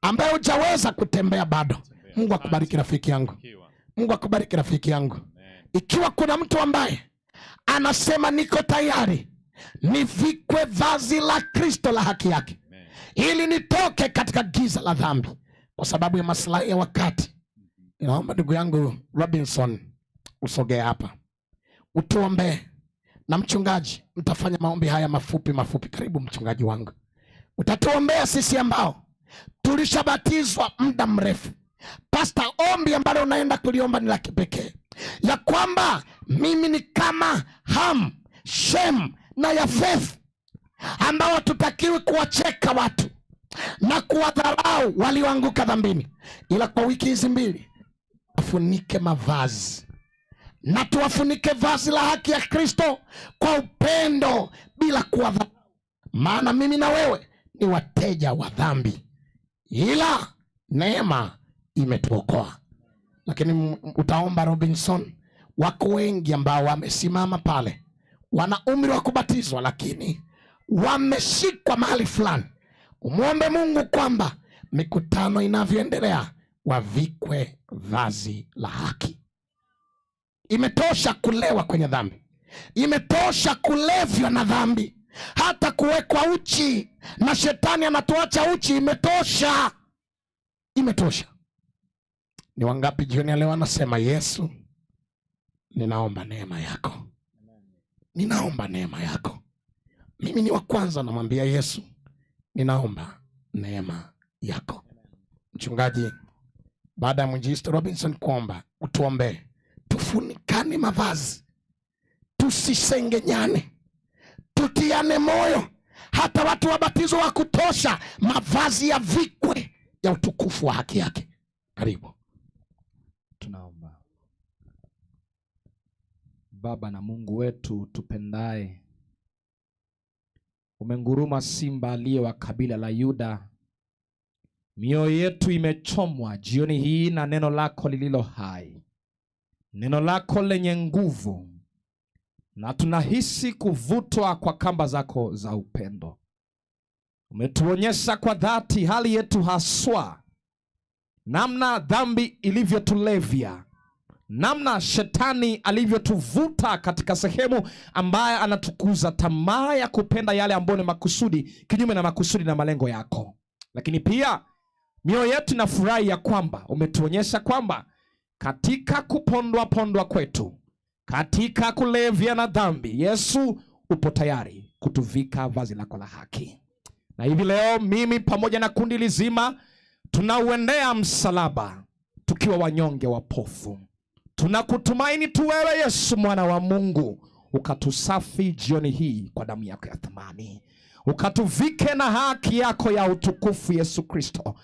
[SPEAKER 9] ambaye hujaweza kutembea bado. Mungu akubariki rafiki yangu. Mungu akubariki rafiki yangu. Ikiwa kuna mtu ambaye anasema niko tayari nivikwe vazi la Kristo la haki yake, ili nitoke katika giza la dhambi kwa sababu ya maslahi ya wakati, ninaomba ndugu yangu Robinson usogee hapa utuombee, na mchungaji mtafanya maombi haya mafupi mafupi. Karibu mchungaji wangu, utatuombea sisi ambao tulishabatizwa muda mrefu. Pasta, ombi ambalo unaenda kuliomba ni la kipekee, ya kwamba mimi ni kama Ham, Shem na Yafeth, ambao hatutakiwi kuwacheka watu na kuwadharau walioanguka dhambini, ila kwa wiki hizi mbili wafunike mavazi na tuwafunike vazi la haki ya Kristo kwa upendo bila kuwadharau, maana mimi na wewe ni wateja wa dhambi, ila neema imetuokoa. Lakini utaomba Robinson, wako wengi ambao wamesimama pale, wana umri wa kubatizwa, lakini wameshikwa mahali fulani. Umwombe Mungu kwamba mikutano inavyoendelea wavikwe vazi la haki. Imetosha kulewa kwenye dhambi, imetosha kulevywa na dhambi, hata kuwekwa uchi na shetani anatuacha uchi. Imetosha, imetosha. Ni wangapi jioni ya leo anasema Yesu, ninaomba neema yako, ninaomba neema yako. Mimi ni wa kwanza namwambia Yesu, ninaomba neema yako. Mchungaji, baada ya mwinjilisti Robinson kuomba, utuombee tufunikane mavazi, tusisengenyane, tutiane moyo, hata watu wabatizo wa kutosha, mavazi ya vikwe ya utukufu wa haki yake. Karibu.
[SPEAKER 6] Tunaomba. Baba na Mungu wetu tupendaye, umenguruma simba aliye wa kabila la Yuda. Mioyo yetu imechomwa jioni hii na neno lako lililo hai, neno lako lenye nguvu, na tunahisi kuvutwa kwa kamba zako za upendo. Umetuonyesha kwa dhati hali yetu haswa, namna dhambiilivyotulevya, namna shetani alivyotuvuta katika sehemu ambaye anatukuza tamaa ya kupenda yale ambayo ni makusudi, kinyume na makusudi na malengo yako. Lakini pia mioyo yetu inafurahi ya kwamba umetuonyesha kwamba katika kupondwa pondwa kwetu, katika kulevya na dhambi, Yesu upo tayari kutuvika vazi lako la haki. Na hivi leo mimi pamoja na kundi lizima tunauendea msalaba tukiwa wanyonge wapofu. Tunakutumaini tu wewe Yesu mwana wa Mungu, ukatusafi jioni hii kwa damu yako ya thamani, ukatuvike na haki yako ya utukufu. Yesu Kristo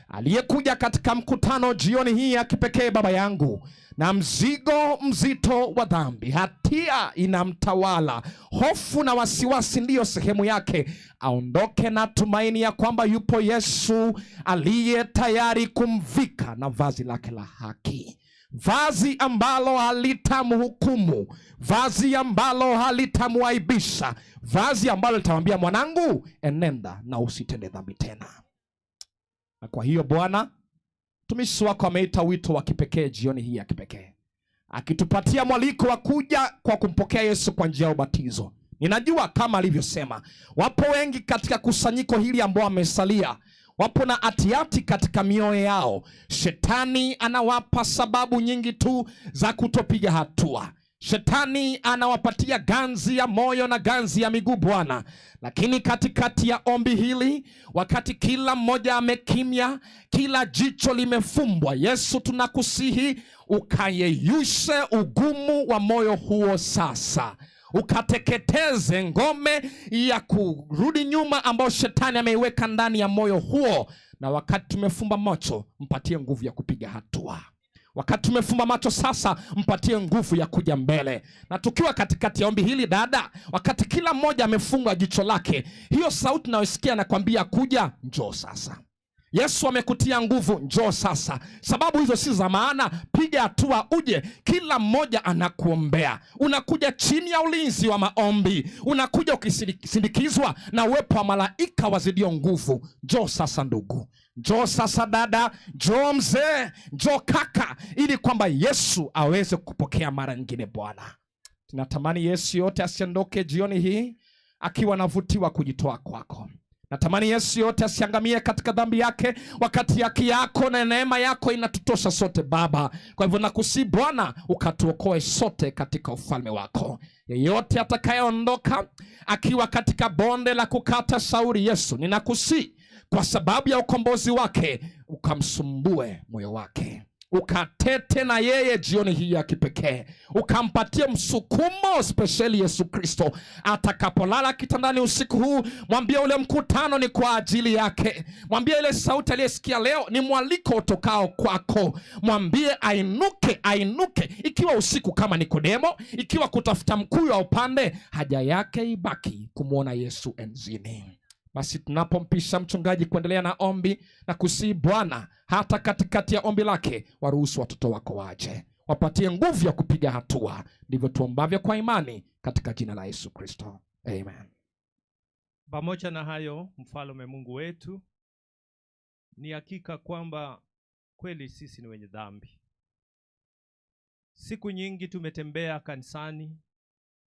[SPEAKER 6] aliyekuja katika mkutano jioni hii ya kipekee, Baba yangu, na mzigo mzito wa dhambi, hatia inamtawala, hofu na wasiwasi ndiyo sehemu yake, aondoke na tumaini ya kwamba yupo Yesu aliye tayari kumvika na vazi lake la haki, vazi ambalo halitamhukumu, vazi ambalo halitamwaibisha, vazi ambalo litamwambia mwanangu, enenda na usitende dhambi tena. Na kwa hiyo Bwana, mtumishi wako ameita wito wa kipekee jioni hii ya kipekee, akitupatia mwaliko wa kuja kwa kumpokea Yesu kwa njia ya ubatizo. Ninajua kama alivyosema, wapo wengi katika kusanyiko hili ambao wamesalia, wapo na atiati katika mioyo yao. Shetani anawapa sababu nyingi tu za kutopiga hatua. Shetani anawapatia ganzi ya moyo na ganzi ya miguu Bwana. Lakini katikati ya ombi hili, wakati kila mmoja amekimya, kila jicho limefumbwa, Yesu tunakusihi ukayeyushe ugumu wa moyo huo sasa, ukateketeze ngome ya kurudi nyuma ambayo shetani ameiweka ndani ya moyo huo. Na wakati tumefumba macho, mpatie nguvu ya kupiga hatua. Wakati tumefumba macho sasa, mpatie nguvu ya kuja mbele. Na tukiwa katikati ya ombi hili dada, wakati kila mmoja amefunga jicho lake, hiyo sauti unayosikia nakwambia kuja, njoo sasa. Yesu amekutia nguvu, njoo sasa. Sababu hizo si za maana, piga hatua uje. Kila mmoja anakuombea. Unakuja chini ya ulinzi wa maombi, unakuja ukisindikizwa na uwepo wa malaika wazidio nguvu. Njoo sasa ndugu, njoo sasa dada, njoo mzee, njoo kaka, ili kwamba Yesu aweze kupokea mara nyingine. Bwana, tunatamani Yesu yote asiondoke jioni hii akiwa anavutiwa kujitoa kwako. Natamani Yesu yote asiangamie katika dhambi yake, wakati haki yako na neema yako inatutosha sote Baba. Kwa hivyo nakusihi Bwana, ukatuokoe sote katika ufalme wako. Yeyote atakayeondoka akiwa katika bonde la kukata shauri, Yesu ninakusihi kwa sababu ya ukombozi wake, ukamsumbue moyo wake, ukatete na yeye jioni hii ya kipekee, ukampatie msukumo spesheli Yesu Kristo. Atakapolala kitandani usiku huu, mwambie ule mkutano ni kwa ajili yake, mwambie ile sauti aliyesikia leo ni mwaliko utokao kwako, mwambie ainuke, ainuke, ikiwa usiku kama Nikodemo, ikiwa kutafuta mkuyu wa upande, haja yake ibaki kumwona Yesu enzini. Basi tunapompisha mchungaji kuendelea na ombi na kusihi Bwana, hata katikati ya ombi lake, waruhusu watoto wako waje, wapatie nguvu ya kupiga hatua. Ndivyo tuombavyo kwa imani katika jina la Yesu Kristo, amen.
[SPEAKER 5] Pamoja na hayo, mfalme Mungu wetu, ni hakika kwamba kweli sisi ni wenye dhambi. Siku nyingi tumetembea kanisani,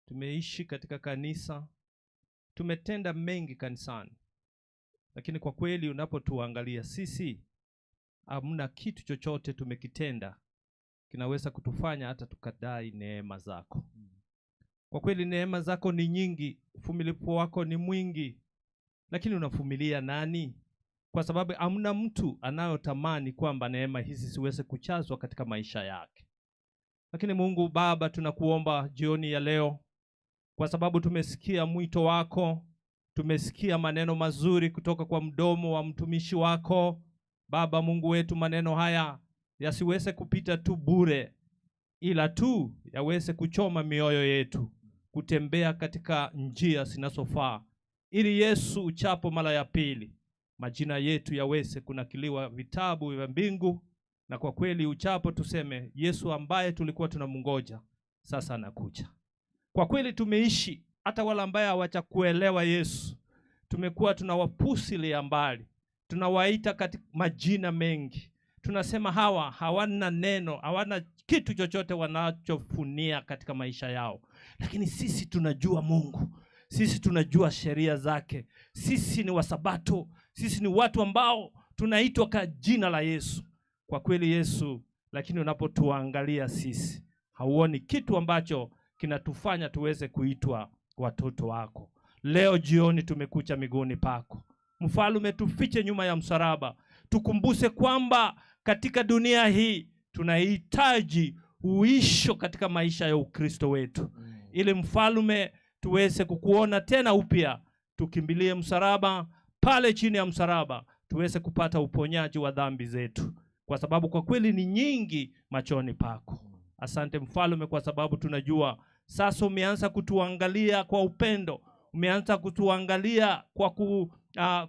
[SPEAKER 5] tumeishi katika kanisa, tumetenda mengi kanisani, lakini kwa kweli unapotuangalia sisi, hamna kitu chochote tumekitenda kinaweza kutufanya hata tukadai neema zako. Kwa kweli neema zako ni nyingi, uvumilivu wako ni mwingi, lakini unavumilia nani? Kwa sababu hamna mtu anayotamani kwamba neema hizi ziweze kuchazwa katika maisha yake. Lakini Mungu Baba, tunakuomba jioni ya leo, kwa sababu tumesikia mwito wako, tumesikia maneno mazuri kutoka kwa mdomo wa mtumishi wako. Baba Mungu wetu, maneno haya yasiweze kupita tu bure, ila tu yaweze kuchoma mioyo yetu, kutembea katika njia zinazofaa, ili Yesu uchapo mara ya pili, majina yetu yaweze kunakiliwa vitabu vya mbingu, na kwa kweli uchapo tuseme Yesu ambaye tulikuwa tunamngoja sasa anakuja. Kwa kweli tumeishi, hata wale ambaye hawajakuelewa Yesu, tumekuwa tunawapusilia mbali, tunawaita katika majina mengi, tunasema hawa hawana neno, hawana kitu chochote wanachofunia katika maisha yao. Lakini sisi tunajua Mungu, sisi tunajua sheria zake, sisi ni wasabato, sisi ni watu ambao tunaitwa kwa jina la Yesu. Kwa kweli Yesu, lakini unapotuangalia sisi, hauoni kitu ambacho kinatufanya tuweze kuitwa watoto wako. Leo jioni tumekucha miguuni pako. Mfalme, tufiche nyuma ya msalaba. Tukumbuse kwamba katika dunia hii tunahitaji uisho katika maisha ya Ukristo wetu. Ili mfalme tuweze kukuona tena upya, tukimbilie msalaba, pale chini ya msalaba tuweze kupata uponyaji wa dhambi zetu, kwa sababu kwa kweli ni nyingi machoni pako. Asante mfalme, kwa sababu tunajua sasa umeanza kutuangalia kwa upendo, umeanza kutuangalia kwa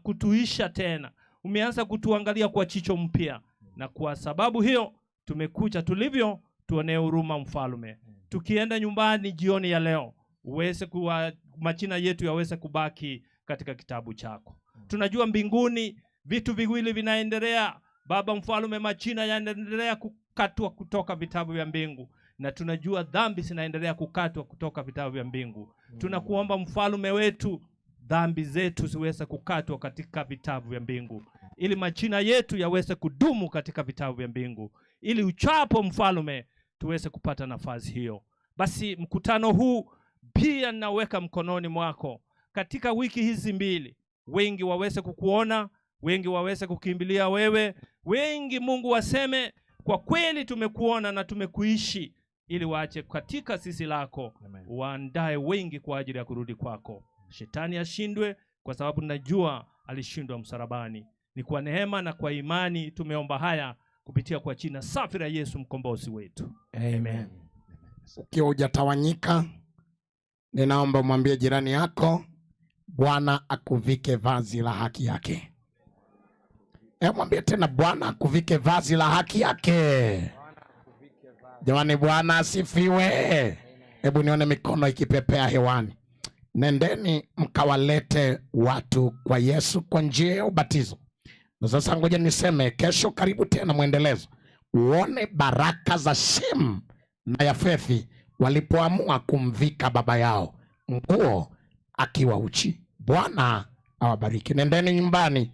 [SPEAKER 5] kutuisha tena, umeanza kutuangalia kwa chicho mpya, na kwa sababu hiyo tumekuja tulivyo. Tuonee huruma mfalme. Tukienda nyumbani jioni ya leo, uweze kuwa majina yetu yaweze kubaki katika kitabu chako. Tunajua mbinguni vitu viwili vinaendelea, Baba mfalme, majina yanaendelea kukatwa kutoka vitabu vya mbingu, na tunajua dhambi zinaendelea kukatwa kutoka vitabu vya mbingu. Tunakuomba mfalme wetu, dhambi zetu ziweze kukatwa katika vitabu vya mbingu, ili majina yetu yaweze kudumu katika vitabu vya mbingu, ili uchapo mfalme tuweze kupata nafasi hiyo. Basi mkutano huu pia naweka mkononi mwako. Katika wiki hizi mbili, wengi waweze kukuona, wengi waweze kukimbilia wewe, wengi Mungu waseme kwa kweli tumekuona na tumekuishi, ili waache katika sisi lako. Waandae wengi kwa ajili ya kurudi kwako. Shetani ashindwe, kwa sababu najua alishindwa msalabani. Ni kwa neema na kwa imani tumeomba haya kupitia kwa jina safi la Yesu mkombozi wetu.
[SPEAKER 9] Amen. Ukiwa hujatawanyika, ninaomba umwambie jirani yako, Bwana akuvike vazi la haki yake. Mwambie tena, Bwana akuvike vazi la haki yake. Jamani, Bwana asifiwe. Hebu nione mikono ikipepea hewani. Nendeni mkawalete watu kwa Yesu kwa njia ya ubatizo. Na sasa ngoja niseme, kesho karibu tena mwendelezo, uone baraka za Shem na Yafethi walipoamua kumvika baba yao nguo akiwa uchi. Bwana awabariki. Nendeni nyumbani,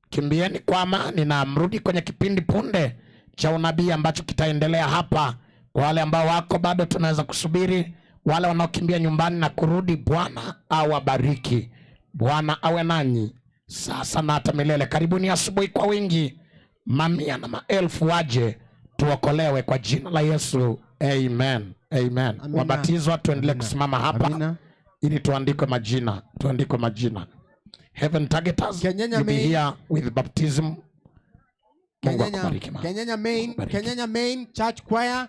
[SPEAKER 9] kimbieni kwa amani, na mrudi kwenye kipindi punde cha unabii ambacho kitaendelea hapa. Kwa wale ambao wako bado tunaweza kusubiri, wale wanaokimbia nyumbani na kurudi, Bwana awabariki. Bwana awe nanyi sasa na hata milele. Karibuni asubuhi kwa wingi, mamia na maelfu waje tuokolewe kwa jina la Yesu. Amen. Amen.
[SPEAKER 3] Amina.
[SPEAKER 9] Wabatizwa tuendelee kusimama hapa
[SPEAKER 3] Amina.
[SPEAKER 9] ili tuandikwe majina, tuandikwe majina. Heaven Targeters,
[SPEAKER 3] Kenyenya
[SPEAKER 9] you be
[SPEAKER 3] Main.
[SPEAKER 9] here with baptism. Mungu akubariki mama.
[SPEAKER 3] Kenyenya Main, Kenyenya Main Church Choir,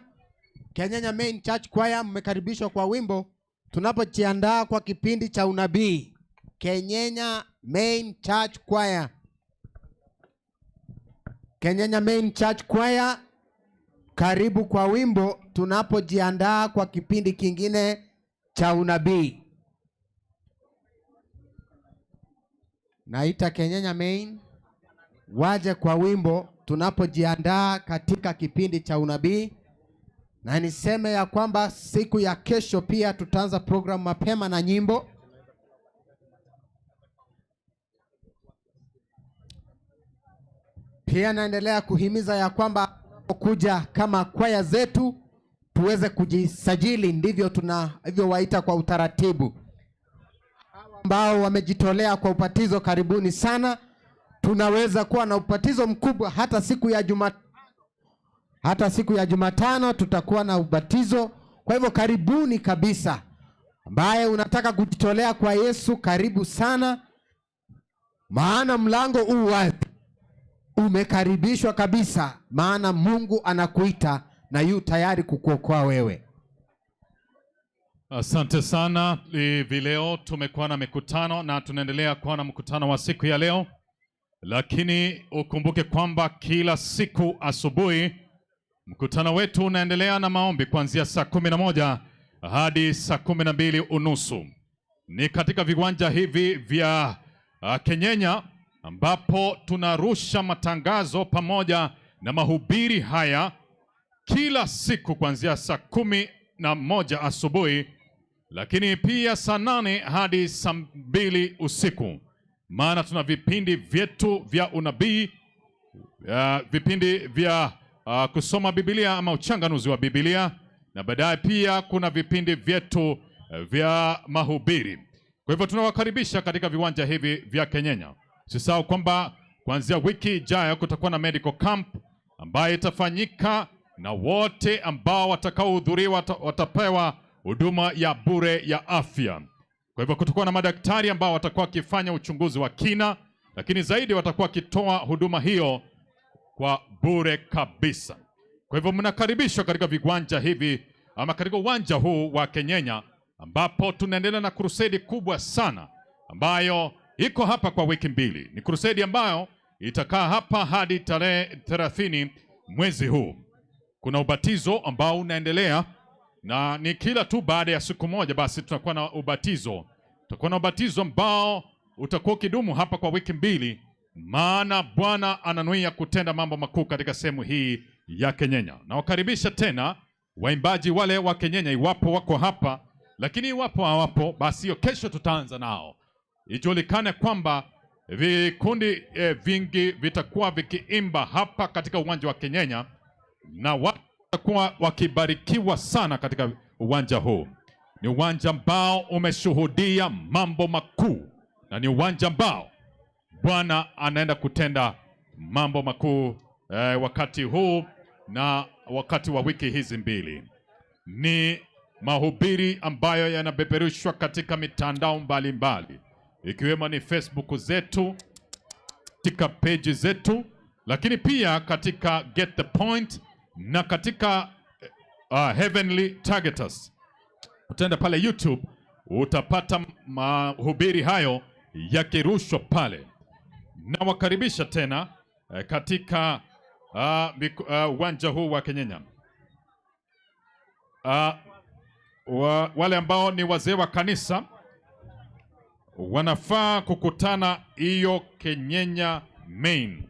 [SPEAKER 3] Kenyenya Main Church Choir, mmekaribishwa kwa wimbo tunapojiandaa kwa kipindi cha unabii. Kenyenya Main Church Choir, Kenyenya Main Church Choir, karibu kwa wimbo tunapojiandaa kwa kipindi kingine cha unabii. Naita Kenyenya Main waje kwa wimbo tunapojiandaa katika kipindi cha unabii. Na niseme ya kwamba siku ya kesho pia tutaanza program mapema na nyimbo. Pia naendelea kuhimiza ya kwamba kuja kama kwaya zetu tuweze kujisajili, ndivyo tunavyowaita kwa utaratibu. Ambao wamejitolea kwa ubatizo, karibuni sana. Tunaweza kuwa na ubatizo mkubwa hata siku ya Jumatano. Hata siku ya Jumatano tutakuwa na ubatizo. Kwa hivyo karibuni kabisa. Ambaye unataka kujitolea kwa Yesu, karibu sana. Maana mlango u wazi. Umekaribishwa kabisa, maana Mungu anakuita na yu tayari kukuokoa wewe.
[SPEAKER 11] Asante sana. Hivi leo tumekuwa na mikutano na tunaendelea kuwa na mkutano wa siku ya leo. Lakini ukumbuke kwamba kila siku asubuhi mkutano wetu unaendelea na maombi kuanzia saa 11 hadi saa 12:30. Ni katika viwanja hivi vya Kenyenya ambapo tunarusha matangazo pamoja na mahubiri haya kila siku kuanzia saa 11 asubuhi, lakini pia saa 8 hadi saa 2 usiku. Maana tuna vipindi vyetu vya unabii, vipindi vya kusoma Biblia ama uchanganuzi wa Biblia, na baadaye pia kuna vipindi vyetu vya mahubiri. Kwa hivyo tunawakaribisha katika viwanja hivi vya Kenyenya. Usisahau kwamba kuanzia wiki ijayo kutakuwa na medical camp ambayo itafanyika, na wote ambao watakaohudhuria watapewa huduma ya bure ya afya. Kwa hivyo kutakuwa na madaktari ambao watakuwa wakifanya uchunguzi wa kina, lakini zaidi watakuwa wakitoa huduma hiyo kwa bure kabisa. Kwa hivyo mnakaribishwa katika viwanja hivi ama katika uwanja huu wa Kenyenya ambapo tunaendelea na crusade kubwa sana ambayo iko hapa kwa wiki mbili. Ni crusade ambayo itakaa hapa hadi tarehe 30 mwezi huu. Kuna ubatizo ambao unaendelea, na ni kila tu baada ya siku moja basi tutakuwa na ubatizo. Tutakuwa na ubatizo ambao utakuwa ukidumu hapa kwa wiki mbili, maana Bwana ananuia kutenda mambo makuu katika sehemu hii ya Kenyenya. Nawakaribisha tena waimbaji wale wa Kenyenya iwapo wako hapa, lakini iwapo hawapo basi hiyo kesho tutaanza nao. Ijulikane kwamba vikundi vingi vitakuwa vikiimba hapa katika uwanja wa Kenyenya, na watu watakuwa wakibarikiwa sana katika uwanja huu. Ni uwanja ambao umeshuhudia mambo makuu, na ni uwanja ambao Bwana anaenda kutenda mambo makuu wakati huu na wakati wa wiki hizi mbili. Ni mahubiri ambayo yanapeperushwa katika mitandao mbalimbali, ikiwemo ni Facebook zetu, katika page zetu, lakini pia katika Get the Point na katika Heavenly Targeters. Utaenda pale YouTube utapata mahubiri hayo yakirushwa pale. Na wakaribisha tena katika uwanja huu wa Kenyenya. Wale ambao ni wazee wa kanisa wanafaa kukutana hiyo Kenyenya Main.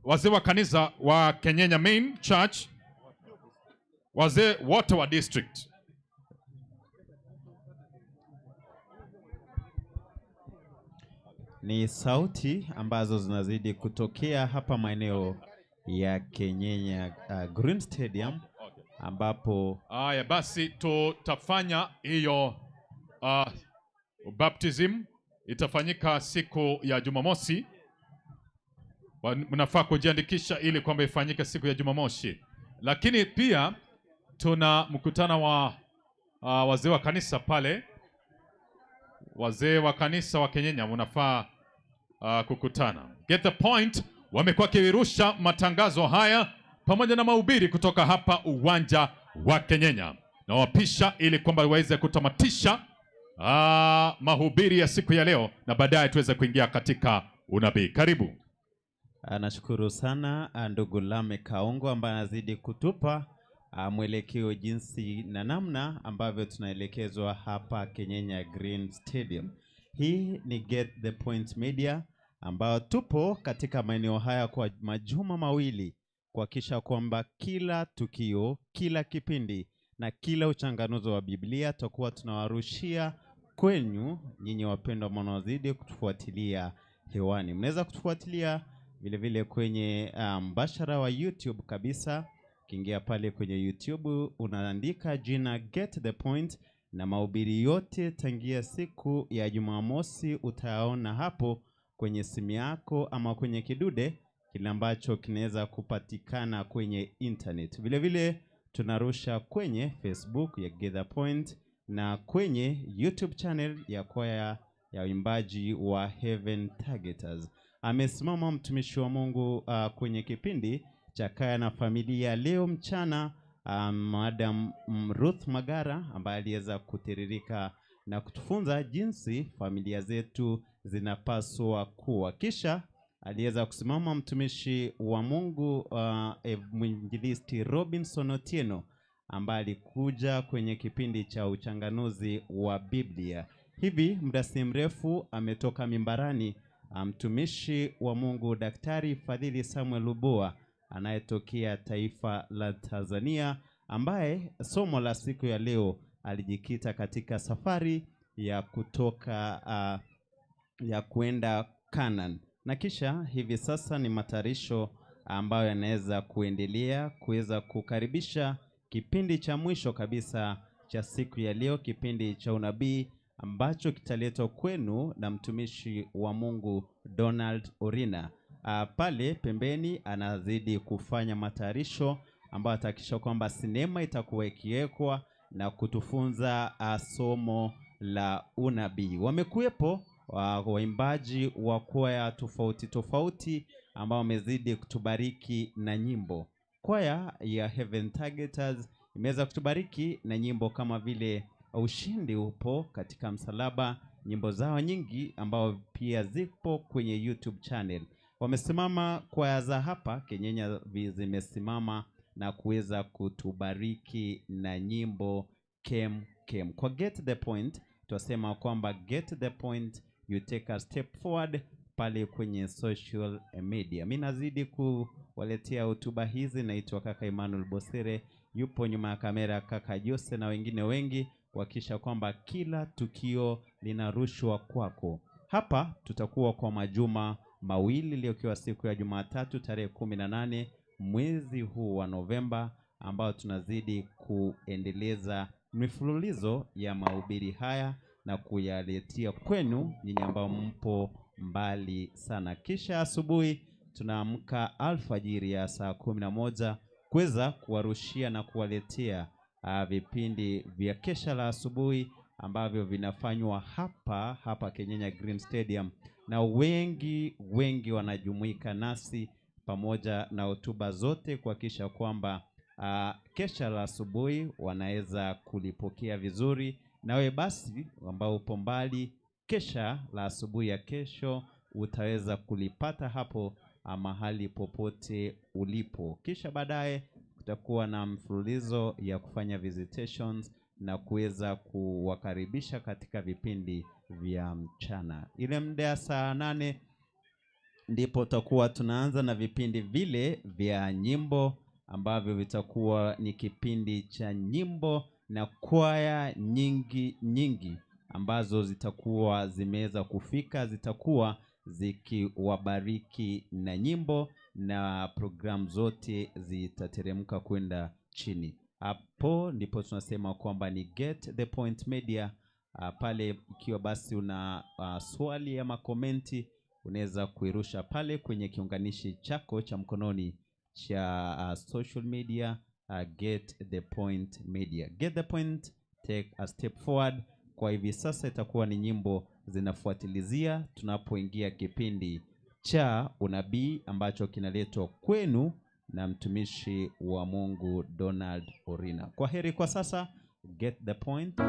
[SPEAKER 11] Wazee wa kanisa wa Kenyenya Main Church, wazee wote wa district.
[SPEAKER 12] Ni sauti ambazo zinazidi kutokea hapa maeneo ya Kenyenya Green Stadium, ambapo
[SPEAKER 11] haya basi tutafanya hiyo baptism itafanyika siku ya Jumamosi. Mnafaa kujiandikisha ili kwamba ifanyike siku ya Jumamosi. Lakini pia tuna mkutano wa wazee wa kanisa pale. Wazee wa kanisa wa Kenyenya mnafaa kukutana. Get the Point wamekuwa wakirusha matangazo haya pamoja na mahubiri kutoka hapa uwanja wa Kenyenya. Na wapisha ili kwamba waweze kutamatisha mahubiri ya siku ya leo na baadaye tuweze kuingia katika unabii. Karibu.
[SPEAKER 12] Nashukuru sana ndugu Lame Kaongo ambaye anazidi kutupa mwelekeo jinsi na namna ambavyo tunaelekezwa hapa Kenyenya Green Stadium. Hii ni Get the Point Media ambao tupo katika maeneo haya kwa majuma mawili kuhakikisha kwamba kila tukio, kila kipindi na kila uchanganuzi wa Biblia tutakuwa tunawarushia kwenu nyinyi wapendwa mnaozidi kutufuatilia hewani. Mnaweza kutufuatilia vile vile kwenye mbashara wa YouTube kabisa. Ukiingia pale kwenye YouTube unaandika jina Get the Point na mahubiri yote tangia siku ya Jumamosi utaona hapo kwenye simu yako ama kwenye kidude kile ambacho kinaweza kupatikana kwenye internet. Vile vile tunarusha kwenye Facebook ya Get the Point na kwenye YouTube channel ya kwaya ya uimbaji wa Heaven Targeters. Amesimama mtumishi wa Mungu kwenye kipindi cha Kaya na Familia leo mchana, Madam Ruth Magara ambaye aliweza kutiririka na kutufunza jinsi familia zetu zinapaswa kuwa. Kisha aliweza kusimama mtumishi wa Mungu mwinjilisti Robinson Otieno ambaye alikuja kwenye kipindi cha uchanganuzi wa Biblia. Hivi muda si mrefu ametoka mimbarani mtumishi wa Mungu Daktari Fadhili Samuel Luboa anayetokea taifa la Tanzania, ambaye somo la siku ya leo alijikita katika safari ya kutoka ya kuenda Canaan. Na kisha hivi sasa ni matayarisho ambayo yanaweza kuendelea kuweza kukaribisha kipindi cha mwisho kabisa cha siku ya leo, kipindi cha unabii ambacho kitaletwa kwenu na mtumishi wa Mungu Donald Orina. Pale pembeni anazidi kufanya matayarisho ambayo atahakikisha kwamba sinema itakuwa ikiwekwa na kutufunza somo la unabii. Wamekuwepo waimbaji wa kwaya tofauti tofauti ambao wamezidi kutubariki na nyimbo. Kwaya ya Heaven Targeters imeweza kutubariki na nyimbo kama vile Ushindi Upo Katika Msalaba, nyimbo zao nyingi ambao pia zipo kwenye YouTube channel. Wamesimama kwaya za hapa Kenyenya zimesimama na kuweza kutubariki na nyimbo kem kem. Kwa Get the Point tunasema kwamba get the point, you take a step forward pale kwenye social media. Mimi nazidi kuwaletea hotuba hizi, naitwa kaka Emmanuel Bosire, yupo nyuma ya kamera kaka Jose na wengine wengi kuhakikisha kwamba kila tukio linarushwa kwako. Hapa tutakuwa kwa majuma mawili, leo ikiwa siku ya Jumatatu tarehe 18 mwezi huu wa Novemba, ambao tunazidi kuendeleza mifululizo ya mahubiri haya na kuyaletea kwenu nyinyi ambao mpo mbali sana. Kisha asubuhi tunaamka alfajiri ya saa 11 kuweza kuwarushia na kuwaletea vipindi vya kesha la asubuhi ambavyo vinafanywa hapa Kenyenya Green Stadium. na wengi wengi wanajumuika nasi pamoja na hotuba zote kuhakikisha kwamba kesha la asubuhi wanaweza kulipokea vizuri. Nawe basi ambao upo mbali, kesha la asubuhi ya kesho utaweza kulipata hapo mahali popote ulipo. Kisha baadaye kutakuwa na mfululizo ya kufanya visitations na kuweza kuwakaribisha katika vipindi vya mchana. Ile muda ya saa 8 ndipo tutakuwa tunaanza na vipindi vile vya nyimbo ambavyo vitakuwa ni kipindi cha nyimbo na kwaya nyingi nyingi ambazo zitakuwa zimeweza kufika, zitakuwa zikiwabariki na nyimbo, na programu zote zitateremka kwenda chini. Hapo ndipo tunasema kwamba ni Get the Point Media. Pale ikiwa basi una swali ama komenti, unaweza kuirusha pale kwenye kiunganishi chako cha mkononi cha social media, Get the Point Media. Get the Point, take a step forward. Kwa hivi sasa itakuwa ni nyimbo zinafuatilizia tunapoingia kipindi cha unabii ambacho kinaletwa kwenu na mtumishi wa Mungu Donald Orina. Kwa heri kwa sasa, Get the Point.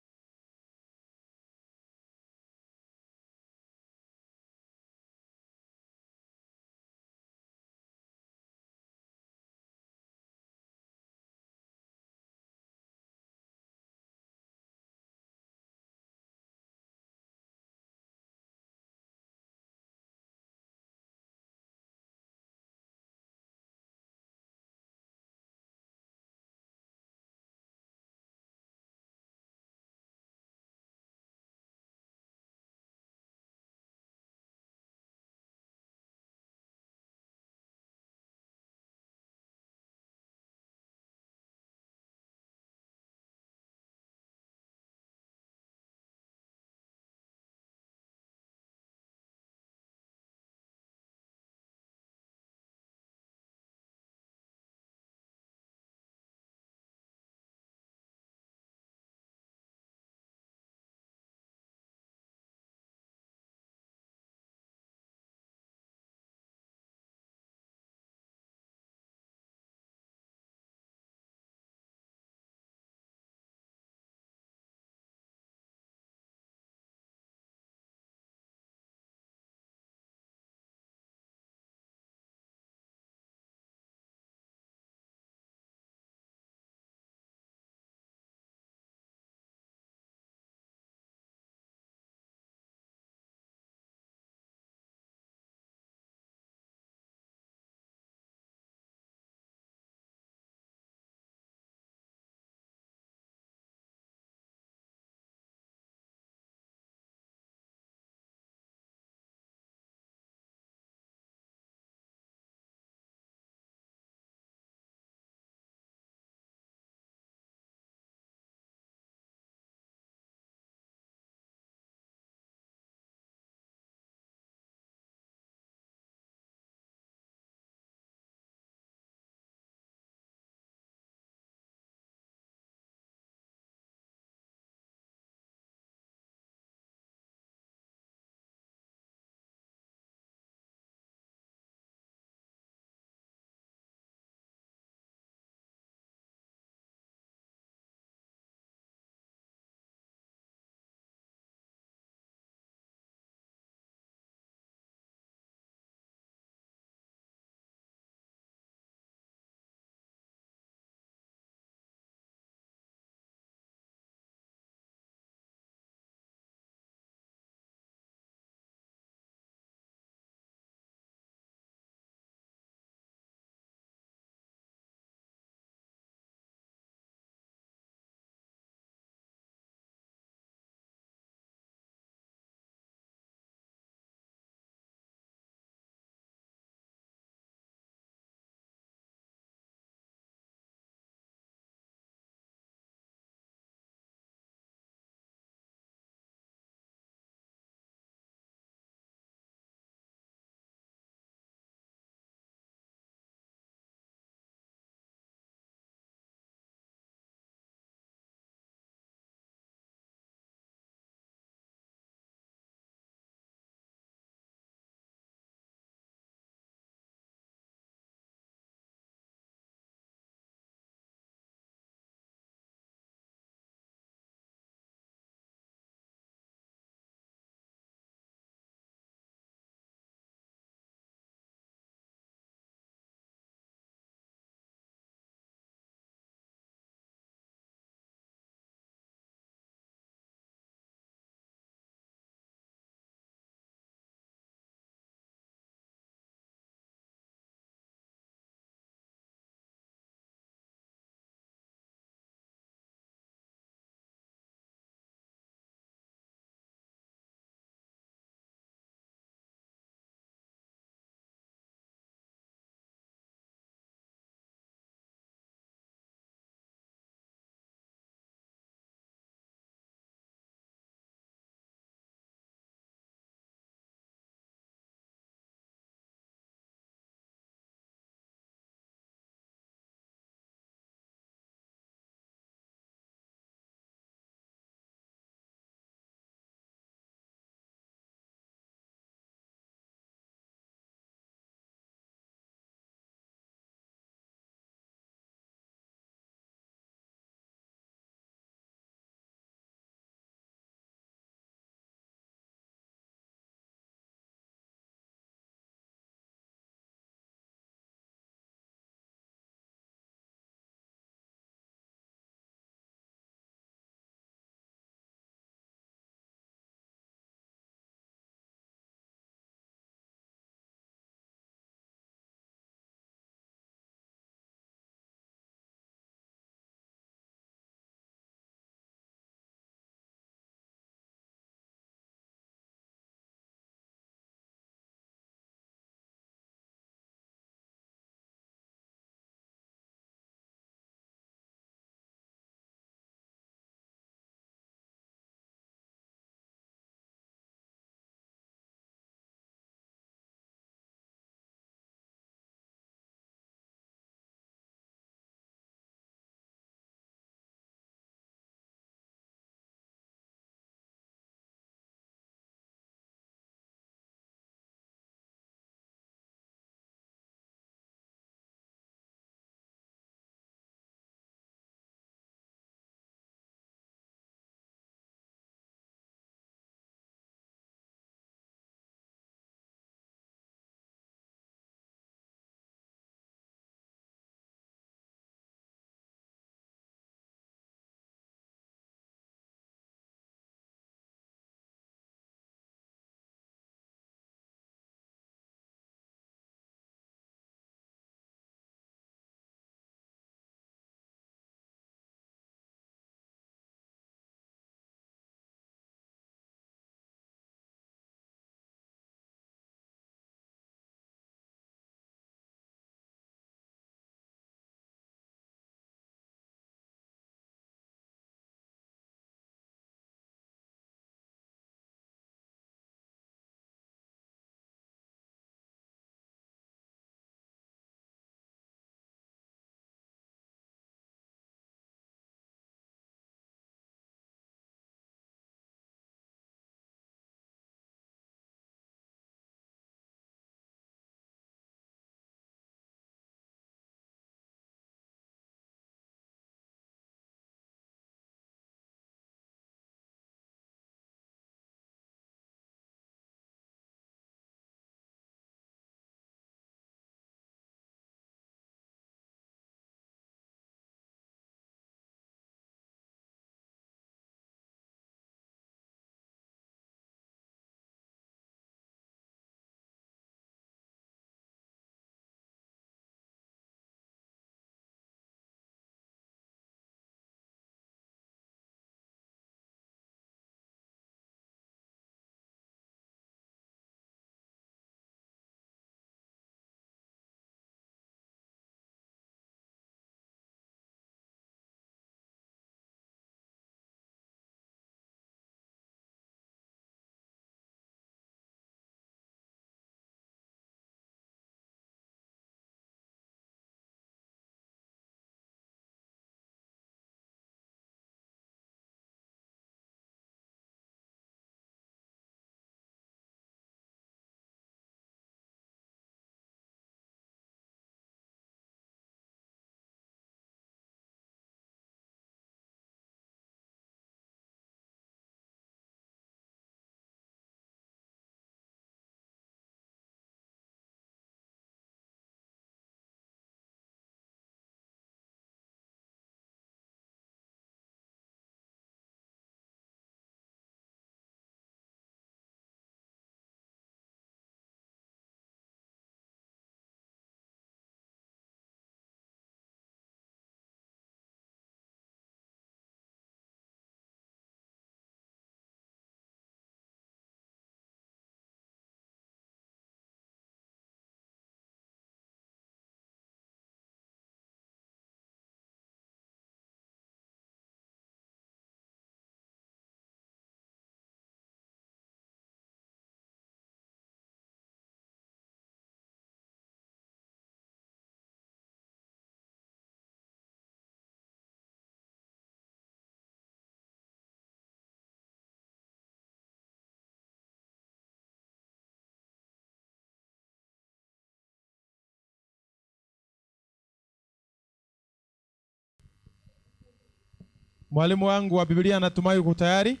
[SPEAKER 2] Mwalimu wangu wa Biblia, natumai uko tayari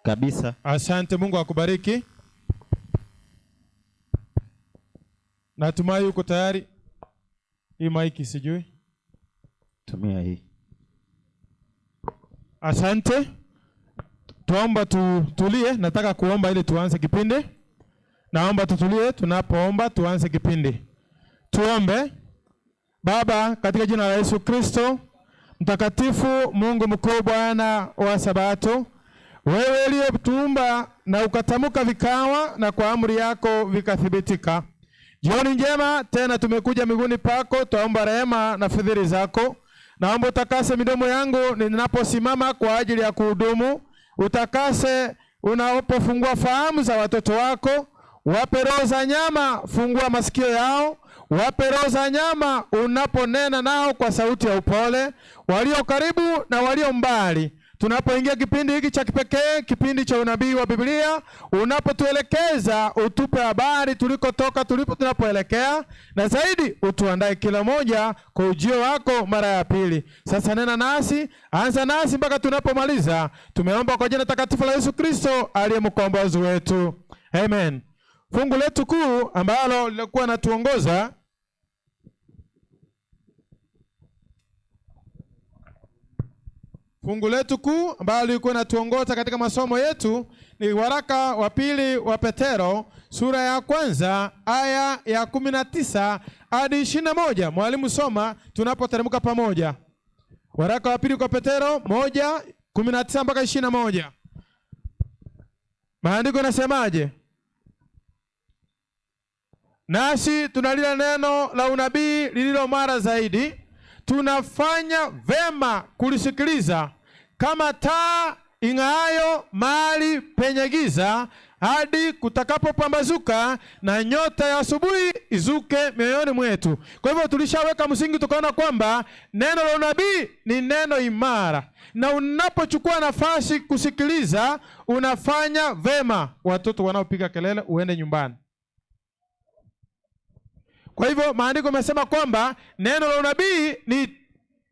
[SPEAKER 12] kabisa.
[SPEAKER 2] Asante, Mungu akubariki. Natumai uko tayari. Hii maiki sijui.
[SPEAKER 12] Tumia hii.
[SPEAKER 2] Asante. Tuomba tutulie, nataka kuomba ili tuanze kipindi. Naomba tutulie tunapoomba tuanze kipindi. Tuombe. Baba, katika jina la Yesu Kristo mtakatifu, Mungu mkuu, Bwana wa Sabato, wewe uliyetuumba na ukatamka vikawa, na kwa amri yako vikathibitika. Jioni njema tena tumekuja miguuni pako, twaomba rehema na fadhili zako. Naomba utakase midomo yangu ninaposimama kwa ajili ya kuhudumu. Utakase unapofungua fahamu za watoto wako. Wape roho za nyama, fungua masikio yao. Wape roho za nyama unaponena nao kwa sauti ya upole, walio karibu na walio mbali. Tunapoingia kipindi hiki cha kipekee, kipindi cha unabii wa Biblia, unapotuelekeza utupe habari tulikotoka, tulipo, tunapoelekea, na zaidi utuandae kila moja kwa ujio wako mara ya pili. Sasa nena nasi, anza nasi mpaka tunapomaliza. Tumeomba kwa jina takatifu la Yesu Kristo aliye mkombozi wetu, amen. Fungu letu kuu ambalo lilikuwa natuongoza Fungu letu kuu ambalo lilikuwa natuongoza katika masomo yetu ni waraka wa pili wa Petero sura ya kwanza aya ya 19 hadi 21. Mwalimu soma tunapoteremka pamoja. Waraka wa pili kwa Petero 1:19 mpaka 21. Maandiko yanasemaje? Nasi tunalila neno la unabii lililo mara zaidi, tunafanya vema kulisikiliza kama taa ing'aayo mahali penye giza, hadi kutakapopambazuka na nyota ya asubuhi izuke mioyoni mwetu. Kwa hivyo tulishaweka msingi, tukaona kwamba neno la unabii ni neno imara, na unapochukua nafasi kusikiliza unafanya vema. Watoto wanaopiga kelele uende nyumbani. Kwa hivyo maandiko yamesema kwamba neno la unabii ni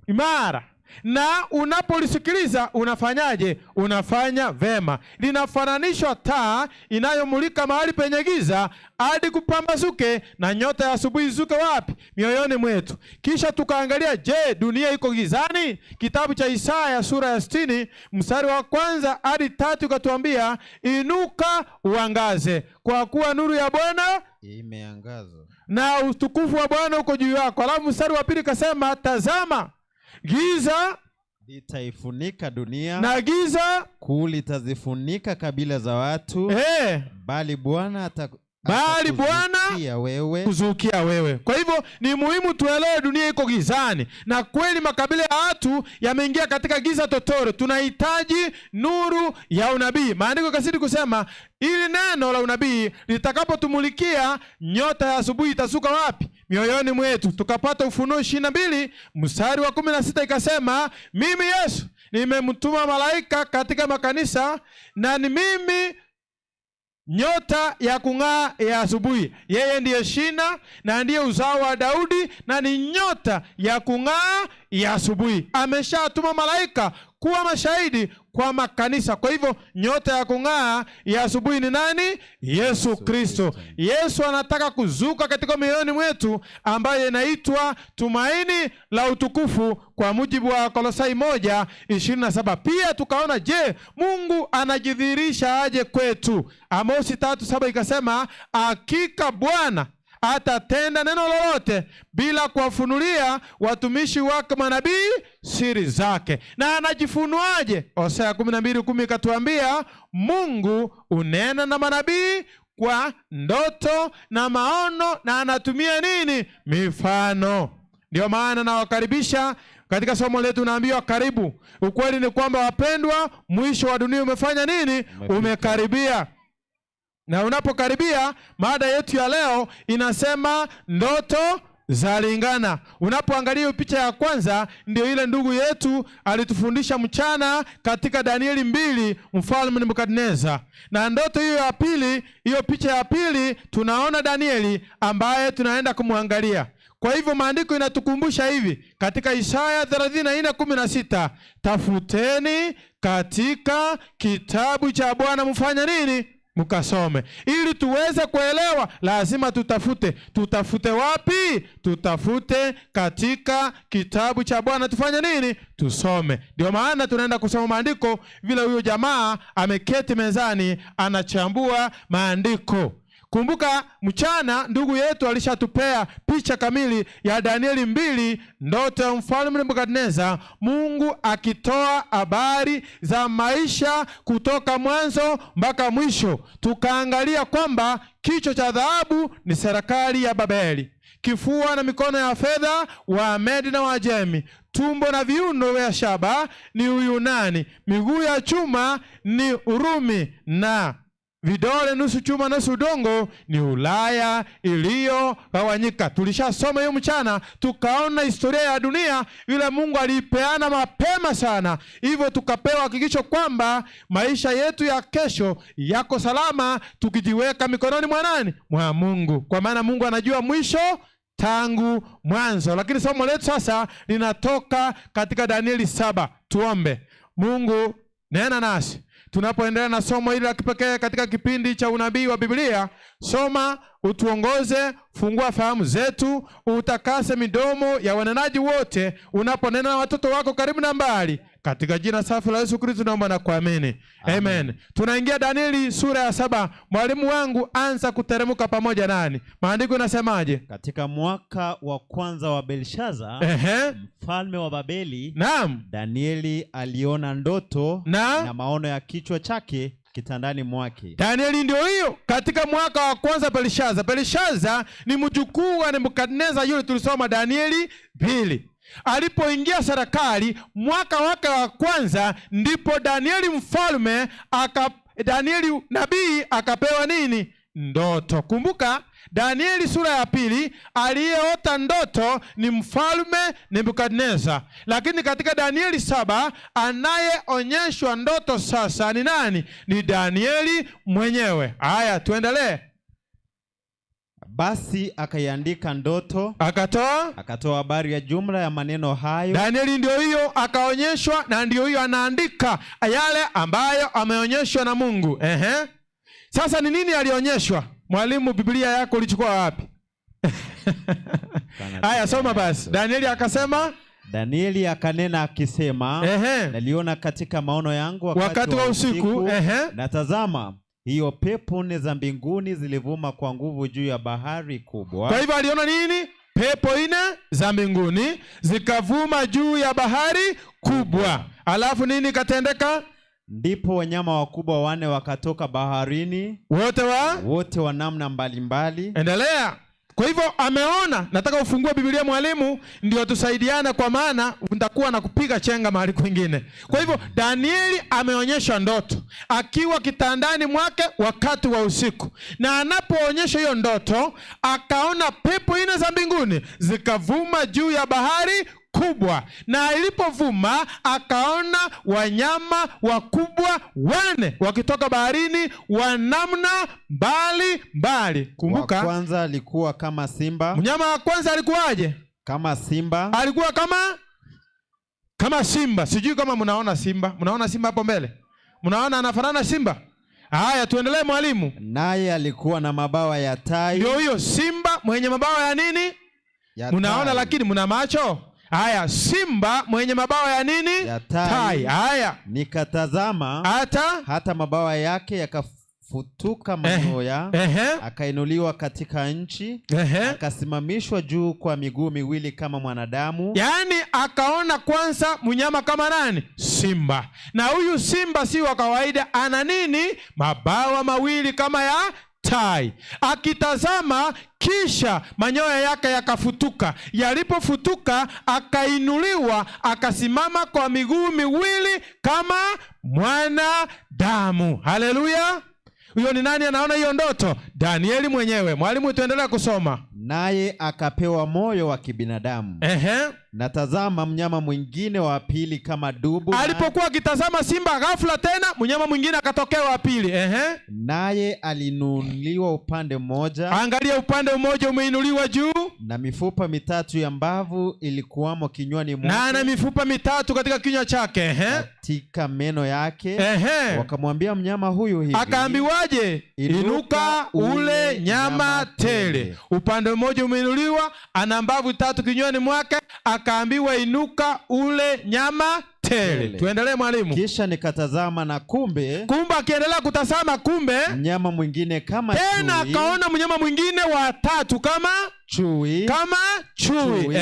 [SPEAKER 2] imara, na unapolisikiliza unafanyaje? Unafanya vema. Linafananishwa taa inayomulika mahali penye giza hadi kupambazuke na nyota ya asubuhi izuke wapi? Mioyoni mwetu. Kisha tukaangalia, je, dunia iko gizani? Kitabu cha Isaya sura ya 60 mstari wa 1 hadi 3 ukatuambia, inuka uangaze, kwa kuwa nuru ya Bwana
[SPEAKER 12] imeangaza
[SPEAKER 2] na utukufu wa Bwana uko juu yako. Alafu mstari wa 2 kasema, tazama giza
[SPEAKER 12] litaifunika dunia
[SPEAKER 2] na giza
[SPEAKER 12] kuu litazifunika kabila za watu, bali Bwana
[SPEAKER 2] kuzukia wewe. Kwa hivyo ni muhimu tuelewe dunia iko gizani, na kweli makabila ya watu yameingia katika giza totoro. Tunahitaji nuru ya unabii. Maandiko kasidi kusema ili neno la unabii litakapotumulikia, nyota ya asubuhi itasuka wapi? Mioyoni mwetu. Tukapata Ufunuo 22 mstari wa 16 ikasema, mimi Yesu nimemtuma malaika katika makanisa, na ni mimi nyota ya kung'aa ya asubuhi. Yeye ndiye shina na ndiye uzao wa Daudi na ni nyota ya kung'aa ya asubuhi. Ameshatuma malaika kuwa mashahidi kwa makanisa. Kwa hivyo nyota ya kung'aa ya asubuhi ni nani? Yesu Kristo. Yesu anataka kuzuka katika mioyoni mwetu, ambaye inaitwa tumaini la utukufu kwa mujibu wa Kolosai 1:27. Pia tukaona, je, Mungu anajidhihirisha aje kwetu? Amosi 3:7 ikasema, hakika Bwana atatenda neno lolote bila kuwafunulia watumishi wake manabii siri zake. Na anajifunuaje? Hosea 12:10 ikatuambia, Mungu unena na manabii kwa ndoto na maono, na anatumia nini? Mifano. Ndio maana nawakaribisha katika somo letu, naambiwa karibu. Ukweli ni kwamba wapendwa, mwisho wa dunia umefanya nini? Umekaribia. Na unapokaribia, mada yetu ya leo inasema ndoto zalingana. Unapoangalia picha ya kwanza, ndio ile ndugu yetu alitufundisha mchana katika Danieli 2, mfalme Nebukadneza. Na ndoto hiyo ya pili, hiyo picha ya pili, tunaona Danieli ambaye tunaenda kumwangalia. Kwa hivyo maandiko inatukumbusha hivi katika Isaya 34:16, tafuteni katika kitabu cha Bwana mfanye nini? Mkasome. Ili tuweze kuelewa lazima tutafute. Tutafute wapi? Tutafute katika kitabu cha Bwana tufanye nini? Tusome. Ndio maana tunaenda kusoma maandiko vile huyo jamaa ameketi mezani anachambua maandiko. Kumbuka mchana ndugu yetu alishatupea picha kamili ya Danieli 2, ndoto ya mfalme Nebukadneza, Mungu akitoa habari za maisha kutoka mwanzo mpaka mwisho. Tukaangalia kwamba kichwa cha dhahabu ni serikali ya Babeli, kifua na mikono ya fedha Wamedi na Wajemi, tumbo na viuno vya shaba ni Uyunani, miguu ya chuma ni Urumi, na vidole nusu chuma nusu udongo ni Ulaya iliyogawanyika. Tulishasoma hiyo mchana, tukaona historia ya dunia vile Mungu aliipeana mapema sana. Hivyo tukapewa hakikisho kwamba maisha yetu ya kesho yako salama tukijiweka mikononi mwa nani? Mwa Mungu. Kwa maana Mungu anajua mwisho tangu mwanzo. Lakini somo letu sasa linatoka katika Danieli 7. Tuombe. Mungu, nena nasi tunapoendelea na somo hili la kipekee katika kipindi cha unabii wa Biblia. Soma, utuongoze, fungua fahamu zetu, utakase midomo ya wanenaji wote unaponena na watoto wako karibu na mbali. Katika jina safi la Yesu Kristo naomba na kuamini. Amen. Tunaingia Danieli sura ya 7. Mwalimu wangu anza kuteremka pamoja nani. Maandiko yanasemaje?
[SPEAKER 12] Katika mwaka wa kwanza wa Belshaza, mfalme wa Babeli,
[SPEAKER 2] naam,
[SPEAKER 12] Danieli aliona ndoto na maono ya kichwa chake kitandani mwake.
[SPEAKER 2] Danieli ndio hiyo, katika mwaka wa kwanza Belshaza. Belshaza ni mjukuu wa Nebukadneza yule tulisoma Danieli 2. Alipoingia serikali mwaka wake wa kwanza ndipo Danieli mfalme Danieli nabii akapewa nini? Ndoto. Kumbuka Danieli sura ya 2 aliyeota ndoto ni mfalme Nebukadneza. Lakini katika Danieli 7 anayeonyeshwa ndoto sasa ni nani? Ni Danieli mwenyewe. Haya, tuendelee.
[SPEAKER 12] Basi akaiandika ndoto,
[SPEAKER 2] akatoa
[SPEAKER 12] habari ya jumla ya maneno hayo.
[SPEAKER 2] Danieli ndio hiyo akaonyeshwa, na ndio hiyo anaandika yale ambayo ameonyeshwa na Mungu. Sasa ni nini alionyeshwa? Mwalimu, Biblia yako ulichukua wapi? Haya, soma basi. Danieli akasema,
[SPEAKER 12] Danieli akanena akisema, naliona katika maono yangu
[SPEAKER 2] wakati wa usiku,
[SPEAKER 12] na tazama hiyo pepo nne za mbinguni zilivuma kwa nguvu juu ya bahari kubwa.
[SPEAKER 2] Kwa hivyo aliona nini? Pepo nne za mbinguni zikavuma juu ya bahari kubwa. Alafu nini katendeka?
[SPEAKER 12] Ndipo wanyama wakubwa wanne wakatoka baharini, wote wa namna mbalimbali.
[SPEAKER 2] Endelea. Kwa hivyo ameona. Nataka ufungue Biblia mwalimu, ndio tusaidiane, kwa maana nitakuwa na kupiga chenga mahali kwingine. Kwa hivyo Danieli ameonyesha ndoto akiwa kitandani mwake wakati wa usiku, na anapoonyesha hiyo ndoto akaona pepo nne za mbinguni zikavuma juu ya bahari kubwa, na ilipovuma akaona wanyama wakubwa wanne wakitoka baharini wa namna mbali mbali. Kumbuka,
[SPEAKER 12] wa kwanza alikuwa kama simba.
[SPEAKER 2] Mnyama wa kwanza alikuwaje?
[SPEAKER 12] Kama simba.
[SPEAKER 2] Alikuwa kama simba. Sijui kama mnaona simba. Mnaona simba hapo mbele? Mnaona anafanana simba? Haya, tuendelee mwalimu.
[SPEAKER 12] Naye alikuwa na mabawa ya tai.
[SPEAKER 2] Ndio hiyo simba mwenye mabawa ya nini? Mnaona, lakini mna macho? Haya, simba mwenye mabawa ya nini?
[SPEAKER 12] Ya tai.
[SPEAKER 2] Tai. Haya.
[SPEAKER 12] Nikatazama hata mabawa yake yakafutuka manyoya, akainuliwa katika nchi, akasimamishwa juu kwa miguu miwili kama mwanadamu.
[SPEAKER 2] Yaani akaona kwanza mnyama kama nani? Simba. Na huyu simba si wa kawaida, ana nini? Mabawa mawili kama ya tai. Akitazama kisha manyoya yake yakafutuka. Yalipofutuka akainuliwa, akasimama kwa miguu miwili kama mwanadamu. Haleluya. Huyo ni nani anaona hiyo ndoto? Danieli mwenyewe. Mwalimu, tuendelea kusoma.
[SPEAKER 12] Naye akapewa moyo wa kibinadamu. Na tazama mnyama mwingine wa pili kama dubu.
[SPEAKER 2] Alipokuwa akitazama simba, ghafla tena mnyama mwingine akatokea wa pili.
[SPEAKER 12] Naye aliinuliwa upande mmoja.
[SPEAKER 2] Angalia, upande mmoja umeinuliwa juu.
[SPEAKER 12] Na mifupa mitatu ya mbavu ilikuwamo kinywani
[SPEAKER 2] Na ana
[SPEAKER 12] mwake,
[SPEAKER 2] mifupa mitatu katika kinywa chake.
[SPEAKER 12] Katika meno yake. Wakamwambia mnyama huyu hivi,
[SPEAKER 2] Akaambiwaje?
[SPEAKER 12] Inuka,
[SPEAKER 2] Inuka ule nyama tele. Upande mmoja umeinuliwa, ana mbavu tatu kinywani mwake, akaambiwa inuka ule nyama tele.
[SPEAKER 12] Tele.
[SPEAKER 2] Tuendelee mwalimu.
[SPEAKER 12] Kisha nikatazama na kumbe
[SPEAKER 2] Kumbe akiendelea kutazama, kumbe
[SPEAKER 12] mnyama mwingine kama
[SPEAKER 2] tena
[SPEAKER 12] chui,
[SPEAKER 2] akaona mnyama mwingine wa tatu kama
[SPEAKER 12] chui,
[SPEAKER 2] kama chui.
[SPEAKER 12] Chui.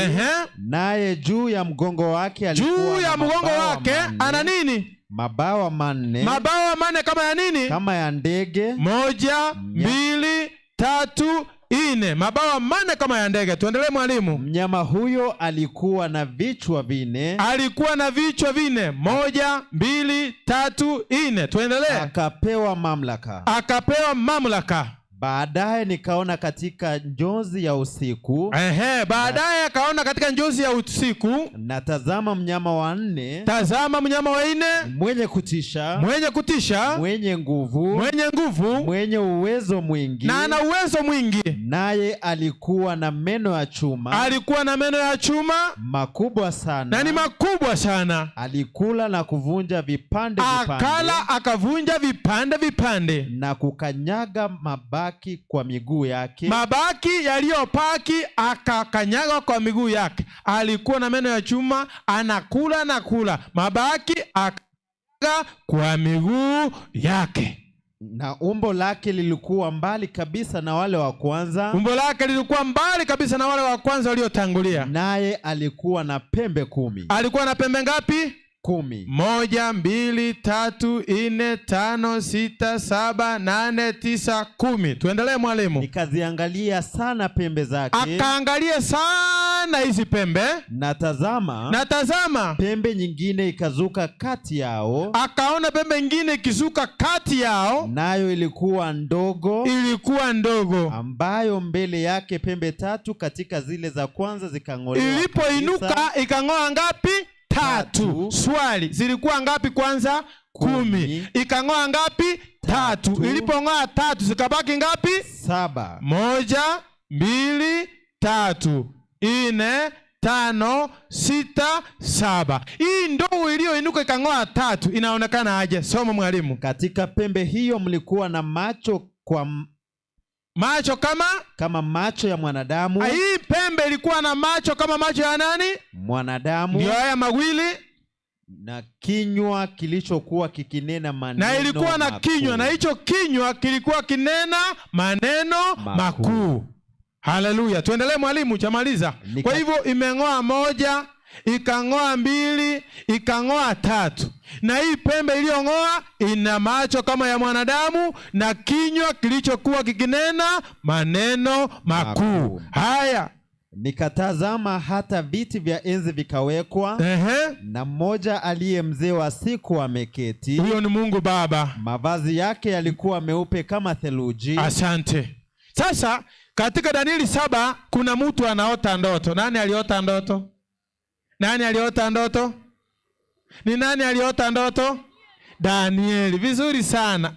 [SPEAKER 12] Naye juu ya mgongo wake alikuwa
[SPEAKER 2] Juu
[SPEAKER 12] na
[SPEAKER 2] ya mgongo
[SPEAKER 12] mabawa
[SPEAKER 2] wake
[SPEAKER 12] manne,
[SPEAKER 2] ana nini?
[SPEAKER 12] Mabawa manne
[SPEAKER 2] Mabawa manne kama ya nini?
[SPEAKER 12] Kama ya ndege.
[SPEAKER 2] 1, 2, 3, 4. Mabawa manne kama ya ndege. Tuendelee mwalimu.
[SPEAKER 12] Mnyama huyo alikuwa na vichwa 4.
[SPEAKER 2] Alikuwa na vichwa 4. 1, 2, 3, 4. Tuendelee.
[SPEAKER 12] Akapewa mamlaka.
[SPEAKER 2] Akapewa mamlaka.
[SPEAKER 12] Baadaye nikaona katika njozi ya usiku.
[SPEAKER 2] Baadaye akaona katika njozi ya usiku.
[SPEAKER 12] Na tazama mnyama wa 4.
[SPEAKER 2] Tazama mnyama wa 4.
[SPEAKER 12] Mwenye kutisha.
[SPEAKER 2] Mwenye kutisha.
[SPEAKER 12] Mwenye nguvu.
[SPEAKER 2] Mwenye nguvu.
[SPEAKER 12] Mwenye uwezo mwingi.
[SPEAKER 2] Na ana uwezo mwingi.
[SPEAKER 12] Naye alikuwa na meno ya chuma.
[SPEAKER 2] Alikuwa na meno ya chuma.
[SPEAKER 12] Makubwa sana.
[SPEAKER 2] Na ni makubwa sana.
[SPEAKER 12] Alikula na kuvunja vipande vipande.
[SPEAKER 2] Akala akavunja vipande vipande.
[SPEAKER 12] Na kukanyaga mabaki kwa miguu yake.
[SPEAKER 2] Mabaki yaliyopaki akakanyaga kwa miguu yake. Alikuwa na meno ya chuma, anakula na kula. Mabaki akakanyaga kwa miguu yake.
[SPEAKER 12] Na umbo lake lilikuwa mbali kabisa na wale wa kwanza.
[SPEAKER 2] Umbo lake lilikuwa mbali kabisa na wale wa kwanza waliotangulia.
[SPEAKER 12] Naye alikuwa na pembe 10.
[SPEAKER 2] Alikuwa na pembe ngapi?
[SPEAKER 12] 10.
[SPEAKER 2] 1, 2, 3, 4, 5, 6, 7, 8, 9, 10. Tuendelee mwalimu.
[SPEAKER 12] Nikaziangalia sana pembe zake.
[SPEAKER 2] Akaangalia sana hizi pembe.
[SPEAKER 12] Na tazama.
[SPEAKER 2] Na tazama.
[SPEAKER 12] Pembe nyingine ikazuka kati yao.
[SPEAKER 2] Akaona pembe nyingine ikizuka kati yao.
[SPEAKER 12] Nayo ilikuwa ndogo.
[SPEAKER 2] Ilikuwa ndogo.
[SPEAKER 12] Ambayo mbele yake pembe 3 katika zile za kwanza zikang'olewa.
[SPEAKER 2] Ilipoinuka ikang'oa ngapi? 3. Swali, zilikuwa ngapi kwanza? 10. Ikang'oa ngapi? 3. Ilipong'oa 3 zikabaki ngapi?
[SPEAKER 12] 7.
[SPEAKER 2] 1, 2, 3, 4, 5, 6, 7. Hii ndoo iliyoinuka ikang'oa 3 inaonekana aje? Soma mwalimu.
[SPEAKER 12] Katika pembe hiyo mlikuwa na macho kwa
[SPEAKER 2] macho
[SPEAKER 12] kama macho ya mwanadamu.
[SPEAKER 2] Hii pembe ilikuwa na macho kama macho ya nani?
[SPEAKER 12] Mwanadamu.
[SPEAKER 2] Ndio haya mawili.
[SPEAKER 12] Na kinywa kilichokuwa kikinena maneno
[SPEAKER 2] Na ilikuwa na
[SPEAKER 12] makuu.
[SPEAKER 2] kinywa, na hicho kinywa kilikuwa kinena maneno makuu. Haleluya. Tuendelee mwalimu, chamaliza. Kwa hivyo imeng'oa 1, ikang'oa 2, ikang'oa 3. Na hii pembe iliyong'oa ina macho kama ya mwanadamu na kinywa kilichokuwa kikinena maneno makuu. Haya.
[SPEAKER 12] Nikatazama hata viti vya enzi vikawekwa, na mmoja aliye mzee wa siku ameketi.
[SPEAKER 2] Huyo ni Mungu Baba.
[SPEAKER 12] Mavazi yake yalikuwa meupe kama theluji.
[SPEAKER 2] Asante. Sasa katika Danieli 7 kuna mtu anaota ndoto. Nani aliota ndoto? Nani aliota ndoto? Ni nani aliota ndoto? Danieli. Vizuri sana.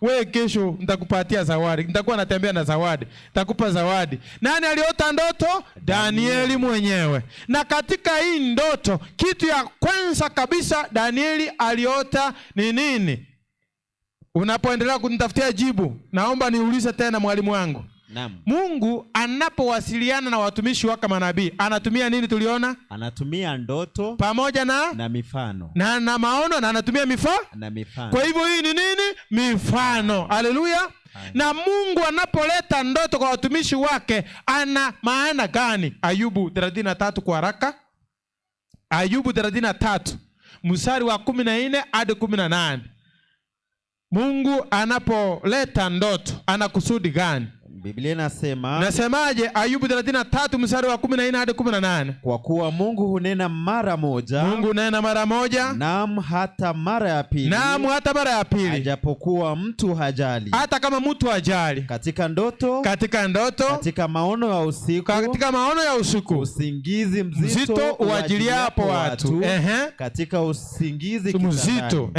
[SPEAKER 2] We kesho nitakupatia zawadi. Nitakuwa natembea na zawadi. Nitakupa zawadi. Nani aliota ndoto? Danieli mwenyewe. Na katika hii ndoto, kitu ya kwanza kabisa Danieli aliota ni nini? Unapoendelea kunitafutia jibu, naomba niulize tena mwalimu wangu.
[SPEAKER 12] Naam.
[SPEAKER 2] Mungu anapowasiliana na watumishi wake manabii, anatumia nini tuliona?
[SPEAKER 12] Anatumia ndoto
[SPEAKER 2] pamoja na
[SPEAKER 12] mifano.
[SPEAKER 2] Na maono, na anatumia
[SPEAKER 12] na mifano.
[SPEAKER 2] Kwa hivyo hii ni nini? Mifano. Haleluya. Na Mungu anapoleta ndoto kwa watumishi wake ana maana gani? Ayubu 33 kwa haraka. Ayubu 33 mstari wa 14 hadi 18. Mungu anapoleta ndoto ana kusudi gani?
[SPEAKER 12] Biblia inasema,
[SPEAKER 2] Nasemaje? Ayubu 33 mstari wa 14 hadi 18.
[SPEAKER 12] Kwa kuwa Mungu hunena mara moja.
[SPEAKER 2] Mungu hunena mara moja.
[SPEAKER 12] Naam, hata mara ya pili.
[SPEAKER 2] Naam, hata mara ya pili.
[SPEAKER 12] Ajapokuwa mtu hajali.
[SPEAKER 2] Hata kama mtu hajali.
[SPEAKER 12] Katika ndoto.
[SPEAKER 2] Katika ndoto.
[SPEAKER 12] Katika maono ya usiku.
[SPEAKER 2] Katika maono ya usiku.
[SPEAKER 12] Usingizi mzito
[SPEAKER 2] mzito uajiliapo watu.
[SPEAKER 12] Katika usingizi
[SPEAKER 2] mzito.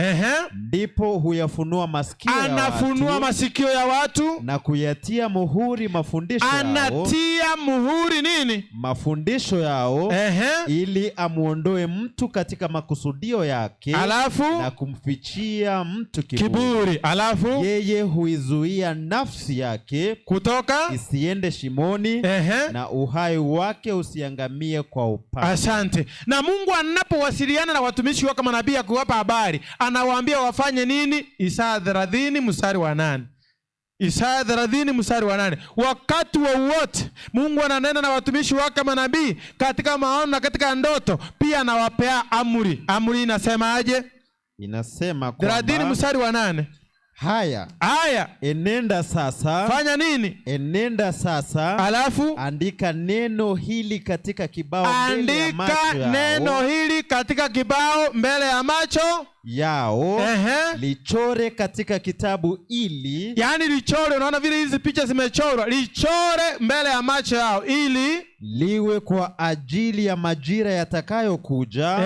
[SPEAKER 12] Ndipo huyafunua masikio ya watu.
[SPEAKER 2] Anafunua masikio ya watu
[SPEAKER 12] na kuyatia muhuri muhuri mafundisho yao,
[SPEAKER 2] Anatia muhuri nini?
[SPEAKER 12] Mafundisho yao, ili amuondoe mtu katika makusudio yake,
[SPEAKER 2] Alafu?
[SPEAKER 12] Na kumfichia mtu kiburi.
[SPEAKER 2] Kiburi. Alafu?
[SPEAKER 12] Yeye huizuia nafsi yake
[SPEAKER 2] kutoka
[SPEAKER 12] isiende shimoni, na uhai wake usiangamie kwa upanga.
[SPEAKER 2] Asante. Na Mungu anapowasiliana na watumishi wake manabii akiwapa habari, anawaambia wafanye nini? Isaya 30 mstari wa 8. Isaya 30 mstari wa 8. Wakati wowote Mungu ananena na watumishi wake manabii katika maono na katika ndoto, pia anawapea amri. Amri inasemaje?
[SPEAKER 12] Inasema kwamba
[SPEAKER 2] 30 mstari wa 8.
[SPEAKER 12] Haya.
[SPEAKER 2] Haya.
[SPEAKER 12] Enenda sasa.
[SPEAKER 2] Fanya nini?
[SPEAKER 12] Enenda sasa.
[SPEAKER 2] Alafu
[SPEAKER 12] andika neno hili katika kibao mbele ya
[SPEAKER 2] andika
[SPEAKER 12] macho yao.
[SPEAKER 2] neno hili katika kibao mbele ya macho
[SPEAKER 12] yao. Lichore katika kitabu ili,
[SPEAKER 2] yaani lichore, unaona vile hizi picha zimechorwa, lichore mbele ya macho yao ili
[SPEAKER 12] liwe kwa ajili ya majira yatakayokuja,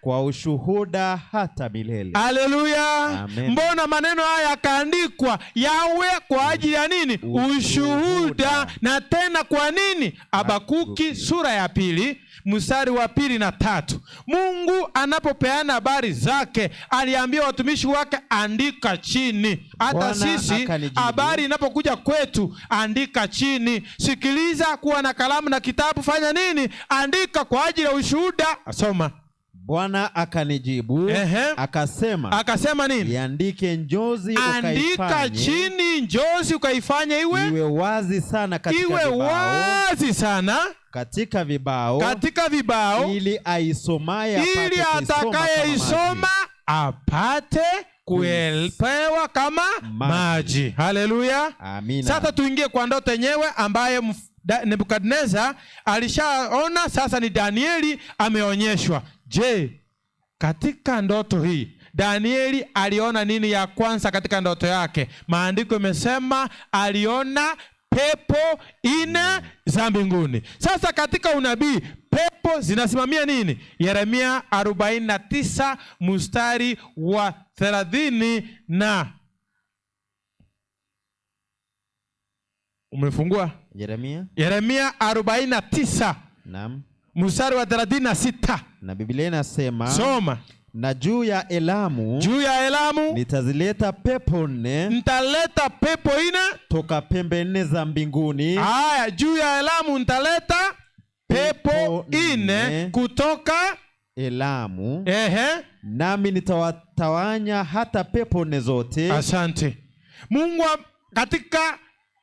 [SPEAKER 12] kwa ushuhuda hata milele.
[SPEAKER 2] Haleluya.
[SPEAKER 12] Amen.
[SPEAKER 2] Mbona maneno haya yakaandikwa yawe kwa ajili ya nini? Ushuhuda. Na tena kwa nini? Habakuki sura ya 2 mstari wa 2 na 3. Mungu anapopeana habari zake aliambia watumishi wake andika chini. Hata
[SPEAKER 12] Bwana
[SPEAKER 2] sisi
[SPEAKER 12] akanijibu.
[SPEAKER 2] habari inapokuja kwetu andika chini. Sikiliza, kuwa na kalamu na kitabu, fanya nini? Andika kwa ajili ya ushuhuda. Soma.
[SPEAKER 12] Bwana akanijibu, akasema,
[SPEAKER 2] Akasema nini?
[SPEAKER 12] Iandike njozi
[SPEAKER 2] Andika
[SPEAKER 12] ukaifanye
[SPEAKER 2] chini njozi ukaifanye
[SPEAKER 12] iwe wazi sana katika
[SPEAKER 2] iwe
[SPEAKER 12] vibao,
[SPEAKER 2] wazi sana
[SPEAKER 12] katika vibao,
[SPEAKER 2] katika vibao,
[SPEAKER 12] ili aisomaye apate
[SPEAKER 2] ili
[SPEAKER 12] kuisoma kama maji.
[SPEAKER 2] atakayeisoma apate kuelewa kama maji. Haleluya.
[SPEAKER 12] Amina.
[SPEAKER 2] Sasa tuingie kwa ndoto yenyewe ambaye Nebukadneza alishaona, sasa ni Danieli ameonyeshwa. Je, katika ndoto hii Danieli aliona nini ya kwanza katika ndoto yake? Maandiko imesema aliona pepo 4 za mbinguni. Sasa katika unabii pepo zinasimamia nini? Yeremia 49 mstari wa 30 na umefungua?
[SPEAKER 12] Yeremia?
[SPEAKER 2] Yeremia 49.
[SPEAKER 12] Naam.
[SPEAKER 2] Mstari wa 36.
[SPEAKER 12] Na Biblia inasema,
[SPEAKER 2] Soma.
[SPEAKER 12] Na juu ya Elamu,
[SPEAKER 2] juu ya Elamu
[SPEAKER 12] nitazileta pepo 4,
[SPEAKER 2] nitaleta pepo 4
[SPEAKER 12] toka pembe 4 za mbinguni.
[SPEAKER 2] Haya, juu ya Elamu nitaleta pepo 4 kutoka
[SPEAKER 12] Elamu. Nami nitawatawanya hata pepo 4 zote.
[SPEAKER 2] Asante. Mungu katika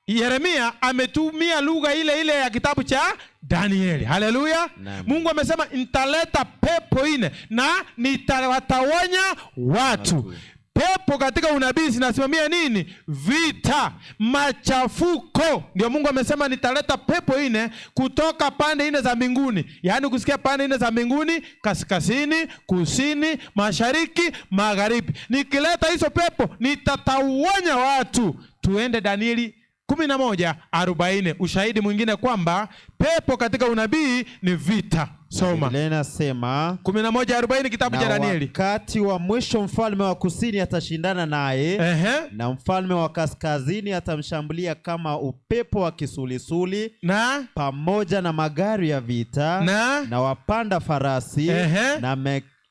[SPEAKER 2] Yeremia ametumia lugha ile ile ya kitabu cha Danieli. Haleluya. Mungu amesema nitaleta pepo 4 na nitawatawanya watu. Pepo katika unabii zinasimamia nini? Vita, machafuko. Ndio Mungu amesema nitaleta pepo 4 kutoka pande 4 za mbinguni. Yaani kusikia pande 4 za mbinguni, kaskazini, kusini, mashariki, magharibi. Nikileta hizo pepo nitatawanya watu. Tuende Danieli 11:40, ushahidi mwingine kwamba pepo katika unabii ni vita. Soma.
[SPEAKER 12] Biblia inasema
[SPEAKER 2] 11:40 kitabu cha
[SPEAKER 12] Na
[SPEAKER 2] Danieli.
[SPEAKER 12] wakati wa mwisho mfalme wa kusini atashindana naye, na mfalme wa kaskazini atamshambulia kama upepo wa kisulisuli, pamoja na magari ya vita, na wapanda farasi,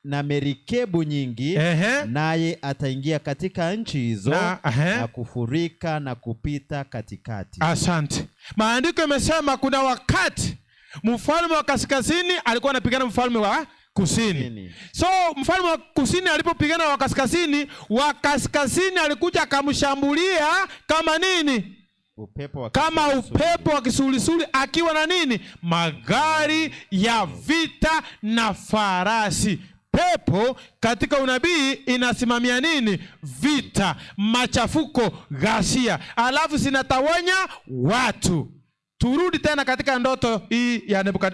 [SPEAKER 12] na merikebu nyingi, naye ataingia katika nchi hizo na kufurika na kupita katikati.
[SPEAKER 2] Asante. Maandiko yamesema kuna wakati mfalme wa kaskazini alikuwa anapigana mfalme wa kusini. So mfalme wa kusini alipopigana wa kaskazini, wa kaskazini alikuja akamshambulia kama nini?
[SPEAKER 12] Upepo wa
[SPEAKER 2] Kama
[SPEAKER 12] kisulisuli.
[SPEAKER 2] upepo wa kisulisuli akiwa na nini? Magari ya vita na farasi. Pepo katika unabii inasimamia nini? Vita, machafuko, ghasia. Alafu zinatawanya watu. Turudi tena katika ndoto hii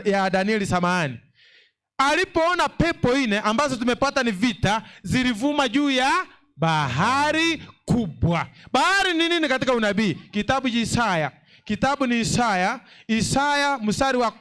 [SPEAKER 2] ya Danieli, samahani. Alipoona pepo 4 ambazo tumepata ni vita, zilivuma juu ya bahari kubwa. Bahari ni nini katika unabii? Kitabu cha Isaya. Kitabu ni Isaya. Isaya mstari wa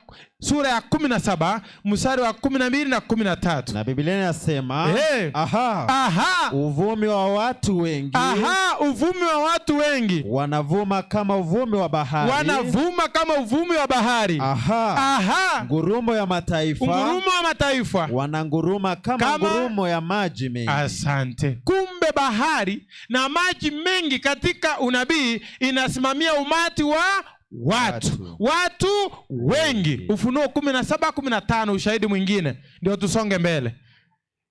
[SPEAKER 2] sura ya 17 mstari wa 12 na 13.
[SPEAKER 12] Na Biblia inasema,
[SPEAKER 2] Hey.
[SPEAKER 12] aha,
[SPEAKER 2] Aha.
[SPEAKER 12] uvumi wa watu wengi,
[SPEAKER 2] Aha, uvumi wa watu wengi,
[SPEAKER 12] wanavuma kama uvumi wa bahari,
[SPEAKER 2] wanavuma kama uvumi wa bahari.
[SPEAKER 12] Aha.
[SPEAKER 2] Aha.
[SPEAKER 12] Ngurumo ya mataifa,
[SPEAKER 2] Ngurumo wa mataifa,
[SPEAKER 12] wananguruma kama ngurumo ya maji mengi.
[SPEAKER 2] Asante. Kumbe bahari na maji mengi katika unabii inasimamia umati wa watu, watu wengi. Ufunuo 17:15, ushahidi mwingine, ndio tusonge mbele.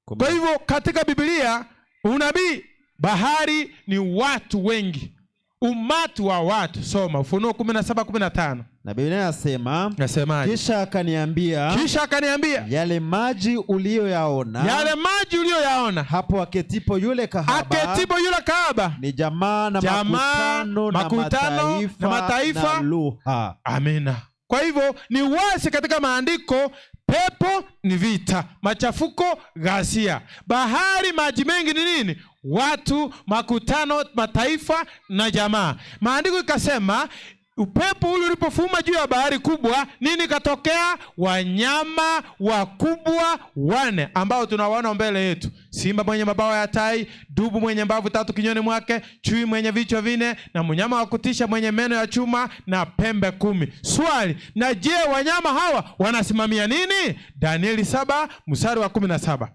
[SPEAKER 2] Kwa hivyo katika Biblia unabii, bahari ni watu wengi, umati wa watu. Soma Ufunuo 17:15.
[SPEAKER 12] Na Biblia inasema,
[SPEAKER 2] Nasemaje?
[SPEAKER 12] Kisha akaniambia,
[SPEAKER 2] Kisha akaniambia,
[SPEAKER 12] yale maji uliyoyaona,
[SPEAKER 2] yale maji uliyoyaona,
[SPEAKER 12] hapo aketipo yule kahaba,
[SPEAKER 2] aketipo yule kahaba,
[SPEAKER 12] ni jamaa na
[SPEAKER 2] jamaa,
[SPEAKER 12] makutano,
[SPEAKER 2] makutano
[SPEAKER 12] na mataifa,
[SPEAKER 2] na
[SPEAKER 12] na lugha.
[SPEAKER 2] Amina. Kwa hivyo ni wazi katika maandiko, pepo ni vita, machafuko, ghasia. Bahari, maji mengi ni nini? Watu, makutano, mataifa na jamaa. Maandiko ikasema upepo ule ulipofuma juu ya bahari kubwa, nini katokea? Wanyama wakubwa wane ambao tunawaona mbele yetu: simba mwenye mabawa ya tai, dubu mwenye mbavu tatu kinywani mwake, chui mwenye vichwa 4, na mnyama wa kutisha mwenye meno ya chuma na pembe 10. Swali, na je, wanyama hawa wanasimamia nini? Danieli 7 mstari wa 17.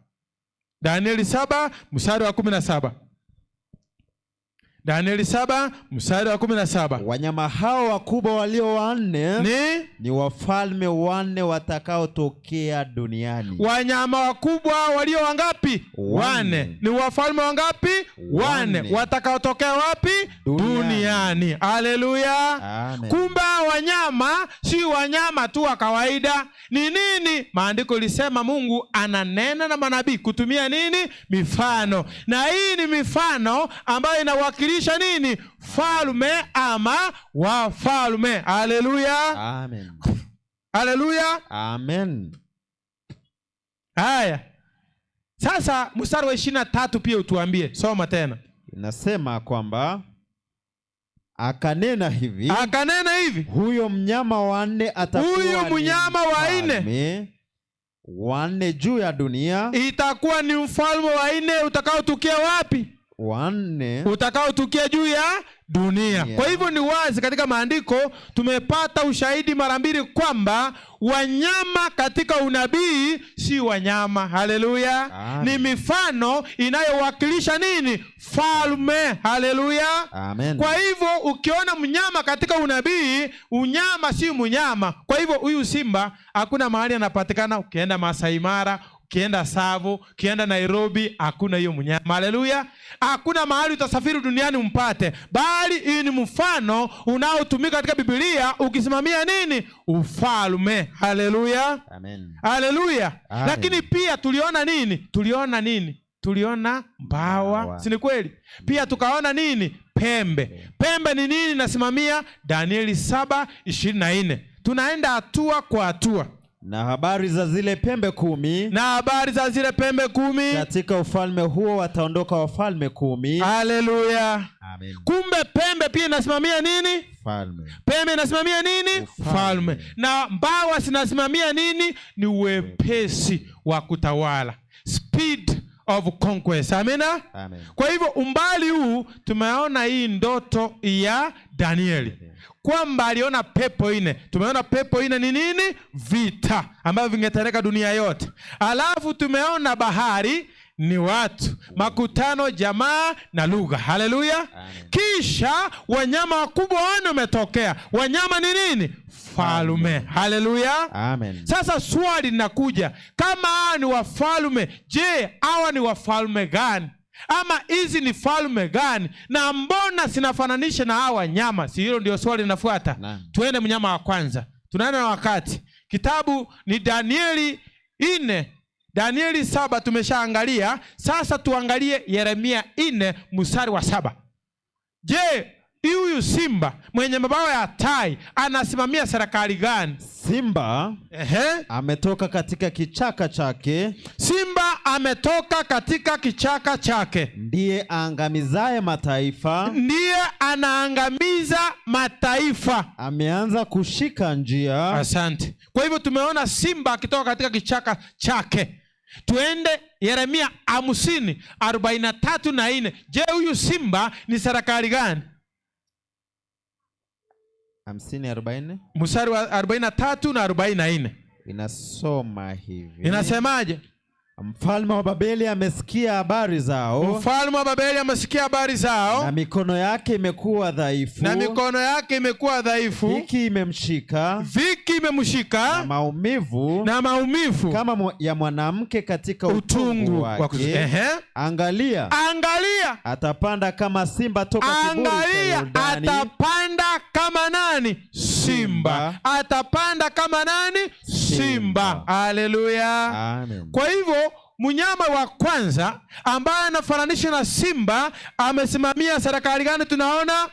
[SPEAKER 2] Danieli 7 mstari wa 17. Danieli 7 mstari wa 17.
[SPEAKER 12] Wanyama hao wakubwa walio wanne ni wafalme wanne watakaotokea duniani.
[SPEAKER 2] Wanyama wakubwa walio wangapi? Wanne. Ni wafalme wangapi? Wanne. Watakaotokea wapi? Duniani. Haleluya.
[SPEAKER 12] Amen.
[SPEAKER 2] Kumbe wanyama si wanyama tu wa kawaida. Ni nini? Maandiko lisema Mungu ananena na manabii kutumia nini? Mifano. Na hii ni mifano ambayo inawakilisha nini? Falme ama wafalme. Haleluya.
[SPEAKER 12] Amen.
[SPEAKER 2] Haleluya.
[SPEAKER 12] Amen.
[SPEAKER 2] Haya. Sasa mstari wa 23 pia utuambie. Soma tena.
[SPEAKER 12] Inasema kwamba akanena hivi,
[SPEAKER 2] akanena hivi,
[SPEAKER 12] huyo mnyama wa nne atakuwa
[SPEAKER 2] huyo
[SPEAKER 12] ni
[SPEAKER 2] mnyama wa nne
[SPEAKER 12] mfalme wa nne juu ya dunia,
[SPEAKER 2] itakuwa ni mfalme wa nne utakaotukia wapi?
[SPEAKER 12] Wanne
[SPEAKER 2] utakaotukia juu ya dunia.
[SPEAKER 12] Dunia.
[SPEAKER 2] Kwa hivyo ni wazi katika maandiko tumepata ushahidi mara mbili kwamba wanyama katika unabii si wanyama. Haleluya.
[SPEAKER 12] Amen.
[SPEAKER 2] Ni mifano inayowakilisha nini? Falme. Haleluya.
[SPEAKER 12] Amen.
[SPEAKER 2] Kwa hivyo ukiona mnyama katika unabii, unyama si mnyama. Kwa hivyo huyu simba hakuna mahali anapatikana. Ukienda Masai Mara, ukienda Tsavo, ukienda Nairobi, hakuna hiyo mnyama. Haleluya. Hakuna mahali utasafiri duniani umpate, bali hii ni mfano unaotumika katika Biblia ukisimamia nini? Ufalme. Haleluya.
[SPEAKER 12] Amen.
[SPEAKER 2] Haleluya.
[SPEAKER 12] Amen.
[SPEAKER 2] Lakini pia tuliona nini? Tuliona nini? Tuliona mbawa, si ni kweli? Pia tukaona nini? Pembe. Pembe ni nini? Nasimamia Danieli 7:24. Tunaenda hatua kwa hatua.
[SPEAKER 12] Na habari za zile pembe 10,
[SPEAKER 2] na habari za zile pembe 10,
[SPEAKER 12] katika ufalme huo wataondoka wafalme 10.
[SPEAKER 2] Haleluya.
[SPEAKER 12] Amen.
[SPEAKER 2] Kumbe pembe pia inasimamia nini?
[SPEAKER 12] Falme.
[SPEAKER 2] Pembe inasimamia nini? Falme. Na mbawa zinasimamia nini? Ni uwepesi wa kutawala, speed of conquest. Amina.
[SPEAKER 12] Amen.
[SPEAKER 2] Kwa hivyo umbali huu tumeona hii ndoto ya Danieli kwamba aliona pepo 4. Tumeona pepo 4 ni nini? Vita ambavyo vingetereka dunia yote. Alafu tumeona bahari ni watu, makutano, jamaa na lugha. Haleluya. Kisha wanyama wakubwa wanne wametokea. Wanyama ni nini? Falme. Haleluya.
[SPEAKER 12] Amen.
[SPEAKER 2] Sasa swali linakuja, kama hawa ni wafalme, je, hawa ni wafalme gani? Ama hizi ni falme gani? Na mbona sinafananisha na hawa wanyama? Si hilo ndio swali linafuata? Tuende mnyama wa kwanza. Tunaenda na wakati. Kitabu ni Danieli 4. Danieli 7 tumeshaangalia. Sasa tuangalie Yeremia 4 mstari wa 7. Je, Huyu simba mwenye mabawa ya tai anasimamia serikali gani?
[SPEAKER 12] Simba ametoka katika kichaka chake.
[SPEAKER 2] Simba ametoka katika kichaka chake.
[SPEAKER 12] Ndiye aangamizaye mataifa.
[SPEAKER 2] Ndiye anaangamiza mataifa.
[SPEAKER 12] Ameanza kushika njia.
[SPEAKER 2] Asante. Kwa hivyo tumeona simba akitoka katika kichaka chake. Tuende Yeremia 50:43 na 4. Je, huyu simba ni serikali gani?
[SPEAKER 12] 50:40.
[SPEAKER 2] Mstari wa 43 na 44.
[SPEAKER 12] Inasoma hivi.
[SPEAKER 2] Inasemaje?
[SPEAKER 12] Mfalme wa Babeli amesikia habari zao.
[SPEAKER 2] Mfalme wa Babeli amesikia habari zao.
[SPEAKER 12] Na mikono yake imekuwa dhaifu.
[SPEAKER 2] Na mikono yake imekuwa dhaifu.
[SPEAKER 12] Dhiki imemshika.
[SPEAKER 2] Dhiki imemshika.
[SPEAKER 12] Na maumivu.
[SPEAKER 2] Na maumivu.
[SPEAKER 12] Kama ya mwanamke katika utungu wake. Angalia.
[SPEAKER 2] Angalia.
[SPEAKER 12] Atapanda kama simba toka kiburi cha Yordani.
[SPEAKER 2] Atapanda kama nani? Simba. Atapanda kama nani? Simba. Haleluya.
[SPEAKER 12] Amen.
[SPEAKER 2] Kwa hivyo mnyama wa kwanza ambaye anafananishwa na simba amesimamia serikali gani? Tunaona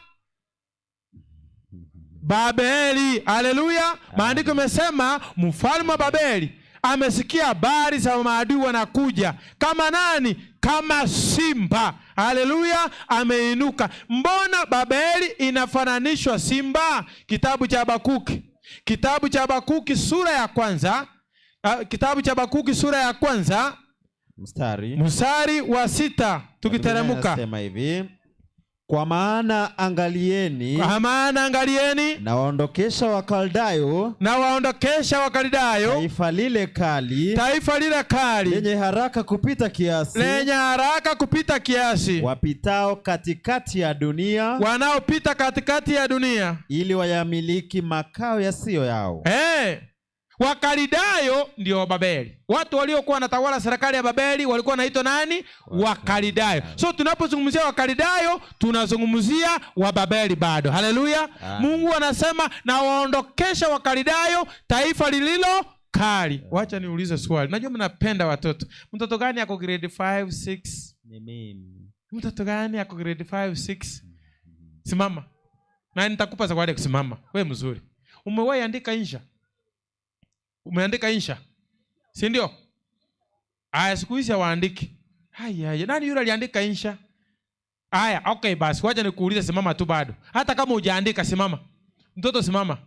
[SPEAKER 2] Babeli. Haleluya. Maandiko yamesema mfalme wa Babeli amesikia habari za maadui wanakuja kama nani? Kama simba. Haleluya, ameinuka. Mbona Babeli inafananishwa simba? Kitabu cha Habakuki. Kitabu cha Habakuki sura ya kwanza. Kitabu cha Habakuki sura ya kwanza mstari wa 6 tukiteremka.
[SPEAKER 12] Nasema hivi: kwa maana angalieni,
[SPEAKER 2] kwa maana angalieni,
[SPEAKER 12] na waondokesha Wakaldayo,
[SPEAKER 2] na waondokesha Wakaldayo,
[SPEAKER 12] taifa lile kali,
[SPEAKER 2] taifa lile kali,
[SPEAKER 12] lenye haraka kupita kiasi,
[SPEAKER 2] lenye haraka kupita kiasi,
[SPEAKER 12] wapitao katikati ya dunia,
[SPEAKER 2] wanaopita katikati ya dunia,
[SPEAKER 12] ili wayamiliki makao yasiyo yao.
[SPEAKER 2] Hey! Wakalidayo ndio Babeli. Watu waliokuwa wanatawala serikali ya Babeli walikuwa wanaitwa nani? Wakalidayo. So tunapozungumzia Wakalidayo tunazungumzia wa Babeli bado. Haleluya. Mungu anasema na waondokesha Wakalidayo, taifa lililo kali. Wacha niulize swali. Najua mnapenda watoto. Mtoto gani ako grade 5, 6?
[SPEAKER 12] Ni mimi.
[SPEAKER 2] Mtoto gani ako grade 5, 6? Simama. Na nitakupa zawadi ya kusimama. Wewe mzuri. Umewahi andika insha? Umeandika insha? Si ndio? Aya, siku hizi hawaandiki. Haya, nani yule aliandika insha? Aya, okay basi, wacha nikuulize, simama tu bado. Hata kama hujaandika simama. Mtoto simama.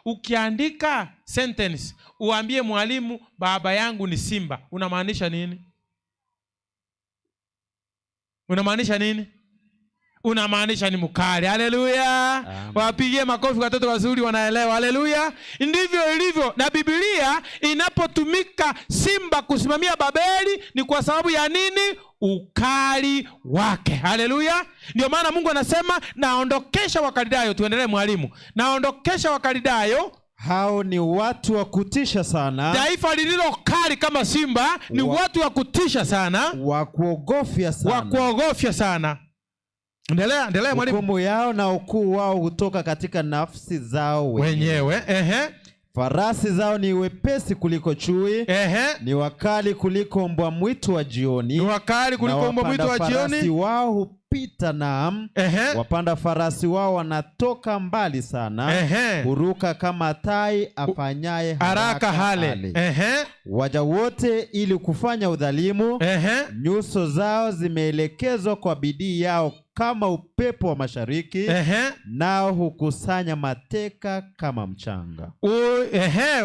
[SPEAKER 2] Ukiandika sentence, uambie mwalimu baba yangu ni simba, unamaanisha nini? Unamaanisha nini? Unamaanisha ni mkali. Haleluya. Wapigie makofi watoto wazuri wanaelewa. Haleluya. Ndivyo ilivyo. Na Biblia inapotumika simba kusimamia Babeli ni kwa sababu ya nini? Ukali wake. Haleluya. Ndio maana Mungu anasema naondokesha Wakalidayo. Tuendelee mwalimu. Naondokesha Wakalidayo.
[SPEAKER 12] Hao ni watu wa kutisha sana.
[SPEAKER 2] Taifa lililo kali kama simba ni watu wa kutisha sana.
[SPEAKER 12] Wa kuogofya sana.
[SPEAKER 2] Wa kuogofya sana. Endelea, endelea mwalimu.
[SPEAKER 12] Hukumu yao na ukuu wao hutoka katika nafsi zao
[SPEAKER 2] wenyewe.
[SPEAKER 12] Farasi zao ni wepesi kuliko chui. Ni wakali kuliko mbwa mwitu wa jioni.
[SPEAKER 2] Ni wakali kuliko mbwa mwitu wa jioni.
[SPEAKER 12] Farasi wao hupita, naam. Wapanda farasi wao wanatoka mbali sana. Huruka kama tai afanyaye
[SPEAKER 2] haraka hale.
[SPEAKER 12] Waja wote ili kufanya udhalimu. Nyuso zao zimeelekezwa kwa bidii yao kama upepo wa mashariki. Nao hukusanya mateka kama mchanga.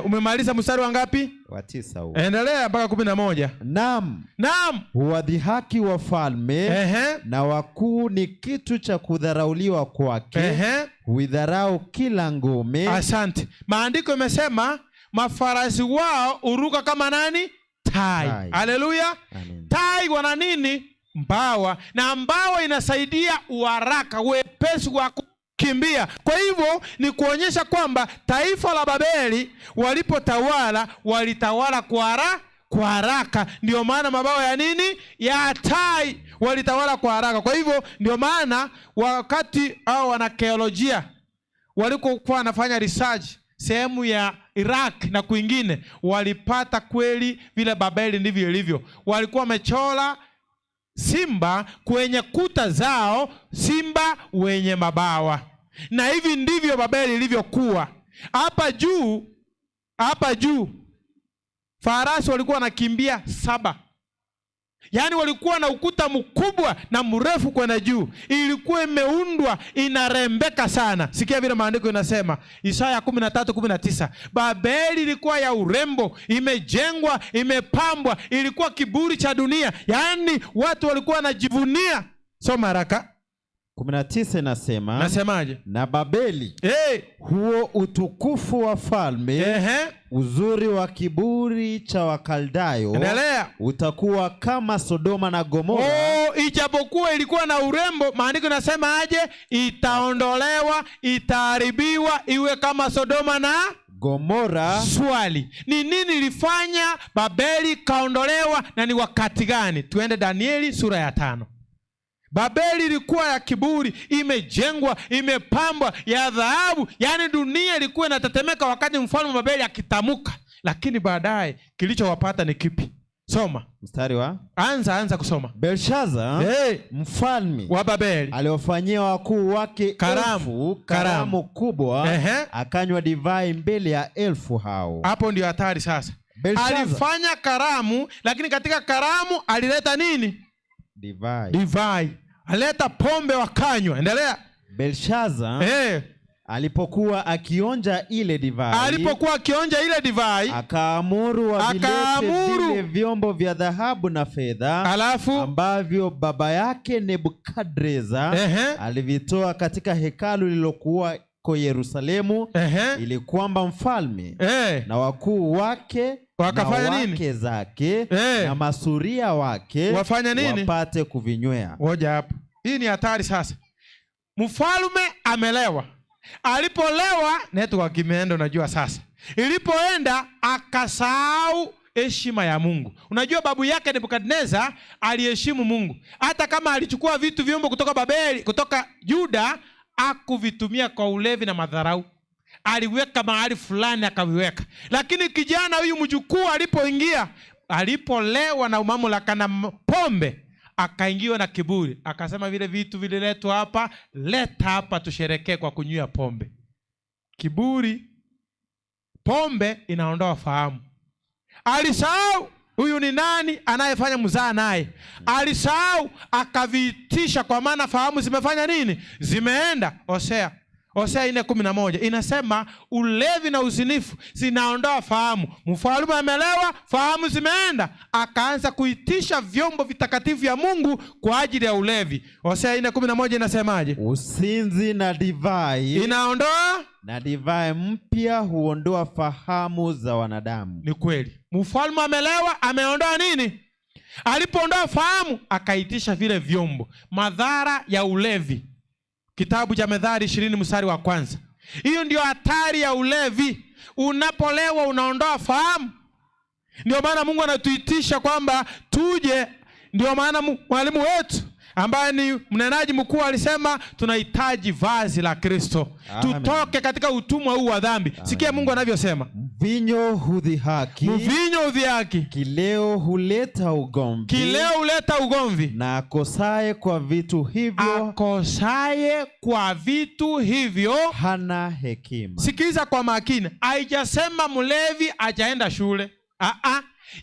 [SPEAKER 2] Umemaliza mstari wa ngapi?
[SPEAKER 12] Wa 9 huo.
[SPEAKER 2] Endelea mpaka 11.
[SPEAKER 12] Naam.
[SPEAKER 2] Naam.
[SPEAKER 12] Huwadhihaki wafalme na wakuu ni kitu cha kudharauliwa kwake. Huidharau kila ngome.
[SPEAKER 2] Asante. Maandiko yamesema mafarasi wao huruka kama nani? Tai. Haleluya. Tai wana nini? Mbawa. Na mbawa inasaidia uharaka, wepesi wa kukimbia. Kwa hivyo ni kuonyesha kwamba taifa la Babeli walipotawala, walitawala kwa haraka. Ndio maana mabawa ya nini? Ya tai. Walitawala kwa haraka. Kwa hivyo ndio maana wakati hao wanakeolojia walikokuwa wanafanya research sehemu ya Iraq na kwingine, walipata kweli vile Babeli ndivyo ilivyo. Walikuwa wamechora Simba kwenye kuta zao, simba wenye mabawa. Na hivi ndivyo Babeli ilivyokuwa. Hapa juu, hapa juu farasi walikuwa wanakimbia 7. Yaani walikuwa na ukuta mkubwa na mrefu kwenda juu. Ilikuwa imeundwa, inarembeka sana. Sikia vile maandiko inasema, Isaya 13:19. Babeli ilikuwa ya urembo, imejengwa, imepambwa, ilikuwa kiburi cha dunia. Yaani watu walikuwa wanajivunia. Soma haraka.
[SPEAKER 12] 19 inasema,
[SPEAKER 2] Nasemaje?
[SPEAKER 12] Na Babeli,
[SPEAKER 2] hey,
[SPEAKER 12] huo utukufu wa falme, uzuri wa kiburi cha Wakaldayo,
[SPEAKER 2] Endelea.
[SPEAKER 12] utakuwa kama Sodoma na Gomora.
[SPEAKER 2] Oh, ijapokuwa ilikuwa na urembo, maandiko inasema aje? Itaondolewa, itaharibiwa, iwe kama Sodoma na
[SPEAKER 12] Gomora.
[SPEAKER 2] Swali, ni nini ilifanya Babeli kaondolewa na ni wakati gani? Tuende Danieli sura ya 5. Babeli ilikuwa ya kiburi, imejengwa, imepambwa, ya dhahabu. Yaani dunia ilikuwa inatetemeka wakati mfalme wa Babeli akitamuka. Lakini baadaye kilichowapata ni kipi? Soma.
[SPEAKER 12] Mstari wa?
[SPEAKER 2] Anza kusoma.
[SPEAKER 12] Belshaza,
[SPEAKER 2] hey,
[SPEAKER 12] mfalme
[SPEAKER 2] wa Babeli,
[SPEAKER 12] aliwafanyia wakuu wake
[SPEAKER 2] karamu,
[SPEAKER 12] karamu kubwa, akanywa divai mbele ya 1000 hao.
[SPEAKER 2] Hapo ndio hatari sasa.
[SPEAKER 12] Belshaza
[SPEAKER 2] alifanya karamu, lakini katika karamu alileta nini?
[SPEAKER 12] Divai.
[SPEAKER 2] Divai. Aleta pombe wakanywa. Endelea.
[SPEAKER 12] Belshaza, alipokuwa akionja ile divai,
[SPEAKER 2] alipokuwa akionja ile divai,
[SPEAKER 12] akaamuru wavilete
[SPEAKER 2] akaamuru
[SPEAKER 12] vile vyombo vya dhahabu na fedha,
[SPEAKER 2] alafu
[SPEAKER 12] ambavyo baba yake Nebukadreza alivitoa katika hekalu lililokuwa ko Yerusalemu, ili kwamba mfalme na wakuu wake
[SPEAKER 2] wakafanya
[SPEAKER 12] na
[SPEAKER 2] nini?
[SPEAKER 12] wake zake na masuria wake
[SPEAKER 2] wafanya nini?
[SPEAKER 12] Wapate kuvinywea.
[SPEAKER 2] Ngoja hapo. Hii ni hatari sasa. Mfalme amelewa. Alipolewa network imeenda, unajua sasa. Ilipoenda akasahau heshima ya Mungu. Unajua babu yake Nebukadneza aliheshimu Mungu. Hata kama alichukua vitu vyombo kutoka Babeli, kutoka Juda, hakuvitumia kwa ulevi na madharau. Aliweka mahali fulani akaviweka. Lakini kijana huyu mjukuu alipoingia, alipolewa na mamlaka na pombe, akaingiwa na kiburi. Akasema vile vitu vililetwa hapa, leta hapa tusherekee kwa kunywea pombe. Kiburi, pombe inaondoa fahamu. Alisahau huyu ni nani anayefanya mzaa naye. Alisahau akaviitisha, kwa maana fahamu zimefanya nini? Zimeenda. Hosea 4:11 inasema ulevi na uzinifu zinaondoa fahamu. Mfalme amelewa, fahamu zimeenda, akaanza kuitisha vyombo vitakatifu vya Mungu kwa ajili ya ulevi. Hosea 4:11 inasemaje?
[SPEAKER 12] Usinzi na divai
[SPEAKER 2] inaondoa,
[SPEAKER 12] na divai mpya huondoa fahamu za wanadamu.
[SPEAKER 2] Ni kweli. Mfalme amelewa, ameondoa nini? Alipoondoa fahamu akaitisha vile vyombo. Madhara ya ulevi. Kitabu cha Methali 20 mstari wa 1. Hiyo ndio hatari ya ulevi. Unapolewa unaondoa fahamu. Ndio maana Mungu anatuitisha kwamba tuje. Ndio maana mwalimu wetu ambaye ni mnenaji mkuu alisema tunahitaji vazi la Kristo. Tutoke katika utumwa huu wa dhambi. Sikia Mungu anavyosema.
[SPEAKER 12] Mvinyo hudhihaki.
[SPEAKER 2] Mvinyo hudhihaki.
[SPEAKER 12] Kileo huleta ugomvi.
[SPEAKER 2] Kileo huleta ugomvi.
[SPEAKER 12] Na akosaye kwa vitu hivyo,
[SPEAKER 2] akosaye kwa vitu hivyo
[SPEAKER 12] hana hekima.
[SPEAKER 2] Sikiza kwa makini. Haijasema mlevi hajaenda shule.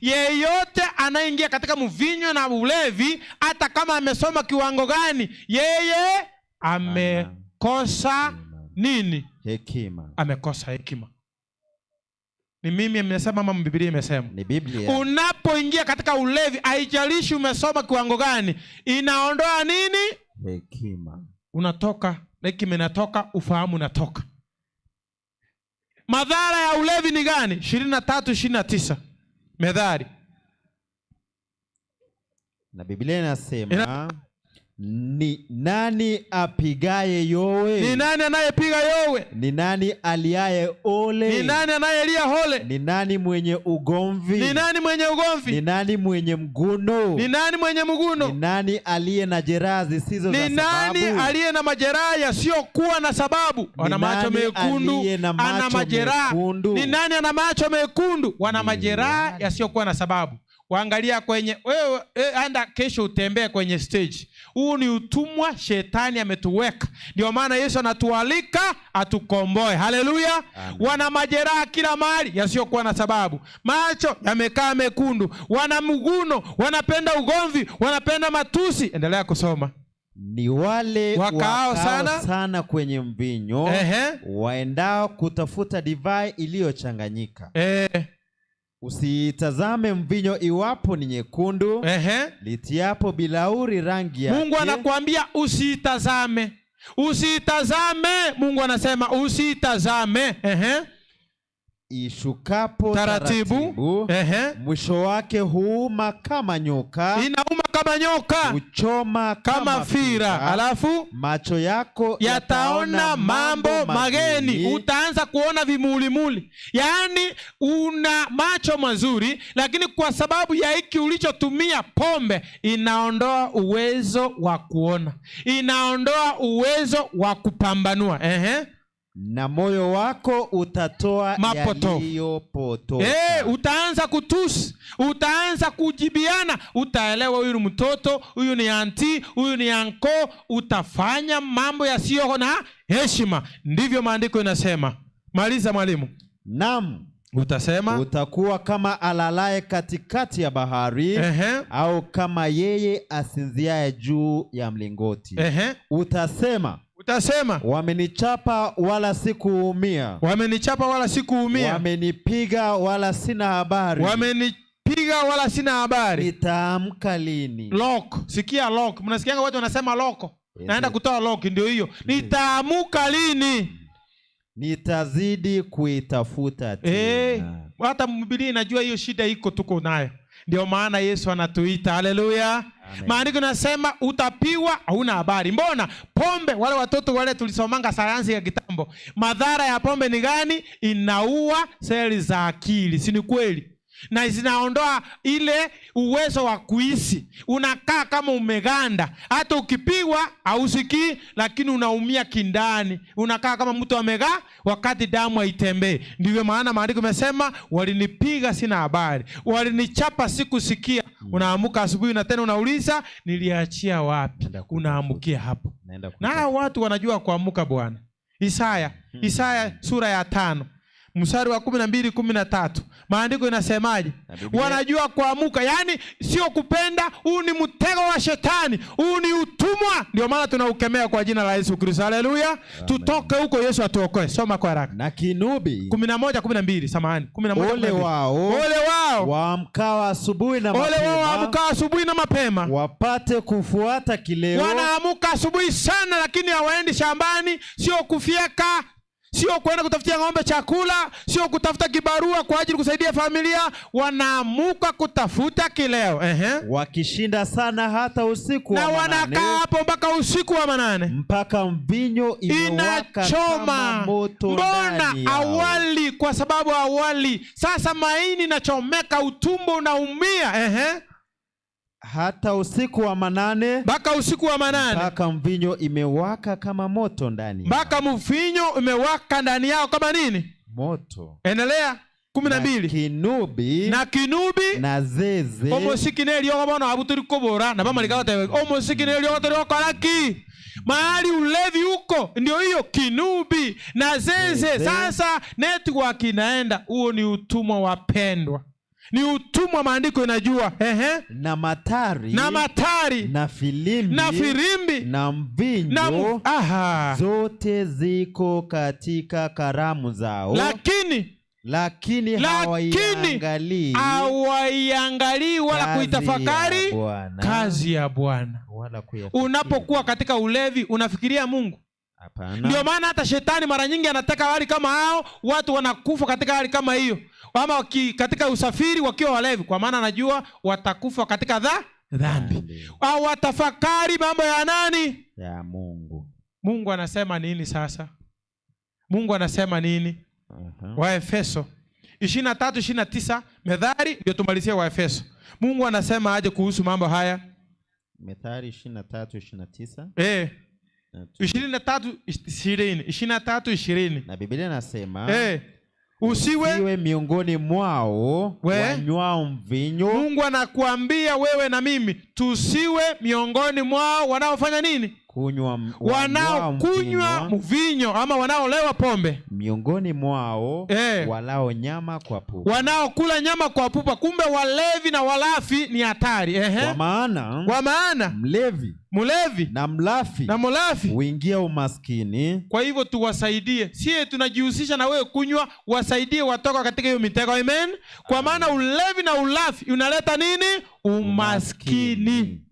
[SPEAKER 2] Yeyote anaingia katika mvinyo na ulevi, hata kama amesoma kiwango gani, yeye amekosa nini?
[SPEAKER 12] Hekima.
[SPEAKER 2] Amekosa hekima. Ni mimi nimesema ama Biblia imesema?
[SPEAKER 12] Ni Biblia.
[SPEAKER 2] Unapoingia katika ulevi, haijalishi umesoma kiwango gani, inaondoa nini?
[SPEAKER 12] Hekima.
[SPEAKER 2] Unatoka, hekima inatoka, ufahamu unatoka. Madhara ya ulevi ni gani? 23:29. Methali.
[SPEAKER 12] Na Biblia inasema, ni nani apigaye yowe?
[SPEAKER 2] Ni nani anayepiga yowe?
[SPEAKER 12] Ni nani aliaye ole?
[SPEAKER 2] Ni nani anayelia hole?
[SPEAKER 12] Ni nani mwenye ugomvi?
[SPEAKER 2] Ni nani mwenye ugomvi?
[SPEAKER 12] Ni nani mwenye mguno?
[SPEAKER 2] Ni nani mwenye mguno?
[SPEAKER 12] Ni nani aliye na jeraha zisizo za
[SPEAKER 2] Ni nani
[SPEAKER 12] sababu?
[SPEAKER 2] aliye na majeraha yasiyokuwa na sababu? Wana macho mekundu,
[SPEAKER 12] aliye na
[SPEAKER 2] ana
[SPEAKER 12] macho
[SPEAKER 2] majeraha.
[SPEAKER 12] mekundu?
[SPEAKER 2] Ni nani ana macho mekundu? Wana majeraha yasiyokuwa na sababu. Waangalia kwenye wewe, anda kesho utembee kwenye stage. Huu ni utumwa shetani ametuweka. Ndio maana Yesu anatualika atukomboe. Haleluya! Wana majeraha kila mahali yasiyokuwa na sababu, macho yamekaa mekundu, wana mguno, wanapenda ugomvi, wanapenda matusi. Endelea kusoma.
[SPEAKER 12] Ni wale
[SPEAKER 2] Wakaao sana,
[SPEAKER 12] sana kwenye mvinyo, waendao kutafuta divai iliyochanganyika. Usiitazame mvinyo iwapo ni nyekundu, litiapo bilauri rangi yake.
[SPEAKER 2] Mungu anakuambia usiitazame. Usiitazame. Mungu anasema usiitazame.
[SPEAKER 12] Ishukapo
[SPEAKER 2] taratibu,
[SPEAKER 12] mwisho wake huuma kama nyoka,
[SPEAKER 2] inauma kama nyoka,
[SPEAKER 12] huchoma
[SPEAKER 2] kama fira. Alafu
[SPEAKER 12] macho yako
[SPEAKER 2] yataona mambo mageni. Utaanza kuona vimulimuli. Yaani una macho mazuri, lakini kwa sababu ya hiki ulichotumia pombe, inaondoa uwezo wa kuona, inaondoa uwezo wa kupambanua.
[SPEAKER 12] Na moyo wako utatoa yaliyopotoka.
[SPEAKER 2] Utaanza kutusi, utaanza kujibiana, utaelewa huyu ni mtoto, huyu ni anti, huyu ni anko. Utafanya mambo yasiyo na heshima. Ndivyo maandiko inasema. Maliza mwalimu.
[SPEAKER 12] Naam.
[SPEAKER 2] Utasema
[SPEAKER 12] utakuwa kama alalaye katikati ya bahari, au kama yeye asinziaye juu ya mlingoti. Utasema,
[SPEAKER 2] Utasema
[SPEAKER 12] wamenichapa wala sikuumia,
[SPEAKER 2] wamenichapa wala sikuumia,
[SPEAKER 12] wamenipiga wala sina habari,
[SPEAKER 2] wamenipiga wala sina habari.
[SPEAKER 12] Nitaamka lini?
[SPEAKER 2] Lock. Sikia lock. Mnasikianga watu wanasema loko. Naenda kutoa lock, ndio hiyo. Nitaamuka lini?
[SPEAKER 12] Nitazidi kuitafuta tena.
[SPEAKER 2] Hata Biblia inajua hiyo shida iko, tuko nayo. Ndio maana Yesu anatuita. Haleluya. Maandiko nasema utapiwa hauna habari. Mbona pombe, wale watoto wale tulisomanga sayansi ya kitambo, madhara ya pombe ni gani? Inaua seli za akili, si ni kweli? Na zinaondoa ile uwezo wa kuhisi. Unakaa kama umeganda, hata ukipigwa hausikii, lakini unaumia kindani. Unakaa kama mtu amegaa wakati damu haitembei. Ndivyo maana maandiko yamesema walinipiga sina habari, walinichapa sikusikia. Unaamuka asubuhi na tena unauliza niliachia wapi? Unaamukia hapo. Na watu wanajua kuamuka bwana. Isaya sura ya 5 mstari wa 12 13. Maandiko inasemaje? Wanajua kuamuka. Yaani sio kupenda, huu ni mtego wa shetani, huu ni utumwa. Ndio maana tunaukemea kwa jina la Yesu Kristo. Haleluya. Tutoke huko, Yesu atuokoe. Soma kwa haraka.
[SPEAKER 12] Na kinubi
[SPEAKER 2] 11 12, samahani. 11
[SPEAKER 12] Ole wao,
[SPEAKER 2] ole wao
[SPEAKER 12] waamkao asubuhi na mapema,
[SPEAKER 2] ole wao waamkao asubuhi na mapema,
[SPEAKER 12] wapate kufuata kileo.
[SPEAKER 2] Wanaamuka asubuhi sana, lakini hawaendi shambani, sio kufyeka, sio kwenda kutafutia ng'ombe chakula, sio kutafuta kibarua kwa ajili kusaidia familia. Wanaamuka kutafuta kileo.
[SPEAKER 12] Wakishinda sana hata usiku wa
[SPEAKER 2] na
[SPEAKER 12] manane,
[SPEAKER 2] wanakaa hapo mpaka usiku wa manane,
[SPEAKER 12] mpaka mvinyo imewaka kama moto.
[SPEAKER 2] Mbona awali? Kwa sababu awali sasa maini inachomeka, utumbo unaumia.
[SPEAKER 12] Hata usiku wa manane,
[SPEAKER 2] mpaka usiku wa manane,
[SPEAKER 12] mpaka mvinyo imewaka kama moto ndani,
[SPEAKER 2] mpaka mvinyo imewaka ndani yao kama nini?
[SPEAKER 12] Moto.
[SPEAKER 2] Endelea. 12.
[SPEAKER 12] Kinubi,
[SPEAKER 2] na kinubi,
[SPEAKER 12] na zeze.
[SPEAKER 2] Omosiki nelio bona abuturi kobora na bamalika batewe. Omosiki nelio tori okoraki. Mahali ulevi huko ndio hiyo kinubi na zeze. Sasa network inaenda. Huo ni utumwa wapendwa. Ni utumwa, maandiko inajua.
[SPEAKER 12] Na matari,
[SPEAKER 2] na matari,
[SPEAKER 12] na filimbi,
[SPEAKER 2] na filimbi,
[SPEAKER 12] na mvinyo,
[SPEAKER 2] na
[SPEAKER 12] zote ziko katika karamu zao. Lakini
[SPEAKER 2] hawaiangalii wala kuitafakari kazi ya Bwana. Unapokuwa katika ulevi unafikiria Mungu?
[SPEAKER 12] Hapana.
[SPEAKER 2] Ndio maana hata shetani mara nyingi anataka hali kama hao, watu wanakufa katika hali kama hiyo, ama katika usafiri wakiwa walevi, kwa maana anajua watakufa katika dhambi. Au watafakari mambo ya nani?
[SPEAKER 12] Ya Mungu.
[SPEAKER 2] Mungu anasema nini sasa? Mungu anasema nini? Waefeso 23:29, Methali ndio tumalizie Waefeso. Mungu anasema aje kuhusu mambo haya?
[SPEAKER 12] Methali 23:29.
[SPEAKER 2] 23:20, 23:20.
[SPEAKER 12] Na Biblia inasema,
[SPEAKER 2] Usiwe
[SPEAKER 12] miongoni mwao wanywao mvinyo.
[SPEAKER 2] Mungu anakuambia wewe na mimi tusiwe miongoni mwao wanaofanya nini? Wanaokunywa mvinyo ama wanaolewa pombe.
[SPEAKER 12] Miongoni mwao walao nyama kwa pupa.
[SPEAKER 2] Wanaokula nyama kwa pupa. Kumbe walevi na walafi ni hatari. Kwa maana
[SPEAKER 12] mlevi na mlafi huingia umaskini.
[SPEAKER 2] Kwa hivyo tuwasaidie. Sie tunajihusisha na wewe kunywa, wasaidie watoka katika hiyo mitego. Amen. Kwa maana ulevi na ulafi unaleta nini? Umaskini.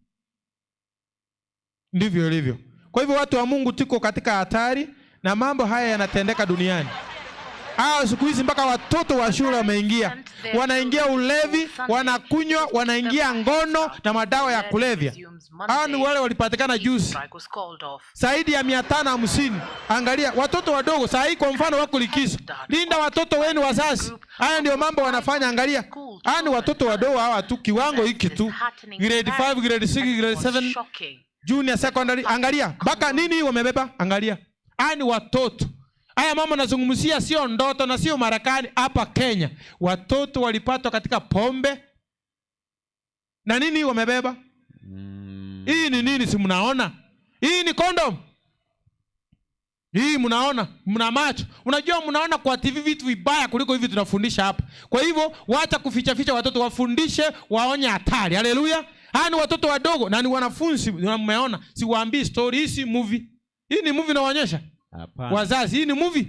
[SPEAKER 2] Ndivyo ilivyo. Kwa hivyo watu wa Mungu tuko katika hatari na mambo haya yanatendeka duniani. Siku hizi mpaka watoto wa shule wameingia. Wanaingia ulevi, wanakunywa, wanaingia ngono na madawa ya kulevya. Hao ni wale walipatikana juzi. Zaidi ya 550. Angalia watoto wadogo saa hii kwa mfano wako likizo. Linda watoto wenu wazazi. Haya ndio mambo wanafanya, angalia. Hao ni watoto wadogo hawa tu, kiwango hiki tu. Grade 5, grade 6, grade 7. Junior secondary, angalia mpaka nini wamebeba, angalia. Haya ni watoto. Haya mama nazungumzia sio ndoto na sio Marekani, hapa Kenya. Watoto walipatwa katika pombe. Na nini wamebeba? Hii ni nini, si mnaona? Hii ni condom. Hii mnaona, mna macho. Unajua mnaona kwa TV vitu vibaya kuliko hivi tunafundisha hapa. Kwa hivyo wacha kuficha ficha watoto, wafundishe, waonye hatari. Haleluya. Hawa ni watoto wadogo na ni wanafunzi, mmeona. Siwaambii story, hii si movie. Hii ni movie nawaonyesha?
[SPEAKER 12] Hapana.
[SPEAKER 2] Wazazi, hii ni movie?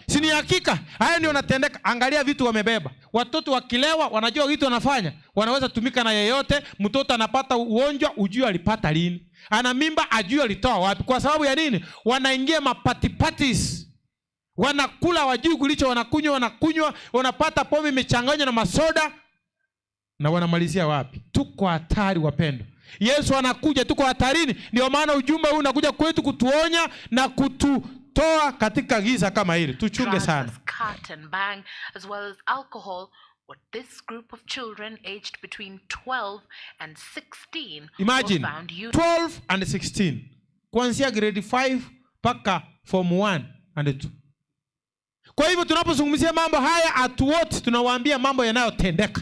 [SPEAKER 2] Si ni hakika? Haya ndio yanatendeka. Angalia vitu wamebeba. Watoto wakilewa wanajua vitu wanafanya. Wanaweza tumika na yeyote. Mtoto anapata ugonjwa, ujue alipata lini. Ana mimba, ajue alitoa wapi. Kwa sababu ya nini? Wanaingia mapatipatis. Wanakula wajui kulicho wanakunywa, wanapata pombe imechanganywa na masoda. Na wanamalizia wapi? Tuko hatari wapendwa. Yesu anakuja, tuko hatarini. Ndio maana ujumbe huu unakuja kwetu kutuonya na kututoa katika giza kama hili. Tuchunge sana.
[SPEAKER 13] Cut and bang as well as alcohol, what this group of children aged between 12 and 16
[SPEAKER 2] Imagine,
[SPEAKER 13] were found using.
[SPEAKER 2] 12 and 16. Kuanzia grade 5 mpaka form 1 and 2. Kwa hivyo tunapozungumzia mambo haya hatuoti, tunawaambia mambo yanayotendeka.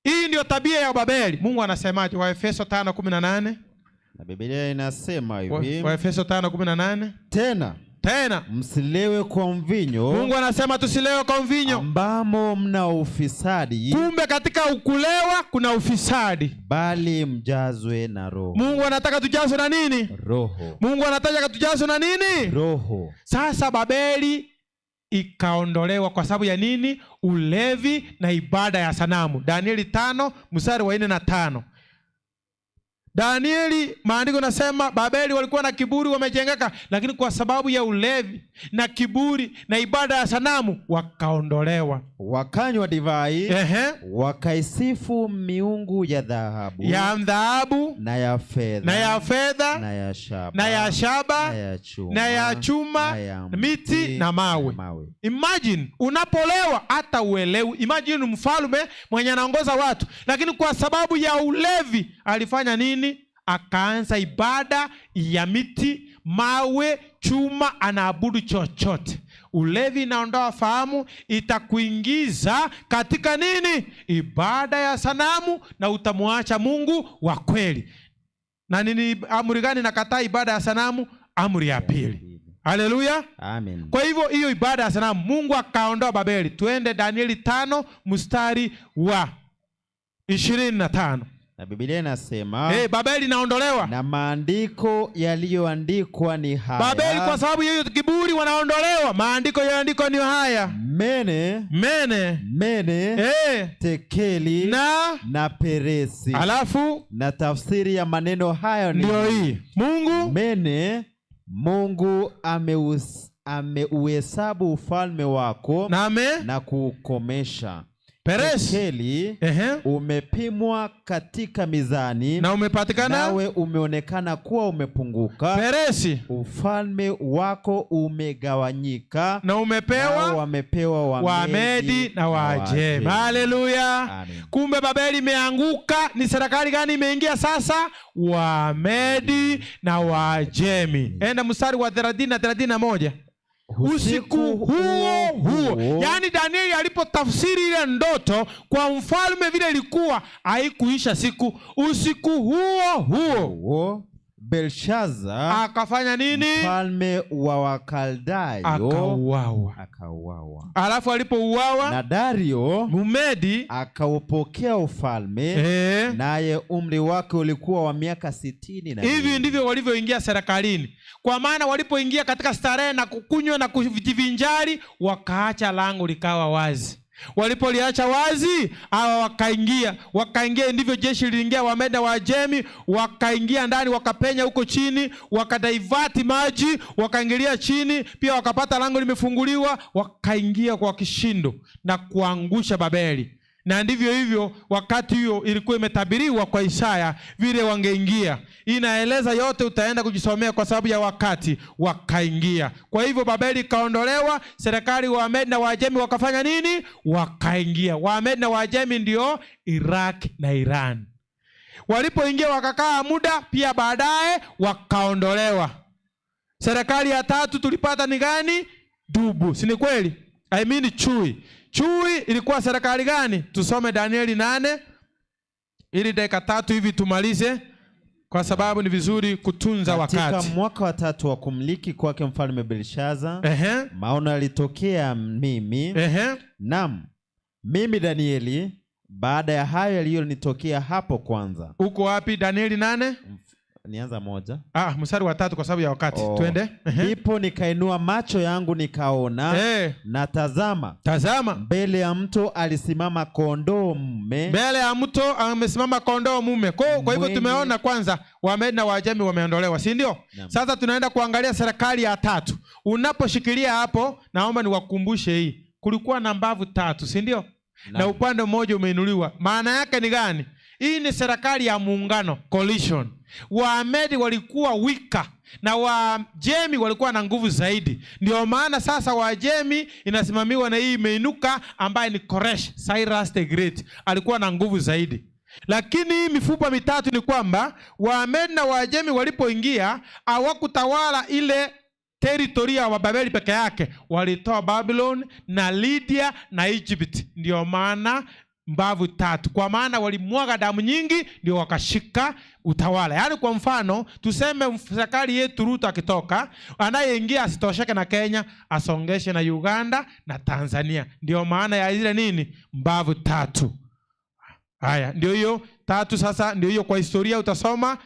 [SPEAKER 2] Hii ndio tabia ya Babeli. Mungu anasemaje? Waefeso 5:18.
[SPEAKER 12] Na Biblia inasema hivi.
[SPEAKER 2] Waefeso 5:18.
[SPEAKER 12] Tena msilewe kwa mvinyo.
[SPEAKER 2] Mungu anasema tusilewe kwa mvinyo
[SPEAKER 12] ambamo mna ufisadi.
[SPEAKER 2] Kumbe katika ukulewa kuna ufisadi.
[SPEAKER 12] Bali mjazwe na Roho.
[SPEAKER 2] Mungu anataka tujazwe na nini?
[SPEAKER 12] Roho.
[SPEAKER 2] Mungu anataka tujazwe na nini?
[SPEAKER 12] Roho.
[SPEAKER 2] Sasa Babeli ikaondolewa kwa sababu ya nini? Ulevi na ibada ya sanamu. Danieli 5:4 na 5. Danieli, maandiko nasema Babeli walikuwa na kiburi, wamejengeka, lakini kwa sababu ya ulevi na kiburi na ibada ya sanamu wakaondolewa.
[SPEAKER 12] Wakanywa divai, wakaisifu miungu ya dhahabu,
[SPEAKER 2] ya dhahabu
[SPEAKER 12] na ya fedha,
[SPEAKER 2] na ya fedha,
[SPEAKER 12] na ya shaba,
[SPEAKER 2] na ya shaba,
[SPEAKER 12] na ya chuma,
[SPEAKER 2] na ya chuma, miti na mawe. Imagine unapolewa hata uelewi. Imagine mfalme mwenye anaongoza watu, lakini kwa sababu ya ulevi alifanya nini? Akaanza ibada ya miti, mawe, chuma, anaabudu chochote. Ulevi inaondoa fahamu, itakuingiza katika nini? Ibada ya sanamu, na utamwacha Mungu wa kweli. Na nini amri gani nakataa ibada ya sanamu? Amri ya pili. Haleluya.
[SPEAKER 12] Amen.
[SPEAKER 2] Kwa hivyo hiyo ibada ya sanamu Mungu akaondoa Babeli. Tuende Danieli 5:25.
[SPEAKER 12] Na Biblia inasema,
[SPEAKER 2] Babeli inaondolewa.
[SPEAKER 12] Na maandiko yaliyoandikwa ni haya.
[SPEAKER 2] Babeli kwa sababu hiyo kiburi wanaondolewa. Maandiko yaliyoandikwa ni haya.
[SPEAKER 12] Mene,
[SPEAKER 2] Mene,
[SPEAKER 12] Mene, Tekeli na Peresi.
[SPEAKER 2] Alafu
[SPEAKER 12] na tafsiri ya maneno hayo ni
[SPEAKER 2] ndio hii. Mungu
[SPEAKER 12] Mene, Mungu ameuhesabu ufalme wako na kuukomesha.
[SPEAKER 2] Peresi.
[SPEAKER 12] Tekeli, umepimwa katika mizani
[SPEAKER 2] na umepatikana,
[SPEAKER 12] nawe umeonekana kuwa umepunguka.
[SPEAKER 2] Peresi,
[SPEAKER 12] ufalme wako umegawanyika
[SPEAKER 2] na umepewa,
[SPEAKER 12] nao wamepewa
[SPEAKER 2] Wamedi na Waajemi. Haleluya. Kumbe Babeli imeanguka. Ni serikali gani imeingia sasa? Wamedi na Waajemi. Enda mstari wa 30 na 31. Usiku huo huo. Yaani Danieli alipotafsiri ile ndoto kwa mfalme vile ilikuwa, haikuisha siku. Usiku huo huo
[SPEAKER 12] huo Belshaza
[SPEAKER 2] akafanya nini?
[SPEAKER 12] Mfalme wa Wakaldayo
[SPEAKER 2] Akauawa.
[SPEAKER 12] Akauawa.
[SPEAKER 2] Alafu alipouawa
[SPEAKER 12] na Dario
[SPEAKER 2] Mumedi
[SPEAKER 12] akaupokea ufalme, naye umri wake ulikuwa wa miaka sitini na
[SPEAKER 2] Hivi
[SPEAKER 12] miwili.
[SPEAKER 2] ndivyo walivyoingia serikalini, kwa maana walipoingia katika starehe na kukunywa na kujivinjari, wakaacha lango likawa wazi. Walipoliacha wazi, hawa wakaingia, wakaingia. Ndivyo jeshi liliingia, Wameda Waajemi wakaingia ndani, wakapenya huko chini, wakadaivati maji, wakaingilia chini pia, wakapata lango limefunguliwa, wakaingia kwa kishindo na kuangusha Babeli. Na ndivyo hivyo, wakati hiyo ilikuwa imetabiriwa kwa Isaya vile wangeingia. Inaeleza yote, utaenda kujisomea kwa sababu ya wakati. Wakaingia. Kwa hivyo Babeli ikaondolewa, serikali wa Wamedi na Waajemi wakafanya nini? Wakaingia. Wamedi na Waajemi ndio Iraq na Iran. Walipoingia wakakaa muda, pia baadaye wakaondolewa. Serikali ya tatu tulipata ni gani? Dubu, si ni kweli? I mean chui. Chui ilikuwa serikali gani? Tusome Danieli 8 ili dakika 3 hivi tumalize, kwa sababu ni vizuri kutunza
[SPEAKER 12] Katika
[SPEAKER 2] wakati.
[SPEAKER 12] mwaka wa 3 wa kumiliki kwake mfalme Belshaza, maono yalitokea mimi. Naam, mimi Danieli, baada ya hayo yaliyonitokea hapo kwanza.
[SPEAKER 2] Uko wapi? Danieli 8?
[SPEAKER 12] Nianza 1.
[SPEAKER 2] Mstari wa 3 kwa sababu ya wakati. Twende.
[SPEAKER 12] Ndipo nikainua macho yangu nikaona, na tazama,
[SPEAKER 2] Tazama.
[SPEAKER 12] mbele ya mto alisimama kondoo mume.
[SPEAKER 2] Mbele ya mto amesimama kondoo mume. Kwa hivyo tumeona kwanza Wamedi na Waajemi wameondolewa, si ndio?
[SPEAKER 12] Naam.
[SPEAKER 2] Sasa tunaenda kuangalia serikali ya 3. Unaposhikilia hapo, naomba niwakumbushe hii. Kulikuwa na mbavu 3, si ndio?
[SPEAKER 12] Naam.
[SPEAKER 2] Na upande mmoja umeinuliwa. Maana yake ni gani? Hii ni serikali ya muungano, coalition. Waamedi walikuwa wika na Waajemi walikuwa na nguvu zaidi. Ndio maana sasa Waajemi inasimamiwa na hii imeinuka ambaye ni Koresh, Cyrus the Great. Alikuwa na nguvu zaidi. Lakini hii mifupa mitatu ni kwamba Waamedi na Waajemi walipoingia hawakutawala ile teritoria wa Babeli peke yake, walitoa Babylon na Lydia na Egypt. Ndio maana mbavu 3, kwa maana walimwaga damu nyingi ndio wakashika utawala. Yaani kwa mfano tuseme serikali yetu Ruto akitoka, anayeingia asitosheke na Kenya, asongeshe na Uganda na Tanzania. Ndio maana ya zile nini, mbavu 3. Haya, ndio hiyo 3. Sasa ndio hiyo kwa historia utasoma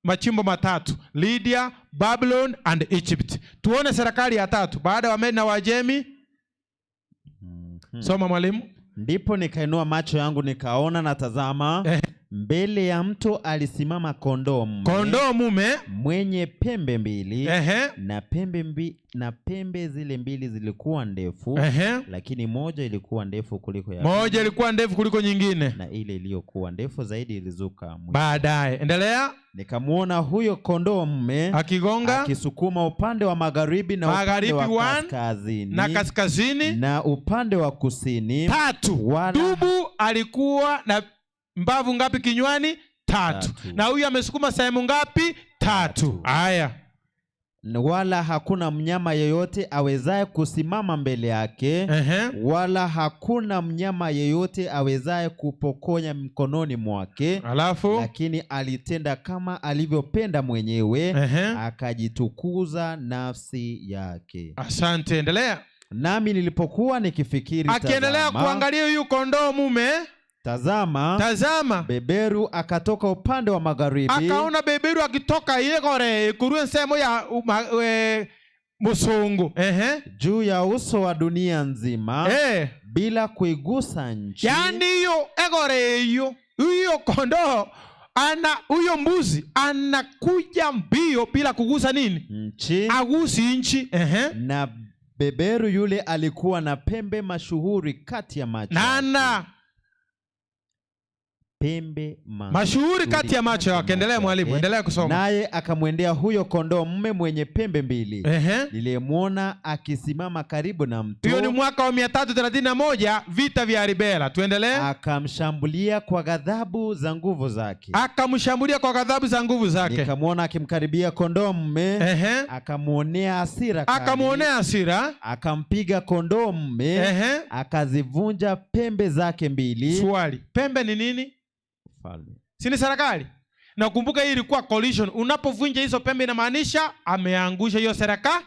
[SPEAKER 2] machimbo 3, Lydia, Babylon and Egypt. Tuone serikali ya 3 baada ya Wamedi na Waajemi. Soma mwalimu.
[SPEAKER 12] Ndipo nikainua macho yangu nikaona, na tazama, mbele ya mto alisimama kondoo mume.
[SPEAKER 2] Kondoo mume
[SPEAKER 12] mwenye pembe 2. Na pembe zile 2 zilikuwa ndefu, lakini moja ilikuwa ndefu kuliko ya
[SPEAKER 2] Moja
[SPEAKER 12] pili.
[SPEAKER 2] ilikuwa ndefu kuliko nyingine.
[SPEAKER 12] Na ile iliyokuwa ndefu zaidi ilizuka mwisho.
[SPEAKER 2] Baadaye. Endelea.
[SPEAKER 12] Nikamuona huyo kondoo mume
[SPEAKER 2] akigonga,
[SPEAKER 12] akisukuma upande wa magharibi na upande
[SPEAKER 2] Magharibi
[SPEAKER 12] wa
[SPEAKER 2] one,
[SPEAKER 12] kaskazini
[SPEAKER 2] na kaskazini
[SPEAKER 12] na upande wa kusini.
[SPEAKER 2] 3.
[SPEAKER 12] Wala
[SPEAKER 2] Dubu alikuwa na mbavu ngapi kinywani? 3. Na huyu amesukuma sehemu ngapi? 3. Haya.
[SPEAKER 12] Wala hakuna mnyama yeyote awezaye kusimama mbele yake, wala hakuna mnyama yeyote awezaye kupokonya mkononi mwake.
[SPEAKER 2] Alafu?
[SPEAKER 12] Lakini alitenda kama alivyopenda mwenyewe, akajitukuza nafsi yake.
[SPEAKER 2] Asante, endelea.
[SPEAKER 12] Nami nilipokuwa nikifikiri,
[SPEAKER 2] Akiendelea
[SPEAKER 12] tazama,
[SPEAKER 2] kuangalia huyu kondoo mume,
[SPEAKER 12] tazama,
[SPEAKER 2] tazama,
[SPEAKER 12] beberu akatoka upande wa magharibi.
[SPEAKER 2] Akaona beberu akitoka yegore ikurue nsemo ya musungu.
[SPEAKER 12] Juu ya uso wa dunia nzima, bila kuigusa nchi.
[SPEAKER 2] Yaani hiyo egore hiyo, huyo kondoo ana, huyo mbuzi anakuja mbio bila kugusa nini?
[SPEAKER 12] Nchi.
[SPEAKER 2] Agusi nchi.
[SPEAKER 12] Na beberu yule alikuwa na pembe mashuhuri kati ya macho.
[SPEAKER 2] Na ana
[SPEAKER 12] Pembe
[SPEAKER 2] Mashuhuri kati ya macho yake. Endelea mwalimu, endelea kusoma.
[SPEAKER 12] Naye akamwendea huyo kondoo mume mwenye pembe mbili, niliyemwona akisimama karibu na mto.
[SPEAKER 2] Hiyo ni mwaka wa 331, vita vya Ribela. Tuendelee.
[SPEAKER 12] Akamshambulia kwa ghadhabu za nguvu zake.
[SPEAKER 2] Akamshambulia kwa ghadhabu za nguvu zake.
[SPEAKER 12] Nikamwona akimkaribia kondoo mume, akamwonea hasira kali.
[SPEAKER 2] Akamwonea hasira.
[SPEAKER 12] Akampiga kondoo mume, akazivunja pembe zake mbili.
[SPEAKER 2] Swali, pembe ni nini?
[SPEAKER 12] Falme.
[SPEAKER 2] Si ni serikali? Na kumbuka hii ilikuwa collision. Unapovunja hizo pembe inamaanisha ameangusha hiyo serikali.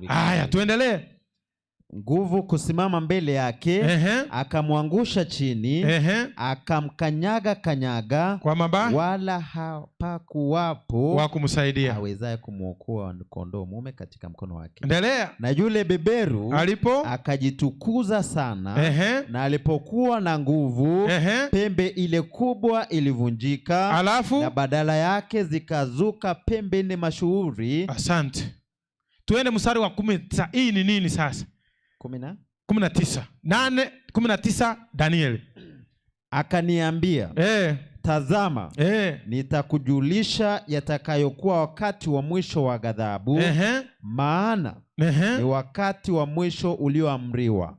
[SPEAKER 2] Haya, tuendelee.
[SPEAKER 12] Nguvu kusimama mbele yake, akamwangusha chini, akamkanyaga kanyaga
[SPEAKER 2] kwa maba,
[SPEAKER 12] wala hapakuwapo
[SPEAKER 2] wa kumsaidia
[SPEAKER 12] awezaye kumwokoa kondoo mume katika mkono wake.
[SPEAKER 2] Endelea.
[SPEAKER 12] Na yule beberu
[SPEAKER 2] alipo
[SPEAKER 12] akajitukuza sana, na alipokuwa na nguvu, pembe ile kubwa ilivunjika,
[SPEAKER 2] alafu
[SPEAKER 12] na badala yake zikazuka pembe nne mashuhuri.
[SPEAKER 2] Asante. Tuende mstari wa 19. Hii ni nini sasa? 19. 8, 19 Danieli.
[SPEAKER 12] Akaniambia, tazama, nitakujulisha yatakayokuwa wakati wa mwisho wa ghadhabu, maana ni wakati wa mwisho ulioamriwa.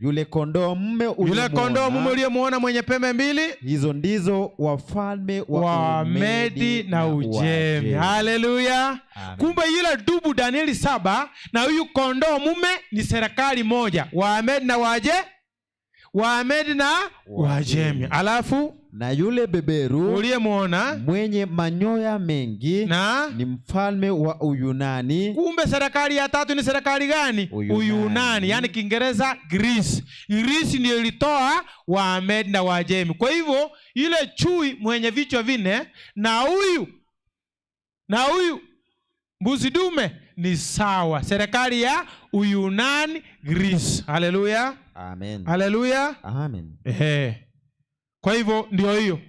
[SPEAKER 12] Yule kondoo mume
[SPEAKER 2] Yule kondoo mume uliyemuona mwenye pembe mbili,
[SPEAKER 12] hizo ndizo wafalme
[SPEAKER 2] wa Medi na Ujemi. Haleluya! Kumbe yule dubu Danieli 7 na huyu kondoo mume ni serikali moja, wa Medi na waje, wa Medi na Wajemi. Alafu
[SPEAKER 12] na yule beberu
[SPEAKER 2] uliyemuona
[SPEAKER 12] mwenye manyoya mengi
[SPEAKER 2] na
[SPEAKER 12] ni mfalme wa Uyunani.
[SPEAKER 2] Kumbe serikali ya tatu ni serikali gani? Uyunani, yani Kiingereza Greece. Greece ndio ilitoa Waamedi na Wajemi. Kwa hivyo yule chui mwenye vichwa vinne na huyu mbuzi dume ni sawa, serikali ya Uyunani, Greece. Haleluya.
[SPEAKER 12] Amen.
[SPEAKER 2] Haleluya.
[SPEAKER 12] Amen.
[SPEAKER 2] Kwa hivyo ndio hiyo.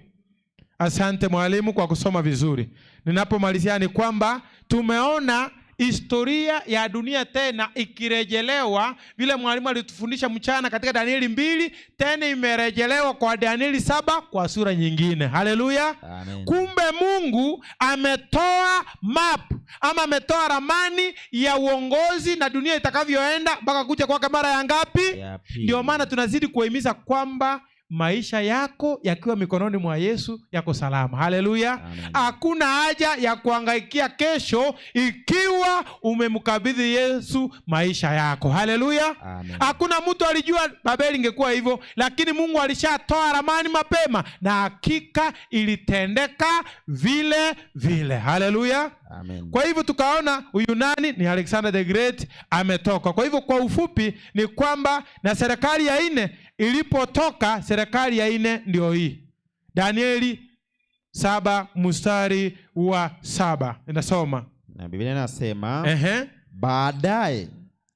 [SPEAKER 2] Asante mwalimu kwa kusoma vizuri. Ninapomalizia ni kwamba tumeona historia ya dunia tena ikirejelewa vile mwalimu alitufundisha mchana katika Danieli 2, tena imerejelewa kwa Danieli 7 kwa sura nyingine. Haleluya.
[SPEAKER 12] Amen.
[SPEAKER 2] Kumbe Mungu ametoa map ama ametoa ramani ya uongozi na dunia itakavyoenda mpaka kuja kwake mara ya ngapi? Ndio maana tunazidi kuhimiza kwamba maisha yako yakiwa mikononi mwa Yesu yako salama. Haleluya. Hakuna haja ya kuhangaikia kesho ikiwa umemkabidhi Yesu maisha yako. Haleluya. Hakuna mtu alijua Babeli ingekuwa hivyo, lakini Mungu alishatoa ramani mapema na hakika ilitendeka vile vile. Haleluya.
[SPEAKER 12] Amen.
[SPEAKER 2] Kwa hivyo tukaona Uyunani ni Alexander the Great ametoka. Kwa hivyo kwa ufupi ni kwamba na serikali ya nne ilipotoka, serikali ya nne ndio hii. Danieli 7 mstari wa 7 inasoma.
[SPEAKER 12] Na Biblia inasema, baadaye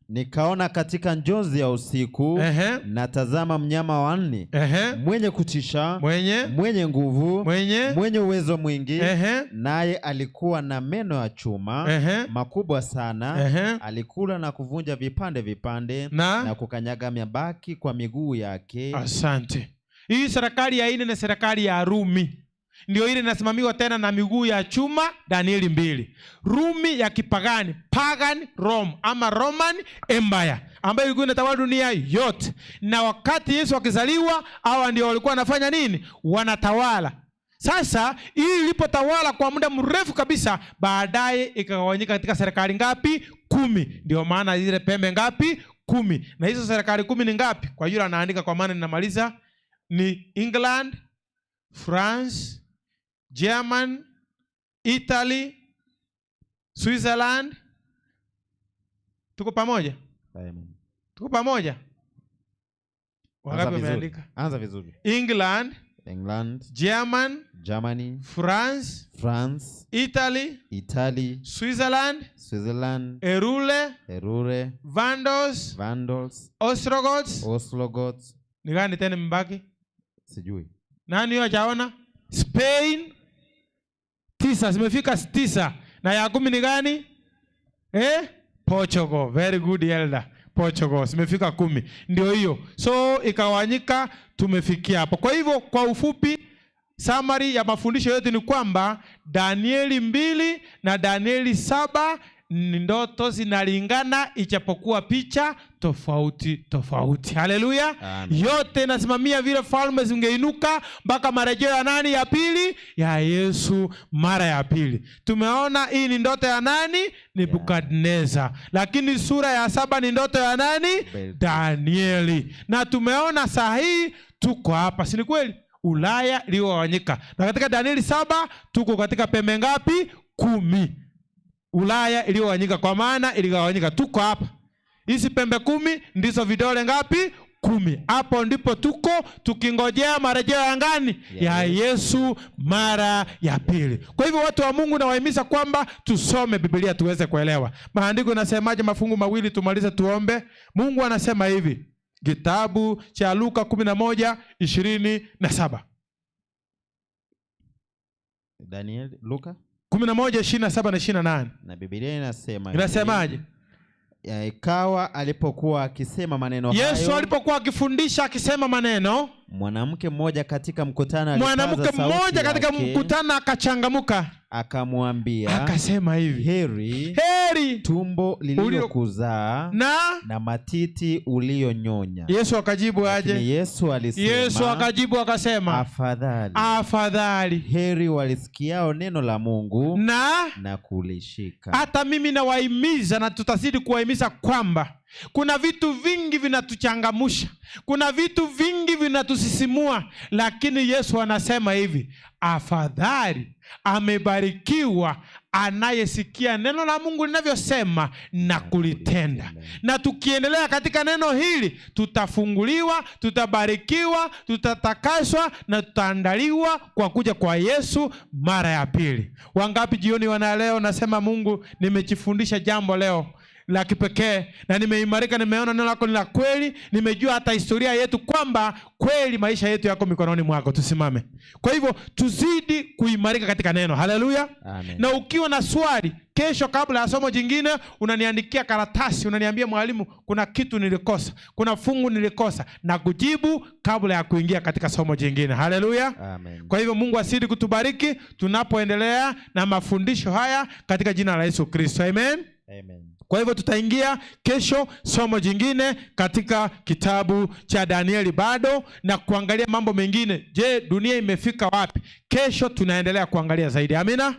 [SPEAKER 12] nikaona katika njozi ya usiku, na tazama mnyama wa nne, mwenye kutisha, mwenye nguvu, mwenye uwezo mwingi, naye alikuwa na meno ya chuma makubwa sana, alikula na kuvunja vipande vipande na kukanyaga mabaki kwa miguu yake.
[SPEAKER 2] Asante. Hii serikali ya nne ni serikali ya Rumi. Ndio ile inasimamiwa tena na miguu ya chuma, Danieli 2. Rumi ya kipagani, pagan Rome ama Roman Empire, ambayo ilikuwa inatawala dunia yote. Na wakati Yesu akizaliwa, hawa ndio walikuwa wanafanya nini? Wanatawala. Sasa hii ilipotawala kwa muda mrefu kabisa, baadaye ikagawanyika katika serikali ngapi? 10. Ndio maana zile pembe ngapi? 10. Na hizo serikali 10 ni ngapi? Kwa yule anaandika, kwa maana ninamaliza, ni England, France, German, Italy, Switzerland. Tuko pamoja?
[SPEAKER 12] Amen.
[SPEAKER 2] Tuko pamoja? Wangapi wameandika?
[SPEAKER 12] Anza vizuri.
[SPEAKER 2] England, German,
[SPEAKER 12] Germany,
[SPEAKER 2] France,
[SPEAKER 12] Italy,
[SPEAKER 2] Switzerland, Erule, Vandals, Ostrogoths. Ni gani tena mbaki?
[SPEAKER 12] Sijui.
[SPEAKER 2] Nani huyo hajaona? Spain 9, zimefika 9. Na ya 10 ni gani? Portugal. Very good elder. Portugal zimefika 10. Ndio hiyo. So ikawanyika, tumefikia hapo. Kwa hivyo kwa ufupi Summary ya mafundisho yote ni kwamba Danieli 2 na Danieli 7 ni ndoto zinalingana, ijapokuwa picha tofauti tofauti. Haleluya. Yote nasimamia vile falme zingeinuka mpaka marejeo ya nani? Ya pili, ya Yesu mara ya pili. Tumeona hii ni ndoto ya nani? Nebukadneza. Lakini sura ya 7 ni ndoto ya nani? Danieli. Na tumeona saa hii tuko hapa, si ni kweli? Ulaya iliyogawanyika. Na katika Danieli 7 tuko katika pembe ngapi? 10. Ulaya iliyogawanyika, kwa maana iligawanyika. Tuko hapa. Hizi pembe 10 ndizo vidole ngapi? 10. Hapo ndipo tuko tukingojea marejeo ya ngani? Ya Yesu mara ya pili. Kwa hivyo watu wa Mungu, nawahimiza kwamba tusome Biblia tuweze kuelewa. Maandiko yanasemaje? Mafungu mawili tumalize tuombe. Mungu anasema hivi, kitabu cha Luka 11:27.
[SPEAKER 12] Daniel, Luka
[SPEAKER 2] 11:27 na 28.
[SPEAKER 12] Na Biblia inasema
[SPEAKER 2] Inasemaje?
[SPEAKER 12] Ikawa alipokuwa akisema maneno hayo,
[SPEAKER 2] Yesu alipokuwa akifundisha akisema maneno,
[SPEAKER 12] mwanamke mmoja katika mkutano alipaza
[SPEAKER 2] mwanamke
[SPEAKER 12] sauti
[SPEAKER 2] mmoja katika
[SPEAKER 12] yake,
[SPEAKER 2] mkutano akachangamuka,
[SPEAKER 12] akamwambia,
[SPEAKER 2] akasema hivi,
[SPEAKER 12] heri,
[SPEAKER 2] heri
[SPEAKER 12] tumbo lililokuzaa
[SPEAKER 2] na
[SPEAKER 12] matiti uliyonyonya.
[SPEAKER 2] Yesu akajibu aje?
[SPEAKER 12] Lakini Yesu alisema,
[SPEAKER 2] Yesu akajibu akasema,
[SPEAKER 12] afadhali,
[SPEAKER 2] afadhali
[SPEAKER 12] heri walisikiao neno la Mungu
[SPEAKER 2] na
[SPEAKER 12] kulishika.
[SPEAKER 2] Hata mimi nawahimiza na tutazidi kuwahimiza kwamba kuna vitu vingi vinatuchangamusha, kuna vitu vingi vinatusisimua, lakini Yesu anasema hivi, afadhali amebarikiwa anayesikia neno la Mungu linavyosema na kulitenda. Na tukiendelea katika neno hili, tutafunguliwa, tutabarikiwa, tutatakaswa na tutaandaliwa kwa kuja kwa Yesu mara ya pili. Wangapi jioni wana leo nasema, Mungu, nimejifundisha jambo leo la kipekee na nimeimarika, nimeona neno lako ni la kweli, nimejua hata historia yetu kwamba kweli maisha yetu yako mikononi mwako. Tusimame. Kwa hivyo tuzidi kuimarika katika neno. Haleluya.
[SPEAKER 12] Amen.
[SPEAKER 2] Na ukiwa na swali kesho kabla ya somo jingine, unaniandikia karatasi, unaniambia mwalimu, kuna kitu nilikosa, kuna fungu nilikosa, na kujibu kabla ya kuingia katika somo jingine. Haleluya.
[SPEAKER 12] Amen.
[SPEAKER 2] Kwa hivyo Mungu azidi kutubariki tunapoendelea na mafundisho haya katika jina la Yesu Kristo. Amen.
[SPEAKER 12] Amen.
[SPEAKER 2] Kwa hivyo tutaingia kesho somo jingine katika kitabu cha Danieli bado na kuangalia mambo mengine. Je, dunia imefika wapi? Kesho tunaendelea kuangalia zaidi. Amina.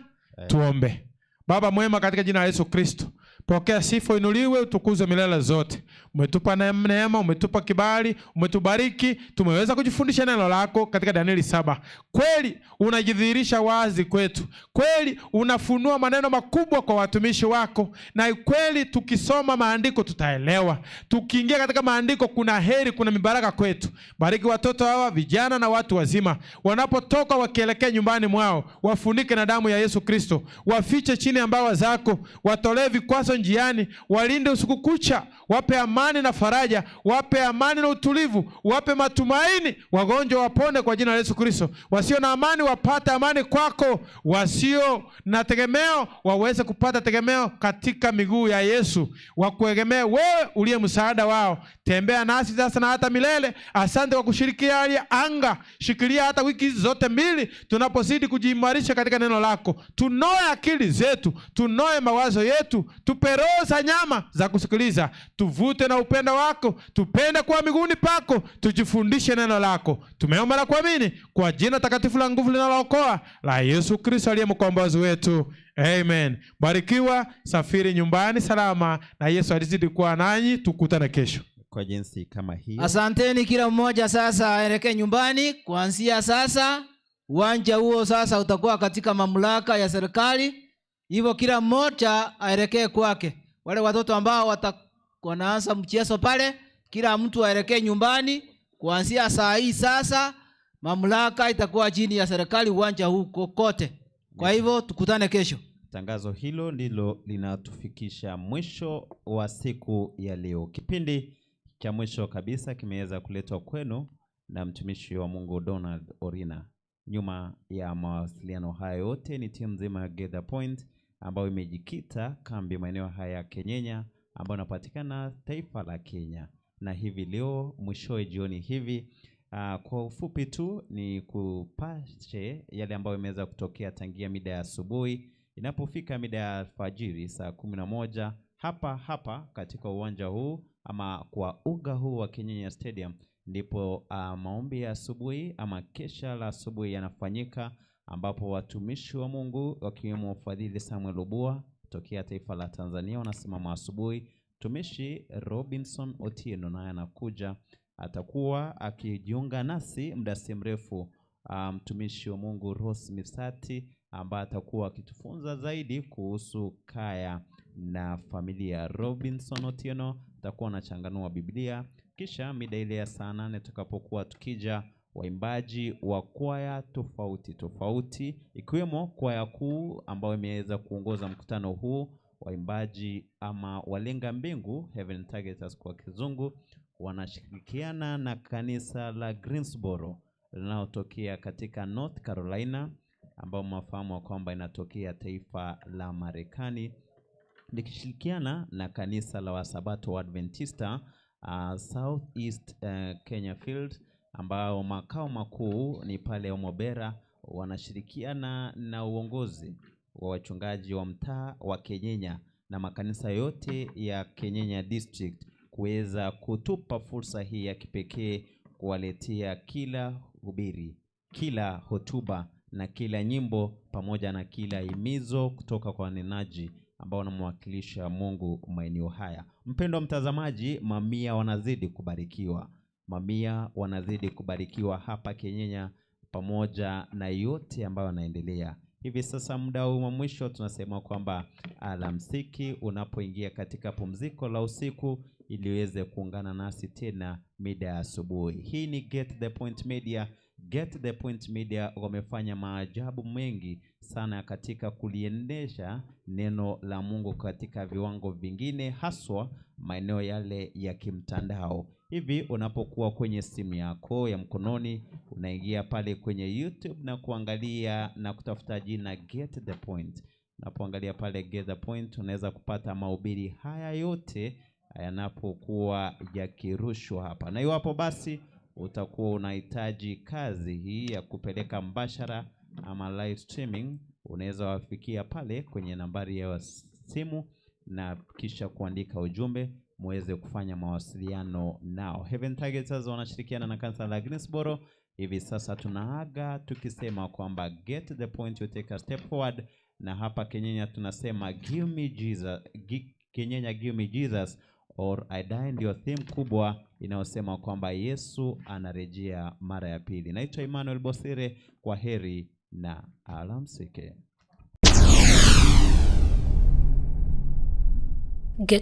[SPEAKER 2] Tuombe. Baba mwema, katika jina la Yesu Kristo, pokea sifa, inuliwe, utukuzwe milele zote. Umetupa neema, umetupa kibali, umetubariki, tumeweza kujifundisha neno lako katika Danieli 7. Kweli unajidhihirisha wazi kwetu, kweli unafunua maneno makubwa kwa watumishi wako, na kweli tukisoma maandiko tutaelewa. Tukiingia katika maandiko kuna heri, kuna mibaraka kwetu. Bariki watoto hawa, vijana na watu wazima, wanapotoka wakielekea nyumbani mwao, wafunike na damu ya Yesu Kristo, wafiche chini ya mbawa zako, watolee vikwazo njiani, walinde usiku kucha, wape amani na faraja, wape amani na utulivu, wape matumaini. Wagonjwa wapone kwa jina la Yesu Kristo, wasio na amani wapate amani kwako, wasio na tegemeo waweze kupata tegemeo katika miguu ya Yesu, wakuegemee wewe uliye msaada wao. Tembea nasi sasa na hata milele. Asante kwa kushirikia hali ya anga, shikilia hata wiki hizi zote mbili tunapozidi kujiimarisha katika neno lako. Tunoe akili zetu, tunoe mawazo yetu, tupe roho za nyama za kusikiliza, tuvute na upendo wako, tupende kuwa miguuni pako, tujifundishe neno lako. Tumeomba na kuamini kwa jina takatifu la nguvu linalookoa la Yesu Kristo aliye mkombozi wetu. Amen. Barikiwa, safiri nyumbani salama, na Yesu alizidi kuwa nanyi. Tukutane kesho
[SPEAKER 12] kwa jinsi kama hiyo.
[SPEAKER 14] Asanteni kila mmoja sasa aelekee nyumbani. Kuanzia sasa uwanja huo sasa utakuwa katika mamlaka ya serikali, hivyo kila mmoja aelekee kwake. Wale watoto ambao wanaanza mchezo pale, kila mtu aelekee nyumbani. Kuanzia saa hii sasa mamlaka itakuwa chini ya serikali uwanja huu kokote. Kwa hivyo tukutane kesho.
[SPEAKER 12] Tangazo hilo ndilo linatufikisha mwisho wa siku ya leo. Kipindi cha mwisho kabisa kimeweza kuletwa kwenu na mtumishi wa Mungu Donald Orina. Nyuma ya mawasiliano haya yote ni timu nzima ya Gather Point ambayo imejikita kambi maeneo haya ya Kenyenya ambayo inapatikana taifa la Kenya. Na hivi leo mwishowe jioni hivi Kwa ufupi tu ni kupashe yale ambayo imeweza kutokea tangia mida ya asubuhi. Inapofika mida ya alfajiri saa 11 hapa hapa katika uwanja huu ama kwa uga huu wa Kenyenya Stadium ndipo maombi ya asubuhi ama kesha la asubuhi yanafanyika, ambapo watumishi wa Mungu wakiwemo Fadhili Samuel Obua tokea taifa la Tanzania wanasimama asubuhi. Mtumishi Robinson Otieno naye anakuja, atakuwa akijiunga nasi muda si mrefu. Mtumishi wa Mungu Rose Misati ambaye atakuwa akitufunza zaidi kuhusu kaya na familia. Robinson Otieno atakuwa anachanganua Biblia, kisha mida ile ya saa 8 tutakapokuwa tukija, waimbaji wa kwaya tofauti tofauti ikiwemo kwaya kuu ambayo imeweza kuongoza mkutano huu, waimbaji ama walenga mbingu, Heaven Targeters kwa kizungu, wanashirikiana na kanisa la Greensboro linalotokea katika North Carolina, ambao mnafahamu kwamba inatokea taifa la Marekani, likishirikiana na kanisa la Wasabato wa Adventista South East Kenya Field, ambao makao makuu ni pale Omobera. Wanashirikiana na uongozi wa wachungaji wa mtaa wa Kenyenya na makanisa yote ya Kenyenya District kuweza kutupa fursa hii ya kipekee kuwaletea kila hubiri, kila hotuba na kila nyimbo pamoja na kila himizo kutoka kwa wanenaji ambao wanamwakilisha Mungu maeneo haya. Mpendwa mtazamaji, mamia wanazidi kubarikiwa. Mamia wanazidi kubarikiwa hapa Kenyenya pamoja na yote ambayo yanaendelea. Hivi sasa muda huu wa mwisho tunasema kwamba alamsiki unapoingia katika pumziko la usiku ili uweze kuungana nasi tena mida ya asubuhi. Hii ni Get the Point Media. Get the Point Media wamefanya maajabu mengi sana katika kuliendesha neno la Mungu katika viwango vingine, haswa maeneo yale ya kimtandao. Hivi unapokuwa kwenye simu yako ya mkononi, unaingia pale kwenye YouTube na kuangalia na kutafuta jina Get the Point. Unapoangalia pale Get the Point, unaweza kupata mahubiri haya yote yanapokuwa yakirushwa hapa. Na iwapo basi utakuwa unahitaji kazi hii ya kupeleka mbashara ama live streaming, unaweza wafikia pale kwenye nambari ya simu na kisha kuandika ujumbe muweze kufanya mawasiliano nao. Heaven Targeters wanashirikiana na kanisa la Greensboro. Hivi sasa tunaaga tukisema kwamba get the point, you take a step forward. Na hapa Kenyenya tunasema give me Jesus, Kenyenya give me Jesus or I die, ndio theme kubwa inayosema kwamba Yesu anarejea mara ya pili. Naitwa Emmanuel Bosire, kwa heri na alamsike.
[SPEAKER 13] Get